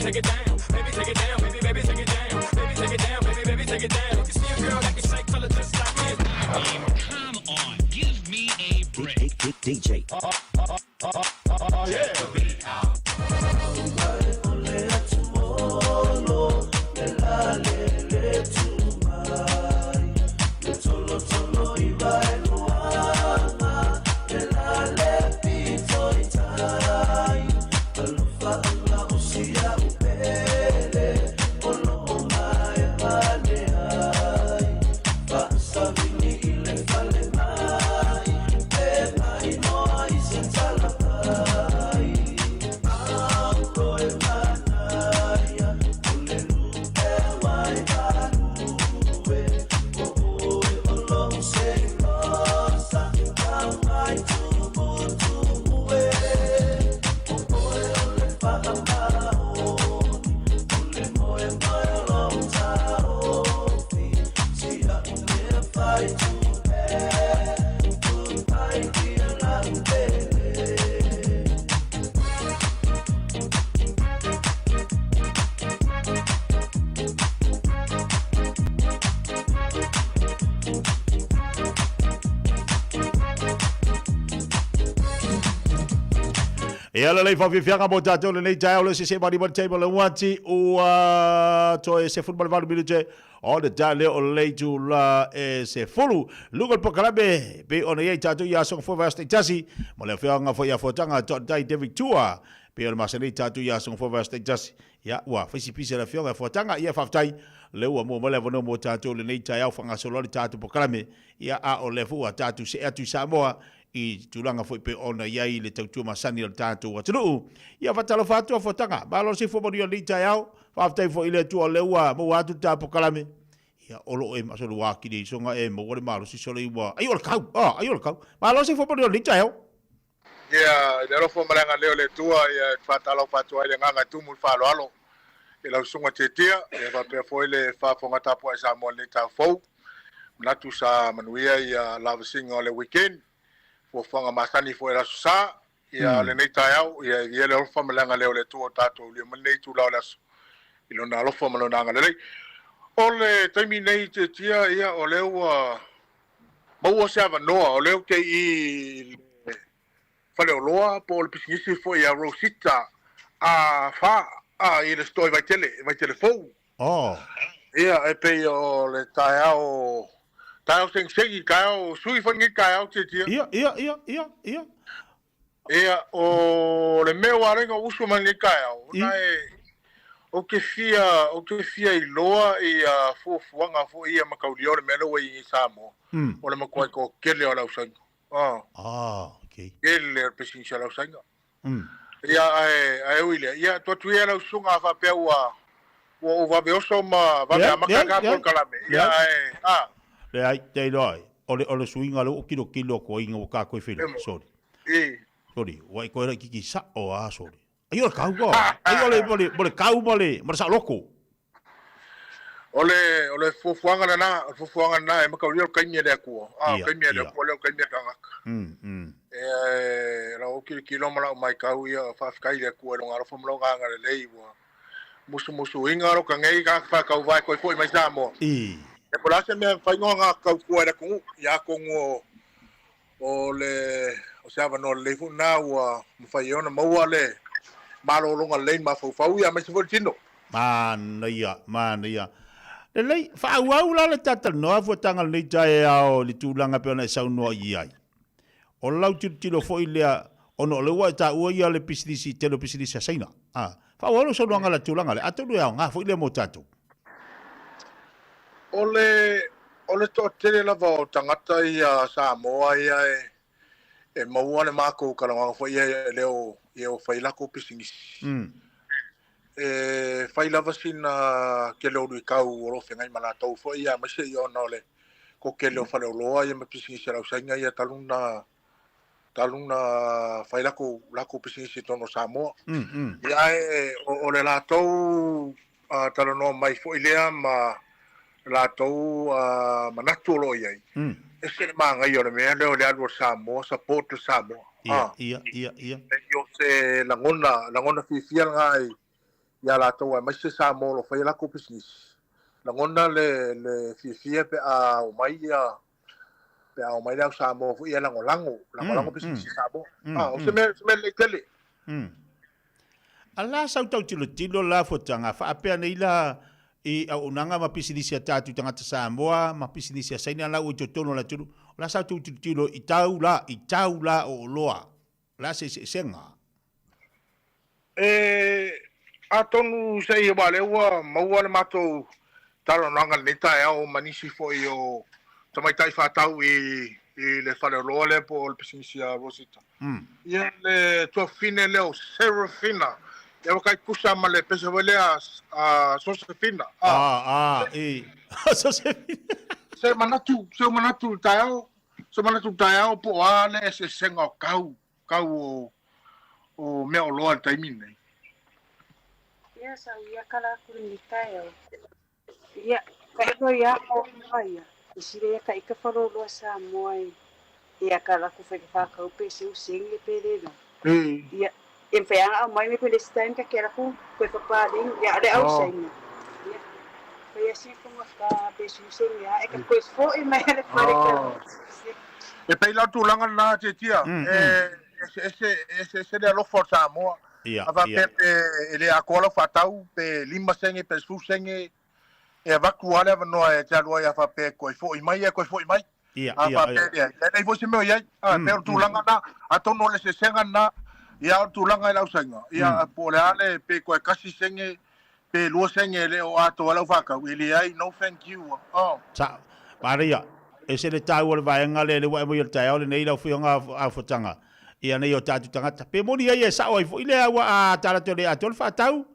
take it down. Baby, take it down. Baby, baby, take it down. Baby, take it down. Baby, baby, take it down. If you see a girl that can shake, tell her just like this. Come on, give me a break. DJ. Yeah. Ia lelei faafiafiaga mo tatou lenei taeao le sese mani mani taima le uati ua toe 18 minute o le taeao lea o le itula e 10. Luga o le polokalame pei ona i ai tatou i aso gafua vaiaso taitasi ma le afioaga foi ia Fuataga Toatai David Tua pei o le masani tatou i aso gafua vaiaso taitasi. Ia ua fai si pisi a le afioga ia Fuataga ia faafetai lea ua maua mai le avanoa mo tatou lenei taeao faagasolo ai le tatou polokalame ia a o lea foi ua tatou see atu i Samoa i tulaga foi pei ona i ai le tautua masani a le tatou atunuu. Ia faatalofa atu a Fuataga, malo le soifua manuia i lenei taeao, faafetai foi i le Atua o lea ua maua atu le ta polokalame. Ia o lo o e masalo ua atili ai soga e maua le malosi sole ua ai o le kau, ah, ai o le kau. Malo le soifua manuia i lenei taeao. Ia, i le alofa ma le agalelei o le Atua, ia e faatalofa atu ai le agaga e tumu i le faaaloalo i lau susuga Tietia, ia faapea foi le faafofoga tapuai Samoa i lenei taeao fou. Manatu sa manuia ia lavasiga o le weekend, fuafuaga masani foi o le Aso Sa, ia lenei taeao, ia e viia le alofa ma le agalelei o le Atua ua tatou aulia mai lenei itula o le aso i Lona alofa ma Lona agalelei. O le taimi nei Tietia, ia o lea ua maua se avanoa, o lea ou te i i le faleoloa po o le pisinisi foi a Rosita a Fa a i le store i Vaitele, Vaitele fou. Oh. Ia, e pei o le taeao, taeao segisegi, taeao sui foi lenei taeao Tietia. Ia, ia, ia, ia, ia. Ia, o le mea ua ala ai ona ou usu mai lenei taeao, ona e, ou te fia, ou te fia iloa ia fuafuaga foi ia mataulia o le mea lea ua i ai i Samoa, o le matuai toatele o le ausaina. Ah. Ah, okay. Tele o le pisinisi a le ausaina. Ia, ae, ae ui i lea, ia, tuu atu ia lau susuga a faapea ua, ua ou vave oso ma vave amata ta polokalame. Ia, ae, a. Leai, te iloa ai, o le, o le suiga lea ua ou tilotilo atu ai ina ua tatou e feiloai, sorry. Sorry, ua e toe laitiiti sao lava, sorry. Ai o le kau a, ai o le, o le, o le kau ma le, ma le saoloto. O le, o le fuafuaga lena, o le fuafuaga lena e mataulia o le taimi a le Atua. A, o le taimi a le Atua lea o le taimi a le tagata. E, lau tilotilo ma lau matau, ia, faafetai i le Atua i lona alofa ma lona agalelei ua musumusuina lota nei tagata faatauva e toe foi mai Samoa. E po o le a se mea e mafai ona tautua i le atunuu, ia atonu o, o le, o se avanoa lelei foi lena ua mafai ai ona maua le malologa lelei i le mafaufau, ia aemaise foi le tino. Manaia, manaia. Lelei, faaauau la le talatalanoa fuataga o lenei taeao i le tulaga e pei ona e saunoa i ai. O lau tilotilo foi lea, ona o lea ua e taua ia le pisinisi, tele o pisinisi a Saina. A, faaauau lau saunoaga i le tulaga lea, atonu e aoga foi lea mo tatou. O le, o le toatele lava o tagata ia Samoa ia e, e maua le matou talanoaga foi ia e le o, ia o fai latou pisinisi. E fai lava sina tele o luitau o lo o feagai ma latou foi ia, aemaise ia ona o le toatele o faleoloa ia ma pisinisi a le ausaina ia talu na, talu na fai latou, latou pisinisi i totonu o Samoa. Ia ae o, o le latou uh, talanoa mai foi lea ma latou uh, manatu o lo o i ai. Ese le manaia o le mea lea o le alu o Samoa, support le Samoa. Ia, ia, ia, ia. E o se lagona, lagona fiafia lena i, Ia latou aemaise Samoa o lo o faia latou pisinisi, lagona le le fiafia pe a omai ia pe a omai le au Samoa foi ia lagolago, lagolago pisinisi Samoa. Ah, o se mea se mea lelei tele. A la sau tau tilotilo la fuataga faapea nei la i auaunaga ma pisinisi a tatou tagata Samoa ma pisinisi a Saina la ua i totonu o le atunuu. O la sau tau tilotilo i tau la, i tau la o oloa. O le a se eseesega? E, atonu se i aua o lea ua maua le matou talanoaga i lenei taeao ma nisi foi o tamaitai faatau i, i le faleoloa lea po o le pisinisi a Rosita. Ia le tuafafine lea o Serafina, ia ua tai tusa ma le pese foi lea a Sosefina. Ah, ah, e. Sosefina. Se manatu, se manatu i le taeao, Se manatu taeao po o a le eseesega o kau, kau o, o meaoloa i le taimi lenei? Ia sa uia kala aku lenei taeao. Ia, ka ilo ia o loa ia. I sile ia ka ika faloloa Samoa e ia kala aku fai whakau pe se usenge pe le la. Ia, e mawhai anga au mai me koe next time ka kera ku koe whapaleng ia le au sainga. Ia, fai asi fonga ka pe se usenge a e ka koe fo'i mai ale whare ka. E pei la tulaga lena Tietia, e eseese, eseese le alofa o Samoa. A faapea pe e le atoa lau faatau, pe 5 sene, pe 10 sene, e avatu lava le avanoa e te alu ai a faapea e toe foi mai, e toe foi mai. A faapea e leai, e leai foi se mea o i ai. A pei o le tulaga lena, atonu o le eseesega lena, ia o le tulaga i le ausaina, ia po o le a le, pe toe tasi sene, pe lua sene e le o atoa ai lau faatau, e leai, no thank you. Oh. Sa, manaia, ese le taua o le vaega lea, lea ua e aumai o le taeao lenei lau Afioga Aofotaga, ia nei o tatou tagata. Pe moni ai e sao ai foi lea ua a tala atu e le atoa le faatau,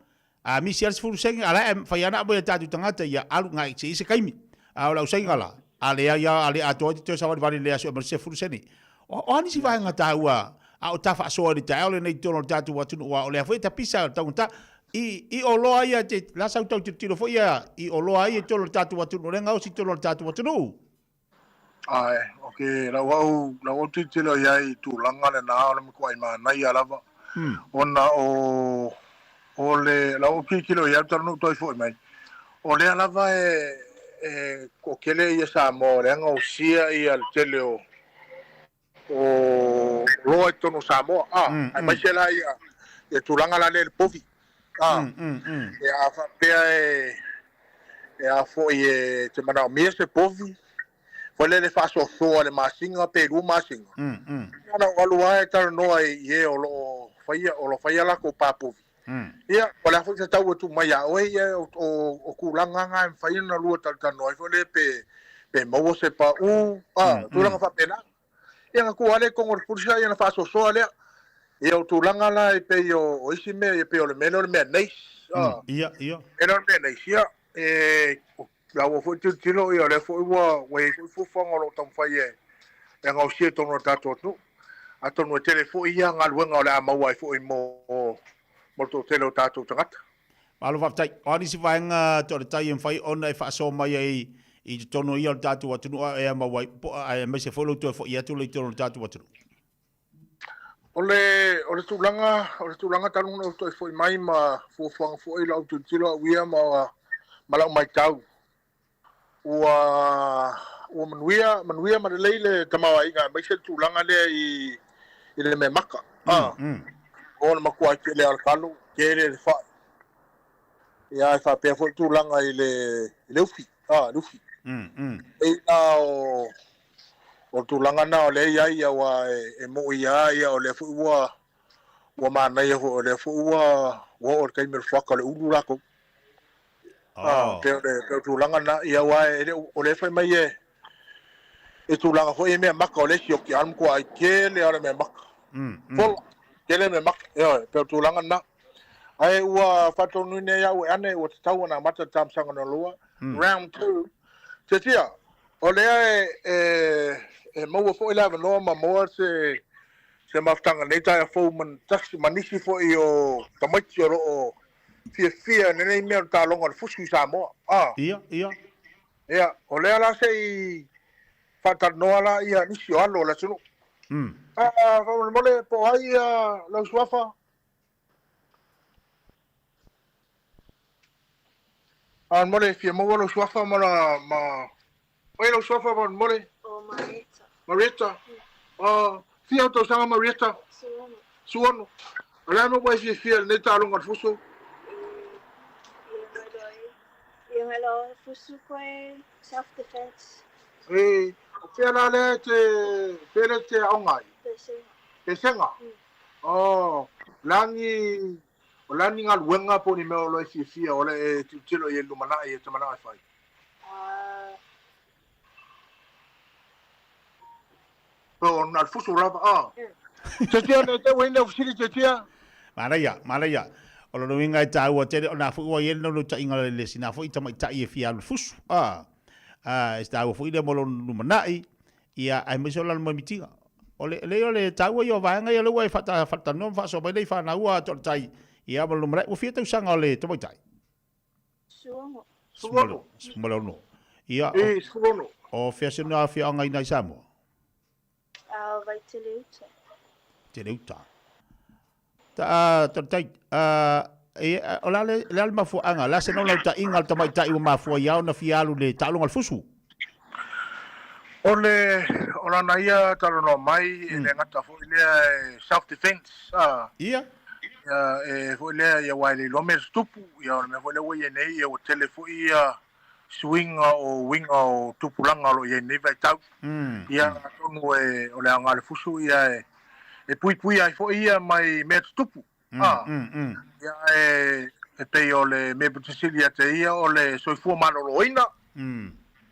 A misi a le 10 sene, a la e fai ana aumai e tatou tagata ia alu ngai se i se taimi. A o le ausaiga la, a leai a, a le atoa ai te toe savalivali i le aso e ma le 10 sene. O, o a nisi vaega taua a o tafaasoa i le taeao lenei i totonu o le tatou atunuu, aua o lea foi e tapisa le taugata i, i oloa ia te, la sau tau tilotilo foi ia i oloa ia i totonu o le tatou atunuu, lea e gaosi i totonu o le tatou atunuu. Ae, ok, lau au, lau au tilotilo i ai i tulaga lena o le matuai manaia lava. Ona o, o le, lau au tilotilo i ai, talu ona ou toe foi mai, o lea lava e, e toatele ia Samoa o lea e gaosia ia le tele o, o oloa i totonu o Samoa, a, aemaise la ia, ia tulaga la lea i le povi. A, e a faapea e, e a foi e te manaomia se povi, foi lele faasoasoa i le masina pe 2 masina. Ia na ou alu lava e talanoa i e o lo o faia, o lo o faia latou pa povi. Ia, o le a foi se tau e tuu mai ia oe, ia o, o, o tulaga na e mafai ona lua talatalanoa ai foi lea pe, pe maua se paū, a, tulaga faapena. Ia na tuu lava lea i totonu o le pulisa, ia na faasoasoa lea. Ia o tulaga la e pei o, o isi mea, ia pei o le mea lea o le mea neis. A, Ia, ia. mea lea o le mea neis, ia, e, la ua foi tilotilo, ia o lea foi ua, ua i ai foi fuafuaga o lo o taumafai e, e gaosia i totonu o le tatou atunuu. Atonu e tele foi ia galuega o le a maua ai foi mo, mo le toatele o tatou tagata. Malo faafetai. O a nisi vaega toaletai e mafai ona e faasoa mai ai i totonu ia o le tatou atunuu a e maua ai, po, aemaise foi lou toe foi atu lea i totonu o le tatou atunuu? O le, o le tulaga, o le tulaga talu ona ou toe foi mai ma fuafuaga foi lau tilotilo au ia ma, ma lau matau, ua, ua manuia, manuia ma lelei le tamaoaiga aemaise le tulaga lea i, i le mea maka. Ah, o le matua tele o le talo, tele le fai. Ia, e faapea foi tulaga i le, i le ufi, ah, le ufi. E la o, o le tulaga na o lea e i ai, aua e, e moi lava, ia, o lea foi ua, ua manaia foi, o lea foi ua, ua oo i le taimi o le fuata o le ulu latou. Ah, pei o le, pei o le tulaga lena, ia aua e le o, o lea e fai mai e, e tulaga foi e mea maka o lea e sioki, a o le matuai tele lava o le mea maka. Fola, tele mea maka, ioe, pei o le tulaga lena. Ae ua faatonuina ai au e Ane, ua tatau ona amata le talosaga lona lua, round two. Tiatia, o lea e, e, e maua foi le avanoa ma maua se, se mafutaga nei taeao fou ma tasi ma nisi foi o tamaiti o lo o fiafia i lenei mea o le taaloga o le fusi i Samoa. Ah. Ia, ia. Ia, o lea la se i faatalanoa la ia nisi o alo o le atunuu. Ah, faamolemole, po o ai lau suafa? Faamolemole e fia maua lou suafa ma la ma Oi lou suafa faamolemole? O Marietta. Marietta. Oh, fia o tausaga Marietta? Suono. Suono. O le a mea ua e fiafia i lenei taaloga o le fusu? Ia ngai loa fusu koe self defense. E, o fea la lea e te, fea lea e te aoga ai? Pesega. Pesega? Oh, lani, o le a ni galuega po o ni mea o lo e fiafia o le e tilotilo i ai i le lumanai e te manao e fai? Po o na le fusu lava, ah. Tiatia nei te uaina o fesili tiatia. Manaia, manaia. O lona uiga e taua tele, o na foi ua i ai le naunautaiga o le sina foi tamaitai e fia alu i le fusu. Ah, ah, e taua foi lea mo lona lumanai, ia, aemaise o lana moemitiga. O le, leai o le taua ia o vaega ia lea ua e faatalanoa ma faasoa mai nei fanau a Toaletai, ia, ma le lumanai. Ua fia tausaga o le tamaitai? Suono. Suono. 16. Ia, o, 16. O fea se mea afioaga i Samoa? A o Vaiteleuta. Teleuta. Ta, Toaletai, a, e, o le a le, le a le mafuaaga, o le a se naunautaiga o le tamaitai ua mafua ai ona fia alu i le taaloga o le fusu? O le, o lana ia talanoa mai, e le gata foi lea e self defense, a. Ia. Ia, e foi lea, ia aua e le iloa mea e tutupu, ia o le mea foi lea ua i ai nei, ia ua tele foi ia suiga o uiga o tupulaga o lo o i ai nei vaitau. Ia, atonu e, o le aoga o le fusu, ia e, e puipuia ai foi ia mai mea tutupu. A, ia e, e pei o le mea pito sili ia te ia o le soifua maloloina,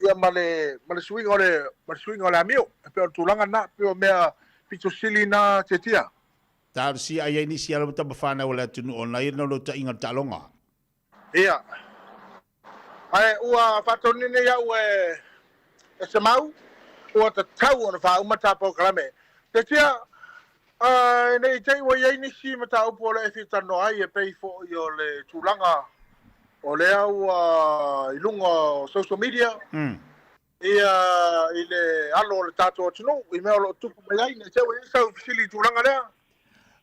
ia ma le, ma le suiga o le, ma le suiga o le amio. E pei o le tulaga lena, pei o mea pito sili na tiatia. Talosia ai ai nisi alo ma tama whanau o le atunuu ona ia naunautaiga o le taaloga. Ia. Ae ua faatonu nei au e, e Semau, ua tatau ona faauma ta polokalame. Tiatia, e ne i te i ua i ai nisi mataupu o le e fia talanoa ai e pei foi o le tulaga o lea ua i luga o social media, ia i le alo o le tatou atunuu i mea o lo o tupu mai ai, ne i te i ua i ai sau fesili i tulaga lea.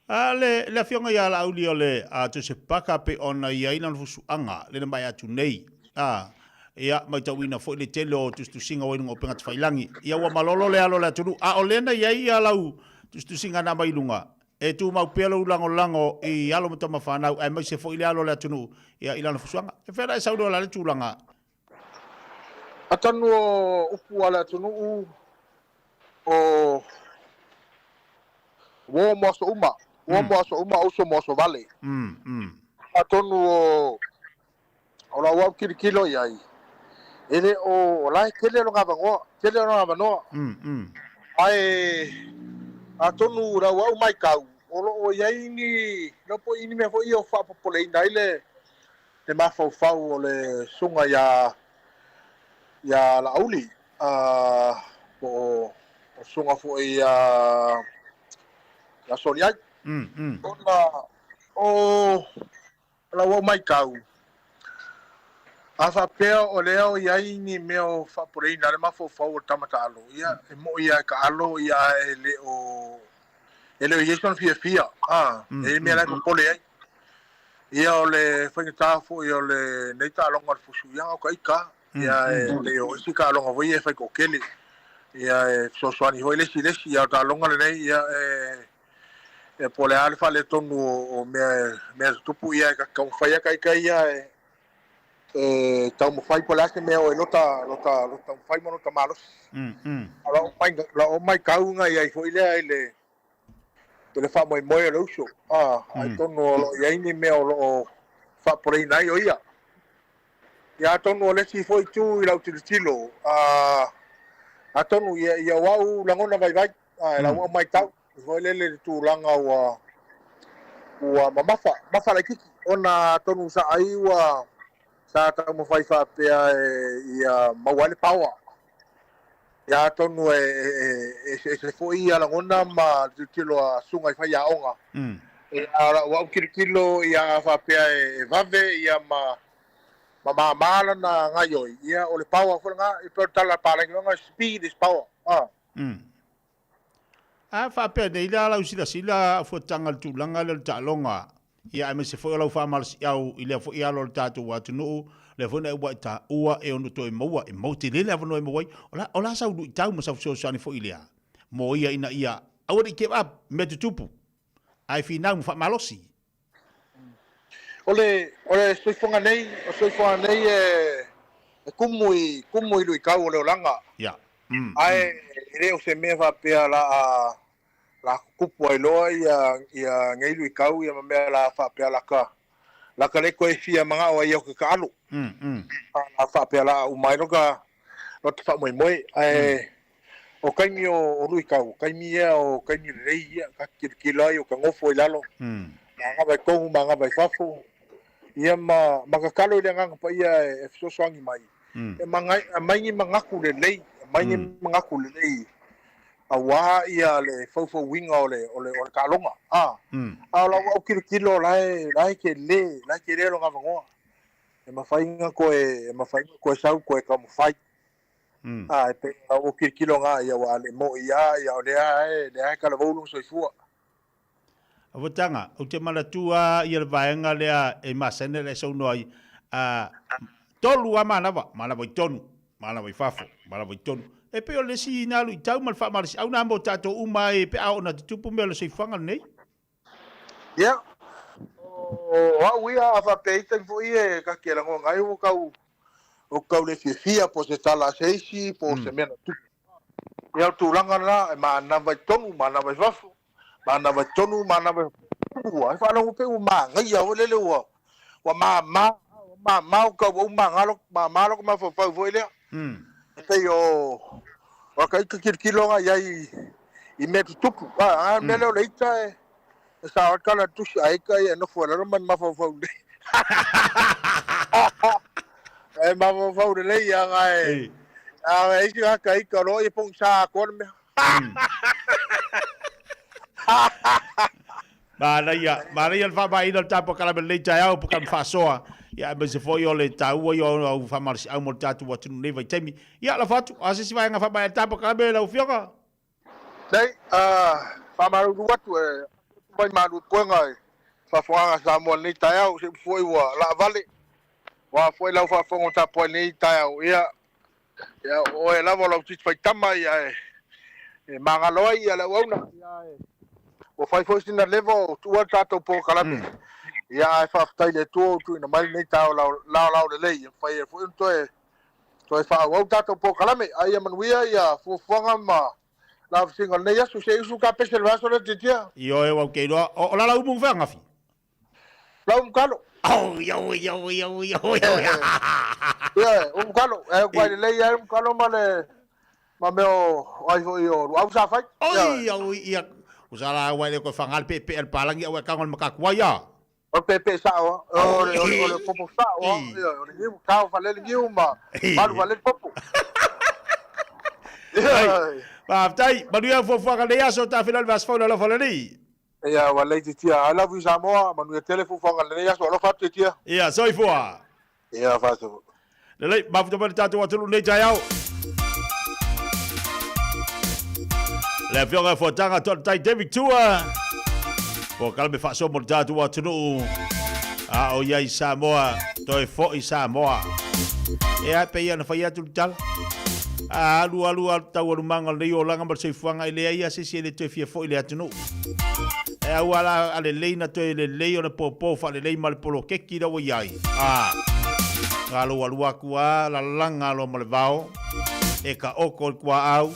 A le, le afioga ia Laauli o le a Joseph Parker pei ona i ai lana fusuaga lena mai atu nei. A, ia, maitauina foi le tele o tusitusiga ua i luga o upega tafailagi. Ia ua malolo le alo o le atunuu, a o lea na i ai ia lau tusitusiga na mai i luga, e tumau pea lou lagolago i alo ma tama fanau aemaise foi le alo o le atunuu ia i lana fusuaga. E fea la e saunoa la le tulaga? Atonu o upu a le atunuu o uo mo aso uma, uo mo aso uma, uso mo aso vale. Atonu o o lau au tilotilo i ai, e le o, o la e tele lona avanoa, tele lona avanoa. Ae atonu lau au maitau, o lo o i ai ni, lau po i ni mea foi ia o faapopoleina ai le le mafaufau o le susuga ia ia Laauli, po o le susuga foi ia ia Soliai. Ona o lau au maitau, a faapea o lea o i ai ni mea o faapopoleina le mafaufau o le tama taalo, ia e moi lava e taalo ia ae le o e le o i ai sona fiafia, a, e i ai mea la e popole ai. Ia o le faigata foi o lenei taaloga o le fusu, ia o ka ika. Ia e pei o isi taaloga foi ia e fai toatele. Ia e fesoasoani foi le isi i le isi. Ia o le taaloga lenei, ia e e po o le a le faaletonu o mea mea tutupu, ia e taumafai lava ka ika ia e e taumafai po o le a se mea o e lota lota lota taumafai ma lota malosi. A o lau maitau na i ai foi lea i le i le faamoemoe o le uso, a, atonu o lo o i ai ni mea o lo o faapopoleina ai o ia. Ia atonu o le isi foi itu i lau tilotilo, a, atonu ia, ia o au lagona vaivai, a, e lau au maitau, i foi lele le tulaga ua, ua mamafa, mamafa laitiiti, ona atonu sa ai ua, sa taumafai faapea e, ia maua ai le power. Ia atonu e eseese foi ia lagona ma le tilotilo a susuga i faiaoga. A o lau tilotilo ia a faapea e vave ia ma ma māmā lana gaioi, ia o le power foi lena, e pei o le tala a palagi loa, speed is power. A faapea nei la lau silasila fuataga i le tulaga lea o le taaloga. Ia, aemaise foi o lau faamalosiau i lea foi alo o le tatou atunuu, lea foi na e ua e taua e ono toe maua, e maua tele le avanoa e maua ai. O le a, o le a sau luitau ma sau fesoasoani foi i lea mo ia ina ia aua ne i give up i mea tutupu, ae finau ma faamalosi. O le, o le soifuaga nei, o le soifuaga nei e, e kumu i, kumu i luitau o le olaga. Ia. Ae e le o se mea faapea la a la tutupu ai loa ia ia nei luitau ia ma mea la faapea la ka la ka le toe fia manao ai o ke taalo. A la faapea la uma ai lo ka faamoemoe. Ae o taimi o luitau, o taimi ia o taimi lelei ia, ka tilotilo ai o ka nofo i lalo, manava i totonu, manava i fafo, ia ma ma tatalo i le Agaga Paia e fesoasoani mai, e aumai ni manatu lelei, aumai ni manatu lelei aua ia le faufauina o le o le o le taaloga. A a o lau au tilotilo la e la e tele, la e tele lona avanoa. E mafai ona toe e mafai ona toe sau toe taumafai. A e pei o lau tilotilo lena ia aua a le moi lava ia o lea e lea e talavou lona soifua. Avotaga, ou te manatua ia le vaega lea e masani ona e saunoa ai, a, tolu lava manava, manava i tonu, manava i fafo, manava i tonu. E pei o le isi na luitau ma le faamalosiau na mo tatou uma ai pe a oo ina tutupu mea o le soifuaga lenei. Ia, o au ia a faapea i taimi foi e ta te lagona ai ua tau, ua tau le fiafia po o se tala a se isi po o se mea na tupu. Ia o le tulaga lena, e manava i totonu, manava i fafo, manava i totonu, manava i fafo. Ua, e faalogo pei ua manaia foi lele ua, ua mama, ua mama o tau ua magalo, mama lou mafaufau foi lea. E pei o, o ka ita tilotilo nga i ai i mea tutupu. A, a mea lea o le ita e, e sao ai le tala a le tusi, a ita ia e nofo i lalo ma mafaufau lelei. E mafaufau lelei ia nga e, a e isi tagata ita o loa ia pogisa atoa le mea. Manaia, manaia le faamaeaina o le tatou polokalame lenei taeao, polokalame faasoa, ia aemaise foi o le taua ia o au faamalosiau mo le tatou atunuu i lenei vaitaimi. Ia, lafo atu, o a se isi vaega faamaea le tatou polokalame lau Afioga? Nei, faamalulu atu e mai malu i puega i faafofogaaga a Samoa i lenei taeao, se upu foi ua laavale, ua foi lau faafofoga tapuai i lenei taeao, ia, ia o oe lava o lau titi faitama, ia e, e magalo ai ia le auauna, ia e, ua fai foi sina leva o tuua le tatou polokalame, ia ae faafetai i le Atua ua tuuina mai lenei taeao laolao lelei, e mafai ai foi ona toe toe faaauau tatou polokalame, a ia manuia ia fuafuaga ma lavasiga o lenei aso. Se i usu ka pese le vaiaso lea Tiatia. Ioe, ua ou te iloa. O la lau umu fea angafi? Lau umu kalo. Oi, oi, oi, oi, oi, oi. Ia, umu kalo. E kuai lelei ai umu kalo ma le ma mea o ai foi o luau sa fai. Oi, oi, ia. O sa la wai le koe whangal pe pe el palangi au e kango le makaku ai a. O le peepee sao a, o le, o le, o le popo sao a, ia, o le niu, tao faalele niu ma malu faalele popo. Ia. Faafetai, manuia fuafuaga lenei aso, tafila le vaiaso fou i le alofa o le Alii. Ia, ua lelei Titia. I love you Samoa, manuia tele fuafuaga lenei aso, alofa atu Titia. Ia, soifua. Ia, faasoa. Lelei, mafuta mai le tatou atunuu nei taeao. Le afioga e Fuataga Toaletai David Tua. Po kalame faasoa mo le tatou atunuu. A o iai Samoa, toe foi Samoa. E a pe ia na fai atu le tala. A alu alu alu taualumaga o lenei olaga ma le soifuaga e leai lava se isi e le toe fia foi i le atunuu. E aua la a lelei na toe lelei ona popo faalelei ma le poloketi la ua i ai. A, ga lou alu atu a lalaga loa ma le vao, e ka oko i le tuaau.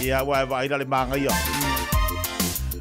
Ia, ua e vaai la le magaia.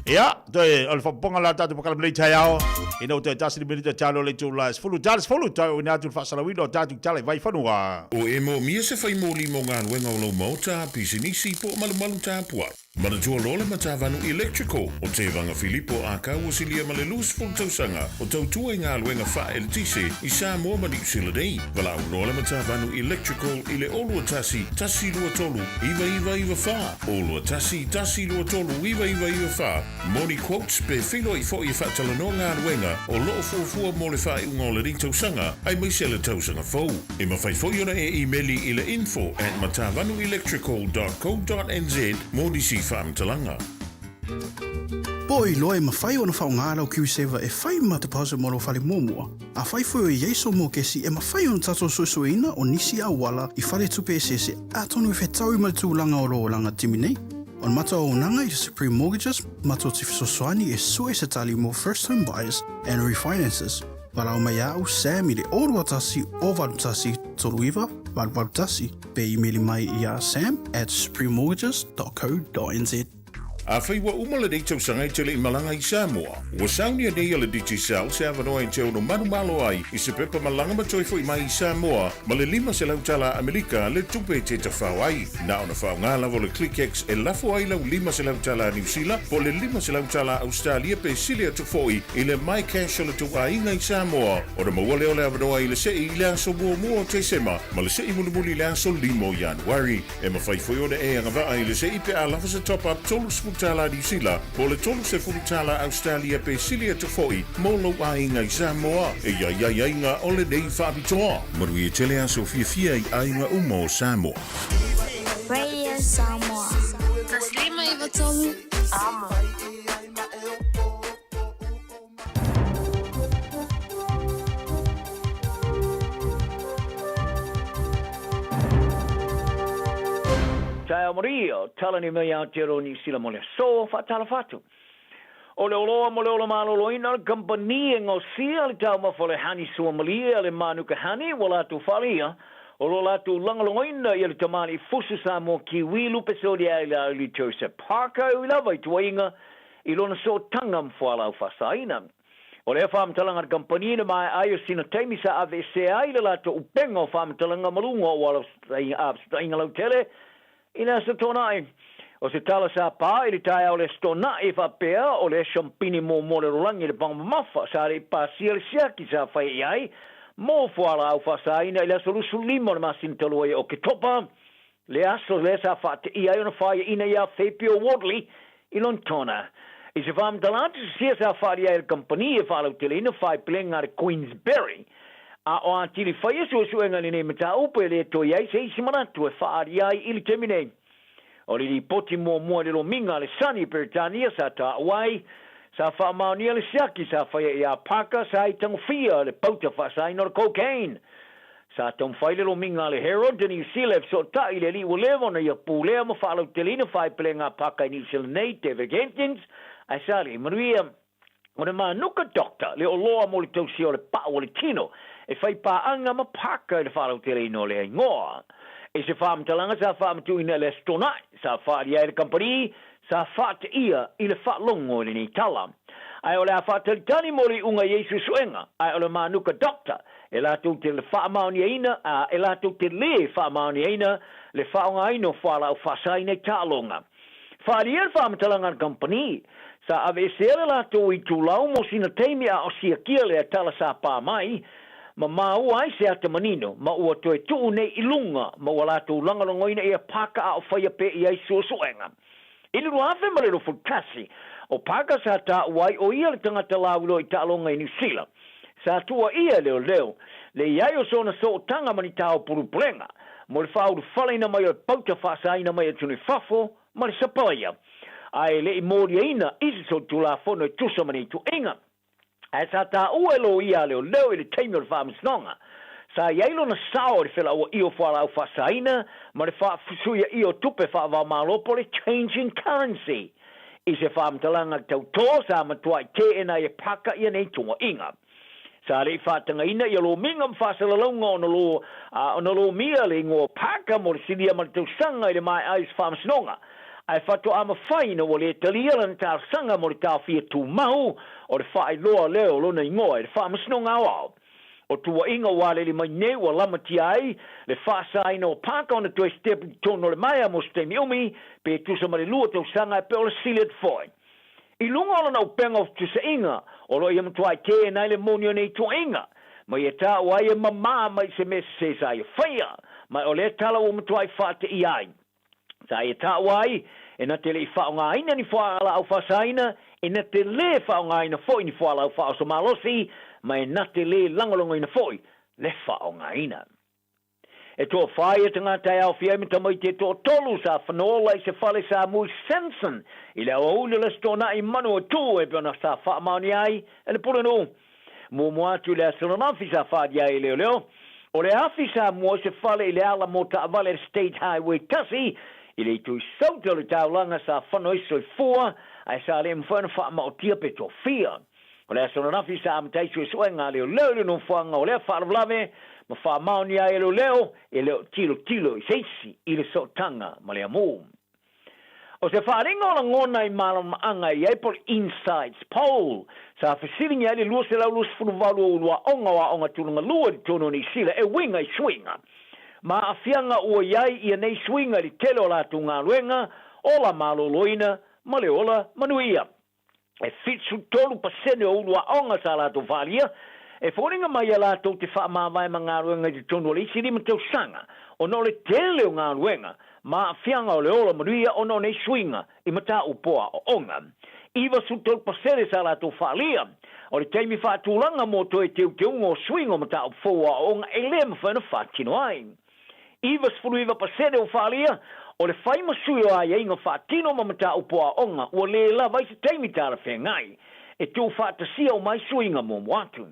Ia, toe o le faapopoga la tatou polokalame nei taeao, ina ua toe tasi le minute talo le itula e 10 tala 10 toe uina atu le faasalauina o tatou tala i Vaifanua. O e moomia se fai moli mo galuega o lou maota, pisinisi po o malumalu tapuai. Manatua loa le Matavanu Electrical o Tevaga Filipo Akau o silia ma le 20 tausaga o tautua i galuega faa-eletise i Samoa ma Niu Sila nei. Valaau loa le Matavanu Electrical i le 021 123 9994, 021 123 9994 mo ni quotes pe feiloai foi e faatalanoa galuega o lo o fuafua mo le faaiuga o lenei tausaga aemaise le tausaga fou. E mafai foi ona e imeli i le info at matavanuelectrical dot co dot nz mo nisi faamatalaga. Po o iloa e mafai ona faaaoga lau KiwiSaver e fai ma deposit mo lou fale muamua? Afai foi o i ai sou mokesi, e mafai ona tatou suesueina o nisi auala i faletupe eseese atonu e fetaui ma le tulaga o lou olaga taimi nei. O le matou auaunaga i le Supreme Mortgages, matou te fesoasoani e sue se tali mo first home buyers and refinances. Valaau mai ia au Sam i le 021 081 39 881 pe imeli mai ia sam at suprememortgages.co.nz. Afai ua uma lenei tausaga e te le i malaga i Samoa, ua saunia nei e le Digicel se avanoa e te ono manumalo ai i se pepa malaga ma toe foi mai i Samoa ma le 500 tala Amerika le tupe e te tafao ai. Na ona faaaoga lava o le ClickX e lafo ai lau 500 tala Niu Sila po o le 500 tala Ausetalia pe sili atu foi i le MyCash o le tou aiga i Samoa ona maua lea o le avanoa i le sei i le aso muamua o Tesema ma le sei mulimuli i le aso 5 o Ianuari. E mafai foi ona e agavaa i le sei pe a lava se top-up 30 tala Niu Sila po o le 30 tala Ausetalia pe sili atu foi mo lou aiga i Samoa. E i ai aiaiga o lenei faapitoa. Manuia tele aso fiafia i aiga uma o Samoa. Radio Samoa. 153 Amo. Taeao Maria, Talani mai Aotearoa Niu Sila mo le aso, faatalofa atu. O le oloa mo le ola maloloina, le kamupani e gaosia le taumafa o le hani suamalie a le Mānuka Honey ua latou faaalia, o lo latou lagolagoina ia le tamalii fusu Samoa Kiwi lupe solia i le Auli Joseph Parker e ui lava i tuaiga i lona sootaga ma fualaau faasaina. O lea faamatalaga a le kamupani na maea ai o sina taimi sa aveesea ai le latou upega o faamatalaga ma luga o auala fesootaiga lautele I le Aso Toonai, o se tala sa pā i le taeao o le Aso Toonai e faapea o le shampini muamua o le lalolagi i le paga mamafa sa le i pasia le siaki sa fai i ai mo fualaau faasaina i le aso 25 o le masina talu ai o Oketopa, le aso lea sa faateia ai ona faiaina ia Fapio Wardley i Lonetona. I se faamatala atu se sia sa faaalia ai e le kamupani e faalauteleina faepelega a le Queensberry, a o atili faia suesuega i lenei mataupu e le toe ai se isi manatu e faaalia ai i le taimi nei. O le lipoti muamua i le lomiga a le Sani i Peretania sa taua ai, sa faamaonia le siaki sa faia ia Parker sa i tagofia le pauta faasaina o le cocaine. Sa taumafai le lomiga a le Herald i Niu Sila e fesootai i le alii ua leva ona ia pulea ma faalauteleina faepelega a Parker i Niu Sila nei, David Jenkins, ae sa le i manuia. O le Manuka Doctor le oloa mo le tausia o le pau o le tino e fai paaga ma Parker i le faalauteleina o lea igoa. I se faamatalaga sa faamatuuina e le Aso Toonai, sa faaalia ai le kamupani sa faateia i le faalogo i lenei tala. Ae o le a faatalitali mo le iuga i ei suesuega, ae o le Manuka Doctor e latou te faamaoniaina, a e latou te lē faamaoniaina le faaaogaina o fualaau faasaina i taaloga. Faaalia le faamatalaga a le kamupani, sa aveesea le latou itulau mo sina taimi a o siakia lea tala sa pā mai, ma māua ai se ata manino, ma ua toe tuu nei i luga ma ua latou lagolagoina ia Parker a o faia pea i ai suesuega. I le 2021, o Parker sa taua ai o ia le tagata lauiloa i taaloga i Niu Sila. Sa tuuaia e leoleo le i ai o sona sootaga ma ni tao pulupulega mo le faaulufaleina mai o le pauta faasaina mai atunuu i fafo ma le sapalaia, a e le i moliaina i se solitulafono e tusa ma nei tuuaiga. Ae sa taua e loia a leoleo i le taimi o le faamasinoga, sa i ai lona sao i le felauaia o fualaau faasaina ma le faafesuiaia o tupe faava-o-Malo po o le change in currency. I se faamatalaga tautō sa matuai teena ai e Parker ia nei tuuaiga. Sa le i faatagaina ia lomiga ma faasalalauga ona lo, a, ona lomia le igoa o Parker mo le silia ma le tausaga i le maea ai o se faamasinoga, ae faatoa mafai ina ua le talia lana talosaga mo le taofia tumau o le faailoa lea o lona igoa i le Faamasinoga Aoao. O tuuaiga ua aleli mai nei ua lamatia ai le faasaina o Parker ona toe sitepu i totonu o le maea mo se taimi umi, pe tusa ma le lua tausaga e pei o le sili atu foi. I luga o lana upega o fetusaʻiga, o lo o ia matuai teena ai le moni o nei tuuaiga, ma ia taua ai e mamā mai se mea sese sa ia faia, ma o lea tala ua matuai faateia ai. Sa ia taua ai, e na te le i faaaogaina ni fualaau faasaina, e na te lē faaaogaina foi ni fualaau faaoso malosi, ma e na te lē lagolagoina foi le faaaogaina. E toawhā ia tagata e aofia ai ma tamaiti e toatolu sa whanola i se fale sa mui Samson i le aoauli o le Aso Toonai i Manawatū e pei ona sa faamaonia ai e le Pulenuu. Muamua atu i le aso ananafi sa whaaria ai e leoleo, o le afi sa mua i se fale i le ala mō taavale le State Highway 1 i le itu i Sauta o le taulaga sa whano ai soifua ae sa le mafai ona faamaotia pe toafia. O le aso ananafi sa amata ai suesuega a leoleo i le nofoaga o lea faalavelave ma faamaonia ai e leoleo e le o tilotilo i se isi i le sootaga ma le amu. O se faaaliga o lagona i malamalamaaga e i ai po o le Insights Poll sa fesiligia ai le 228 o ulu aoga o aoga tulaga lua i totonu o Niu Sila e uiga i suiga ma aafiaga ua i ai ia nei suiga i le tele o latou galuega, ola maloloina ma le ola manuia. E 73% o ulu aoga sa latou faaalia, e foliga mai ia latou te faamavae ma galuega i totonu o le isi lima tausaga, ona o le tele o galuega ma aafiaga o le ola manuia ona o nei suiga i mataupu o aoaoga. 93% sa latou faaalia, o le taimi faatulaga mo toe teuteuga o suiga o mataupu fou o aoaoga e le mafai ona faatino ai. 99% ua faaalia, o le fai ma sui o aiaiga faatino ma mataupu aoga ua le lava ai se taimi talafeagai e tuufaatasia uma ai suiga muamua atu.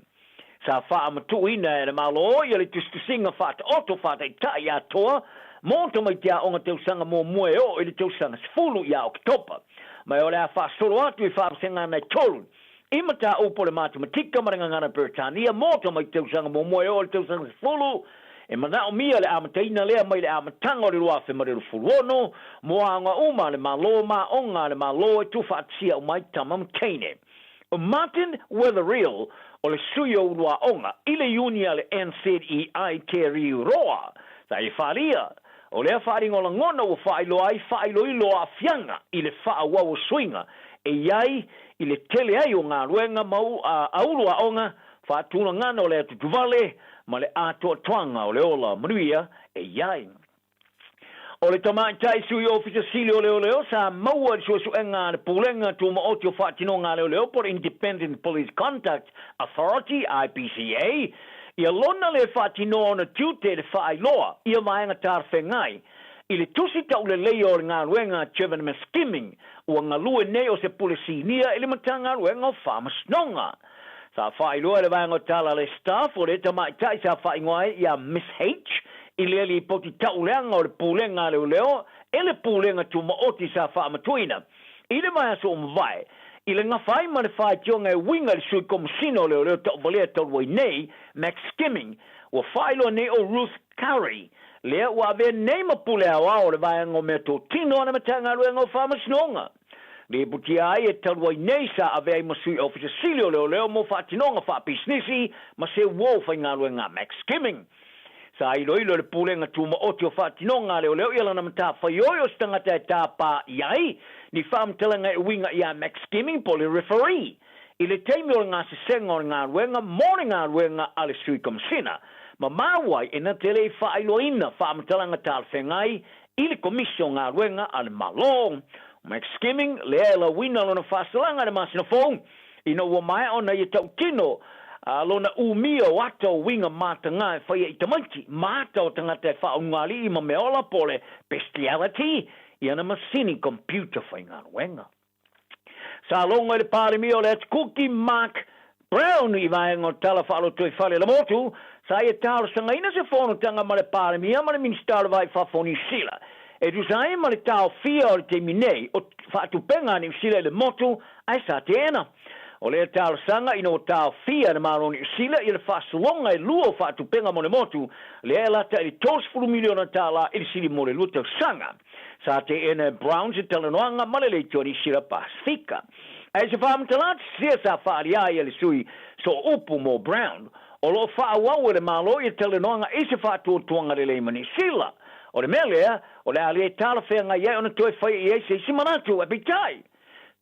Sa faamatuuina e le Malo ia le tusitusiga faataoto faataitai atoa mo tamaiti aoga tausaga muamua e oo i le tausaga 10 ia Oketopa, ma o le a faasolo atu i faavasega e tolu I mataupu o le Matematika ma le Gagana Peretania mō tamaiti tausaga muamua e oo i le tausaga 10, e manaomia le amataina lea mai le amataga o le 2026 mō aoga uma a le Malo ma aoga a le Malo e tuufaatasia uma ai tama ma teine. O Martin Weatherill o le sui o ulu aoga i le iuni a le NZEI Te Riu Roa, sa e faaalia, o lea faaaliga o lagona ua faailoa ai faailoilo aafiaga i le faaauau o suiga e i ai i le tele ai o galuega ma aulu aoga, faatulagana o le atutuvale ma le atoatoaga o le ola manuia e i ai. O le tamaitai Sui Ofisa Sili o Leoleo sa maua i le suesuega a le Pulega Tumaoti o Faatinoga a Leoleo po o le Independent Police Conduct Authority, IPCA, ia lona le faatinoa ona tiute i le faailoa ia vaega talafeagai I le tusi tauleleia o le galuega a Trevor McSkimming, ua galue nei o se pule sinia i le Matagaluega o Faamasinoga. Sa faailoa e le vaega o tala a le staff o le tamaitai sa faaigoa ai ia Miss H i lea lipoti tauleaga o le Pulega a Leoleo e le Pulega Tumaoti sa faamatuina i le vaiaso ua mavae i le gafa ai ma le faitioga e uiga i le Sui Komesina o Leoleo Tauvalea talu ai nei, McSkimming, ua faailoa nei o Ruth Currie, lea ua avea nei ma pule aoao o le vaega o meatotino a le Matagaluega o Faamasinoga. Lipotia ai e talu ai nei sa avea ai ma Sui Ofisa Sili o Leoleo mo Faatinoga Faapisinisi ma se uo faigaluega a Max Skimming. Sa iloilo e le Pulega Tumaoti o Faatinoga a Leoleo ia lana matafaioi o se tagata e tāpā i ai ni faamatalaga e uiga iā Max Skimming po o le referee I le taimi o le gasesega o le galuega mo le galuega a le Sui Komesina, ma maua ai e na te le i faailoaina faamatalaga talafeagai i le Komisi o Galuega a le Malo. Max Skimming, lea e lauina lona faasalaga i le masina fou, ina ua maea ona ia tautino a lona umia o ata o uiga matagā e faia i tamaiti ma ata o tagata e faaulugalii ma meaola po o le bestiality i ana masini computer faigaluega. Sa logo i le Palemia o le Ati Mark Brown i vaega o Tala Faalotoifale le motu, sa ia talosagaina se fonotaga ma le Palemia ma le Minisita o le Va i Fafo o Niu Sila e tusa ai ma le taofia o le taimi nei o faatupega a Niu Sila i le motu ae sa teena. O lea talosaga ina ua taofia e le Malo o Niu Sila ia le faasologa e lua o faatupega mo le motu lea e lata i le $30 miliona tala i le sili mo le lua tausaga. Sa teena e Brown se talanoaga ma le Leitio Nisira Pasifika. Ae se faamatalaga sia sa faaalia ai e le sui sooupu mo Brown, o lo o faaauau e le Malo ia talanoaga i se faatuatuaga lelei ma Niu Sila. O le mea lea, o le a le talafeagai ai ona toe faia i ai se isi manatu. Ae peitai,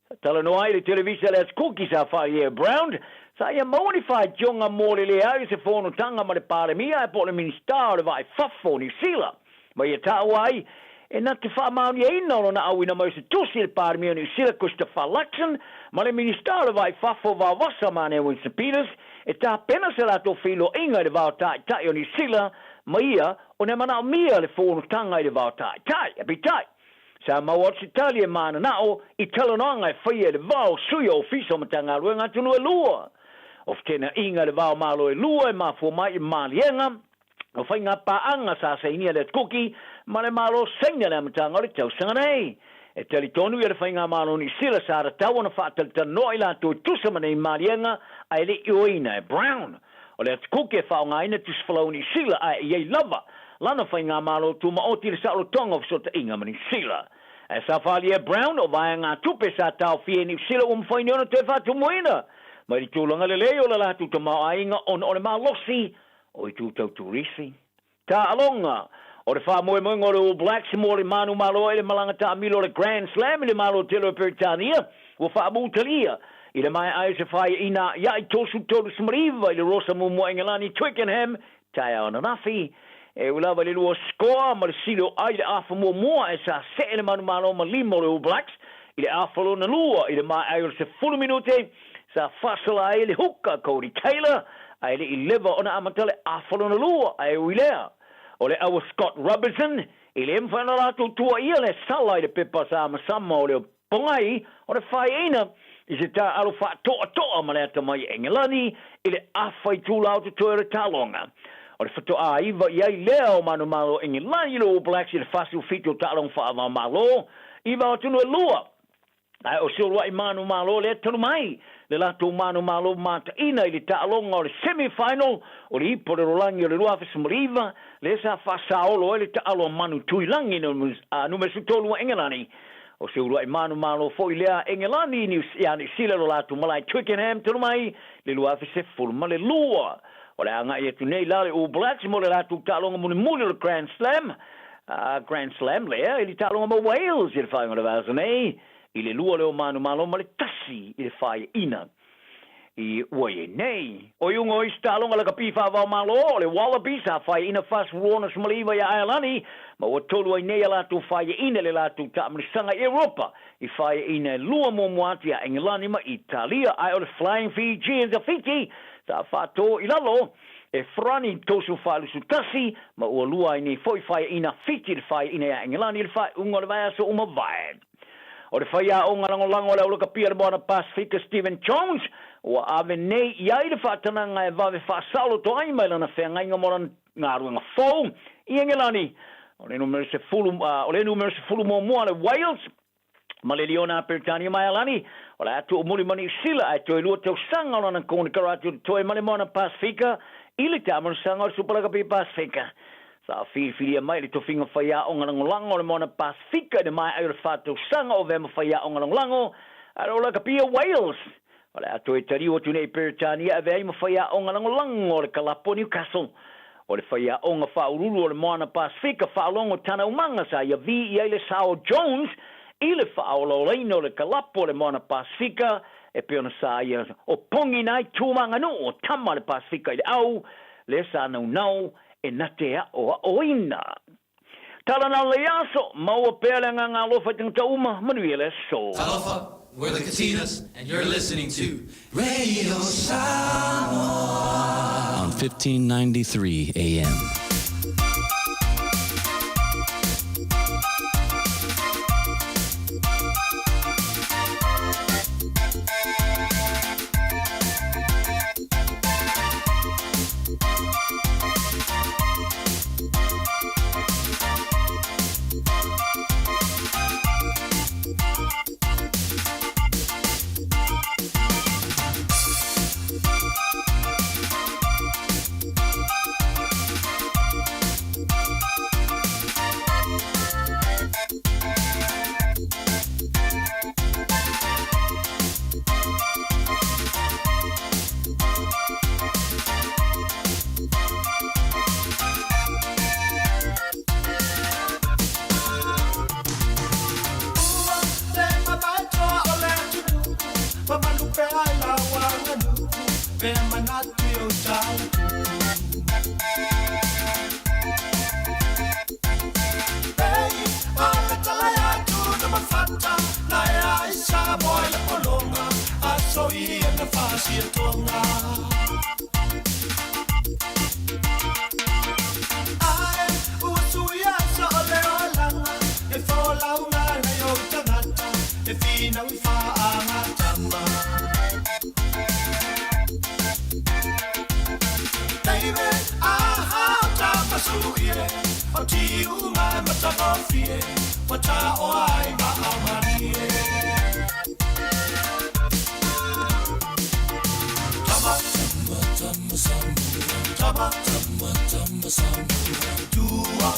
Sa talanoa ai le televisa le Aso Kuki sa fai e Brown, sa ia maua ni faitioga mo le leai o se fonotaga ma le Palemia ae po o le Minisita o le Vaa i Fafo o Niu Sila. Ma ia taua ai e na te faamaoniaina o lona auina mai o se tusi i le Palemia o Niu Sila Christopher Luxon ma le Minisita o le Vaa i Fafo Vaovasa Manea Winston Peters e tapena se latou feiloaiga i le va o Taitai o Niu Sila. ma ia ona e manaomia le fonotaga i le vaotaitai. Ae peitai, sa maua atu se tali e mananao i talanoaga e faia i le va o sui o ofisa o Matagaluega atunuu e lua. O fetenaiga i le va o Malo e lua e mafua mai i maliega o faiga paaga sa sainia e le Atukuki ma le Malo Saina i le amataga o le tausaga nei. E talitonu ia le Faigamalo Niu Sila sa tatau ona faatalitanoa i latou e tusa ma nei maliega ae le i ioeina e Brown. O le Atukuki e faaaogaina tusi folau Niu Sila ae i ai lava lana Faigamalo tumaoti i le saolotoga o fesootaiga ma Niu Sila. Ae sa faaalia e Brown o vaegatupe sa taofia e Niu Sila ua mafai nei ona toe faatumuina mai le tulaga lelei o le latou tamaoaiga ona o le malosi o itu tau turisi. Taaloga, O le faamoemoega o le All Blacks mo le manumalo i le malaga taamilo o le Grand Slam i le Malo tele o Peretania ua faamutalia i le maea ai o se faiaina a'ia'i 33 i le Rosa muamua Engelani Twickenham taeao ananafi. E ui lava i le lua sikoa ma le sili o ai i le afa muamua e sa see le manumalo ma lima o le All Blacks i le afa lona lua i le maea ai o le 10 minute Sa faasala ai le huka Codie Taylor ae le i leva ona amata le afa lona lua ae ui lea o le aua Scott Robertson i le mafai ona latou tuuaia le sala i le pepa samasama o le pogai o le faeina i se taaalo faatoatoa ma le atamai Engelani i le afa itula o totoe o le taaloga. O le faatoa iva i ai lea o manumalo Engelani i le All Blacks i le 47 o taaloga faava-o-Malo i vao atunuu e lua. Ae o se uluai manumalo lea talu mai le latou manumalo mataina i le taaloga o le semi final o le Ipu o le Rolagi o le 2019 lea sa faasaolo ai le taalo a Manu Tuilagi numera 13 a Engelani. O se uluai manumalo foi lea a Engelani ia Niu Sila lo latou malae Twickenham talu mai le 2012. O le a agai atu nei la le All Blacks mo le latou taaloga mulimuli o le Grand Slam Grand Slam lea i le taaloga ma Wales i le faaiuga o le vaiaso nei i le lua lea o manumalo ma le tasi i le faaiaina i ua i ai nei. O iuga o isi taaloga lakapi faava-o-Malo o le Wallabies sa faaiaina 49 iā Aelani ma ua tolu ai nei a latou faaiaina i le latou taamilisaga i Europa i faaiaina e lua muamua atu iā Engelani ma Italia ae o le Flying Fijians a Fiti sa faatō i lalo E Farani 341, ma ua lua ai nei foi faiaina Fiti le faiaina iā Engelani i le faaiuga o le vaiaso ua mavae. O le faiaoga lagolago a le aulakapia i le Moana Pasifika Stephen Jones, ua ave nei i ai le faatanaga e vave faasaoloto ai mai lana feagaiga mo lana galuega fou i Engelani. O le numera 10, o le numera 10 muamua a le Wales, ma le Liona a Peretania ma Aelani, o le a tuumuli ma Niu Sila ae toe lua tausaga o lana konekarate o totoe ma le Moana Pasifika i le taamanosaga o le Supa Lakapi Pasifika. Sa filifilia mai le tofiga faiaoga lagolago o le Moana Pasifika i le maea ai o le fa tausaga o avea ma faiaoga lagolago a le Lakapi a Wales. O le a toe taliu atu nei i Peretania e avea ai ma faiaoga lagolago o le kalapu o Newcastle. O le faiaoga faauluulu o le Moana Pasifika faalogo tana umaga sa ia vi i ai le sao o Jones i le faaolaolaina o le kalapu o le Moana Pasifika e pei ona sa ia o pogiina ai tu ma aganuu o tama a le Pasifika i le au lea sa naunau e na te aʻoaʻoina. Tala na le aso, maua pea le agaga alofa i tagata uma, manuia le aso. Talofa, we're the Katinas, and you're listening to Radio Samoa on 1593 AM. Finau i whaangatama. Baby, aha o tapasuie, o tiunga e matagofie, wa ta o ai ma amarie. Tama, tama, tama, Samoa. Tama, tama, tama, Samoa. Tua,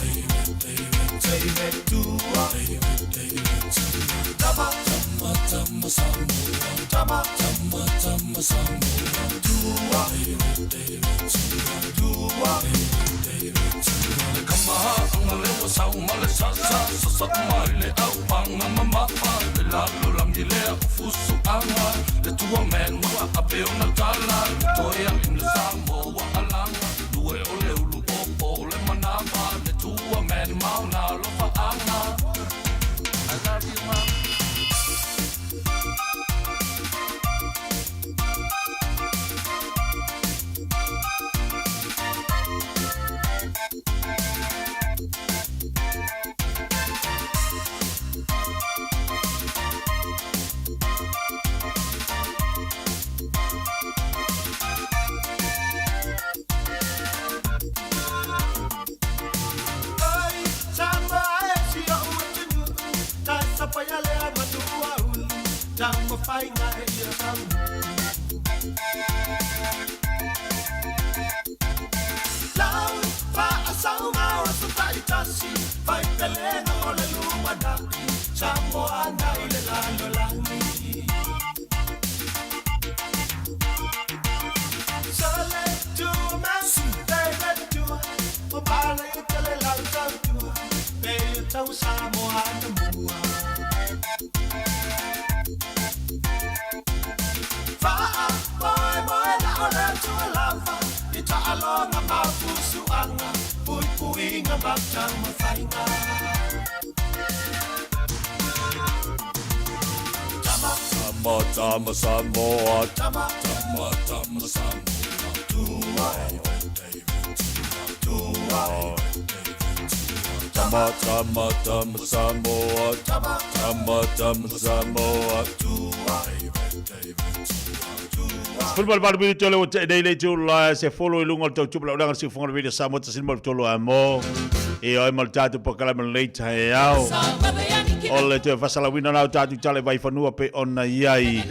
baby, tua, Tama, tama, tama, Samoa. Tama, tama, tama, Samoa. Tua, tua, Le kamahaanga le ua sau ma le sasa Sasa mai le au panga ma mapa Le lalo langi lea o fusuaga Le tua man ua ape ona tala Le toe aʻi le Samoa alaga Lue o le ulu pōpō le manava Le tua man ma ona alofaaga I love you mom. Ai, Samoa e si o atunuu, tasapaia lea matua ulu, taumafaiga e ia taunuu. Lau faasauga o aso taitasi, faipelega o le lumanai, Samoa nai le lalolagi. Sole tua masi, baby tua, o pale i tele lau tautua, pe o tau Samoa na mua. Faa, moe moe la o le tua lava, i taaloga ma fusuaga, puipuiga ma taumafaiga. Tama, Tama, tama, Samoa. Tama, tama, tama, Samoa. Tua, tua, Tama, tama, tama, Samoa. Tama, tama, tama, Samoa. Tua, Sefulu ma le valu minute o le ua tea nei le itu la 10 i luga o le tautupu laulaga le siufofoga o le Radio Samoa 103 amo. E oi ma le tatou polokalame lenei taeao. O le toe fasalauina la o tatou tala i Vaifanua pei ona i ai.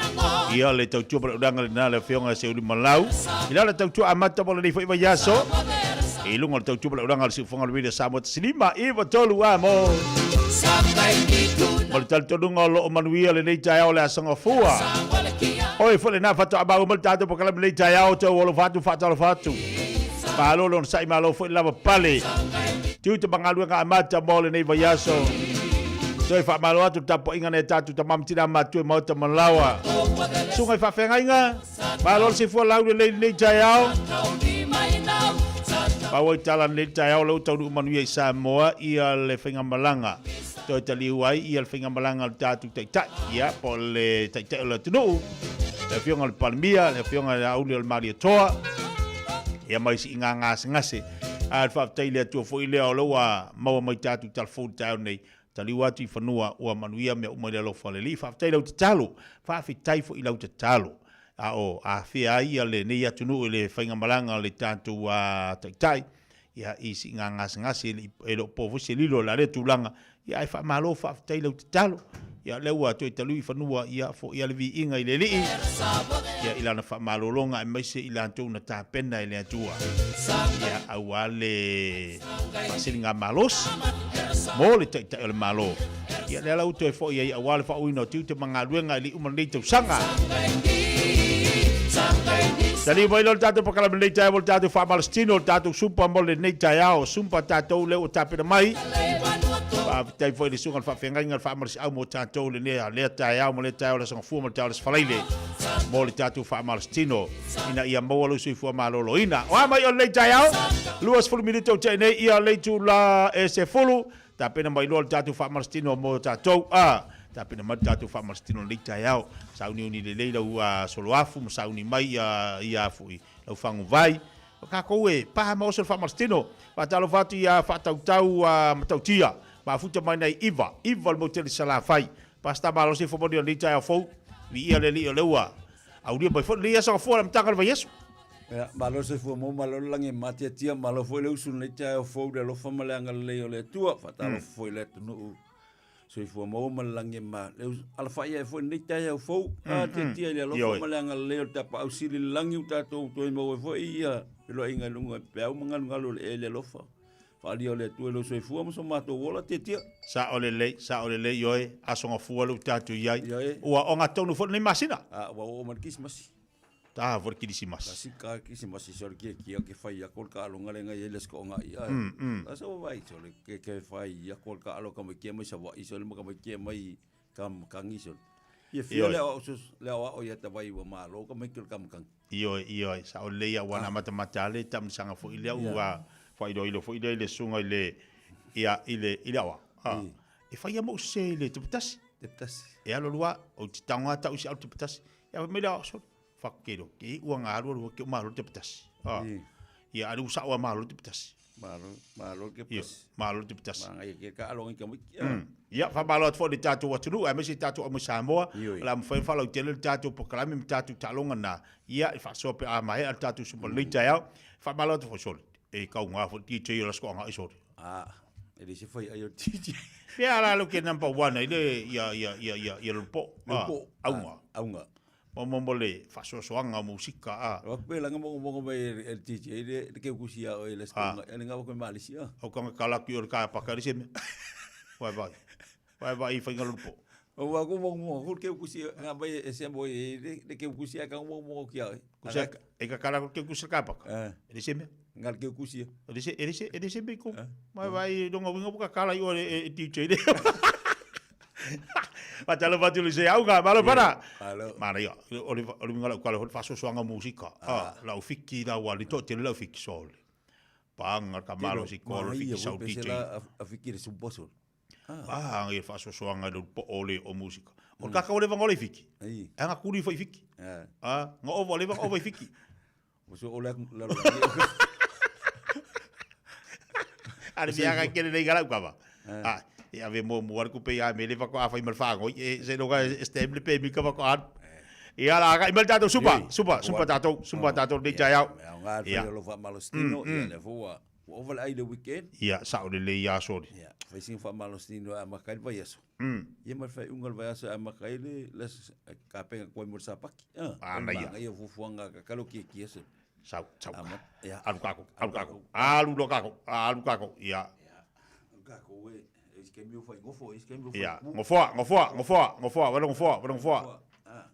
Ia le tautua palaulaga lena le afioga ia Seuli Malau. I la le tautua amata mo lenei foi vaiaso. I luga o le tautua palaulaga le siufofoga o le Radio Samoa 153 amo. Ma le talitonuga o lo o manuia lenei taeao o le Aso Gafua. Oi foi lena faatoa maua mai le tatou polokalame lenei taeao tau alofa atu faatalofa atu. Malo le onosai malo foi le lava pale. Tiute ma galuega amata mo lenei vaiaso. Toe faamalo atu le tapuaiga nei a tatou tama ma tina matua i Maota Malawa. Susuga i faafeagaiga, malo le soifua lau lelei lenei taeao. Pau ai tala lenei taeao lea ua taunuu manuia i Samoa ia le faigamalaga. Toe taliu ai ia le faigamalaga a le tatou taitai, ia po o le taitai o le atunuu, le afioga i le Palemia, le afioga i le Auli o le Malietoa, ia ma isi iga gasegase. A le faafetai i le Atua foi lea o lea ua maua mai tatou talafou i le taeao nei, taliu atu i fanua ua manuia mea uma i le alofa o le Alii. Faafetai i lau tatalo, faafetai foi i lau tatalo. A o afea ai ia lenei atunuu i le faigamalaga o le tatou taitai, ia i siiga gasegase e le o po foi se lilo o la lea tulaga, ia ae faamalo faafetai i lau tatalo. Ia lea ua toe talui i fanua, ia foia le viiga i le Alii, ia i lana faamalologa aemaise i latou na tapena e le Atua, ia aua le faasiliga malosi mo le Taitai o le Malo. Ia lea la ua toe foi ai aua le faauuina o tiute ma galuega e le i uma lenei tausaga. Taliu mai loa le tatou pakalame lenei taeao mo le tatou faamalositino, le tatou sumpa mo lenei taeao. Sumpa tatou lea ua tapena mai. Faafetai foi i le susuga i le faafeagaiga le faamalosiau mo tatou lenei lea taeao ma lea taeao le Aso Gafua ma le taeao le Aso Faraile mo le tatou faamalositino ina ia maua lou soifua maloloina. O a mai o lenei taeao? 20 minute o tea nei ia le itula e 10. Tapena mai loa le tatou faamalositino mo tatou. A, tapena mai le tatou faamalositino lenei taeao. Sauniuni lelei lau soloafu ma sauni mai ia ia foi lau faguvai. O tatou e pa ma oso le faamalositino. Faatalofa atu ia faatautau matautia. Mafuta mai nai Iva, Iva le motu tele Salafai. Pastor malo se fo mo ni taeao fou. Viia le Alii o lea ua aulia mai foi lenei aso gafua i le amataga o le vaiaso. Ia, malo le soifua maua, malo le lagi e matiatia, malo foi le usu i lenei taeao fou i le alofa ma le agalelei o le Atua. Faatalofa foi i le atunuu soifua maua ma le lagi e ma. Le alafai ae foi i lenei taeao fou, atiatia i le alofa ma le agalelei o le Tapaau Sili i le lagi ua tatou toe maua ai foi ia feloaiga i luga i peau ma galugalu o le ea i le alofa. Faaalia o le Atua i lou soifua ma so matou ola, tiatia. Sao lelei, sao lelei, ioe, aso gafua lea ua tatou i ai. Ioe. Ua ogatotonu foi lenei masina. A, ua oo mai le Kirisimasi. Ta foi le Kirisimasi. Kasi ka Kirisimasi so le kiekie ke fai ako le kaaloga le ngai ai le skoonga ia. A sa vai so le ke ke fai ako le kaalo ka mai kia mai Savaii so le ma ka mai kia mai ka makangi so. Ia fia le ao so le ao ao ia ta vai ua malo ka mai ke le ka makangi. Ioe, ioe, sao lelei aua na matamata lava le taamisaga foi lea ua faailoilo foi lea i le susuga i le, ia, i le, i le aoao. A, e fai lava mou sese i le tuputasi. Tuputasi. E alu alu lava, ou te tago lava tau i si alu tuputasi. Ia fai mai le aoao, sole, fakelo, ke ua nga alu alu ke malo le tuputasi. A, ia, a le ua sao lava malo le tuputasi. Malo, malo le tuputasi. Malo le tuputasi. Maga ia ke ka aloga i ka mai. Ia, faamalo atu foi i le tatou atunuu aemaise i tatou aumai Samoa, o le a mafai ona faalautele le tatou polokalame ma tatou taaloga na, ia, e faasoa pe a maea le tatou Super lenei taeao. Faamalo atu foi, sole, e kauga foi le DJ o le Aso Toaga'i, sole. A, e le se fai ai o le DJ. Pe a la lo ke number one ai le, ia, ia, ia, ia, ia Lolupo. Lolupo. Auga. Auga. Mo mo mo le faasoasoaga o musika, a. O pe langa mo mo mai e le DJ le le ke kusi a o le skonga e le ngava ko malisi a. O kanga kala ki o le ka paka le seme. Vai vai. Vai vai i whainga lolupo. O wa ko mo mo ko ke kusi nga mai e se mo e le ke kusi a ka mo mo ki a. Kusi e ka kala ko ke kusi ka paka. E le seme. Ngal ke kusi. E le se e le se e le seme ko. Mai vai longa winga buka kala i o e DJ le. Fatalofa atu i le seauga, malo pana. Malo. Manaia, o le o le uiga lau kala ho le faasoasoaga o musika. Ah, lau fiki la ua le toatele lau fiki sole. Paga ka malosi kolo fiki sau DJ. A fiki le sumposo. Ah, ngai faasoasoaga i le po o le o musika. O le kaka o le vanga o le fiki. Ai. Anga kuli foi fiki. Ah, nga ovo le vanga ovo i fiki. O so o le la la. Ale mea ka kele nei galau kava. Ah, e ave mo mo ar kupe ia mele fa ko a fai mal whangoi. E se loga e stem le pe mi ka ko ar. Ia la ka imal tatou supa, supa, supa tatou, supa tatou nei tai au. Ia nga Ia. fai lo fa malostino ia le fua. Ua ova le ai le weekend. Ia, sao lelei ia soli. Ia, fai sing fa malostino a makai le vaiaso. Ia ma le faaiuga o le vaiaso e amata ai le le kapenga koe mo le sapaki. Ah, na ia. Ia fuafuaga ka kalo kiekie se. Sau, sau. Amata, ia. Alu kako, alu kako. Alu lo kako, alu kako, ia. Alu kako e, e isi kaimi o fai ngofo, isi kaimi o fai Ia, ku. ngofoa, ngofoa, ngofoa, ngofoa, wale ngofoa, wale ngofoa.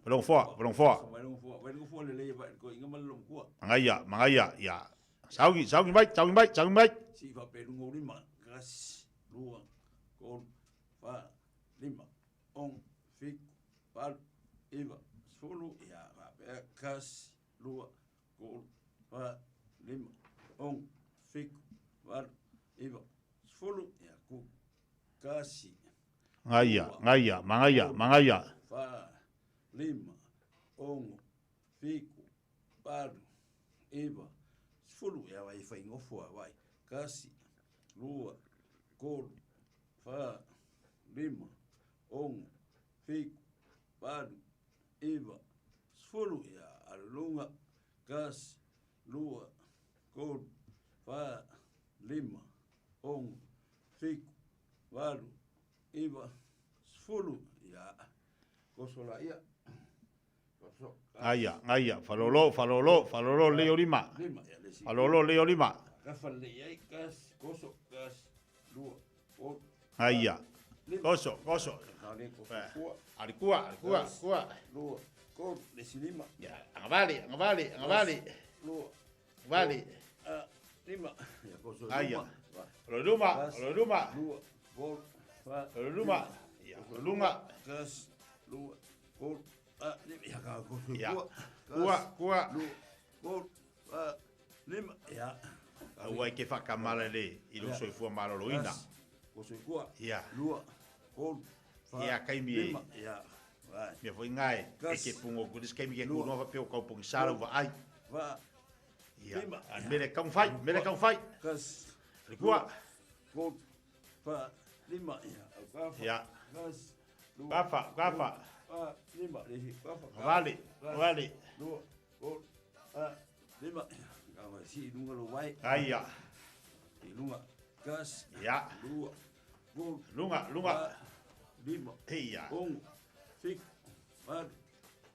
Wale ngofoa, wale ngofoa. Wale ngofoa, wale ngofoa le lei vai ko inga ma le lomkua. Mangaia, mangaia, ia. Saugi, saugi mai, saugi mai, saugi mai. Si fa pe lungo lima, kasi, lua, kolu, fa, lima, ono, fitu, valu, iva, sefulu, ia, faapea, kasi, lua, tolu, fa, lima, ono, fitu, valu, iva, sefulu, ia, ku, kasi, Ngaia, ngaia, mangaia, mangaia. Fa, lima, ono, fitu, valu, iva, sefulu, ia, vai, faigofo, vai, kasi, lua, tolu, fa, lima, ono, fitu, valu, iva, sefulu, ia, alu luga, kasi, lua, tolu, fa, lima, ono, fitu, valu, iva, sefulu, ia, koso laia, koso, Ngaia, ngaia, falolo, falolo, falolo, leo lima. Lima, ia, le si. Falolo, leo lima. Kafa le ai, kasi, koso, kasi, lua, tolu, Ngaia. Koso, koso. Alikua, alikua, kua. Lua, tolu, le si lima. Ia, angavale, angavale, angavale. Lua, Angavale. lima. Ia, koso, Aia. lima. Lo luma, lo luma. Lua, tolu, fa, Lo luma. Ia, lo lunga. Kasi, lua, tolu, fa, lima. Ia, ka, koso, Ia. kua. Kua, kua. Lua, tolu, fa, lima. Ia. Aua e ke whakamala le i lo soifua maloloina. Koso, kua. Ia. Lua, tolu, fa, Ia, kaimi e. lima. Ia. Vai. Mea foi ngai, e ke pungo ku dis kaimi ke kunoa whapeo kaupongi sara ua ai. Fa, Ia. lima. A mele kaung fai, mele kaung fai. Kasi, Alikua. tolu, fa, lima. Ia, au ka fa. Ia. Kasi, lua, Kafa, kafa. Fa, lima, le isi, kafa, kafa. Vale, Kasi, vale. Lua, tolu, fa, lima. Kafa, si i luga lou vae. Aia. I luga, kasi, Ia. lua, tolu, Luga, luga. fa, lima, Ia. ono, fitu, valu,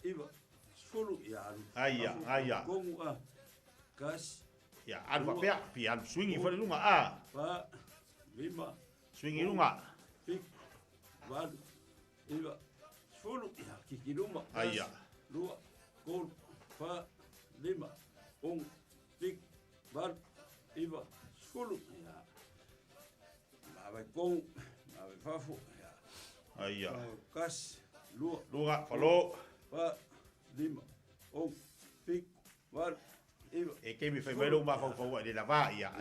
iva, sefulu, ia alu. Aia, Afu, aia. Kogu, a, kasi, Ia, alu lua, faapea, pia alu swingi foi le luga, a. Fa, lima, Swingi luga. fitu, valu, iva, sefulu, ia, kiki luma. Aia. Lua, tolu, fa, lima, ono, fitu, valu, iva, sefulu, ia. Mava i kogu, mava i fafo, ia. Aia. Kasi, lua, Luga, falo. Fa, lima, ono, fitu, valu, iva. E kemi fai mai lou mafaufau i le lavā ia.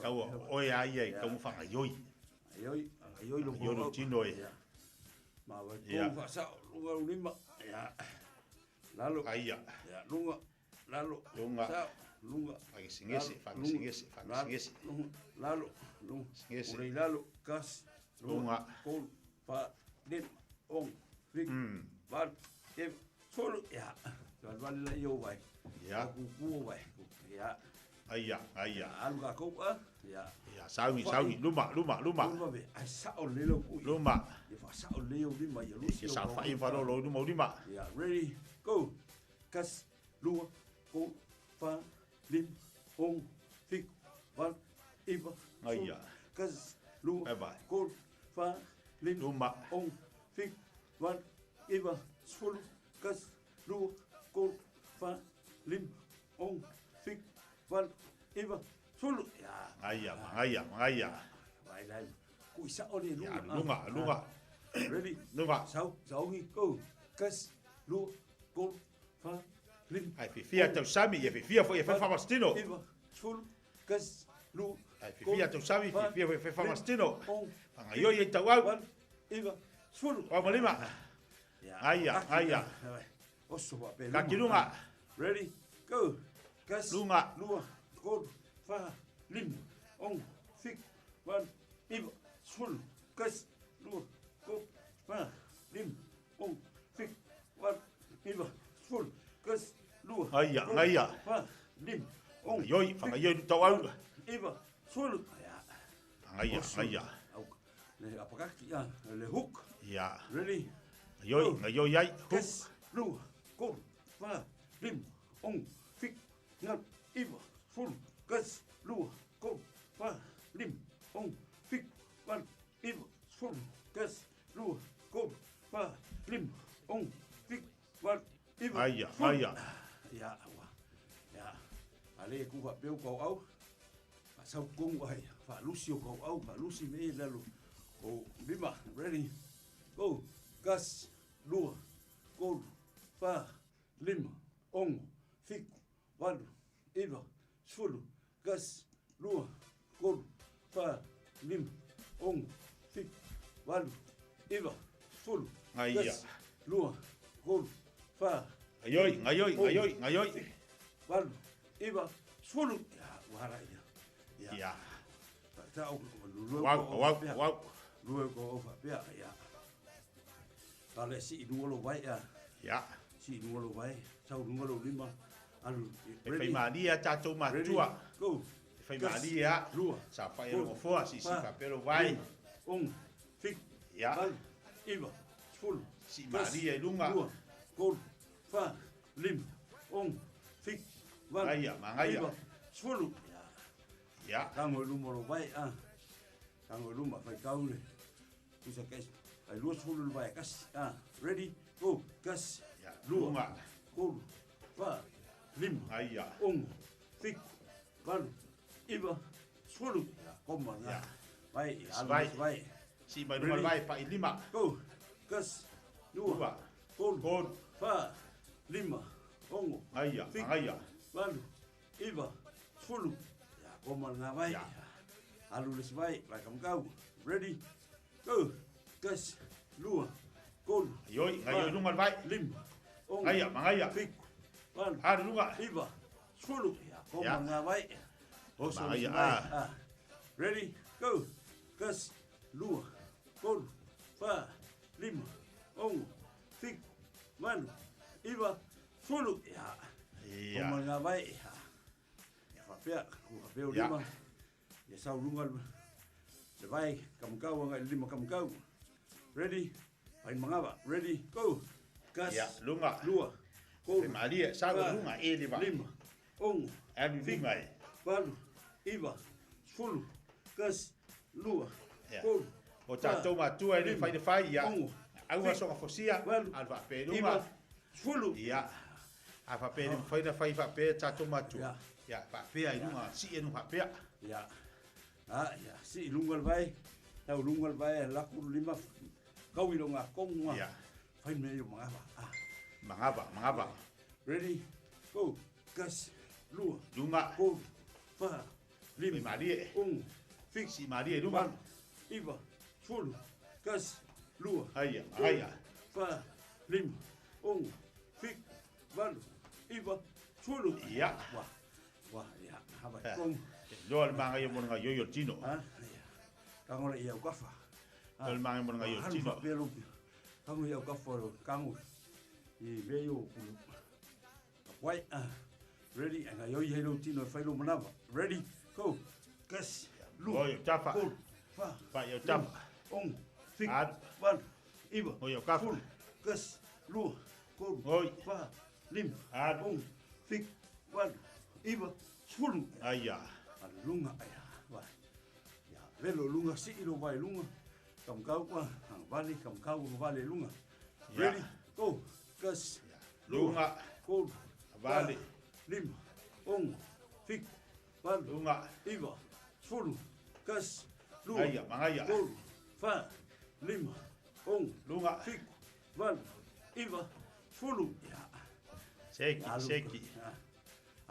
Tau oe a ia i tau whangaioi. Aioi, aioi lo Aioi lo tino e. Ma wa Ia. kou faasao luga o lima. Ia. Lalo. Aia. Ia, luga, lalo. Luga. Sao, luga. Whangesingese, lalo, whangesingese, luga, whangesingese. lalo, luga, Lalo, luga. Singese. Ulei lalo, kasi, Luga. tolu, fa, lima, ono, fitu, valu, iva, sefulu. Ia. Valevale laia o vai. Ia. Kuku o vai. Ia. Aia, aia. Alu kākou a. Ia. Ia, sauni, sauni, luma, luma, luma. Luma ve. Ai sao le lau kui. Luma. Ia whaasao le au lima ia lusi E au sa kau. whai wharo lo luma o lima. Yeah, ready, go. Kasi, lua, tolu, fa, lima, ono, fitu, valu, iva, sefulu. Aia. Kasi, lua, Bye bye. tolu, fa, lima, Luma. ono, fitu, valu, iva, sefulu. Kasi, lua, tolu, fa, lima, ono, fitu, valu, iva, sefulu. Ia. Aia, aia, aia. Vai lai. Kui sao le Ia, lunga. lunga, lunga. Ready? Lunga. Sau, saungi, go. Kasi, lua, tolu, fa, lima. Ai fifia tau sami, ia fifia foi e fai whamastino. Iva, sefulu, kasi, lua, Ai fifia tau sami, fa, fifia foi e fai whamastino. ono, Whangaioi e tau au. valu, iva, sefulu. Wama lima. Aia, aia. Oso wa pe Kaki lunga. Ready, go. Kasi, Lunga. lua, tolu, fa, lima, ono, fitu, valu, iva, sefulu. Kasi, lua, tolu, fa, lima, ono, fitu, valu, iva, sefulu. Kasi, lua, Aia, tolu, aia. fa, lima, ono, Whangaioi, whangaioi tau au. iva, sefulu. Ia. Aia, Oso. aia. Au, Le apakaki, ia, le hook. Ia. Ready? Ngaioi, ngaioi ai. Hook. Kasi, lua, tolu, fa, lima, ono, fitu, valu, iva, sefulu. Kasi, lua, tolu, fa, lima, ono, fitu, valu, iva, sefulu. Kasi, lua, tolu, fa, lima, ono, fitu, valu, iva, Aia, sefulu. aia. Ia, ua. Ia. Ale ku fa peu kau au. Fa sau kongu ai. Fa lusi o kau au, fa lusi me lalo. O lima, ready. Go. Kasi, lua, tolu, fa, lima, ono, fitu, valu, iva, sefulu. Kasi, lua, tolu, fa, lima, ono, fitu, valu, iva, sefulu. Aia. Kasi, lua, tolu, fa, Ngaioi, ngaioi, ono, ngaioi, ngaioi. valu, iva, sefulu. Ia, ua ia. Ia. Ia. Ta o lua Wau, ko wau, faapea. wau. Lua ko o faapea, ia. Ta le si i luga lo vai, ia. Ia. Si i luga lo vai, sau luga lo lima. Alu, E whai maalia tātou mātua. Ready, go. E whai maalia. Lua. Sa whai e foa, si si whapero vai. lima, ono, fitu, Ia. valu, iva, sefulu. Si Kasi, maalia i lunga. Lua, tolu, fa, lima, ono, fitu, valu, Ngaia, mangaia. iva, sefulu. Ia. Tango i luma o lo vai, a. Tango i luma, whai kaule. Tusa kasi, ai lua sefulu le vai, kasi, a. Ready, go, kasi, Ia, lua, lunga. tolu, fa, lima, Aia. ono, fitu, valu, iva, sefulu. Ia, koma, ngā. Ia. Vai, alu Vai. vai. Si mai luma Ready? vai, pa i lima. Go, kasi, lua, Lua. tolu, Tolu. fa, lima, ono, Aia, fitu, aia. valu, iva, sefulu. Ia, koma ngā vai. Ia. Alu le si vai, vai kamukau. Ready, go. Kasi, lua, tolu, Ngaioi, ngaioi lunga le vai. lima, ono, Ngaia, mangaia. fitu, valu, Alu lunga. iva, sefulu. Ia, koma Ia. ngā vai. Oso le si Mangaia, vai. ah. Ah. Ready, go. Kasi, lua, tolu, fa, lima, ono, fitu, valu, iva, sefulu. Ia. Ia. O ma le gavae, ia. Ia faapea, ua faapea o Ia. lima. Ia sau luga le vae kamakau agai i le lima kamakau. Ready? Fai le magava. Ready? Go. Tasi. Ia, luga. Lua. Tolu. Femalie, sau fa, luga e le va. Lima. Ono. Alu luga e. Valu. Iva. Sefulu. Tasi. Lua. Ia. Tolu. O tatou matua e le fai le fai, ia. Ono. Auga soga fosia, alu faapea i luga. Iva. Sefulu. Ia. A faapea le mafai na fai faapea tatou matua. Ia, faapea i luga, sii e luga faapea. Ia. Ah, ia, sii luga le vae. Tau luga le vae, laku le lima, kau i lo ngā kongu. Ia. Fai mea i o magava. Ah. Magava, magava. Ready, go. Tasi, lua. Luga. Tolu, fa, lima. Malie. Ono, fitu. Si malie luga. Valu, iva, sefulu, tasi, lua. Aia, tolu, aia. Fa, lima, ono, fitu, valu, iva, sefulu. Ia. Wa, wa, ia, hava, Eh. kongu. Loa le magaia mo le gaioio o le tino. Ah, ia. Kango le ia o kafa. Loa le magaia mo le gaioio o le tino. Alu faapea lo- kango ia o kafa lo kango. I mea i o kulu. Wai, ah. Ready, ai ngaioi hei lo tino e whai lo manawa. Ready, go. Tasi, lua, Oi, o tafa. tolu, fa, Fa i o tafa. lima, ono, fitu, Alu. valu, iva, Oi, o kafa. sefulu, tasi, lua, tolu, Oi. fa, lima, Alu. ono, fitu, valu, iva, sefulu. Aia. Alu lunga, aia, vai. Ia, velo lunga, sii lo vai lunga. Kamkau kwa, hang vale, kamkau kwa vale lunga. Ia. Ready, go, tasi, Lunga. tolu, Vale. fa, lima, ono, fitu, valu, Lunga. iva, sefulu, tasi, lua, Aia, magaia. tolu, fa, lima, ono, Lunga. fitu, valu, iva, sefulu. Ia. Seki, Alu. seki. Ah.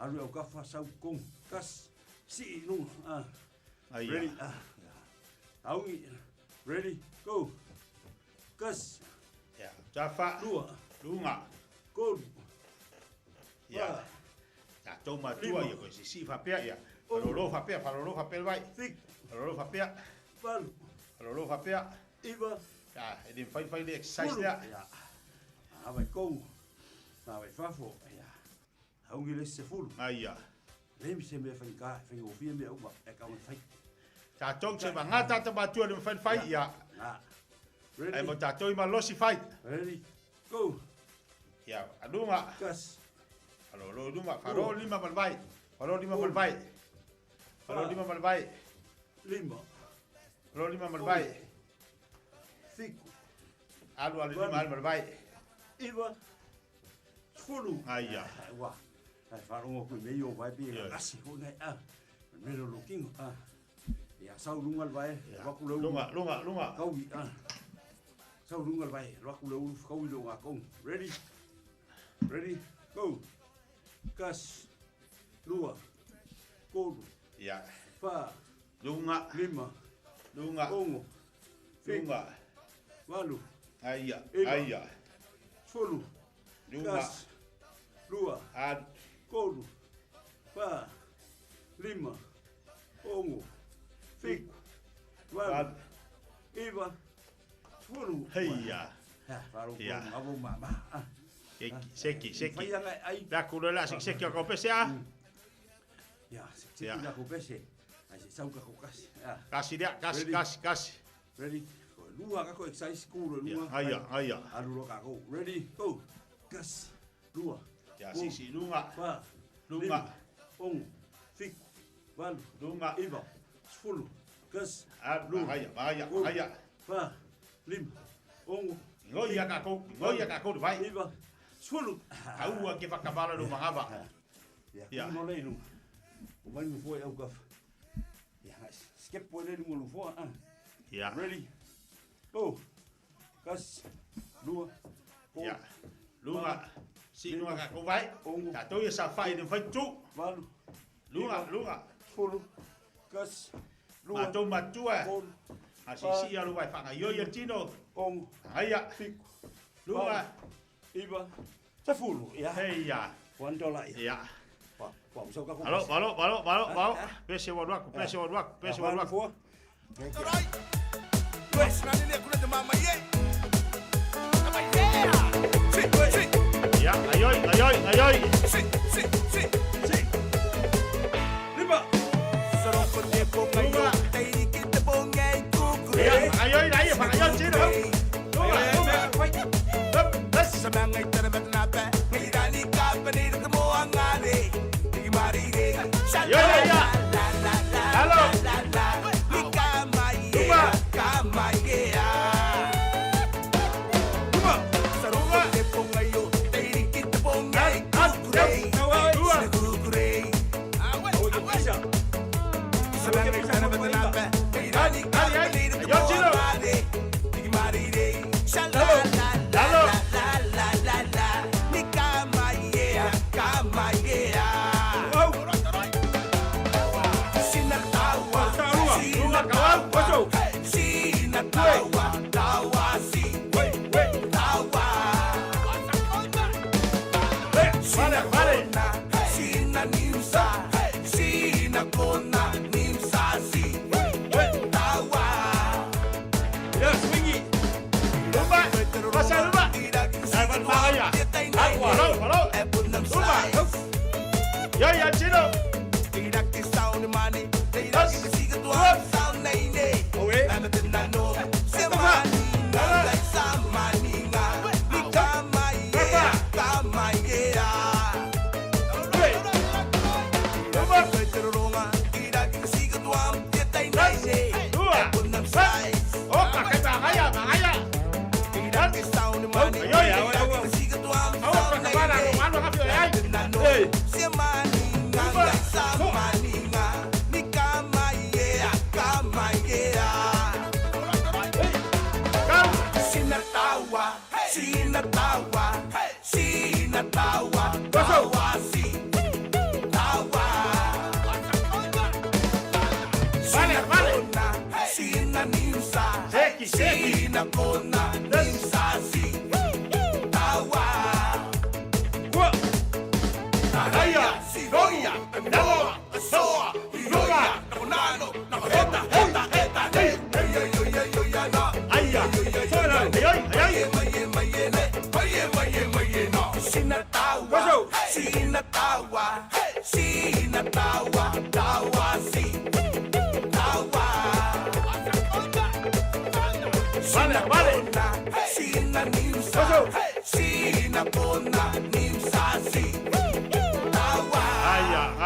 Alu au kafa sau kong, tasi, sii lunga. Ah. Aia. Ready, ah. Augi, ready, go. Tasi, Ia. Tafa. lua, Lunga. tolu, Ia. fa, Tatou matua Lima. ia koe sisi faapea ia. Falolo faapea, falolo faapea le vai. fitu, Falolo faapea, valu, falolo faapea. iva, Ia, e le mafai fai le exercise sefulu. lea. Ia. Ah, vai kongu. Ah, vai fafo. Ia. Augi le sefulu. Aia. Le mi se mea whainga, whaingofia mea uma, e ka mai whai. Tatou se manga tata matua le mafai na fai ia. Ah. Ai Ready, mo tatou i malosi fai. ready, go. Ia, alunga. Tasi, Falolo luma, falolo lima ma le vai. Falolo lima ma le vai. Falolo lima ma le vai. lima, Falolo lima ma le vai. fitu, Alu alu lima alu ma le vai. iva, sefulu. Aia. Ai, wa. Ai, wharongo koe mei o vai pe Yes. kasi ko ngai a. Me lo kingo a. Ia sau lunga le vai, waku le ulu. Lunga, lunga, lunga. Kaui a. Sau lunga le vai, waku le ulu kaui lo ngā kong. Ready? Ready? Go. Kas. Lua. Tolu. Ia. Fa. Lunga, Lima. lunga, Ono. Fitu. lunga. Valu. Aia, Iva. aia. Sefulu. Lunga. Kas. Lua. Alu. Tolu. Fa. Lima. Ono. Fitu. Valu. Valu. Iva. Sefulu. Heia. Ya, faru Ya. ko ngabo mama. Ah. Seki, seki, seki. Fai anga ai. La kulo la seki seki o ka pese a. Ya, seki Ya. la ko pese. Ai se sau ka ko kasi. Ya. Kasi lea, kasi, Ready. kasi, kasi. Ready. Ko lua ka ko exercise ku lo Ya, lua. aia, aia. Alu lo ka ko. Ready. Go. Kas. Lua. Ya, sisi, lunga, Fa. Lunga. Lima. Ono. Fitu. Valu. lunga. Iva. Sefulu. Kas. Alu, aia, aia, Tolu. aia. Fa. Lima. Ono. Ngoi ia ka kou, ngoi ia ka kou le vai. Iva. Sefulu. Aua ke whakabala lo magava. Ya, Ya. no le lunga. O mai mo foi au ka. Ya, skip po le lunga lo foi ah. Ya. Ready. Go. Kas. Lua. Tolu. Ya. Lunga. Si lunga ka kou vai. Ono. Tatou ia sa whai ne whai tu. Valu. Lunga, lunga. Sefulu. Kas. Lua. Matou matua. Tolu. A sisi ia lo vai whanga yo tino. Ono. Aia. Fitu. Lunga. Iva. Sefulu. Ya. Heia. $1 ya. Ya. Wa, wa usau ka ko. Alo, alo, alo, alo, alo. Pese wa ruaku, pese wa ruaku, pese wa ruaku. Wes na nile kule te mama ye. Ai, ai. Si, si, si, si. Lima. Ia, ai, ai, ai, ai, tino. Yo, yo, yo. Halo. Yo, yo, Chino.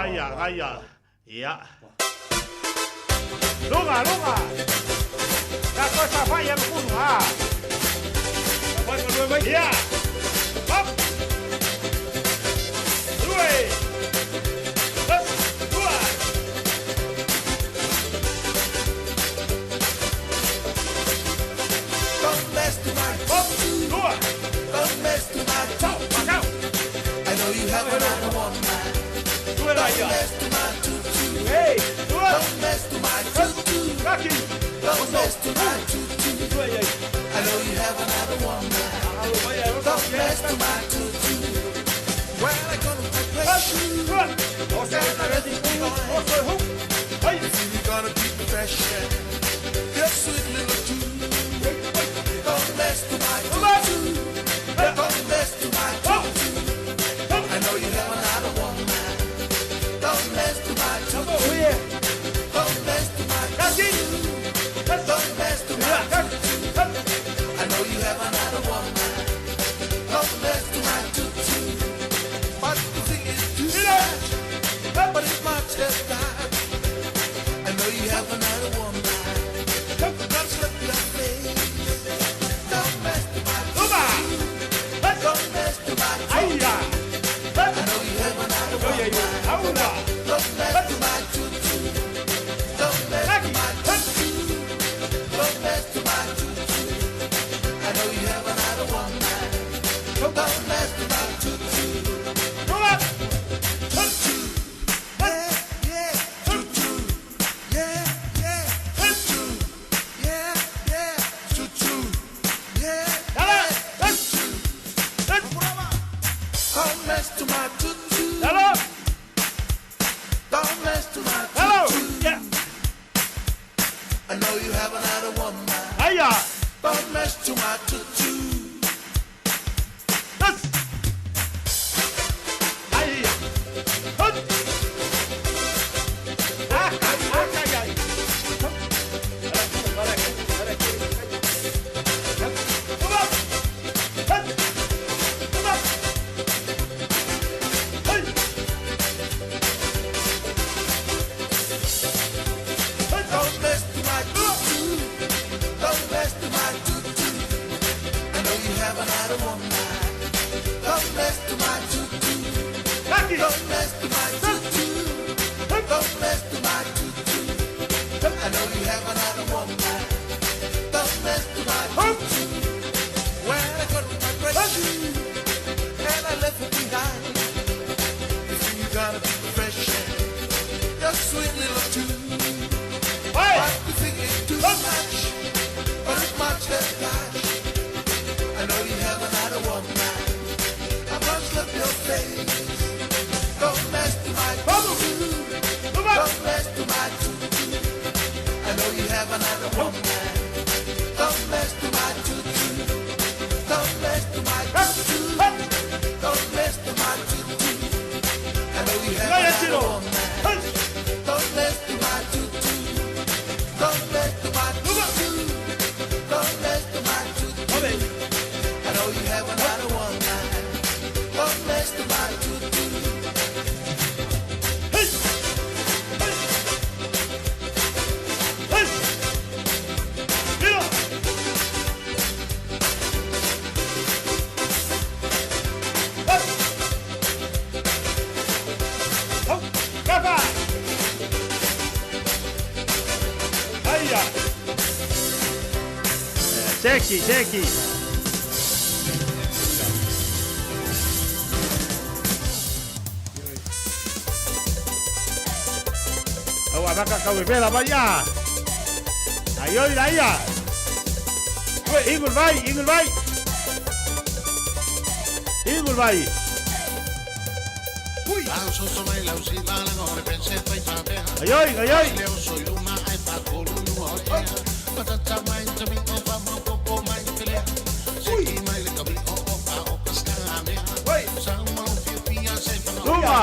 Aia, aia, ia. Lunga, lunga. Ta cosa fai al culo, ah. Ia. Hop. Due. Hop. Dua. Don't mess to my Hop. Dua. Don't mess to my top. I know you have another woman. Don't mess to my tutu. Hey. Don't mess to my tutu. Don't mess to my tutu. I know you have another woman. Don't mess to my tutu. Well, I gonna press you. You gonna keep me fresh. Your sweet little tune. Don't mess to my tutu. Don't mess to my tutu. I know you have another woman. Don't mess to my tutu. Don't mess to my tutu. Don't mess to my tutu. I know you have another woman. Don't mess to my tutu. But the thing is too sad. But it's my chest died. I know you have another woman. Gotta slip your face. Don't mess to my tutu. Don't mess to my tutu. I know you have another woman. Don't mess to my tutu. Don't mess to my tutu. Don't mess to my tutu. I know you have another woman. Don't mess to my tutu. Tutu. Yeah, yeah. Tutu. Yeah, yeah. Tutu. Yeah, yeah. Tutu. Yeah, yeah. Tutu. Don't mess to my tutu. Don't mess to my tutu. Yeah. I know you have another woman. Aia. Don't mess to my tutu. Aia. Seki, seki. Au amaka kau e vela mai ia. Ai oi la ia. Oi, ingul vai, ingul vai. Ingul vai. Ai oi, ai oi. Luma.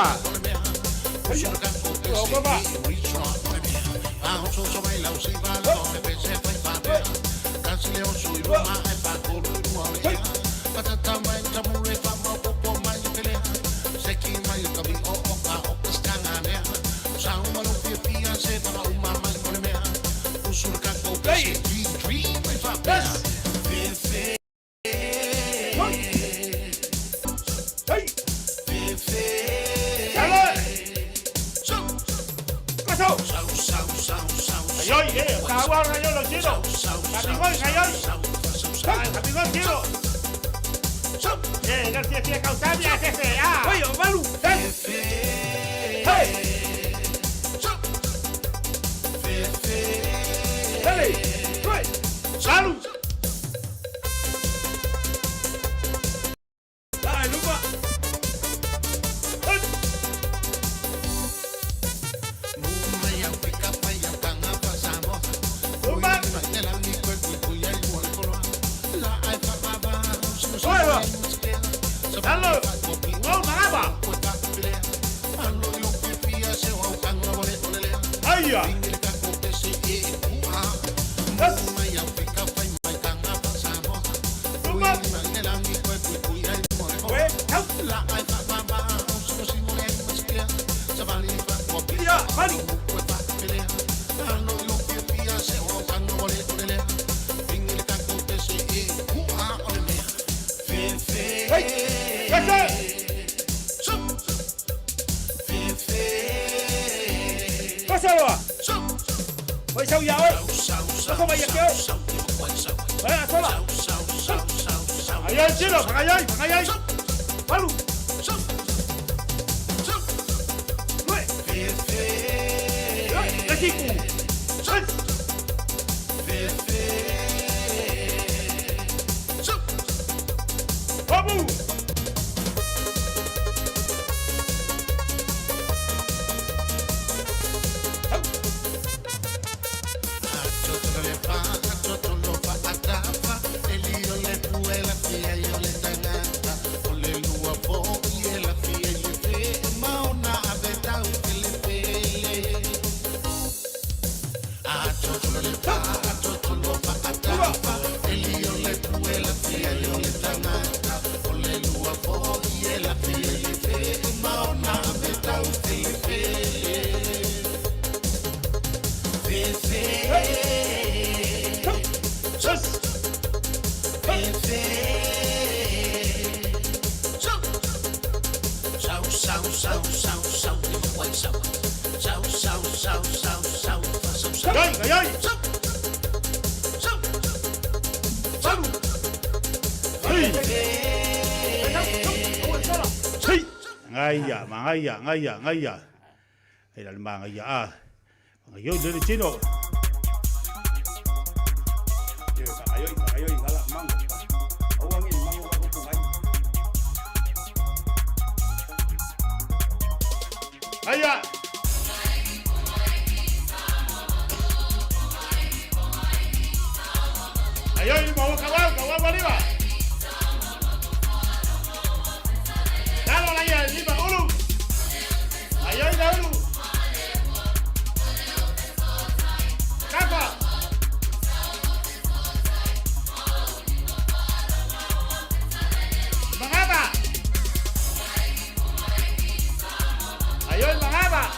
Ngaia, mangaia, ngaia, ngaia. Ai la mangaia a. Mangaio le tino. Aia! Aio, lima, kawau, kawau, lima. Lalo laia, lima, ulu. Aio, ina ulu. Kaka. Mangaba. Ayo, mangaba.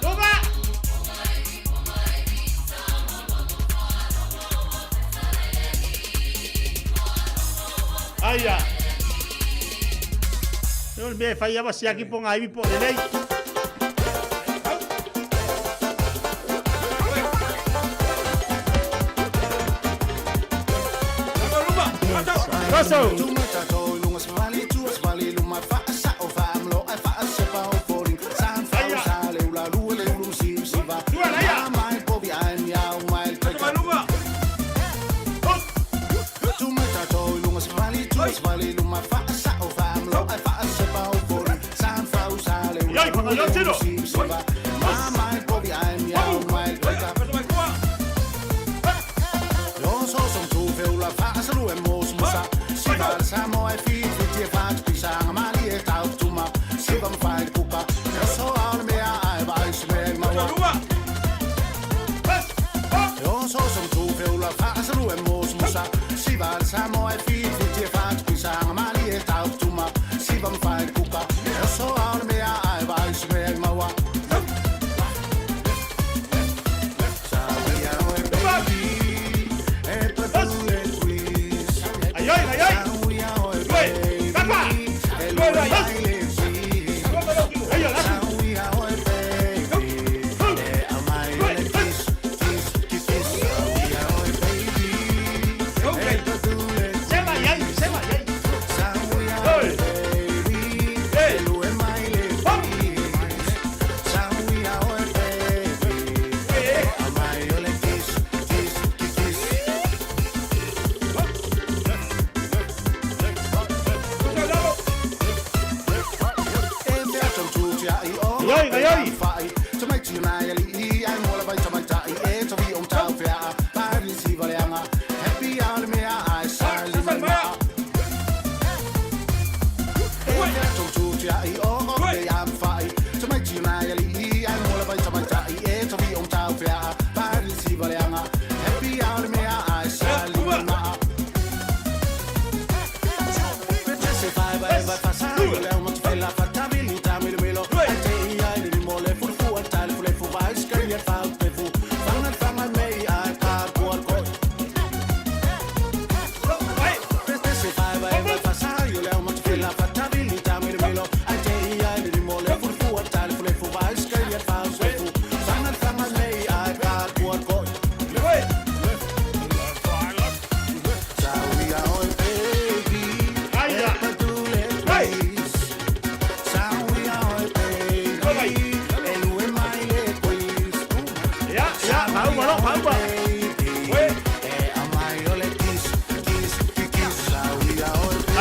Luma! Aia. O le mea e fai ava siaki po ngā iwi po lelei. Russell!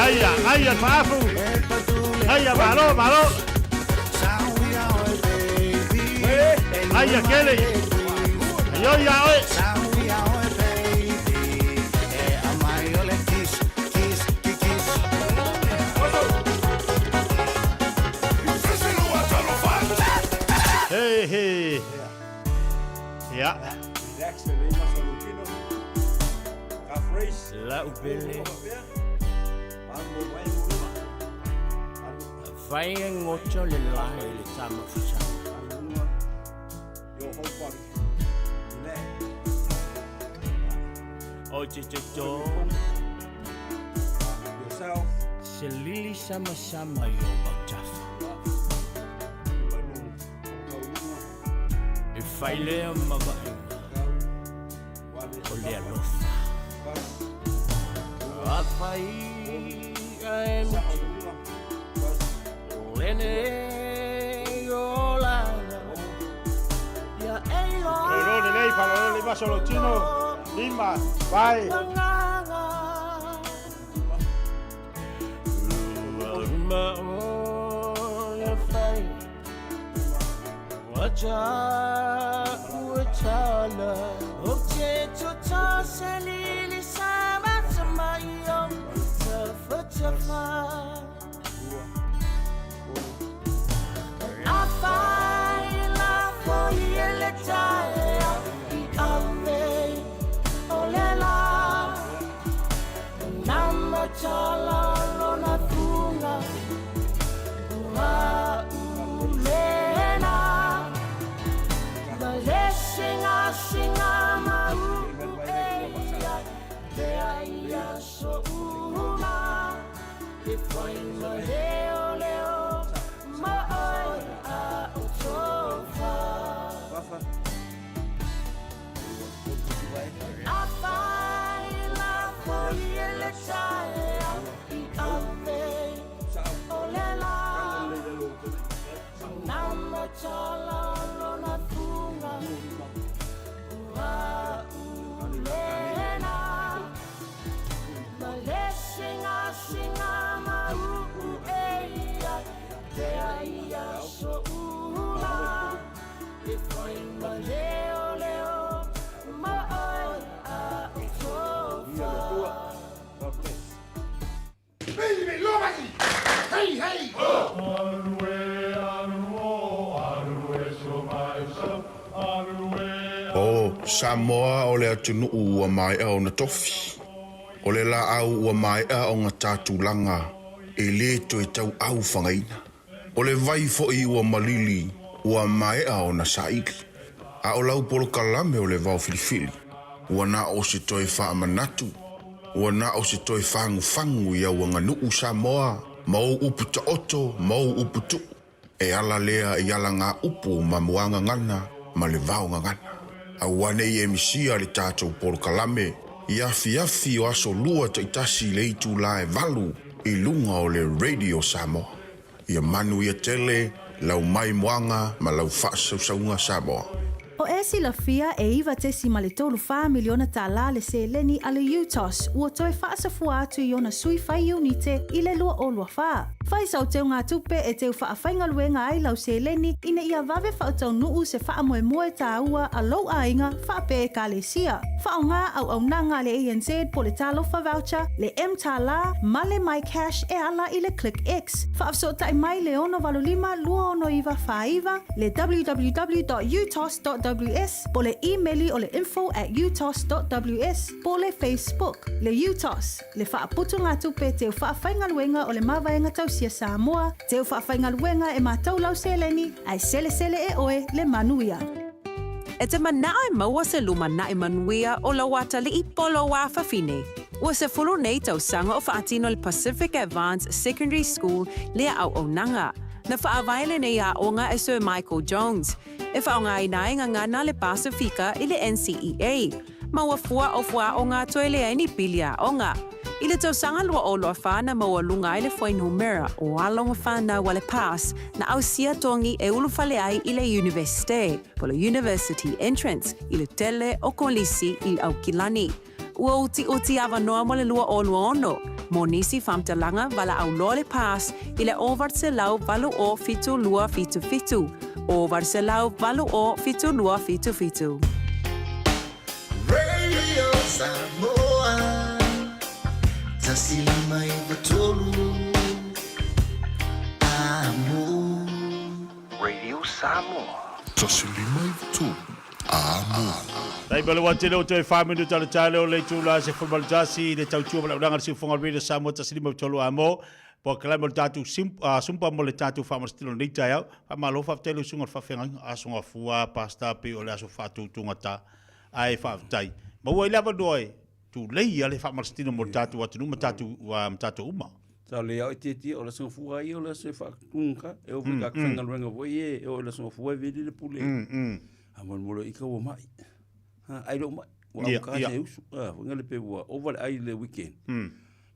Aia, aia, faafu. Aia, malo, malo. Aia, kele. Aio, ia, oe. Hey, hey. Ia. Relax lelei masalutino. Calf raise. Lau pele. Fai e ngoto le lae le tama fusanga. Your whole body. O te te tō. Yourself. Se lili sama sama i o mautafa. E fai lea mavaenga. O le alofa. A fai a e mutu. Lene o lana. Ia e loa. Lolo lelei, falolo lima solotino. Lima, vai. Luma o le fai. Wacha uatala. O te tuta se lili sama sama i o tafa tafa. A fai la fo i ele taea i ave o le la. Nama tala lona funga. Samoa o le atunuu ua maea ona tofi. O le laau ua maea ona tatulaga e lē toe tauau fagaina. O le vai foʻi ua malili ua maea ona saili. A o lau polokalame o le vao filifili, ua na o se toe faamanatu, ua na o se toe fagufagu i au aganuu Samoa ma ou upu taoto ma ou upu tuu. E ala lea i alagāupu ma muagagana ma le vaogagana. Auā nei e misia le tatou polokalame i afiafi o aso lua taitasi i le itulā e 8 i luga o le Radio Samoa. Ia manuia tele lau maimoaga ma lau faasausauga Samoa. O e silafia e 9.34 miliona tālā le seleni a le UTOS ua toe faasafua atu i ona sui fai iunite i le 2024. Fai sau teugatupe e teu faafaigaluega ai lau seleni ina ia vave faataunuu se faamoemoe tāua a lou aiga faapea Ekalesia. Faaaoga auaunaga a le ANZ po o le Talofa Voucher, le mTālā ma le MyCash e ala i le ClickX. Faafesootai mai le 685 269 49, le www.utos.ws po o le imeli o le info@utos.ws po o le Facebook. Le UTOS, le faaputugatupe teu faafaigaluega o le Mavaega Tausia Samoa, teu faafaigaluega e matou lau seleni, ae selesele e oe le manuia. E te manao e maua se lumanai manuia o lou atalii po o lou afafine. Ua 10 nei tausaga o faatino le Pacific Advance Secondary School lea auaunaga. Na faavae lenei aoga e Sir Michael Jones, e faaaogaina ai gagana le Pasifika i le NCEA. Ma ua fua o fuaaoga toe leai ni pili aoga. I le tausaga 2024 na maualuga ai le fuainumera o alo ma fanau a le PASS na ausia togi e ulufale ai i le Iunivesite, po o le University Entrance, i le tele o kolisi i Aukilani. Ua utiuti avanoa mo le 2026, mo nisi faamatalaga valaau loa le PASS i le 980 7277, 980 7277. Radio Samoa 153 Amo. Radio Samoa. 153 Amo. Tai ma le ua tele o toe 4 minuta o le tae lea o le itula 11 i le tautua ma le auaunaga a le Siufofoga o le Radio Samoa 153 Amo. Polokalame o le tatou sumpa mo le tatou faamasino i lenei taeao. Faamalo faafetai i lau susuga i le faafeagaiga, Aso Gafua, Pastor pei o le aso faatutugata. Ae faafetai. Maua ai le avanoa e tulei a le faamalositino mo le tatou atunuu ma tatou, ma tatou uma. Sa le au e tietie o le aso Gafua ia o le aso e faatugata. E oo foi i ka faigaluega foi e oo i le aso Gafua e vili le pule. A molemole i ka ua mai. Ha, ai lou mai. Ua au ka se usu. Ha, foi ngale pe ua ova le ai le weekend.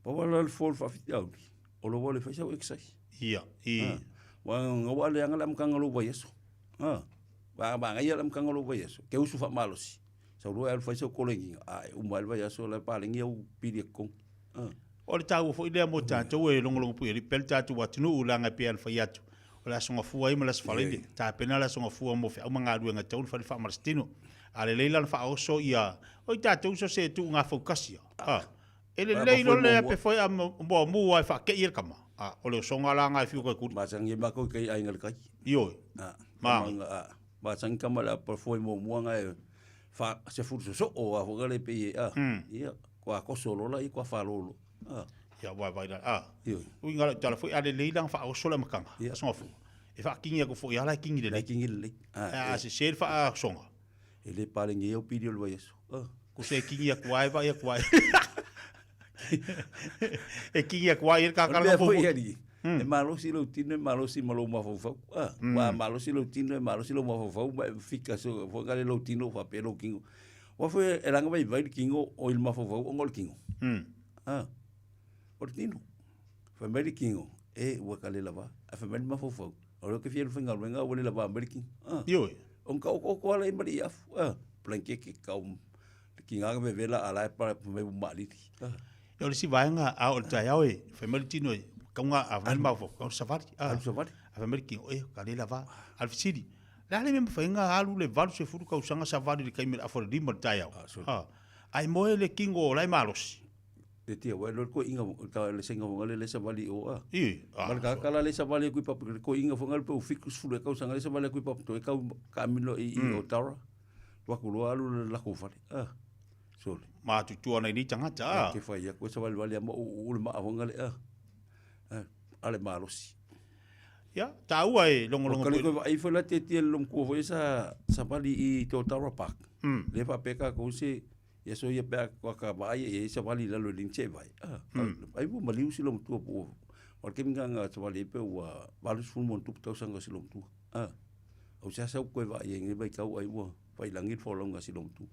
Pa wa la le fol faafitauli, o lo wa le fai sau exercise. Ia, i. Ha, wa nga wa le anga le amkanga lo vai aso. Ha, wa ba nga ia le amkanga lo vai aso. Ke usu fa malosi. Sau lo e fai sau kolengi, a e uma le vai aso le pa lengi au pili e kong. Ha. O le taua foi lea mo tatou e logologo pui alii pea le tatou atunuu leaga e pei ona fai atu, o le Aso Gafua ai ma le Aso Faraile, tapena le Aso Gafua mo feau ma galuega e tatau ona fai le faamalositino. A lelei la ona faaoso ia, oi tatou so se tuuga faukasi a. E lelei loa le ape foi a muamua e faakei ai le tama. A, o le osoga la nga e fiu kai kuli. Masangi e makou i kai aiga le kai. Ioe. A, ma. A, masangi tama le apa foi muamua nga e fa se fulu sosoo a foi le pe a. Ia, kua koso lola i kua falolo. A. Ia vai vai la. A. Ioe. Ui ngala tala foi a lelei la faaoso le amataga. Asoga fua. E faakingi aku foi ala e kingi lelei. E kingi lelei. A, a se se le faasoga. E le palagi ai au pili o le vaiaso. Ko se kingi aku ai vai aku ai. E kingi aku ai e kakala ka foi ali. E malosi lou tino, e malosi ma lou mafaufau. Ah, wa malosi lou tino, e malosi lou mafaufau, ma e fika so fo ka le lou tino fa pe lou kingo. Wa foi e langa vai vai le kingo o il mafaufau o ngol kingo. Ah. O le tino. Fa mai le kingo, e ua ka le lava. A fa mai le mafaufau. O le ke fia le faigaluega ua le lava mai le kingo. Ah. Ioe. O ka o ko ala i mari afu. Ah, blanket ke kau le kinga ka vevela ala e pa mai malili. Ah. E o le isi vaega a o le taeao e fai mai le tino e kaunga a fai mai mafaufau o le savali. Ah. Alu savali. A fai mai le kingo e ka le lava. A le fesili, le a le mea mafai alu le 80 tausaga savali i le taimi o le afa o le 5 o le taeao. Ah, Ai moe le kingo o la e malosi. Te tia wai lo ko inga ka le senga mo le le savali o a. I, ah. Mal ka kala le savali kui papu ko inga fo ngal pe u fikus fulu e kau sanga le savali kui papu to e kau ka milo i i o tara. Tuaku loa alu le lako fale. Ah. Sole. Ma tu tua nei ni tagata. Ah. Ke fai aku sa vale vale ama u u le maa honga le ah. Ah, ale malosi. Ia, taua e logologo Kali ko ai foi la te tie long ko foi sa sa vali i Totara Park. Le fa peka ko se ia so ia pea ko ka vai e sa vali la lo lin che vai. Ah. Ai mo maliu si long tua po. O ke minga nga sa vali pe ua valu fu mon tu tau sanga si long tu. Ah. Au sa sa ko vai e ngi vai kau ai ua fai langi fo longa si long tu.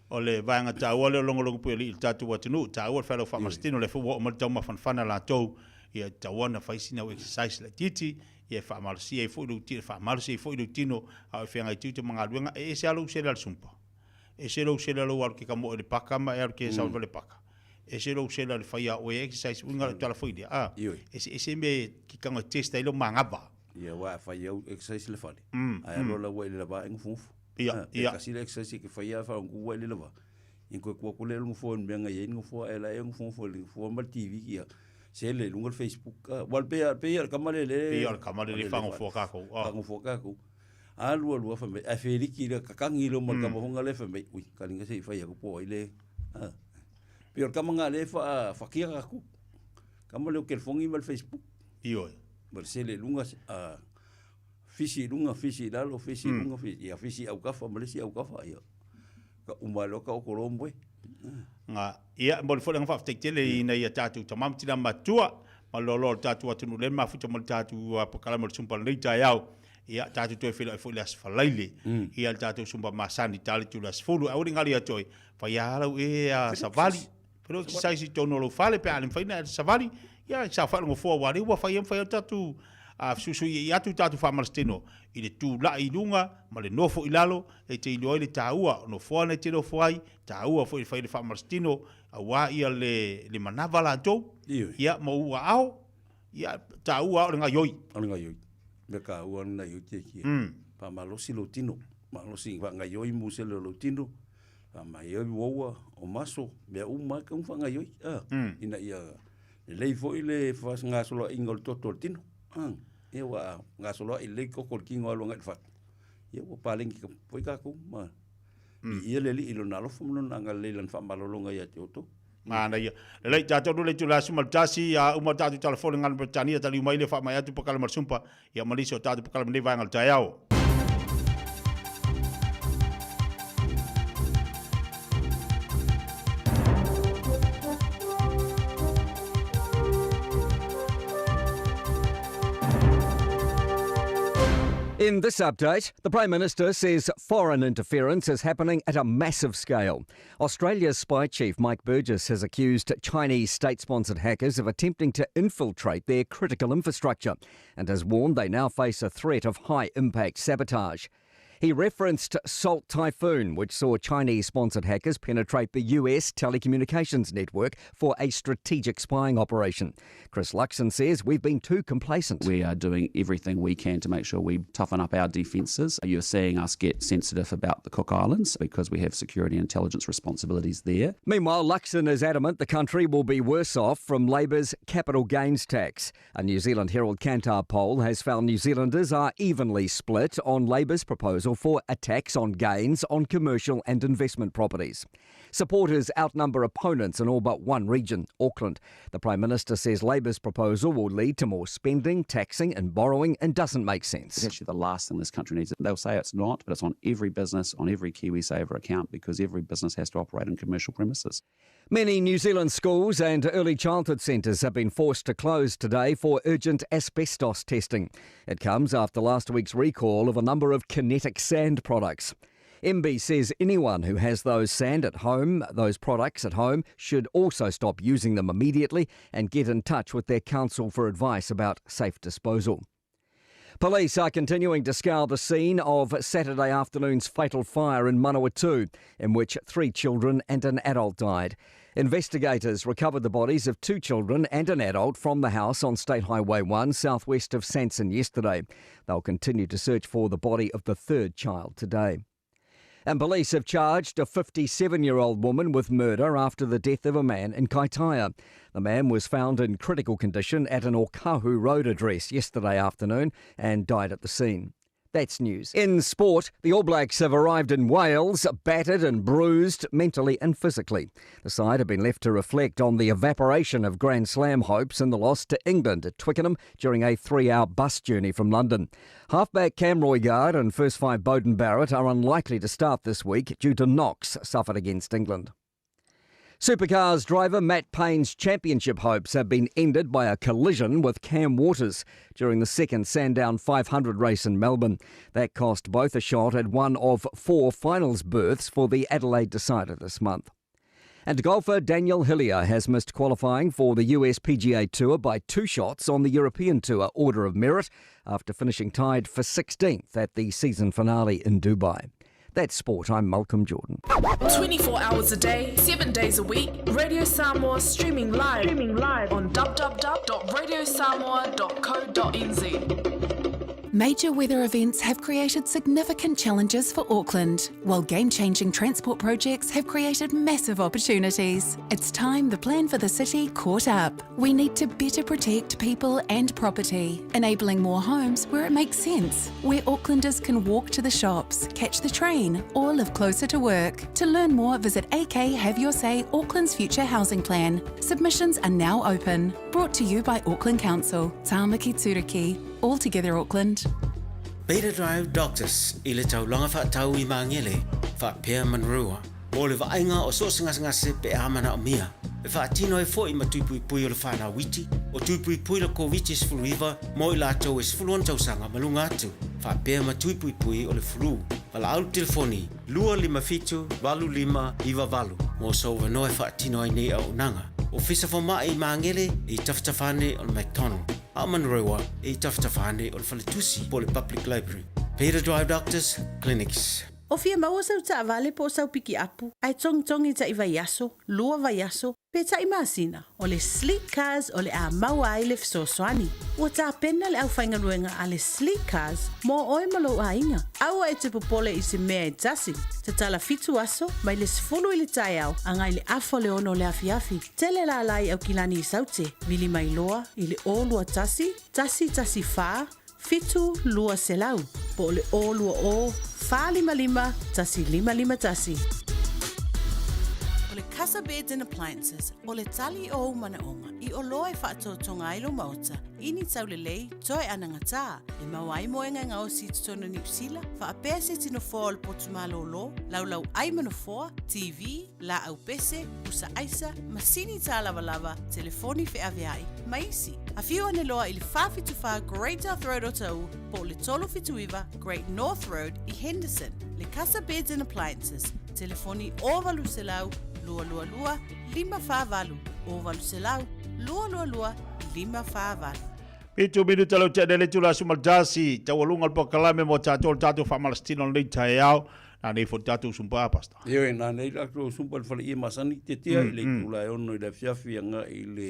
O le vaega taua lea o logologo pui alii i le tatou atunuu, taua le failauga faamasitino, lea foi ua oo mai le taumafanafana latou, ia tatau ona fai sina au exercise laitiiti, ia e faamalosia ai foi lou tino, faamalosi ai foi lou tino a o e feagai tiute ma galuega, e ese lava lou sele a le sumpa, ese lou sele a lou alu ke kamoe i le paka ma e alu ke savalivali i le paka, ese lou sele a le fai a oe e exercise, uiga o le tala foi lea, a, eseese mea e kikanga e test ai lou magava. Ia aua a fai au exercise i le fale, ae alu ala ua i le lava e gufugufu. Ia, Pe ia. kasi le exercise ke fai a whaongu ua i le lava. Ia koe kua kule le ngofo mea ngai ai ngofo e la e ngofo le ngofo ma le TV ia. Se le lunga le Facebook. Wal pe pe ia kama le le. Pe ia le kama le le whangofoa kākou. Ah. Whangofoa kākou. A lua lua wha mai. A wheriki le kakangi lo ma kama honga le wha mai. Ui, kalinga se i whai aku po ai le. Ah. Pe o le kama ngā le wha whakia kaku. Kama le o kelefongi ma le Facebook. Ioe. Ma le sele lunga fisi i luga, fisi i lalo, fisi i luga, fisi, ia fisi i aukafa ma le isi aukafa, ia. Ka uma loa ka oko loa moe. Nga, ia, mo le foi le aga faafetai tele ina ia tatou tama ma tina matua, ma le loaloa o le tatou atunuu lea mafuta ma le tatou pakalame o le Sumpa lenei taeao. Ia, tatou toe feiloai foi i le Aso Faraile, ia le tatou Sumpa masani tale tu le aso 10. Aua ne i galo ia te oe, fai lava lau ea savali, fai lau exercise i totonu o lou fale pe a le mafai ona e savali, ia e saofai i le nofoa aua o lea ua fai ai ma fai ai le tatou fesuisuiai atu le tatou faamalositino i le tulai i luga ma le nofo i lalo e te iloa ai le taua o nofoa na e te nofo ai, taua foi e fai le faamalositino aua ia le le manava latou, ia ma ou aao, ia taua o le gaioi. O le gaioi. Mea taua le gaioi te kia. Faamalosi lou tino, malosi faagaioi musele o lou tino, faamaioi uoua o maso, mea uma lava e tatau ona faagaioi, ina ia lelei foi le gasoloaiga o le toto o le tino. Ia ua gasoloai lelei koko o le tino alu agai i le fatu, ia ua paleni foi tatou ma viia le Alii i Lona alofa ma Lona agalelei i Lana faamalologa ia te outou. Manaia. Lelei, tatou alu le itula suma le tasi, a uma tatou tala fou le galo Peretania, taliu mai le faamai atu pakala ma le sumpa, ia ma nisi o tatou pakala ma lenei vaega o le taeao. In this update, the Prime Minister says foreign interference is happening at a massive scale. Australia's spy chief Mike Burgess has accused Chinese state sponsored hackers of attempting to infiltrate their critical infrastructure and has warned they now face a threat of high impact sabotage. He referenced Salt Typhoon, which saw Chinese sponsored hackers penetrate the US telecommunications network for a strategic spying operation. Chris Luxon says we've been too complacent. We are doing everything we can to make sure we toughen up our defences. You're seeing us get sensitive about the Cook Islands because we have security and intelligence responsibilities there. Meanwhile, Luxon is adamant the country will be worse off from Labour's capital gains tax. A New Zealand Herald Kantar poll has found New Zealanders are evenly split on Labour's proposal for a tax on gains on commercial and investment properties. Supporters outnumber opponents in all but one region, Auckland. The Prime Minister says Labour's proposal will lead to more spending, taxing, and borrowing and doesn't make sense. It's actually the last thing this country needs. They'll say it's not, but it's on every business, on every KiwiSaver account, because every business has to operate in commercial premises. Many New Zealand schools and early childhood centres have been forced to close today for urgent asbestos testing. It comes after last week's recall of a number of kinetic sand products. MB says anyone who has those sand at home, those products at home, should also stop using them immediately and get in touch with their council for advice about safe disposal. Police are continuing to scour the scene of Saturday afternoon's fatal fire in Manawatu, in which three children and an adult died. Investigators recovered the bodies of two children and an adult from the house on State Highway 1 southwest of Sanson yesterday. They'll continue to search for the body of the third child today. And police have charged a 57 year old woman with murder after the death of a man in Kaitaia. The man was found in critical condition at an Okahu Road address yesterday afternoon and died at the scene. That's news. In sport, the All Blacks have arrived in Wales, battered and bruised mentally and physically. The side have been left to reflect on the evaporation of Grand Slam hopes and the loss to England at Twickenham during a three hour bus journey from London. Halfback Cam Roigard and first five Beauden Barrett are unlikely to start this week due to knocks suffered against England. Supercars driver Matt Payne's championship hopes have been ended by a collision with Cam Waters during the second Sandown 500 race in Melbourne. That cost both a shot at one of four finals berths for the Adelaide Decider this month. And golfer Daniel Hillier has missed qualifying for the US PGA Tour by two shots on the European Tour Order of Merit after finishing tied for 16th at the season finale in Dubai. That's sport. I'm Malcolm Jordan. 24 hours a day, 7 days a week, Radio Samoa streaming live, streaming live on www.radiosamoa.co.nz. Major weather events have created significant challenges for Auckland, while game changing transport projects have created massive opportunities. It's time the plan for the city caught up. We need to better protect people and property, enabling more homes where it makes sense, where Aucklanders can walk to the shops, catch the train, or live closer to work. To learn more, visit AK Have Your Say Auckland's Future Housing Plan. Submissions are now open. Brought to you by Auckland Council, Tāmaki Turuki. All together Auckland. Beta Drive Doctors i le taulaga faatau i Magele, faapea Manurewa, mo le vaaiga o so o se gasegase pe a manaomia, e faatino ai foi ma tui puipui o le fanau iti, o tui puipui le Koviti-19 mo i latou e 16 tausaga ma luga atu, faapea ma tui puipui o le flu. Valaau le telefoni 257 8598 mo sou avanoa e faatino ai nei auaunaga. Ofisa Fomai i Magele i tafatafa ane o le McDonald. A o Manurewa e i tafatafa ane o le faletusi po o le Public Library. Peter Drive Doctors Clinics. O fia maua sau taavale po o sau pikiapu, ae togitogi taʻi vaiaso, lua vaiaso, pe taʻi masina, o le Sleek Cars o le a maua ai le fesoasoani. Ua tapena le aufaigaluega a le Sleek Cars mo oe ma lou aiga. Aua e te popole i se mea e tasi. Tatala fitu aso, mai le 10 i le taeao agai le afa o le ono o le afiafi. Tele lala i Aukilani i Saute, vili mai loa i le 0 21 114 7 200 po o le 020 455 1551. O le Casa Beds and Appliances, o le tali o ou manaoga i oloa e faatotoga ai lou maota i ni taulelei toe anagatā e maua ai moega e gaosi i totonu o Niu Sila, faapea se tino foa o le potu malōlō, laulau ai ma nofoa, TV, laau pese, pusa aisa, masini tālavalava, telefoni feaveai, ma isi. Afio ane loa i le 474 Great South Road o Taʻu po o le 379 Great North Road i Henderson. Le Casa Beds and Appliances, telefoni 0800 222 548, 0800 222 548. Fitu minuta lau tea nei le itula aso ma le tasi, taualuga o le polokalame mo tatou le tatou faamalositino o lenei taeao. Na nei foi le tatou sumpa a Pastor. Ioe, na nei tatou sumpa i le faleie masani tetea i le itula e ono i le afiafi agai i le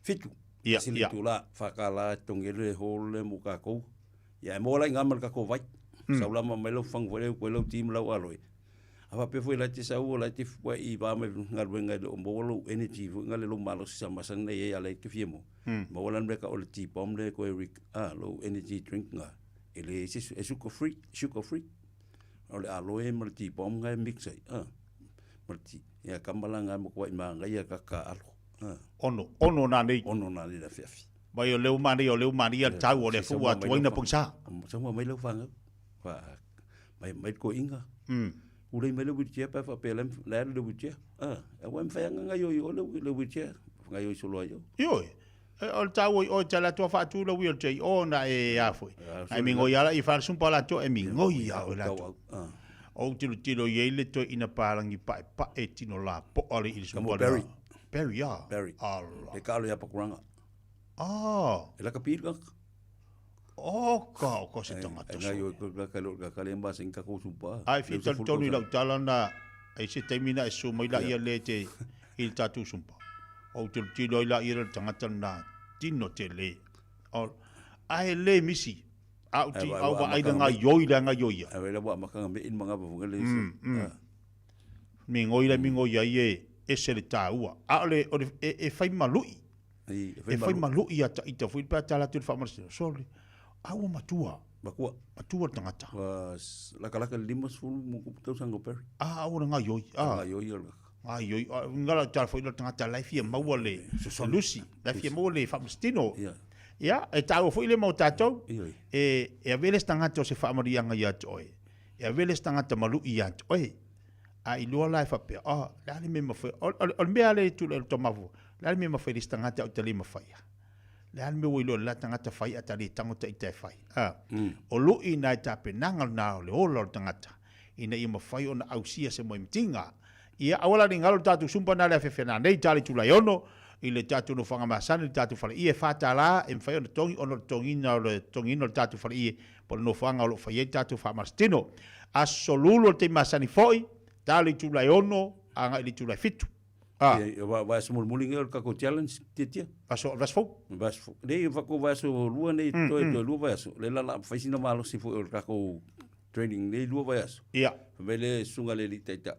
fitu. Ia, Tasi le ia. itula, whakala e tongi le hole mo kākou. Ia, e moa lai ngā ma le kākou vai. Sau lama mai lau whangu whai koe lau team lau aloe. A whapea foi lai te sau o lai te whai i wā mai ngaluenga i le o moa lou energy foi nga le lou malosi sa masani nei e a lai te fia mo. Moa lan reka o le tea bomb le koe rik, ah, lou energy drink nga. E le se e sugar free, sugar free. O le aloe ma le tea bomb nga e mix ai, ah. Ma le tea, ia kamala nga mo koa i maangai ia kaka alo. Ah. Ono, ono nā nei. Ono nā nei la fiafi. Mai o leu mani, o leu mani ia le tau o le fua atu ai na pongsa. Saua mai lau whangau. Wha, mai, mai ko inga. Ulei mai le wheelchair pa whapea le, le le wheelchair. Ah, e wai mwhai anga ngai oi o le, le wheelchair. Ngai oi solo ai o. Ioi, e, o le tau oi oi te la tua whaatu le wheelchair o na e a foi. Ah, Ai mingoi ala i whalasumpa la tua e mingoi a o la Tau tua. au, ah. O tilo tilo i le toi ina pālangi pae pae tino la po ale i le Ka mo sumpa le Barry. la. Barry, ah. Barry. Ala. E kalo ia pakuranga. Ah. E laka pili kaka. O ka o ko se tangata E so. ngai oi ko ka lo ka le mba sing ka ko sumpa. Ai fi tolu tonu i lau tala na e se taimi na e su mai la ia le te i le tātou sumpa. O tilo tilo i la ia le tangata na tino te le. O, ai le misi. Au ti au wa ai nga yoi la nga yoi. Ai la wa makanga me in manga pa le se. Mi ngoi la mi ngoi ai e e se le tāua. A o le o le e, e whai malui. E E whai malui a ta ita fui pa tala tu le whamarasino. Sorry. A ua matua. Matua. Matua le tagata. Ua lakalaka le 50 ma ono tausaga o Barry. A, ua le gaioi. A. Gaioi o le. Gaioi. Uiga la tala foi le tagata la e fia maua le lusi, la e fia maua le faamasitino. Ia, e taua foi lea mo tatou. E, e avea le isi tagata o se faamanuiaga ia te oe. E avea le isi tagata malu'i ia te oe. A iloa la e faapea, oh, le a le mea e mafai, o, o, o le mea lea e tulai i le mafaufau, le a le mea e mafai e le isi tagata ae ou te le mafaia. Le a le mea ua iloa e le la tagata fai ae ta le tago ta ita e fai. A, o lu'i na e tapenaga lena o le ola o le tagata, ina ia mafai ona ausia se moemitiga. Ia, aua la ne i galo le tatou sumpa na le afeafe nanei, tali itula e ono, i le tatou nofoaga masani, le tatou faleie e $4 e mafai ona togi ona o le totogiina o le totogiina o le tatou faleie po o le nofoaga o lo o fai ai le tatou faamalositino. Aso Lulu o le taimi masani foi, tali itula e ono agai i le itula e fitu. A. Ia, va vaiaso mulimuli nei o le tatou challenge, tiatia. Aso, vaiaso fou? Vaiaso fou. Nei, fatou vaiaso lua nei, toe, toe lua vaiaso. Le la la fai sina malosi foi o le tatou training nei lua vaiaso. Ia. Fai mai le susuga le alii taitai,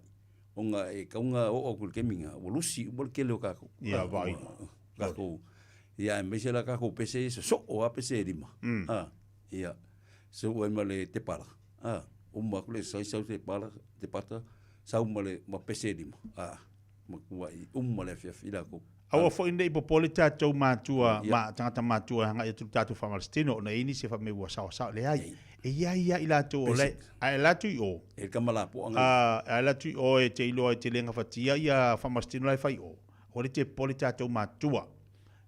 ona e tatau ona oo atu i le taimi lena, ua lusi uma le tele o tatou. Ia, vaai. Tatou, ia aemaise la tatou pese ia sosoo lava pese e lima. A, ia, seu ai ma le tepala, a, uma atu le exercise sau se pala, te pata, sau ma le ma pese e lima, a, matuai uma le afiafi latou. Aua foi ne i popole tatou matua, ma, tagata matua e agai atu i le tatou faamalositino ona e i ai nisi e fai mai ua saoasao. Leai, e i ai lava i latou o la e, a e alu atu i o, E tama lapoa a, a alu atu i o e te iloa e te le gafatia ia faamalositino la e fai i o, aua le te popole tatou matua.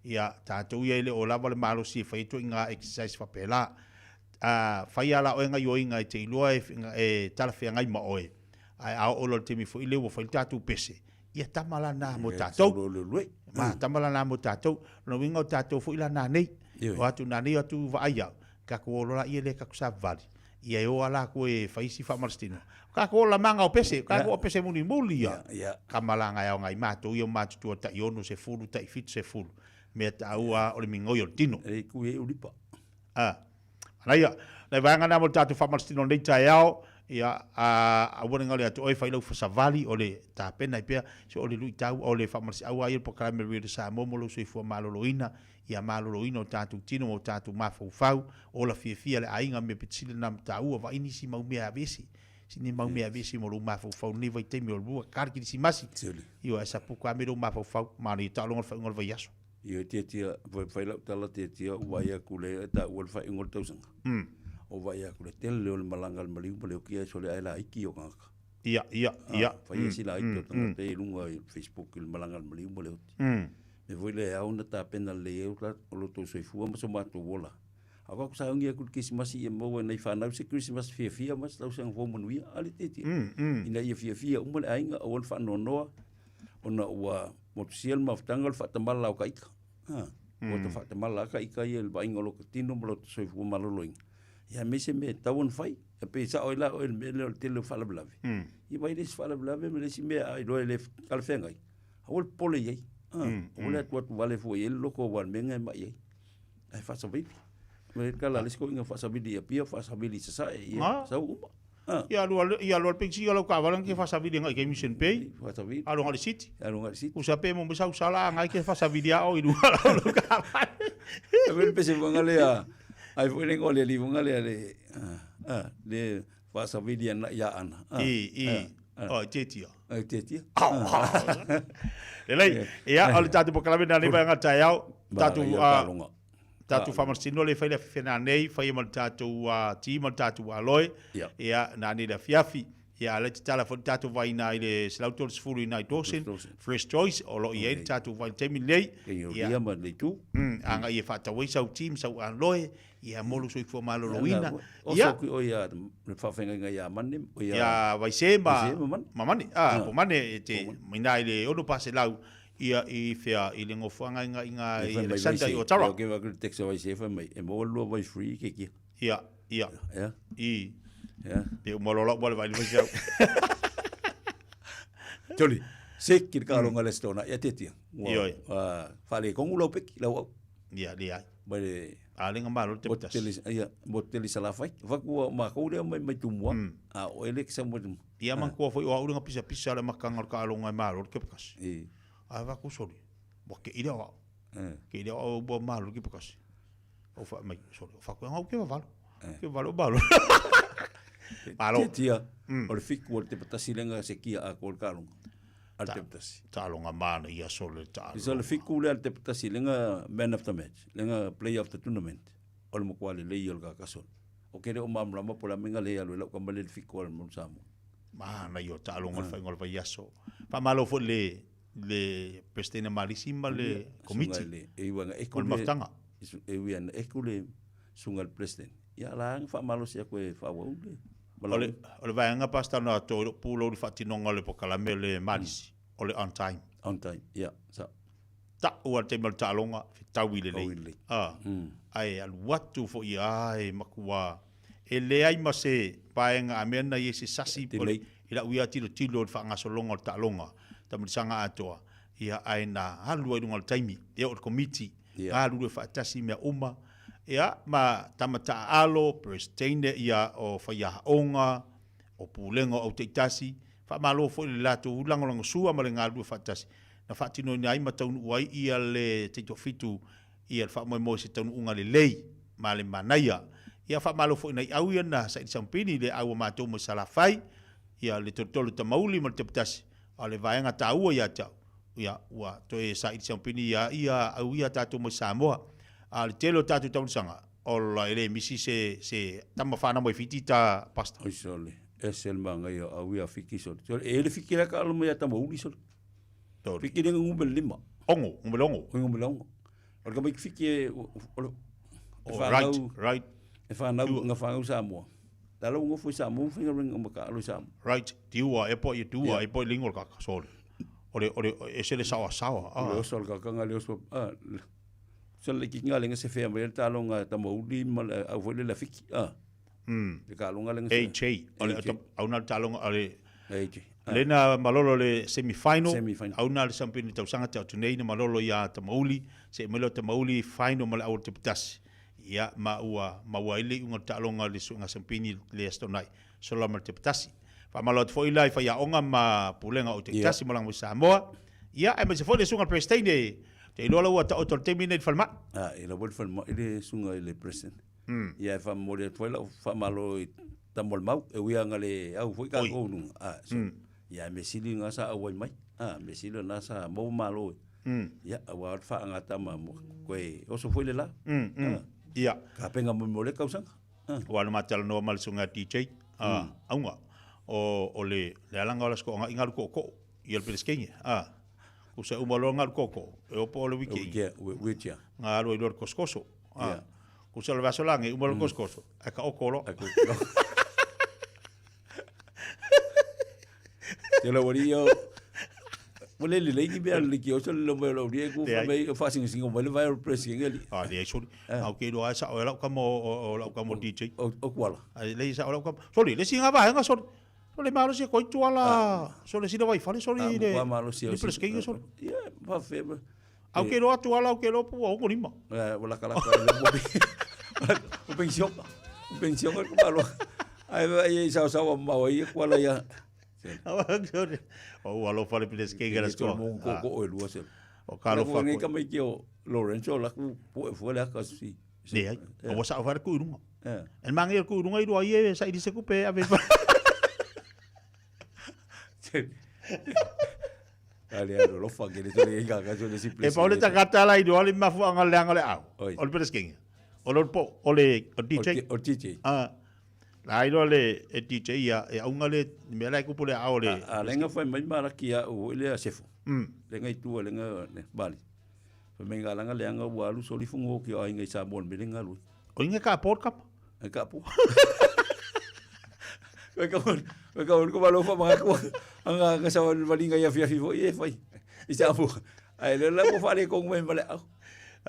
Ia, tatou ia e le o lava le malosi e fai ai ituaiga exercise faapela. A fai lava la oe gaioiga e te iloa e, e talafeagai ma oe, ae a oo loa i le taimi foi lea ua fai le tatou pese, ia tama la na mo tatou. Ma tama la na mo tatou. Lona uiga o tatou foi la nanei. O atu nanei o atu vaai au, tatou o loa laia lea tatou savavali. Ia e o lava latou e fai isi faamalositino. O tatou o lamaga o pese, o tatou o pese mulimuli ia. Tama la na e aoga ai matou ia o matutua tai ono sefulu, tai fitu sefulu. Mea taua o le migoi o le tino. E kui ai ulipa. A. Manaia. Nai vaega na mo le tatou faamalositino o lenei taeao, ia, a, aua ne galo ia te oe, fai lau savali o le tapena ai pea, se o le luitau, o le faamalosiau lava ia o le polokalame Radio Samoa mo lou soifua maloloina, ia maloloina o tatou tino ma o tatou mafaufau, ola fiafia le aiga, mea pito sili na ma taua, vaai nisi mau mea aveese, sini mau mea aveese mo lou mafaufau i lenei vaitaimi o le lua, kari kerisimasi, ioe, ae sapuka lava me lou mafaufau, manaia taaloga le faaiuga o le vaiaso. Ia tiatia, fai fai lau tala tiatia ou vaai atu le taua le faaiuga o le tausaga. Ou vaai atu le tele o le malaga a le maliu ma le oti ae sole ae laiti o tagata. Ia, ia, ia. Fai si laiti o tagata i luga i Facebook i le malaga a le maliu ma le oti. Mea foi lea e ao ona tapena lelei ai o lo outou soifua ma so matou ola. A o ka sauni atu i le Kerisimasi ia maua e nai fanau se Kerisimasi fiafia ma se tausaga fou manuia. A le tiatia. Ina ia fiafia uma le aiga aua le faanoanoa ona ua motusia le mafutaga o le faatamala o ka ika. Ha, ua ta faatamala lava ka ika ia i le vaaiga o lota tino ma lota soifua maloloina. Ia aemaise mea e tatau ona fai. E pei e sao ai la oe i le mea lea o le tele o faalavelave. Ia vaai le isi faalavelave ma le isi mea a iloa e le talafeagai, aua le popole i ai. Ha, aua le atuatu vale fua i ai le loto aua o le mea lena e mai ai. Ae faasavili. Ma le tala a le isi toeaina faasavili i Apia, faasavili i Sasae, ia sau uma. Ia alu alu ia alu alu penisi lau kaavale ke faasavili agai ke Mission Bay. Faasavili. Alu agai le City. Alu agai le City. Usa pe mo sau sala agai ke faasavili a o i luga lau lau kaavale. E pese fanga lea. Ai foi le ngole li fanga lea le a le faasavili ana ia ana. I i. O te tia. Ai te tia. Lelei. Ia o le tatou polokalame na le vaega taeao. Tatou a Tatou faamalositino le fai le afiafi nanei, fai ma le tatou ti ma le tatou aloe, ia, nanei le afiafi. Ia, a lea tatala foi le tatou vai i ina i le 130 i ina i Dawson, Fresh Choice, o lo o i ai le tatou vai i le taimi lenei. Ia, ma le itu. Agai e faatau ai sau ti ma sau aloe, ia, mo lou soifua maloloina. Ia. Oso ki o ia le faafeagaiga ia Mane, o ia. Ia Vaise ma ma Mane. Ah, po Mane e te, ina i le 600 Ia i whea, i le nofoaga i nga i nga i Alexander i Otara. Ia ke waka le text wai se mai e mo lua vai free ke kia. Ia, ia. Ia. I. Ia. Pe uma lola uma le vai le vai sau. Toli, se ki le kalonga le stona ia te tia. Ioi. Whale kongu lau peki, lau au. Ia, le ai. Mai le... A lenga malo te patas. Ia, mo tele salafai. Whakua mākou lea mai mai tumua. A o ele ki sa mo Ia manatua foi o au lenga pisapisa le makanga o le taaloga e malo le kepakasi. Ae vaku soli, ua kei lea o au. Kei lea o au ua malo le kepakasi. O fa mai sole o fa ko ngau ke valo. Ke valo malo. Malo. Tia o le fiku o le tepatasi lenga se kia a ko le kalonga. A le tepatasi. Talonga mana ia sole ta. Isa le fiku le a le tepatasi lenga man of the match, lenga player of the tournament. O le makuale lei o le kakasol. O kere o mamlama po la menga le alu lau kamale le fiku o le manu Samoa. Mana ia talonga le whainga o le vaiaso. Fa malo fo le le President Malisi ma le komiti. E iwa e O le mafutaga. E iwa e ku le sunga le president. Ia la ang fa malo sia koe fa wa ule. O le, o le vaega pastor na to pulo le faatinoga o le pokalame le Malisi. O le on time. On time, ia, sa. Ta ua te mal taaloga fetaui lelei. Ah. Ai alu atu foi ai makua e leai ma se paenga a mea na i se sasi o le i lau ia tilo tilo o le faagasologa o le taaloga tamalisaga atoa ia ae na alu ai luga o le taimi ia o le komiti Ia. galulue faatasi mea uma ia ma tama taaalo president ia o faiaoga o pulega o auteitasi faamalo foi le latou lagolagosua ma le galulue faatasi na faatinoina ai ma taunuu ai ia le taitoafitu ia le faamoemoe se taunuuga lelei ma le manaia. Ia faamalo foi nai au ia na saili sampini le au a matou mai Salafai, ia le tolotolo tamauli ma le tepatasi, a o le vaega taua ia te au, ia ua toe saili sampini ia ia au ia tatou mai Samoa. A o le tele o tatou taulisaga, ola e le misi se se tama whanau mai Fiti ta pasta. Oi sole, ese le mangai o au ia Fiki sole. Sole, e le Fiki la ka alo mai a tamauli sole. Fiki le ngumbe lima. Ongo, ngumbe longo. O ngumbe longo. O le kamai Fiki e o le Oh, right, right. E whanau, nga whanau Samoa. La lau ngofo i Samoa, whinga ringa maka alo i Samoa. Right, tiua, e po i tiua, e po i lingo le kaka, sole. O le, o le, e se le sawa sawa. O le oso o le kakanga le oso, ah, so le kinga lenga se fea mai le talonga tamauli ma le au foi le la Fiki, ah. Le kalonga lenga se. AJ, o le, au na le talonga, o le, AJ. Le na malolo le semi-final, Semi-final. au na le sampini tausaga te atu nei na malolo ia Tamauli, se mai lo Tamauli final ma le au o le tepatasi. Ia, ma ua, ma ua ile unga talonga le suinga sampini le astonai, sola ma le tepatasi. Fa malo atu foi la i whaiaonga ma pulenga o te tasi ma langa Samoa. Ia, e mai se foi le sunga president e, te iloa lau ata o tol temi nei whalma. Ah, e la wol whalma, i le sunga i le president. Ia, e whamori atu foi lau whamalo i tamol mau, e wia nga le au foi ka koununga. Ah, so, ia, me sili ngā sa au ai mai. Ah, me sili ngā sa mau malo. Ia, au a wha ngā tama mo, koe oso foi le la. Ah. Ia. Ka penga mo mo le kausanga. Ah. Wa no matala no mal sunga DJ. Ah, aunga. O, o le, le alanga o la sko nga ingalu ko ko. Ia le peleskenge. Ah. Usa uma lo ngalu ko ko. E opo o le wiki. Wiki, wiki. Nga alu i lo koskoso. Ah. Ia. Usa le vasolange uma lo koskoso. A ka okolo. A ka okolo. Te la wari yo. Mo le le ki be le ki o so le mo lo ri ku fa me fa sing sing mo le vai o pressing eli. Ah, le soli. Au ke lo asa o la ka mo o la ka mo DJ. O o kuala. Ai le isa o la ka. Soli le singa va nga soli. Soli malo si koi tuala. Soli sina vai fale soli le. Wa malo si Le pressing soli. Ia, fa fe. Au ke lo atu ala au ke lo pu o ko lima. Eh, wala kala ka le mo. O pension. O pension ko malo. Ai ai sa sa wa ma wa ia kuala ia. O alo fale pressing ga sko. Mo ko ko o lua se. O ka lo fa. Ngai ka mai ki o Lorenzo la ku po e fo le ka si. Le ai. O sa fa ku runga. Eh. En mangi ku runga i rua i e sa i se ku pe ave. Ale alo lo fa ke le tole ka ka so le si E paule takata la i rua le mafu anga le anga le au. O le pressing. O le po o le o DJ. O DJ. Ah. La i rua le e DJ ia e aunga le me la ku pule au le. A lenga fa mai mara ki a o le a sefo. Le ngai tua le nga ne bali. Fa mai nga langa le anga wa lu soli fungo ki ai ngai sa mon me le nga lu. O inga ka por kap. E ka po. Ka ka ka ko malo fa ma ko anga ka sa wali ngai afia fi fo e fai. I sa po. Ai le la mo fa le ko me male au.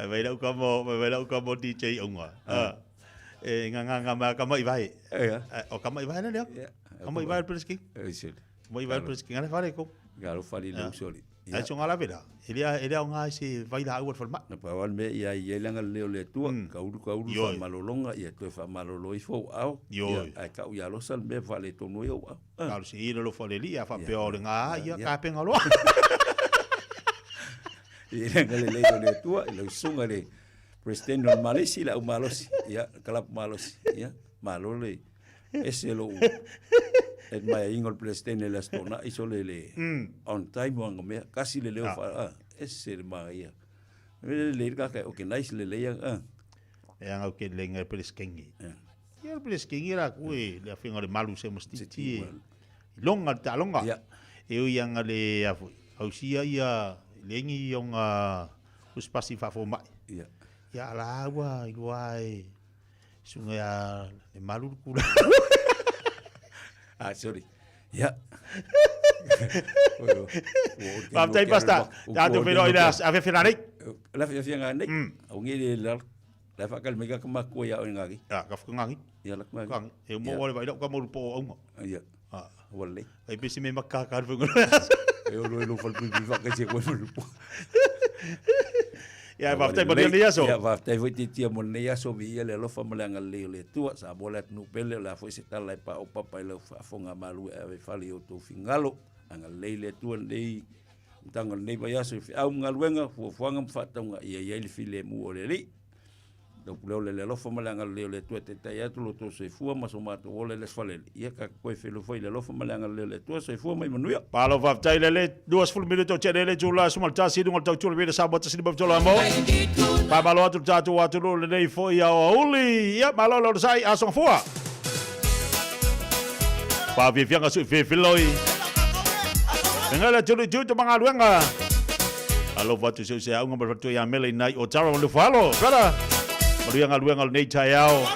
Ai vai lau ka mo vai lau ka mo DJ aunga. Ah. E nga nga nga ma ka mai vai. O ka mai vai le. Ka mai vai preski. E se. Mai vai preski ngale fa le ko. Ga lo fa le soli. Ai so ngala vela. Elia elia nga si vai la au fa ma. Na pa wal me ia ia langa le le tua ka ulu fa malolonga ia toe fa malolo i fo au. Ia ai ka ia lo sal me fa le tonu i au. Ka si i lo fa le lia fa pe o le nga ia ka pe ngalo. Ia langa le le le tua le sunga le President o le Malesi le au malosi. Ia, kalapu malosi. Ia, malo le ese lou admire-ina o le President i le Aso Toonai sole le on time o ana mea. Kasi le leo faa, ese le manaia. Le lelei le tagata e organize lelei a. E aga ke lenga e Peresikenge. Ia le Peresikenge la ku e le afenga le malu se mastiti e. Longa le taaloga. E ui aga le a foi ausia ia lengi i ona usipasi faafomai. Ia ala ua iloa e suga ia le malu le kula. Ah, sorry. Ia. Faafetai Pastor. Tatou feiloai i le afiafi nanei. Le afiafi nanei. Au nge le lalo. La whakali mai ka makua ia oe ngaki. Ah, ka whakangaki. Ia la ngaki. E mo wale vai ka mo po aunga. Ia. Ah. Wale. Ai pesi me maka ka whango. E o lo fal pui whaka se koe mo po. Ia, faafetai mo lenei aso. Ia, faafetai foi titia mo lenei aso, viia le alofa ma le agalelei o le Atua. Sa mo le atunuu pele, o le a foi se tala e paopapa i lau faafofoga malu e ave i fale i outou fingalo. Agalelei le Atua lenei amataga o lenei vaiaso i feau ma galuega, fuafuaga ma faatauga ia i ai le filemu o le Alii. Taupuleola le alofa ma le agalelei o le Atua e taitai atu lo outou soifua ma so matou ola i le aso faalele. Ia ka koe feiloai foi i le alofa ma le agalelei o le Atua. Soifua ma ia manuia. Malo faafetai lele 20 minute o tele le itula 11 i luga o le tautua le Samoa 153 amo. Faamalo atu le tatou atunuu lenei foi aoauli. Ia malo le onosai aso gafua. Faafiafiaga sui fefiloi. Enga le atunuu i tiute ma galuega. Alofa atu se se auga ma le faletua ia Mele i nai o Tara ma Lufalo. Brother, manuia galuega o lenei taeao.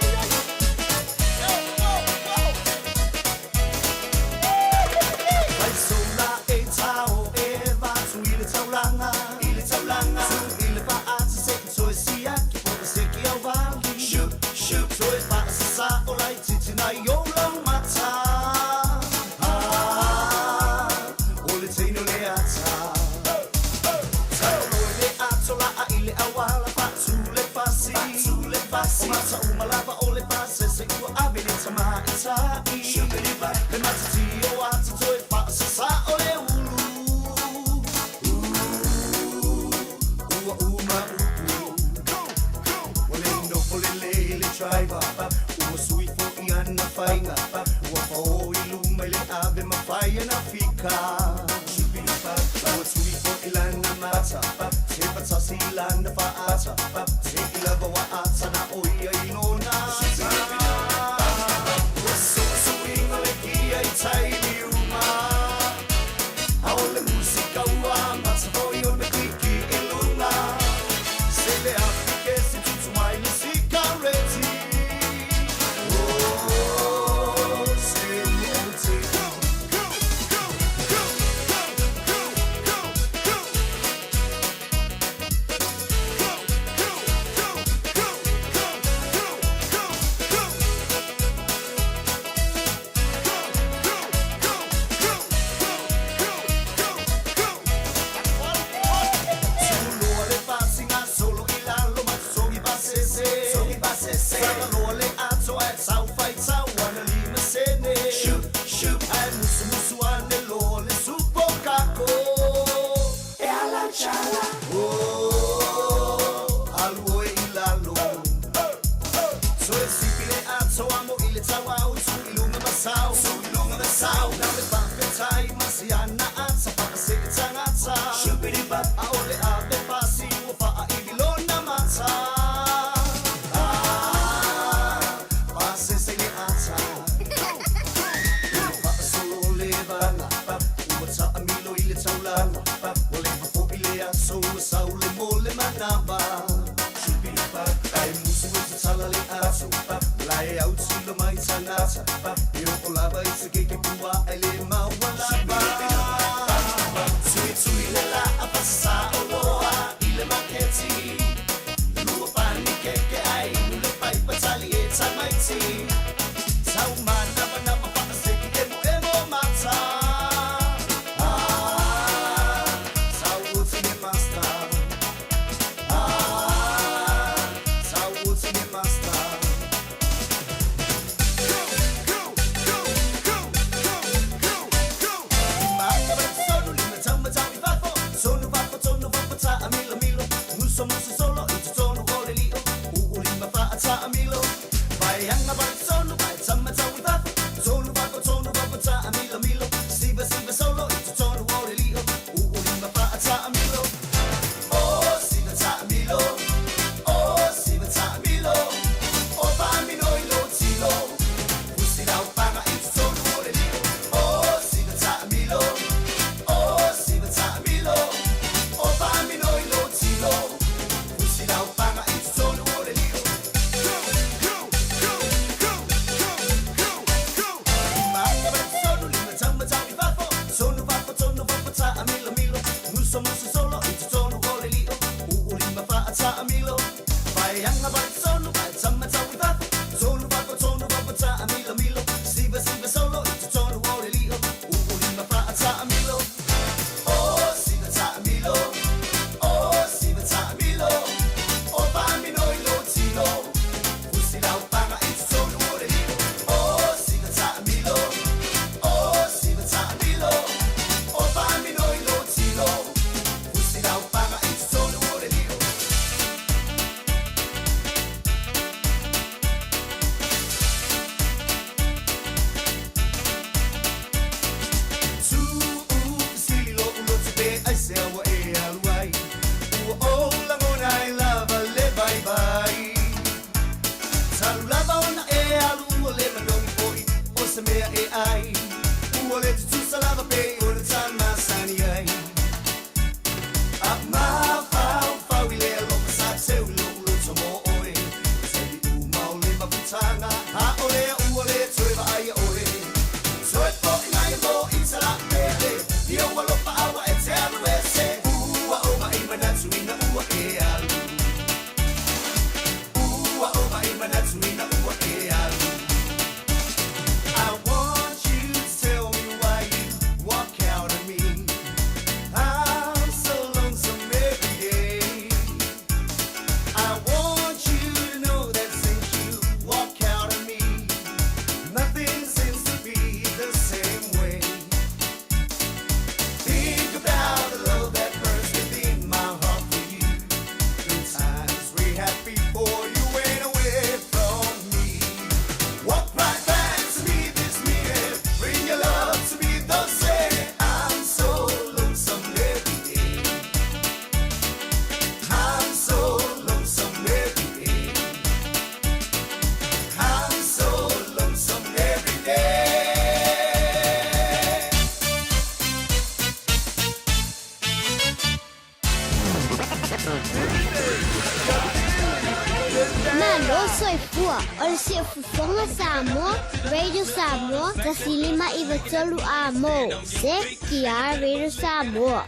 Malo soifua o le Siufofoga Samoa, Radio Samoa, 105 93 A mo. CKR Radio Samoa.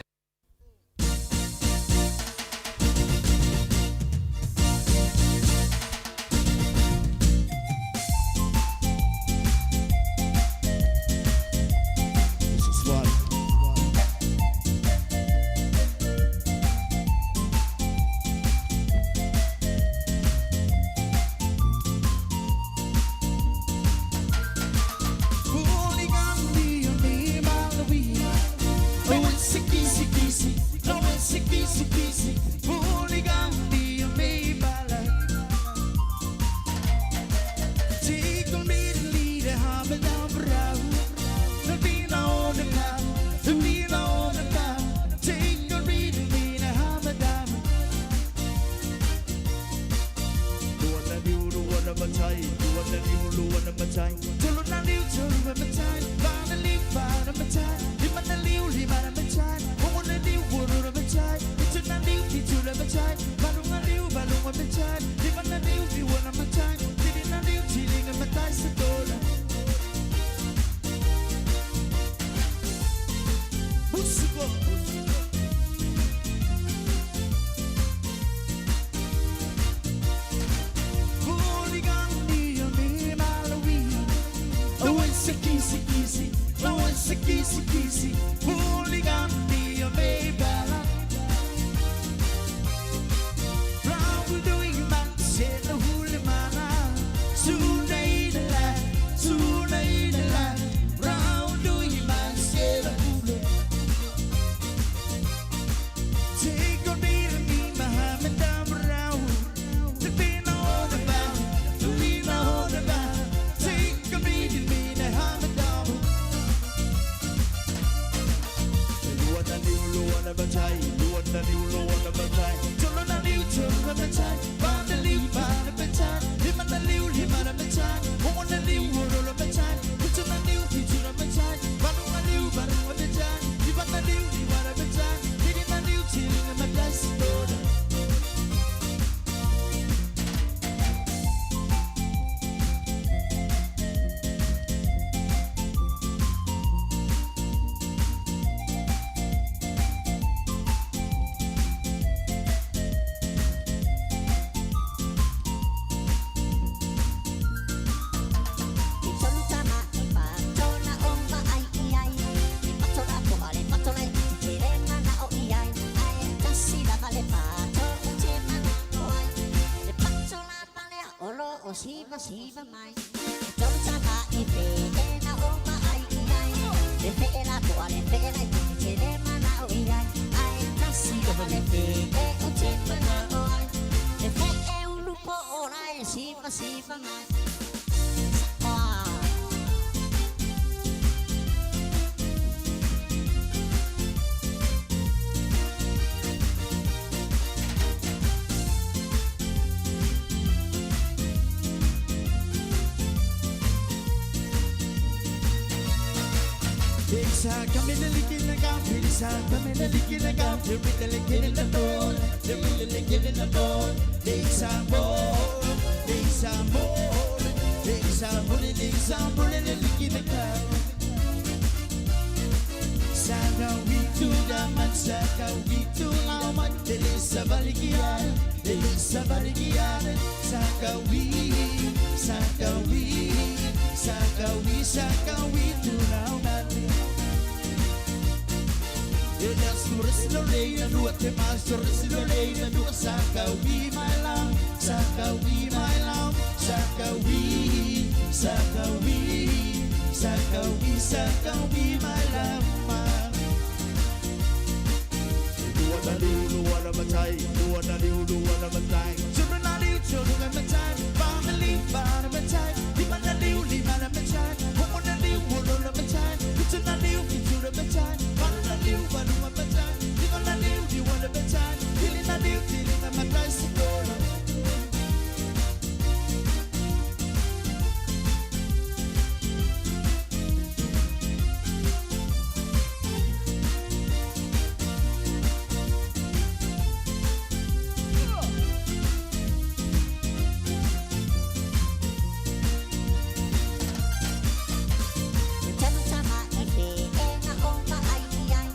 This is fun. siva siva mai. Tolu tama i fe e na o ma ai i ai. Le fe e la po le fe e la i te le mana o i ai. Ai tasi lava le fe e o te mana o ai. Le fe e ulu po o la e siva siva mai. Ah. Sa kamele likile ka sa kamele likile ka rimele likile na to rimele likile na to le sa mo le sa mo le sa mo le sa mo le likile ka sa ka wi tu da mat sa ka wi tu la mat le sa balikia le sa balikia sa ka wi sa ka wi sa ka wi sa ka wi tu la mat. Tolu tama i fe e na o ma ai i ai.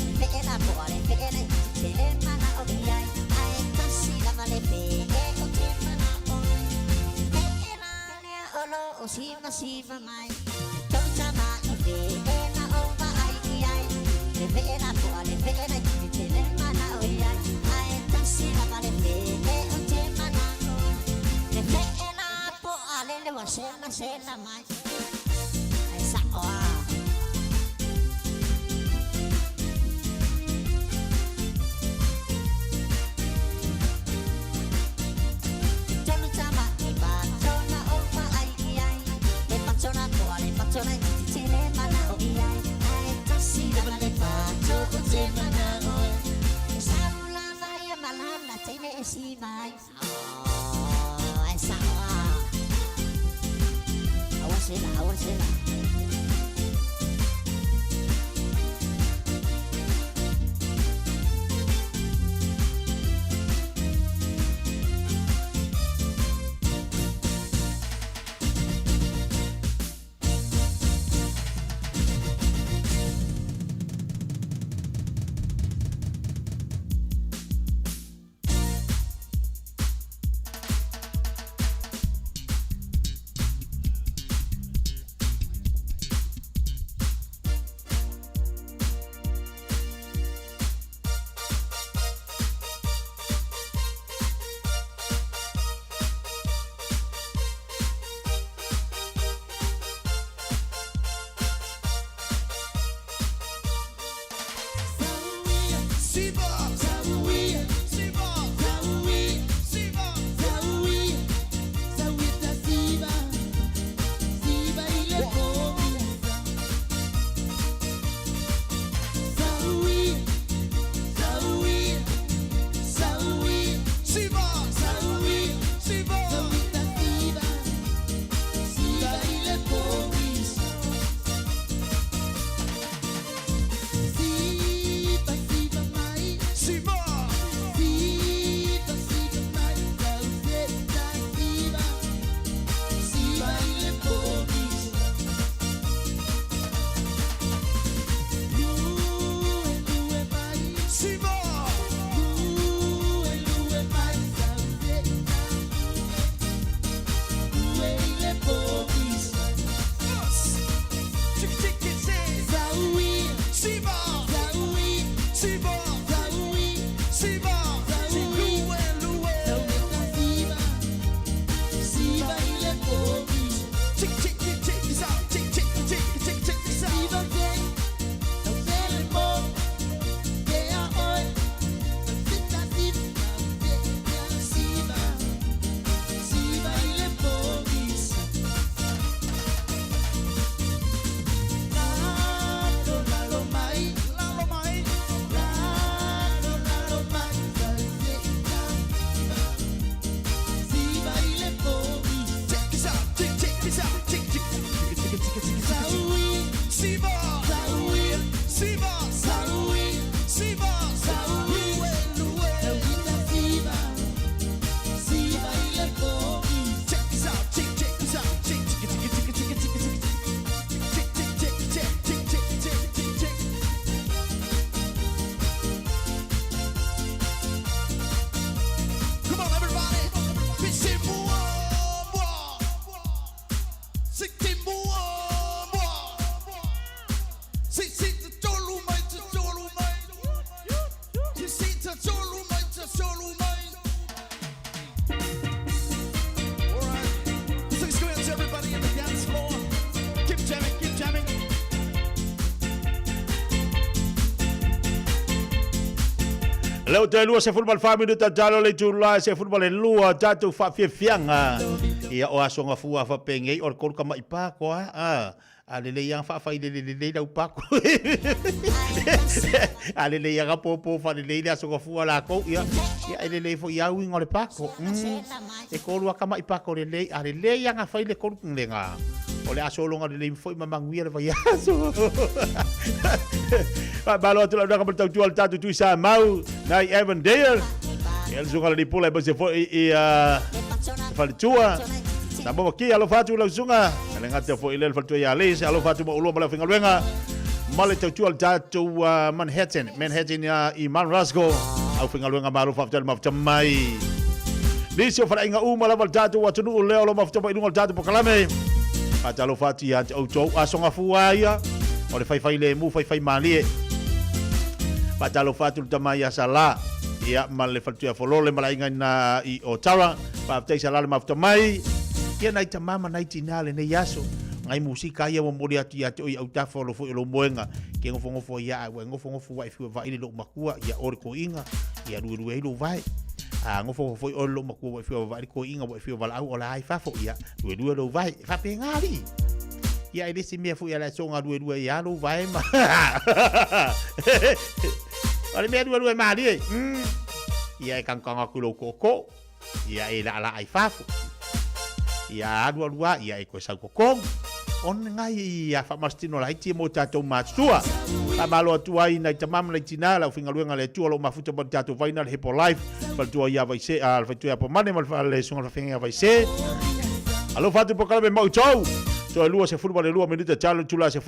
Le fe e la po le fe e la i te le mana o i ai. Ai tasi lava le fe e o te mana o ai. Fe e la lea o lo o siva siva mai. Tolu tama i fe e na o ma ai i ai. Le fe e la po le fe e la i te le mana o i ai. Ai tasi lava le fe e o te mana o ai. Le fe e la po a le le wa sela sela mai. Ai sa o a. Tolu tama i patona o ma ai i ai. Le patona toa le patona i titi te le mana o i ai. Ai tasi lava le pato o te mana o ai. E sau lava ia malala teine e si mai. Oh, ai sa o a. Awa sela, awa Check, check, check this out. Check, check, check, check, check this out. Check this out. Check, check this out. Check, check, check, check, check, check, check, check. Siva, Siva, Siva, Check this out. Check, check this out. Check, check, check, check, check, check, check, check. Check, check, check, check, check, check, check, check, check. Come on, everybody. Pisi mua, mua. Siki mua, mua. Si, si, te tolu mai, te tolu mai. Si, si, te tolu mai, te tolu mai. All right. This is going out to everybody in the dance floor. Keep jamming, keep jamming. Leo te lua se fulbal fa minuta talo le tula se fulbal e lua tatu fa fiafianga. Ia o aso nga fua fa pengei o kolu ka mai pako a. A a le le yang fa fa ile le le le lau pako. A le le yang po po fa le le le aso nga fua la ko ia. Ia ele le fo ia uinga o le pako. E kolu a ka mai pako le le a le le yang fa ile kolu le nga. O le aso longa le le fo i mamanguia le vai aso. Fa malo atu la unanga ma le tautua le tatou tui sa mau nai Evan Dale. Ia le suga le lipola e bose foi i faletua. Sa mo ki alofa atu lau suga. Le ngata foi le faletua ia Liz alofa atu mo ulua ma le fingaluenga. Ma le tautua le tatou Manhattan, Manhattan i Mount Rasco. Au fingaluenga ma alofa atu le mafuta mai. Nisi o falainga uma lava le tatou atunuu lea o lo mafuta mai lunga le tatou pokalame. Faatalofa atu ia te outou asoga fua ia o le faifai lemu faifai malie. Faatalofa atu le tama ia Sala ia ma le faletua Folole ma le aiga ina i Otara. Faafetai Sala le mafuta mai. Ia nai tama ma nai tina lenei aso. Ngai musika ia ua momoli atu ia te oi autafa o lo foi o lou moenga. Ke ngofongofo ia a ua ngofongofo wa e fiu e vaai le lou makua ia o le koiga ia luelue ai lou vae. A ngofongofo foi o le lou makua ua e fiu e vaai le koiga ua e fiu e valaau o la ai fafo ia luelue lou vae. E faapena alii. Ia e le se mea foi a le asoga luelue ai a lou vae ma. O le mea luelue malie. Ia e kangkanga atu i lou tootoo. Ia e laalaa i fafo. Ia alu alu a, ia e koe sau totonu. Ona ngai ia faamasitino laiti mo tatou matutua. Faamalo atu ai nai tama ma nai tina, lau faigaluega le Atua o lo o mafuta mo le tatou vaina le Hepo Life, faletua ia Vaise, a le faletua ia Pomane ma le susuga le fafeagaiga Vaise. Alofa atu polokalame ma outou. Toe 22 minute talo tula 12.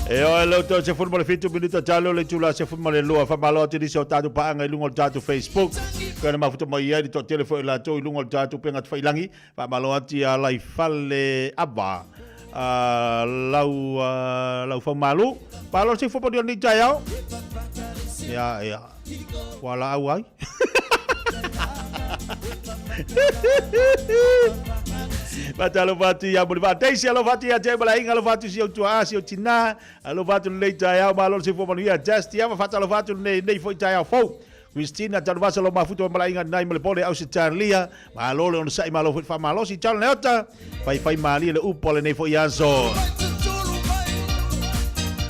E oe lau tau se fulu ma le fitu minuta talo le tula se fulu ma le lua fa malo atu nisi o tātou paanga i lunga o le tātou Facebook. Koe na mafuta mai ai le toatele foi o latou i lunga o le tātou penga tawhailangi. Fa malo atu ia lai fale ava. Lau lau fau malu. Malo se fua ni tai au. Ia ia. Wala au ai. Faatalofa atu ia Moliva Daisy, alofa atu ia te Malaiga, alofa atu si au tuaa, si au tina, alofa atu lenei taeao, malo le soifua manuia, Justy Ava, faatalofa atu lenei, lenei foi taeao fou. Christina Tanuvasa lo mafuta o Malaiga nai ma le pole au se Charlia, malo le onosai, malo foi le faamalosi, John Leota, faifai malie le upu a lenei foi aso.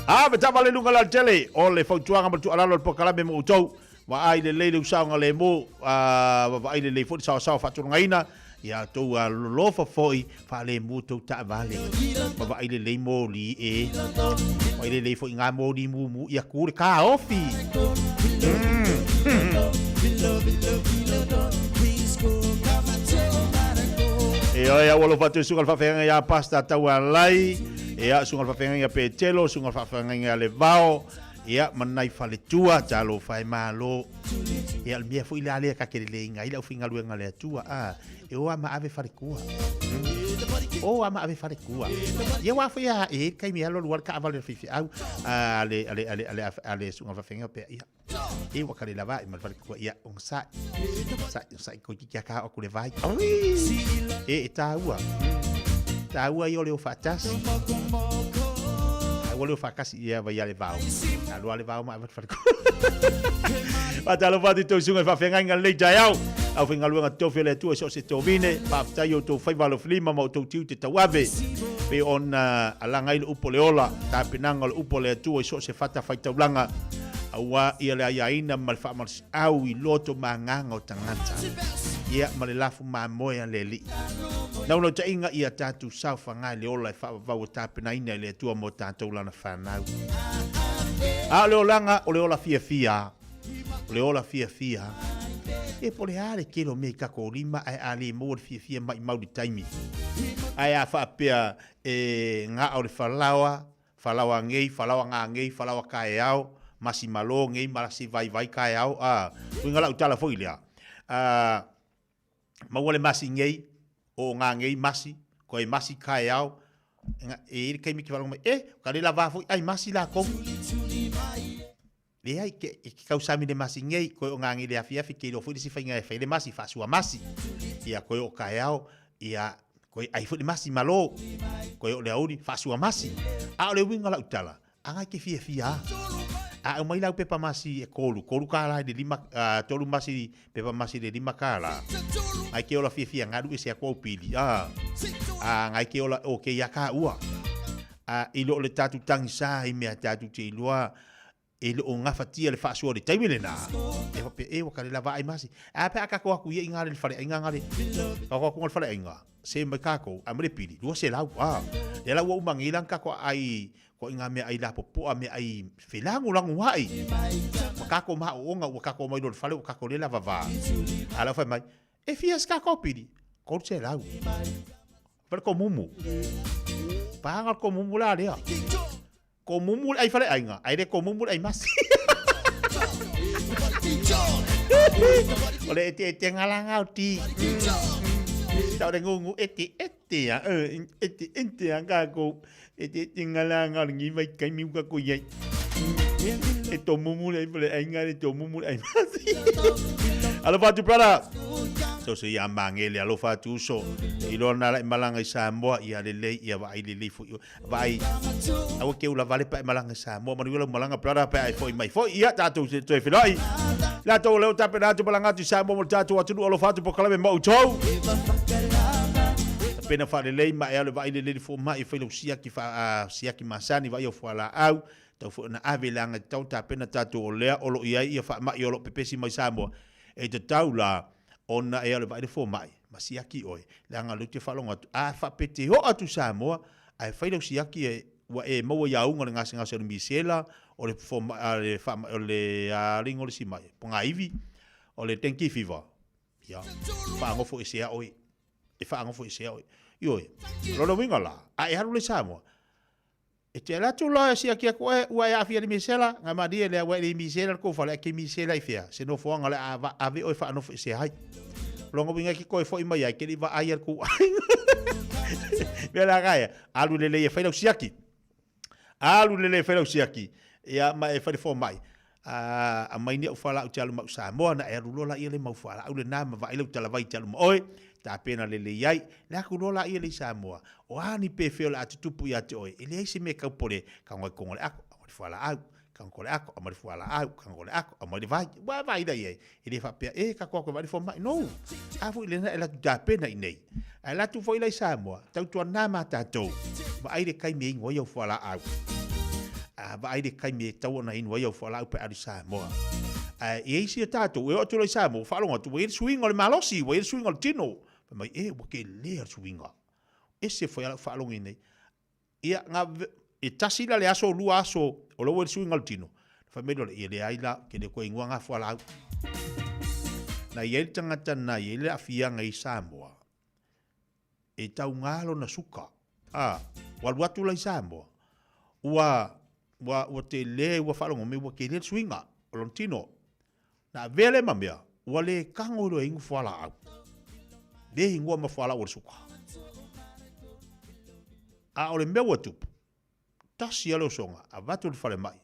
A me tava le luga la tele o le fautuaga ma le tuualalo o le polokalame mo outou. Vaai lelei le usaoga lemu, a vaai lelei foi le saoasaoa faatulagaina, ia outou alolofa foi faalemu tou taavale. Ma vaai lelei moli e. Vaai lelei foi ngā moli mumu ia ku le kaofi. E oe au alofa atu i suga le faafeagaiga ia Pastor Taualai, ia suga le faafeagaiga ia Petelo, suga le faafeagaiga ia Levao, ia ma nai faletua, talofa e malo. Ia o le mea foi lea lea ka ke lelei ai le aufaigaluega a le Atua, a e o a ma ave falekua. O a ma ave falekua. Ia wa foi a e kai mea lo lua le kaavale le faifeau a le a le a le a le a le suga faafeagaiga pea ia. E ua ka le lava i ma le falekua ia o sa sa sa ko ki ka o ku le vai. E e tāua. Tāua i o le o faatasi. Tāua le o faakasi ia vai a le vao. A loa le vao ma ave falekua. Faatalofa atu i tou susuga i faafeagaiga lenei taeao. Aufaigaluega totofi a le Atua i so o se tovine, faafetai i outou faiva alofilima ma outou tiute tauave, pei ona alaga ai le upu o le ola, tapenaga o le upu a le Atua i so o se fatafaitaulaga, aua ia le aiaina ma le faamalosiau i loto ma agaga o tagata, ia ma le lafu mamoe a le Alii. Naunautaiga ia tatou saofaga i le ola e faavavau e tapenaina e le Atua mo tatou lana fanau. A o le olaga, o le ola fiafia. O le ola fiafia. E po le a le tele o mea i takou lima ae a le maua le fiafia maimau i le taimi. Ae a faapea e ga o le falaoa, falaoa ngei, falaoa ga ngei, falaoa kaeao, masi malo ngei, malasi vaivai kaeao, a, uiga lau tala foi lea, a, maua le masi ngei, o ga ngei masi, koe masi kaeao, e i ai le taimi e te faalogo mai, e, ka le lava foi ai masi lakou. Leai, ke, e ke kausami le masi ngei, koe o ngā le afiafi, ke iloa foi le isi faiga e fai le masi, faasua masi. Ia, koe o kaeao, ia, koe ai foi le masi malo, koe o le aoauli, faasua masi. A o le uiga o lau tala, agai ke fiafia a. A aumai lau pepa masi e kolu, kolu kālā i le lima, tolu masi, pepa masi i le lima kālā. Ngai ke ola fiafia, ngalu ese aku au pili, a. A ngai ke ola, o ke ia kā ua. A i lo o le tātou tagisa i mea tātou te iloa, e le o gafatia le faasoa i le taimi lena, e faapea, e ua ka le lava ai masi. A pe a kākou aku ia i ngā le faleaiga ngā le, kākou aku ngā le faleaiga, se mai kākou, a mai le pili, 200, a. Lea la ua uma nei la kākou ai, ko i ngā mea ai lapopoa, mea ai felagolago ai. Ua kākou maʻoʻoga, ua kākou mai loa i le fale, ua kākou le lava vā. A la ua fai mai, e fia se kākou pili? 300. Fale komumu. Pāga le komumu la lea. Komumu le ai faleaiga, ae le komumu le ai masi. O le ete ete ngala ngau ti. Tau le ngungu ete ete a ete ete a ka ko ete ete ngala ngau ngi mai kai mi ka ko yai. E to mumu le ai faleaiga le to mumu le ai masi. Alofa atu brother. So so ia mangele alofa atu uso. I loa na lai malanga i Samoa ia lelei ia vaai lelei foi Vaai, aua ke ula vale pa e malanga i Samoa, manuia lau malaga brother pe a e foi mai foi, ia tatou se toe feiloai. Latou o lea ua tapena atu malaga atu i Samoa mo le tatou atunuu alofa atu polokalame ma outou. Tapena faalelei ma e alu e vaai lelei le fomai e fai lau siaki faa siaki masani vaai au fualaau tau foi ona ave leaga e tatau ona tapena tatou o lea o lo o i ai ia faamai o lo o pepesi mai Samoa e tatau la ona e alu e vaai le fomai ma siaki oe leaga o lea ou te faalogo atu a faapea e te oo atu i Samoa ae fai lau siaki e ua e maua i auga o le gasegase o le misela o le fomai a le faamai o le a le igoa o le isi mai pogaivi o le dengue fever ia faagofo ese oe e faagofo ese oe. Ioe, o lona uiga la, a e alu la i Samoa, e te alu atu loa e siaki atu oe, ua e aafia i le misela, nga malie lea ua e le misela le kou fale, ae ke misela i fea, se nofoaga o le a ave oe e faanofo ese ai. O lona uiga e ke toe foi mai ai, ke le i vaai a le kou aiga. Mea la gaia, alu lelei e fai lau siaki. Alu lelei e fai lau siaki, ia ma e fai le fomai, a aumai ni au fualaau te alu ma au Samoa, na e alu loa laia le mau fualaau lena ma vaai lau talavai te alu ma oe, tapena lelei ai, le aku loa laia le i Samoa, o a ni pefea o le a tutupu ia te oe, e leai se mea e kaupole, kago ai kongo le ako, aumai le fualaau, kago le ako, aumai le fualaau, kago le ako, aumai le vai, ua vai la i ai, e le faapea, e tatou atu e vaai le fomai, no, a foi lena e alu atu tapena i inei, ae alu atu foi la i Samoa, tautuana ma tatou, vaai le taimi e inu ai au fualaau, a vaai le taimi e tatau ona inu ai au fualaau pe a alu i Samoa. Ae i ai isi o tatou, e oo atu loa i Samoa, ua faalogo atu ua i ai le suiga o le malosi, ua i ai le suiga o le tino, fai mai, e, ua tele lava le suiga, ese foi lava lau faalogo i nei. Ia, na, e tasi la le aso, lua aso, o la ua i le suiga o le tino. Fai mai loa le, ia leai la, ou te le toe inua ngā fualaau. Na i ai le tagata na i ai le aafiaga i Samoa, e taugā lona suka. A, ua alu atu la i Samoa, ua, ua, ua tele, ua faalogo mai ua tele le suiga o lona tino. Na avea lea ma mea, ua le tago loa e inu fualaau. Le inua ma fualaau o le suka. A o le mea ua tupu, tasi lava le osoga, avatu i le falemai,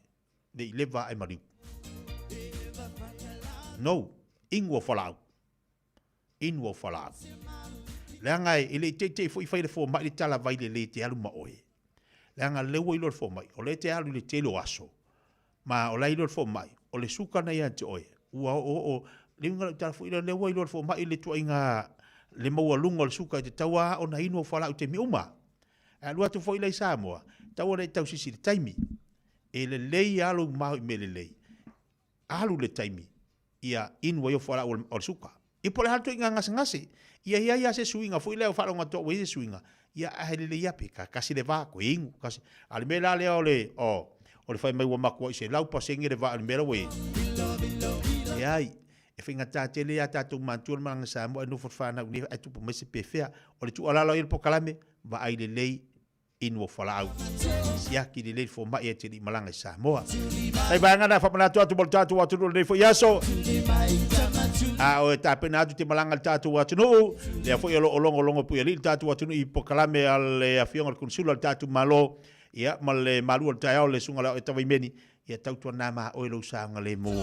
le i leva ae maliu. No, inu o fualaau. Inu o fualaau. Leaga e le i teitei foi fai le fomai le tala vai lelei e te alu ma oe. Leaga lea ua iloa le fomai, o lea e te alu i le tele o aso, Ma o la e iloa le fomai, o le suka na ia te oe, ua oooo, le uiga o lau tala foi lea, lea ua iloa le fomai le tuaiga le maualuga o le suka e tatau lava ona inu au fualaau i taimi uma. Ae alu atu foi la i Samoa, tatau ona e tausisi i le taimi. E lelei lava lou mao i mea lelei, alu le taimi, ia inu ai au fualaau o le suka. Ia po o le a le ituaiga gasegase, ia i ai lava se suiga foi lea o faalogo atu au ua i ai se suiga, ia ae lelei lava pe tasi le va toe inu, tasi. A o le mea la lea o le, oh, o le fai mai ua matuai 100% le va i le mea la ua i ai. Leai, e faigata tele ia tatou matua le malaga Samoa e nofo le fanau nei ae tupu mai se pefea. O le tuualalo ai o le polokalame, vaai lelei inu o fualaau. Siaki lelei le fomai ae te le i malaga i Samoa. Nai vaega na faamanatu atu mo le tatou atunuu lenei foi aso. A o e tapena atu te malaga le tatou atunuu, lea foi o lo o logologo puialii le tatou atunuu i polokalame a le Afioga i le Konesula o le tatou Malo, ia ma le malu o le taeao le Susuga i le Tawaimeni, ia tautuana ma oe lou saogalemu.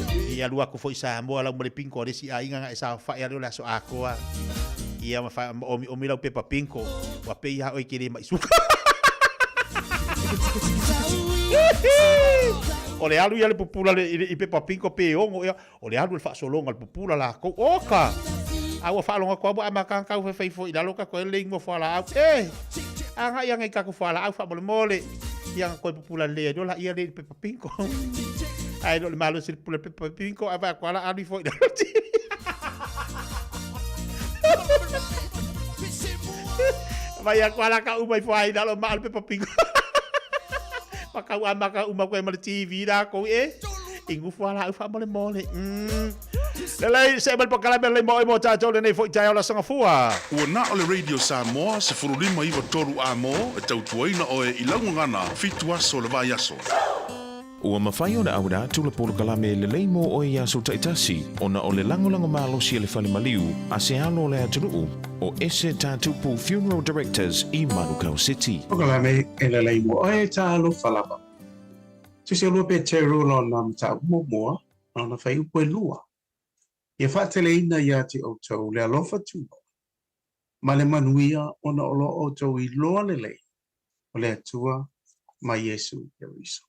Ia alu atu foi i Samoa lau ma le pinko a le isi aiga na e saofai a lea o le aso atoa. Ia ma fa ma omiomi lau pepa pinko, ua pei lava oe e te le mai suka. O le alu ia le pupula le, i, i pepa pinko pe ono ea, o le alu le faasologa le pupula lakou. Oka! A ua faalogo atu lava ua amata ona tau faifai foi i lalo tatou ai le inua fualaau. E! Agai ana i tatou fualaau faamolemole. Ia ona toe pupula lelei ai loa laia lea i le pepa pinko. Ae le o le malosi le pupula pepa pinko, ae vaai atu lava la alu ifo i lalo. Vai atu lava la ka uma ifo ai i lalo ma o le pepa pinko. Ma kau amata uma atu ai ma le TV lakou e. Inu fualaau faamolemole. Mm. Lelei, see mai le polokalame lelei mo oe mo tatou lenei foi taeao le Aso Gafua. Ua na o le Radio Samoa 15 93 A mo e tautuaina oe i lau gagana fitu aso o le vaiaso. Ua mafai ona auina atu le polokalame lelei mo oe i aso taitasi ona o le lagolago malosi a le Fale Maliu a se alo o le atunuu o Ese Tatupu Funeral Directors i Manukau City. Polokalame e lelei mo oe talofa lava. Tusi 2 Peteru lona mataupu muamua, lona fuaiupu e lua. Ia faateleina ia te outou le alofa tunoa ma le manuia ona o lo outou iloa lelei o le Atua ma Iesu Keriso.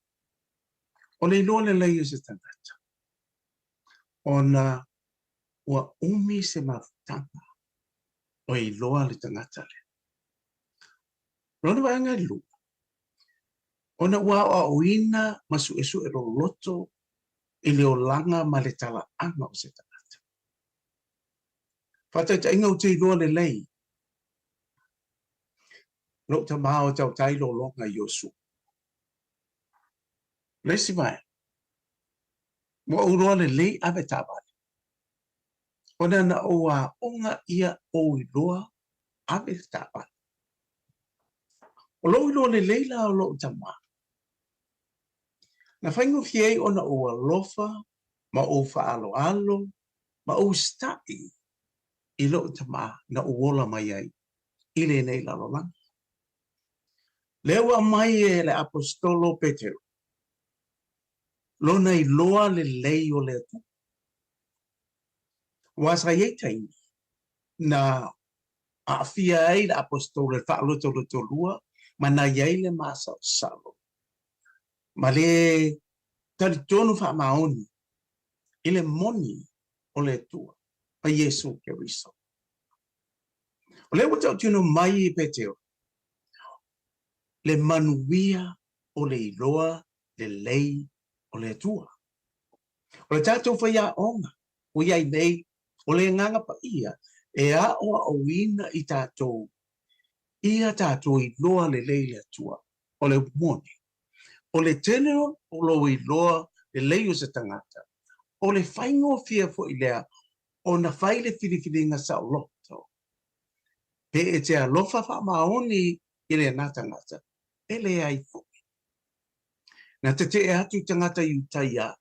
O le iloa lelei o se tagata, ona ua umi se mafutaga. O e iloa le tagata lea. Lona vaega e lua, ona ua aoaoina ma suesue loloto i le olaga ma le talaaga o se tagata. Faataitaiga ou te iloa lelei lou tama o tautai lologa i Iosua. Le isi vaega, ua ou iloa lelei ave taavale, ona na ou aoga ia ou iloa ave le taavale. O lou iloa lelei la o lou tama, na faigofie ai ona ou alofa ma ou faaaloalo ma ou usitai i lou tama na ou ola mai ai i lenei lalolagi. Lea ua aumai e le Aposetolo Petero lona iloa lelei o le Atua. Aua sa i ai taimi na aafia ai le Aposetolo i le faalotolotolua ma na i ai le masalosalo ma le talitonu faamaoni i le moni o le Atua ma Iesu Keriso. O lea ua tautino mai e Petero le manuia o le iloa lelei o le Atua. O le tatou faiaoga ua i ai nei, o le Agaga Paia e aoaoina i tatou ia tatou iloa lelei le Atua. O le upu moni, o le tele o lou iloa lelei o se tagata, o le faigofie foi lea ona fai le filifiliga saoloto. Pe e te alofa faamaoni i lena tagata, e leai foi. Na tetee atu tagata Iutaia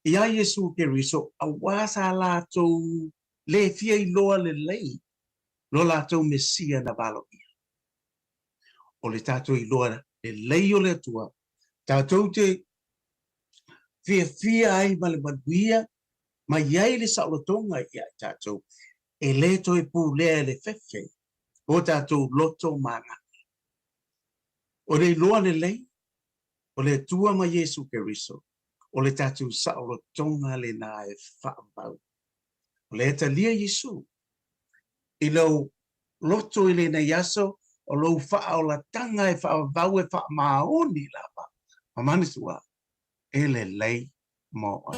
iā Iesu Keriso auā sa latou lē fia iloa lelei lo latou Mesia na valoia. O le tatou iloa lelei o le Atua, tatou te fiafia ai ma le manuia ma i ai le saolotoga iā i tatou, e lē toe pulea e le fefe o tatou loto ma agaga. O le iloa lelei o le Atua ma Iesu Keriso, o le tatou saolotoga lena e faamau. O lea e talia Iesu i lou loto i lenei aso, o lou faaolataga e faavavau e faamaoni lava, ma manatua, e lelei mo oe.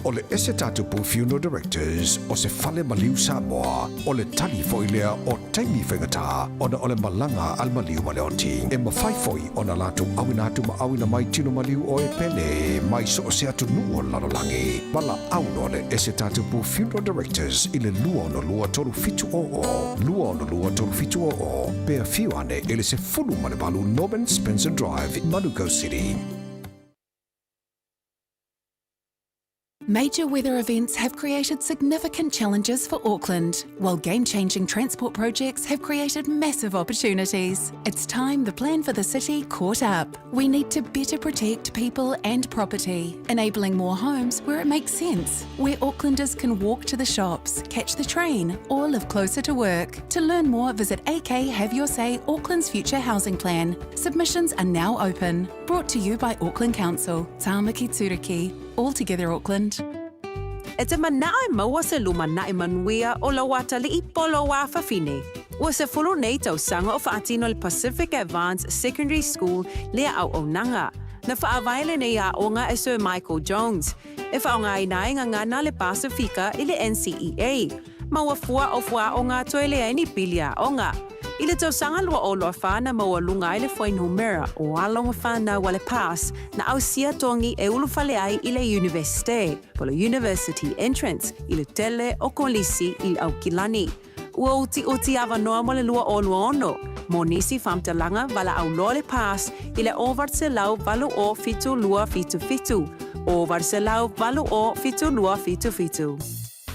O le ese tatupu Funeral Directors o se fale maliu Samoa, o le tali foi lea o taimi faigata ona o le malaga a le maliu ma le oti. E mafai foi ona latou auina atu ma auina mai tino maliu o e pele mai so o se atunuu o le lalolagi. Valaau loa le ese tatupu Funeral Directors i le 262 3700, 262 3700, pe afio ane i le 18 Norman Spencer Drive, Manukau City. Major weather events have created significant challenges for Auckland, while game-changing transport projects have created massive opportunities. It's time the plan for the city caught up. We need to better protect people and property, enabling more homes where it makes sense, where Aucklanders can walk to the shops, catch the train, or live closer to work. To learn more, visit AK Have Your Say Auckland's Future Housing Plan. Submissions are now open. Brought to you by Auckland Council, Tāmaki Turuki. All together Auckland. E te manao e maua se lumanaʻi manuia o lau atalii po lou afafine. Ua sefulu nei tausaga o faatino le Pacific Advance Secondary School lea auaunaga. Na faavae lenei aoga e Sir Michael Jones. E faaaogaina ai gagana le Pasifika i le NCEA. Ma ua fua o fuaaoga toe leai ni pili aoga. I le tausaga 2024 na maualuga ai le fuainumera o alo ma whanau a le PASS na ausia togi e ulufale ai i le Iunivesite, po le University Entrance, i le tele o kolisi i Aukilani. Ua utiuti avanoa mo le 2026, mo nisi faamatalaga valaau loa le PASS i le 808 7277, 808 7277.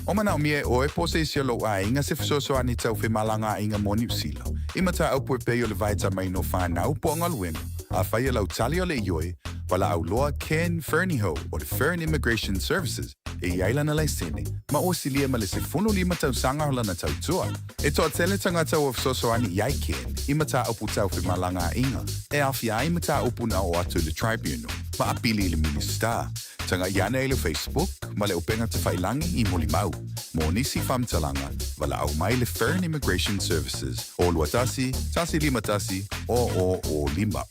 O manaomia e ʻoe po o se isi o lou ʻaiga se fesoasoani tau femalagaaiga mo Niu Sila, i mataupu e pei o le vaetamaina o whanau po o galuega, afai e lau tali o le ioe, valaau loa Ken Fernihough o le Fern Immigration Services e i ai lana laisene, ma ua silia ma le 15 tausaga o lana tautua. E toatele tagata ua fesoasoani i ai Ken i mataupu tau femalagaaiga e aofia ai mataupu na oo atu i le Tribunal ma apili i le Minisita. Taga'i ane i le Facebook ma le upega tafailagi i Molimau. Mo nisi faamatalaga, valaau mai le Fern Immigration Services o 21 151 0005.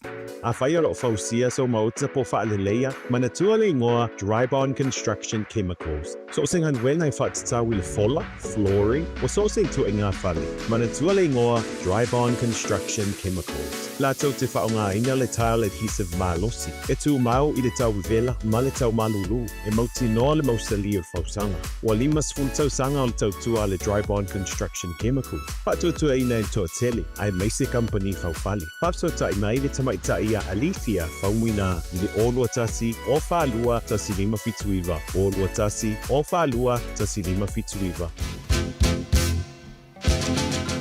Afai o lo o fausia sou maota po o faaleleia, manatua le igoa Dryborn Construction Chemicals. So o se galuega e faatatau i le fola, flooring, ua so o se ituaiga fale. Manatua le igoa Dryborn Construction Chemicals. Latou te faaaogaina le tile adhesive malosi, e tumau i le tau vevela ma le tau malulu, e mautinoa le mausali o le fausaga. Ua 50 tausaga o le tautua a le Dryborn Construction Chemicals, faatuatuaina e le toatele, aemaise kamupani faufale. Faafesootai mai le tamaitai ia Alethea Faumuina i le 0 21 0 42 1579, 0 21 0 42 1579.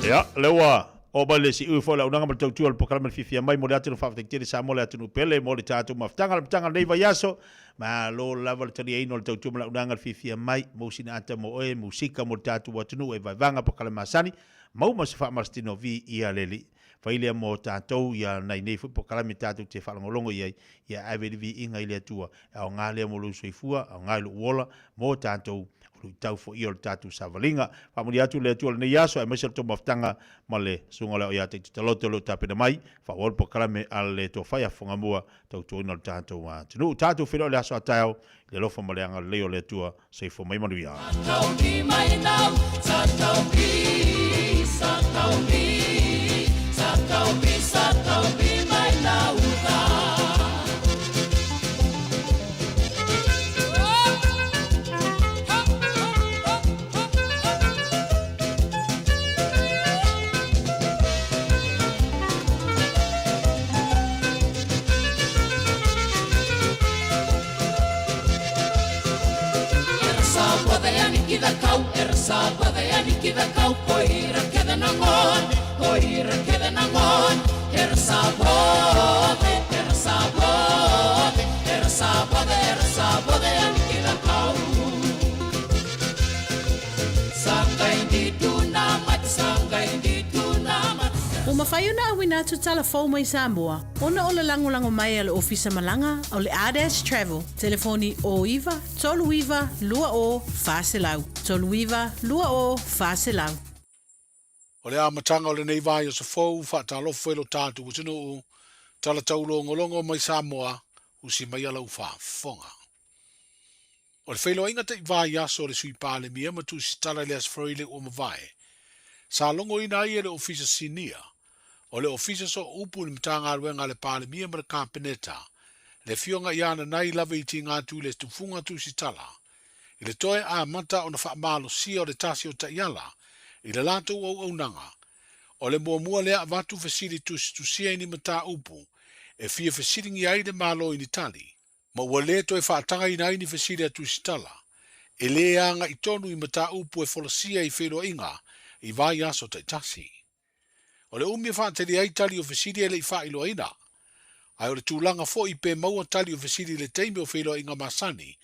Ia, lea ua oo mai le siui foi o le auaunaga ma le tautua o le polokalame le fiafia mai mo le atu na faafetai tele Samoa le atunuu pele mo le tatou mafutaga le amataga o lenei vaiaso. Malo lava le taliaina o le tautua ma le auaunaga le fiafia mai mo sina ata mo oe, musika mo le tatou atunuu e vaevaga polokalame masani mau ma se faamalositino viia le Alii. Fai lea mo tatou ia nai nei foi polokalame tatou te faalogologo i ai, ia ave le viiga i le Atua. E aoga lea mo lou soifua, aoga i lou ola, mo tatou, o luitau foi ia o le tatou savaliga. Faamanuia atu le Atua i lenei aso, aemaise o le tou mafutaga ma le Susuga o le Ao ia Taitutaloto o lo o tapena mai, faaauau le polokalame a le Tofa ia Fofogamua, tautuaina o le tatou atunuu. Tatou feiloai i le aso a taeao, i le alofa ma le agalelei o le Atua. Soifua mai manuia. Ua mafai ona auina atu tala fou mai Samoa ona o le lagolago mai a le Ofisa Malaga o le Ardash Travel, telefoni 09 39 20 400, 39 20 400. O le amataga o lenei vaiaso fou, faatalofa i lo tatou atunuu, tala taulogologo mai Samoa, usi maia lau faafofoga. O le feiloaiga ta'i vaiaso a le Sui Palemia ma Tusitala i le Aso Faraile ua mavae, sa logoina ai e le Ofisa Sinia o le Ofisa Sooupu i le Matagaluega a le Palemia ma le Kapeneta, le Afioga ia Nanai Lave i Tigatu i le Tufuga Tusitala, i le toe amata ona faamalosia o le tasi o taiala i le latou auaunaga. O le muamua lea avatu fesili tusitusia i ni mataupu e fia fesiligia ai le Malo i ni tali, ma ua le toe faatagaina ai ni fesili a Tusitala e lē aga'i tonu i mataupu e folasia i feiloaiga i vaiaso taitasi. O le umi e faatali ai tali o fesili e le i faailoaina, ae o le tulaga foi pe maua tali o fesili i le taimi o feiloaiga masani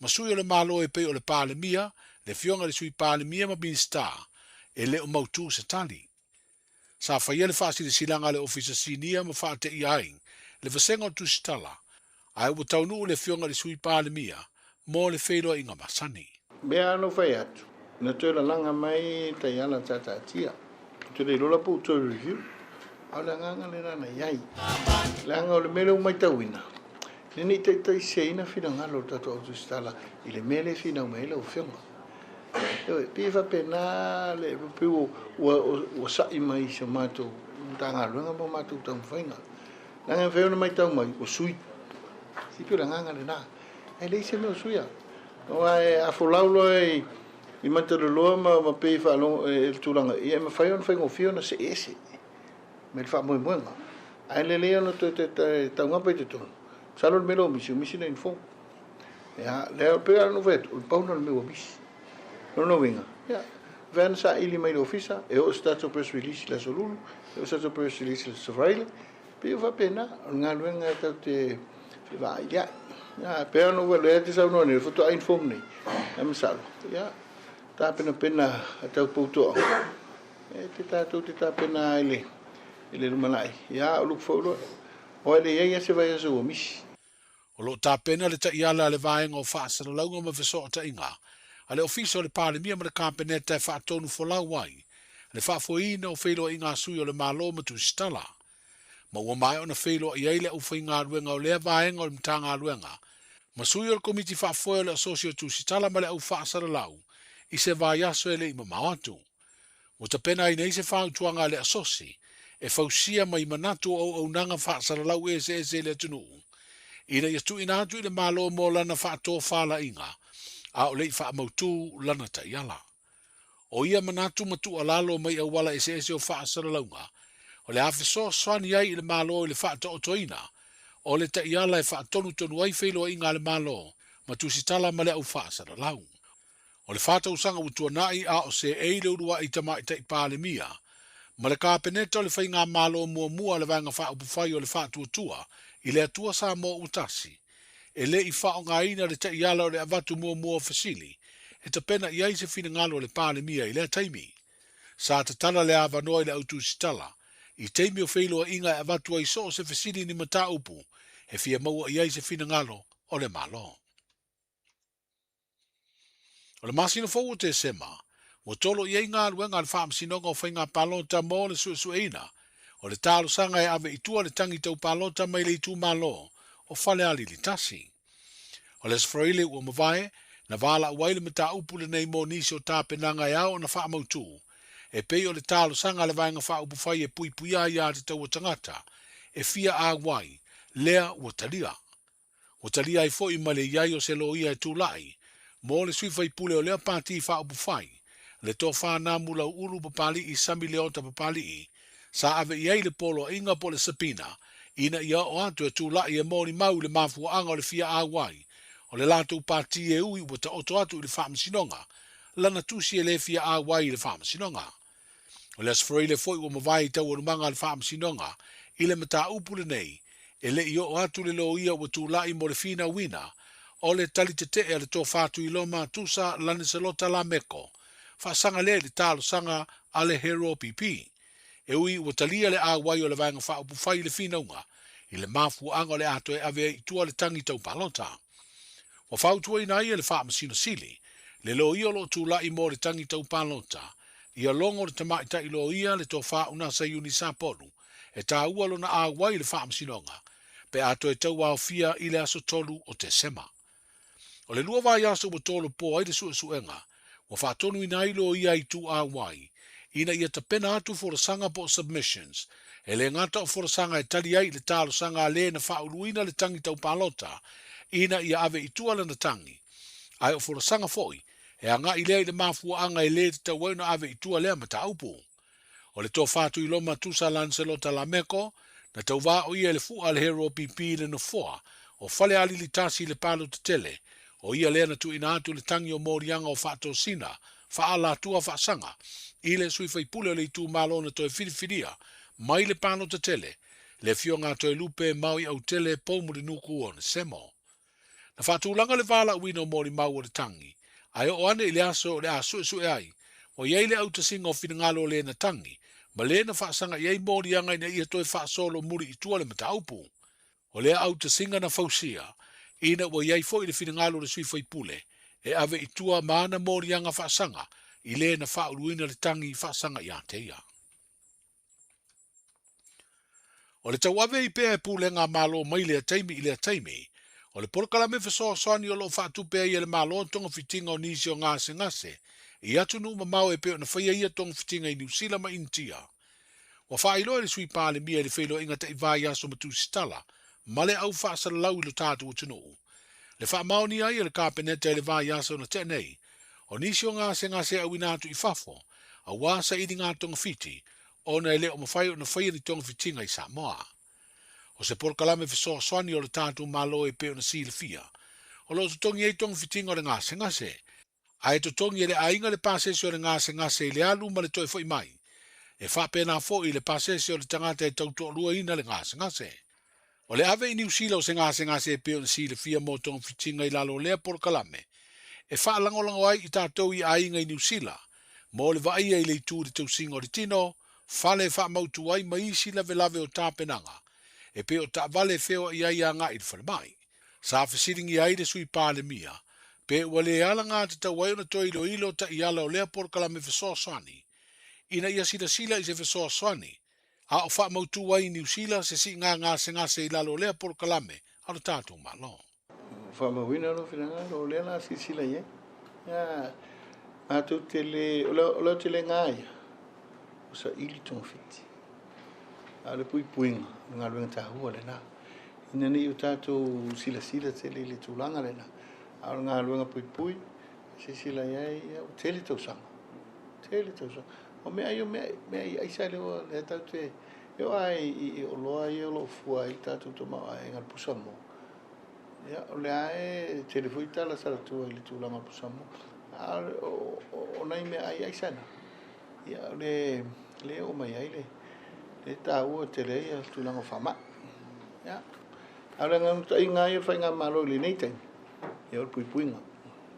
ma sui o le Malo e pei o le Palemia, le Afioga i le Sui Palemia ma Minisita, e le o mautū se tali. Sa faia le faasilasilaga a le Ofisa Sinia ma faateia ai le vasega o Tusitala, ae ua taunuu le Afioga i le Sui Palemia mo le feiloaiga masani. Mea lava na ou fai atu, na toe lalaga mai taiala sa taatia. Ou te le iloa la po ua toe review, a o le agaga lena na i ai. Leaga o le mea lea ua matauina, ina ne i taitaiseseina finagalo o le tatou au tusitala i le mea lea e finau mai ai lau Afioga. Ioe, pei e faapena le, pei ua, ua, ua sa'i mai i si o matou Matagaluega ma matou taumafaiga. Leaga e mafai ona matau mai, ua sui. Se pei o le agaga lena. Ae leai se mea o suia. Aua a folau loa i, i Mataloloa ma, ma pei e faalogo e le tulaga, ia e mafai ona faigofie ona see ese mai le faamoemoega. Ae lelei ona toe, toe, toe taugapa i totonu. Masalo le mea lea ua misi, ua misi le inform. Ia, lea pei lava ona ou fai atu, o le pau lena o le mea ua misi. O lona uiga, ia, mafai ona saili mai i le ofisa, e oo se tatou press release i le Aso Lulu, e oo se tatou press release i le Aso Faraile, pei ua faapena, o le galuega e tatou te fevailiai. Ia, pei lava ona ou fai atu, lea e te saunoa nei, faatoa inform nei, ae masalo, ia, tapenapena a tau poutoaga, e te tatou te tapena i le, i le lumanai. Ia, o luku foi loa, aua e leai lava se vaiaso ua misi. O lo o tapena le taiala a le Vaega o Faasalalauga ma Fesootaiga a le Ofisa o le Palemia ma le Kapeneta e faatonu folau ai le faafoeina o feiloaiga a sui o le Malo ma Tusitala. Ma ua maea ona feiloai ai le aufaigaluega o lea vaega o le Matagaluega ma sui o le Komiti Faafoe o le Asosi o Tusitala ma le Au Faasalalau i se vaiaso e le i mamao atu. Ua tapena ai nei se fautuaga a le Asosi e fausia mai manatu o auaunaga faasalalau eseese i le atunuu ina ia tuuina atu i le Malo mo lana faatofalaiga a o le i faamautū lana taiala. O ia manatu ma tuualalo mai auala eseese o faasalalauga o le a fesoasoani ai i le Malo i le faataotoina o le taiala e faatonutonu ai feiloaiga a le Malo ma tusitala ma le au faasalalau. O le 4 tausaga ua tuanai a o seei le uluai Tamaitai Palemia ma le Kapeneta o le Faigamalo muamua a le Vaega Faaupufai o le Faatuatua i le Atua Samoa ua Tasi, e le i faaaogaina le taiala o le avatu muamua o fesili e tapena i ai se finagalo o le Palemia i lea taimi. Sa tatala le avanoa i le au tusitala i taimi o feiloaiga e avatu ai so o se fesili ni mataupu e fia maua i ai se finagalo o le Malo. O le masina fou o Tesema, ua tolo i ai galuega a le Faamasinoga o Faiga Palota mo le suesueina o le talosaga e ave i tua le tagi tau palota mai le itumalo o Falealili 1. O le Aso Faraile ua mavae, na valaau ai le mataupu lenei mo nisi o tapenaga e ao ona faamautū, e pei o le talosaga a le Vaega Faaupufai e puipuia ai aiatatau a tagata e fia auai, lea ua talia. Ua talia ai foi ma le i ai o se loia e tulai mo le sui faipule o lea pati faaupufai, le Tofa Namu Lauulu Papali'i Sami Leota Papali'i, sa ave i ai le poloaiga po o le subpoena ina ia oo atu e tulai e molimau i le mafuaaga o le fia auai o le latou pati e ui ua taoto atu i le Faamasinoga lana tusi e le fia auai i le Faamasinoga. O le Aso Faraile foi ua mavae i taualumaga a le Faamasinoga i le mataupu lenei, e le i oo atu le loia ua tulai mo le finauina o le tali tetee a le Tofa Tuiloma Tusa Laniselota Lameko, faasaga lea i le talosaga a le Hero PP. E ui ua talia le auai o le Vaega Faaupufai i le finauga i le mafuaaga o le a toe ave ai i tua le tagi tau palota. Ua fautuaina ai e le Faamasino Sili le loia o lo o tulai mo le tagi tau palota Ia logo le tamaitai loia le Tofa Unasa Iuni Sapolu e taua lona auai i le Faamasinoga pe a toe tauaofia i le aso 3 o Tesema. O le 2 vaiaso ua tolopo ai le suesuega ua faatonuina ai loia i itu auai ina ia tapena atu folasaga po o submissions e le gata o folasaga e tali ai i le talosaga a le na faauluina le tagi tau palota ina ia ave i tua lana tagi ae o folasaga foi E agai lea i le mafuaaga e le tatau ai ona ave i tua lea mataupu. O le Tofa Tuiloma Tusa Lancelota Lameko, na tauvā o ia i le fu'a a le Hero PP i le nofoa o Falealili 1 i le palota tele, o ia lea na tuuina atu le tagi o moliaga o faatosina faaalatua faasaga i le sui faipule o le itumalo na toe filifilia mai le palota tele, le Afioga a Toelupe Maui Autele Poumulinuku Onesemo. Na faatulaga le valaauina o molimau o le tagi, ae oo ane i le aso o le a suesue ai, ua i ai le autasiga o finagalo o le na tagi, ma le na faasaga i ai moliaga ina ia toe faasolo muli i tua le mataupu. O lea autasiga na fausia, ina ua i ai foi le finagalo o le sui faipule e ave i tua ma ana moliaga faasaga i le na faauluina le tagi faasaga ia te ia. O le tauave i pea e pulega a Malo mai lea taimi i lea taimi, o le polokalame fesoasoani o lo o faatupe ai e le Malo togafitiga o nisi o gasegase i atunuu mamao e pei ona faia ia togafitiga i Niu Sila ma Initia. Ua faailoa e le Sui Palemia i le feiloaiga taivai aso ma tusitala ma le au faasalalau i lo tatou atunuu le faamaonia ai e le Kapeneta i le vaiaso na tea nei o nisi o gasegase e auina atu i fafo aua sailiga togafiti ona e le o mafai ona faia ni togafitiga i Samoa. O se polokalame fesoasoani o le tatou Malo e pei ona silafia, o lo o totogi ai togafitiga o le gasegase, ae totogi e le aiga le pasese o le gasegase i le alu ma le toe foi mai. E faapena foi le pasese o le tagata e tautoaluaina le gasegase. O le ave i Niu Sila o se gasegase e pei ona silafia mo togafitiga i lalo o lea polokalame e faalagolago ai i tatou i aiga i Niu Sila mo le vaaia i le itu i le tausiga o le tino, fale e faamautu ai ma isi lavelave o tapenaga e pei o taavale e feoai ai agai i le falemai. Sa fesiligia ai le Sui Palemia pe ua le alagatatau ai ona toe iloilo taiala o lea polokalame fesoasoani ina ia silasila i se fesoasoani a o faamautu ai i Niu Sila se siiga gasegase i lalo o lea polokalame a lo tatou Malo. Faamauina lou finagalo, o lea la silasila i ai. Ia, matou te le, o le, o le aotelega ia, o saili togafiti. A o le puipuiga, o le galuega taua lena. Ina ne i o tatou silasila tele i le tulaga lena, a o le galuega puipui, silasila i ai, ia, ua tele tausaga. Tele tausaga. O mea ai o mea, mea i aisa lea ua, lea tatou te, e oo lava i, i oloa ia o lo o fua ai le tatou tamaoaiga, le pusa moa. Ia, o lea e tele foi tala sa latua i le tulaga o pusa moa. A o nai mea ai aisa na, ia, o le, le oo mai ai le, le taua tele ai le tulaga o faamai. Ia, a o le naunautaiga lava ia o le faigamalo i lenei taimi, ia o le puipuiga,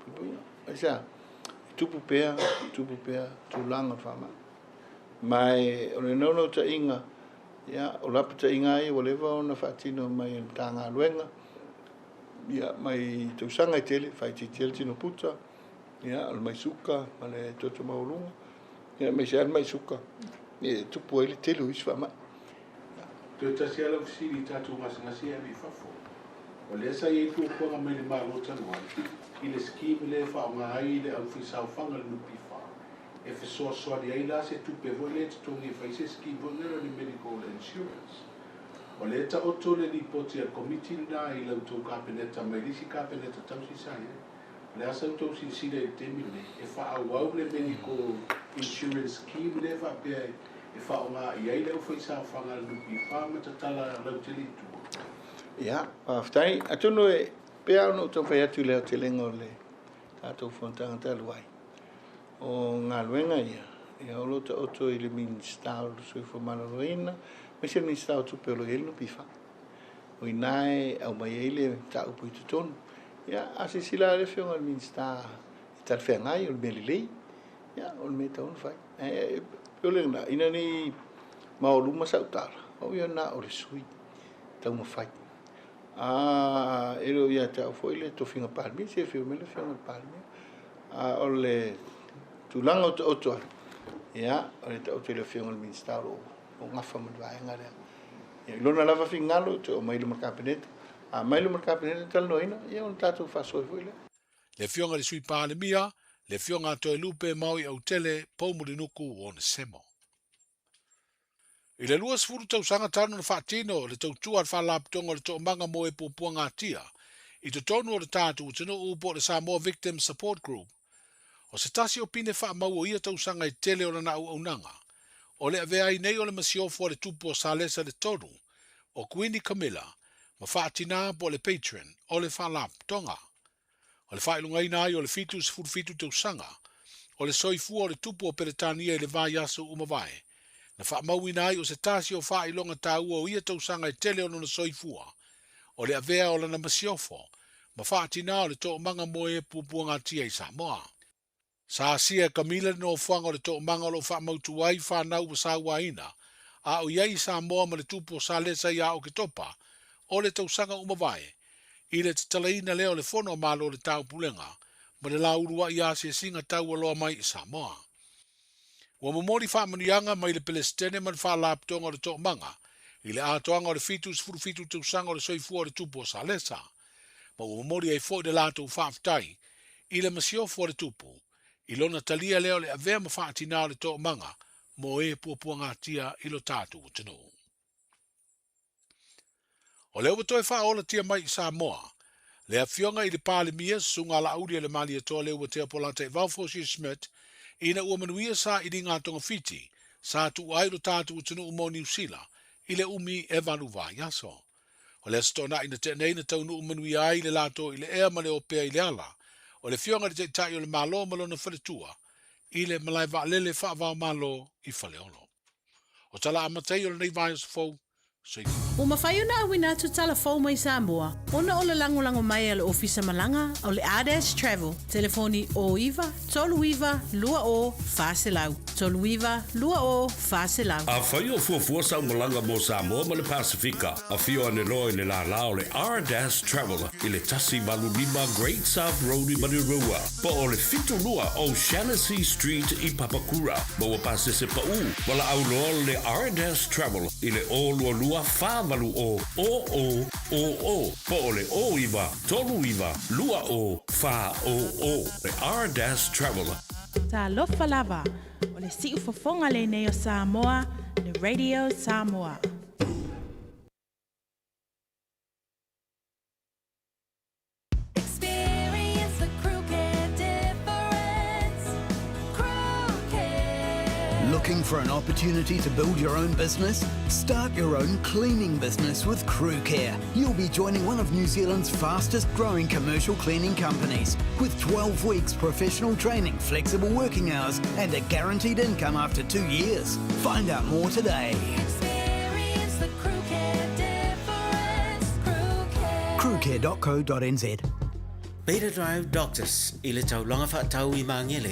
puipuiga. Aisea? E tupu pea, tupu pea tulaga o le faamai. Ma e, o le naunautaiga, ia, o lapataiga lava ia ua leva ona faatino mai e le Matagaluega, ia, mai tausaga e tele, faaitiitia le tino puta, ia, o le mai suka ma le toto maualuga, ia, aemaise lava le mai suka, e tupu ai le tele o isi faamai. Toe tasi lava lau fesili i tatou gasegase ia e ave i fafo. O lea sa i ai fuafuaga mai le Malo talu ai i le scheme lea e faaaoga ai le aufaisaofaga le NPF e fesoasoani ai la se tupe foi lea e totogi e fai se scheme foi lea o le medical insurance. O lea e taoto le lipoti a le Komiti lena i la outou Kapeneta mai le isi Kapeneta tausi sa i ai. O le a sa outou silasila i le taimi lenei e faaauau le medical insurance scheme lea faapea e faaaoga i ai le aufaisaofaga a le NPF ma tatala lautele i tua? Ia, faafetai. Atonu e pei lava ona ou taumafai atu i le aotelega o le tatou fonotaga talu ai, o galuega ia, ia o lo o taoto i le Minisita o le Soifua Maloloina, aemaise le Minisita o Tupe o lo o i ai le NPF. O i ina e aumai ai le mataupu i totonu. Ia, a silasila lava le Afioga i le Minisita e talafeagai, o le mea lelei, ia, o le mea e tatau ona fai. Ae pei o lena, ina ne i maoluma sau tala, o ia na o le sui taumafai. A e le o ia te au foi le tofiga Palemia, se afio mai le Afioga i le Palemia. A o le tulaga o taoto ai, ia, o le taoto i le Afioga i le Minisita o lo o gafa ma le vaega lea. Ia, i lona lava finagalo, toe aumai i luma o le Kapeneta. A aumai i luma o le Kapeneta e talanoaina, ia ona tatou faasoa ai foi lea. Le Afioga i le Sui Palemia, le Afioga a Toelupe Maui Autele Poumulinuku Onesemo. I le 20 tausaga talu ona faatino le tautua a le Faalapotopotoga o le Toomaga mo e Puapuagatia i totonu o le tatou atunuu po o le Samoa Victims Support Group, o se tasi o pine faamau o ia tausaga e tele o lana auaunaga, o le avea ai nei o le masiofo a le tupu o Salesa le Tolu, o Kuini Camilla, ma faatina po o le patron o le Faalapotopotoga. O le faailogaina ai o le 77 tausaga o le soifua o le tupu o Peretania i le vaiaso ua mavae, na faamauina ai o se tasi o faailoga taua o ia tausaga e tele o lona soifua, o le avea o lana masiofo ma faatina o le toomaga mo e puapuagatia i Samoa. Sa asia e Camilla le nofoaga o le toomaga o lo o faamautu ai fanau ua sauaina, a o i ai i Samoa ma le tupu o Salesa ia Oketopa o le tausaga ua mavae, i le tatalaina lea o le Fono a Malo o le Taupulega ma le laulua'i asiasiga taualoa mai i Samoa. Ua momoli faamanuiaga mai le Pelesitene ma le Faalapotopotoga o le Toomaga i le atoaga o le 77 tausaga o le soifua o le tupu o Salesa, ma ua momoli ai foi le latou faafetai i le masiofo a le tupu, i lona talia lea o le avea ma faatina o le toomaga mo e puapuagatia i lo tatou atunuu. O lea ua toe faaolatia mai i Samoa le Afioga i le Palemia, Susuga Laauli a le Malietoa Leuatea Polataivao Fosi Schmidt, ina ua manuia sailiga a togafiti sa tuua ai lo tatou atunuu mo Niu Sila i le umi e valu vaiaso. O le Aso Toonai na tea nei na taunuu manuia ai le latou i le ea ma le opea i le ala o le Afioga i le Taitai o le Malo ma lona faletua i le malae vaalele faava-o-Malo i Faleolo. O tala amata ia o lenei vaiaso fou. Soifua. Ua mafai ona auina atu tala fou mai Samoa ona o le lagolago mai a le Ofisa Malaga o le Ardash Travel, telefoni 09 39 20 400. 39 20 400. Afai o fuafua sau malaga mo Samoa ma le Pasefika, afio ane loa i le lālā o le R-Dash Travel i le 185 Great South Road i Manurewa, po o le 72 O'Shannessy Street i Papakura. Maua pasese paʻū, valaau loa le R-Dash Travel i le 022 480 0000 po o le 09 39 20 400. Le R-Dash Travel. Talofa lava, o le siufofoga lenei o Samoa, le Radio Samoa. Experience the Crew Care difference. Crew Care. Looking for an opportunity to build your own business? Start your own cleaning business with Crew Care. You'll be joining one of New Zealand's fastest growing commercial cleaning companies with 12 weeks professional training, flexible working hours, and a guaranteed income after 2 years. Find out more today. Experience the Crew Care difference. Crew Care. Crewcare.co.nz Beta Drive Doctors i le taulaga faatau i Magele.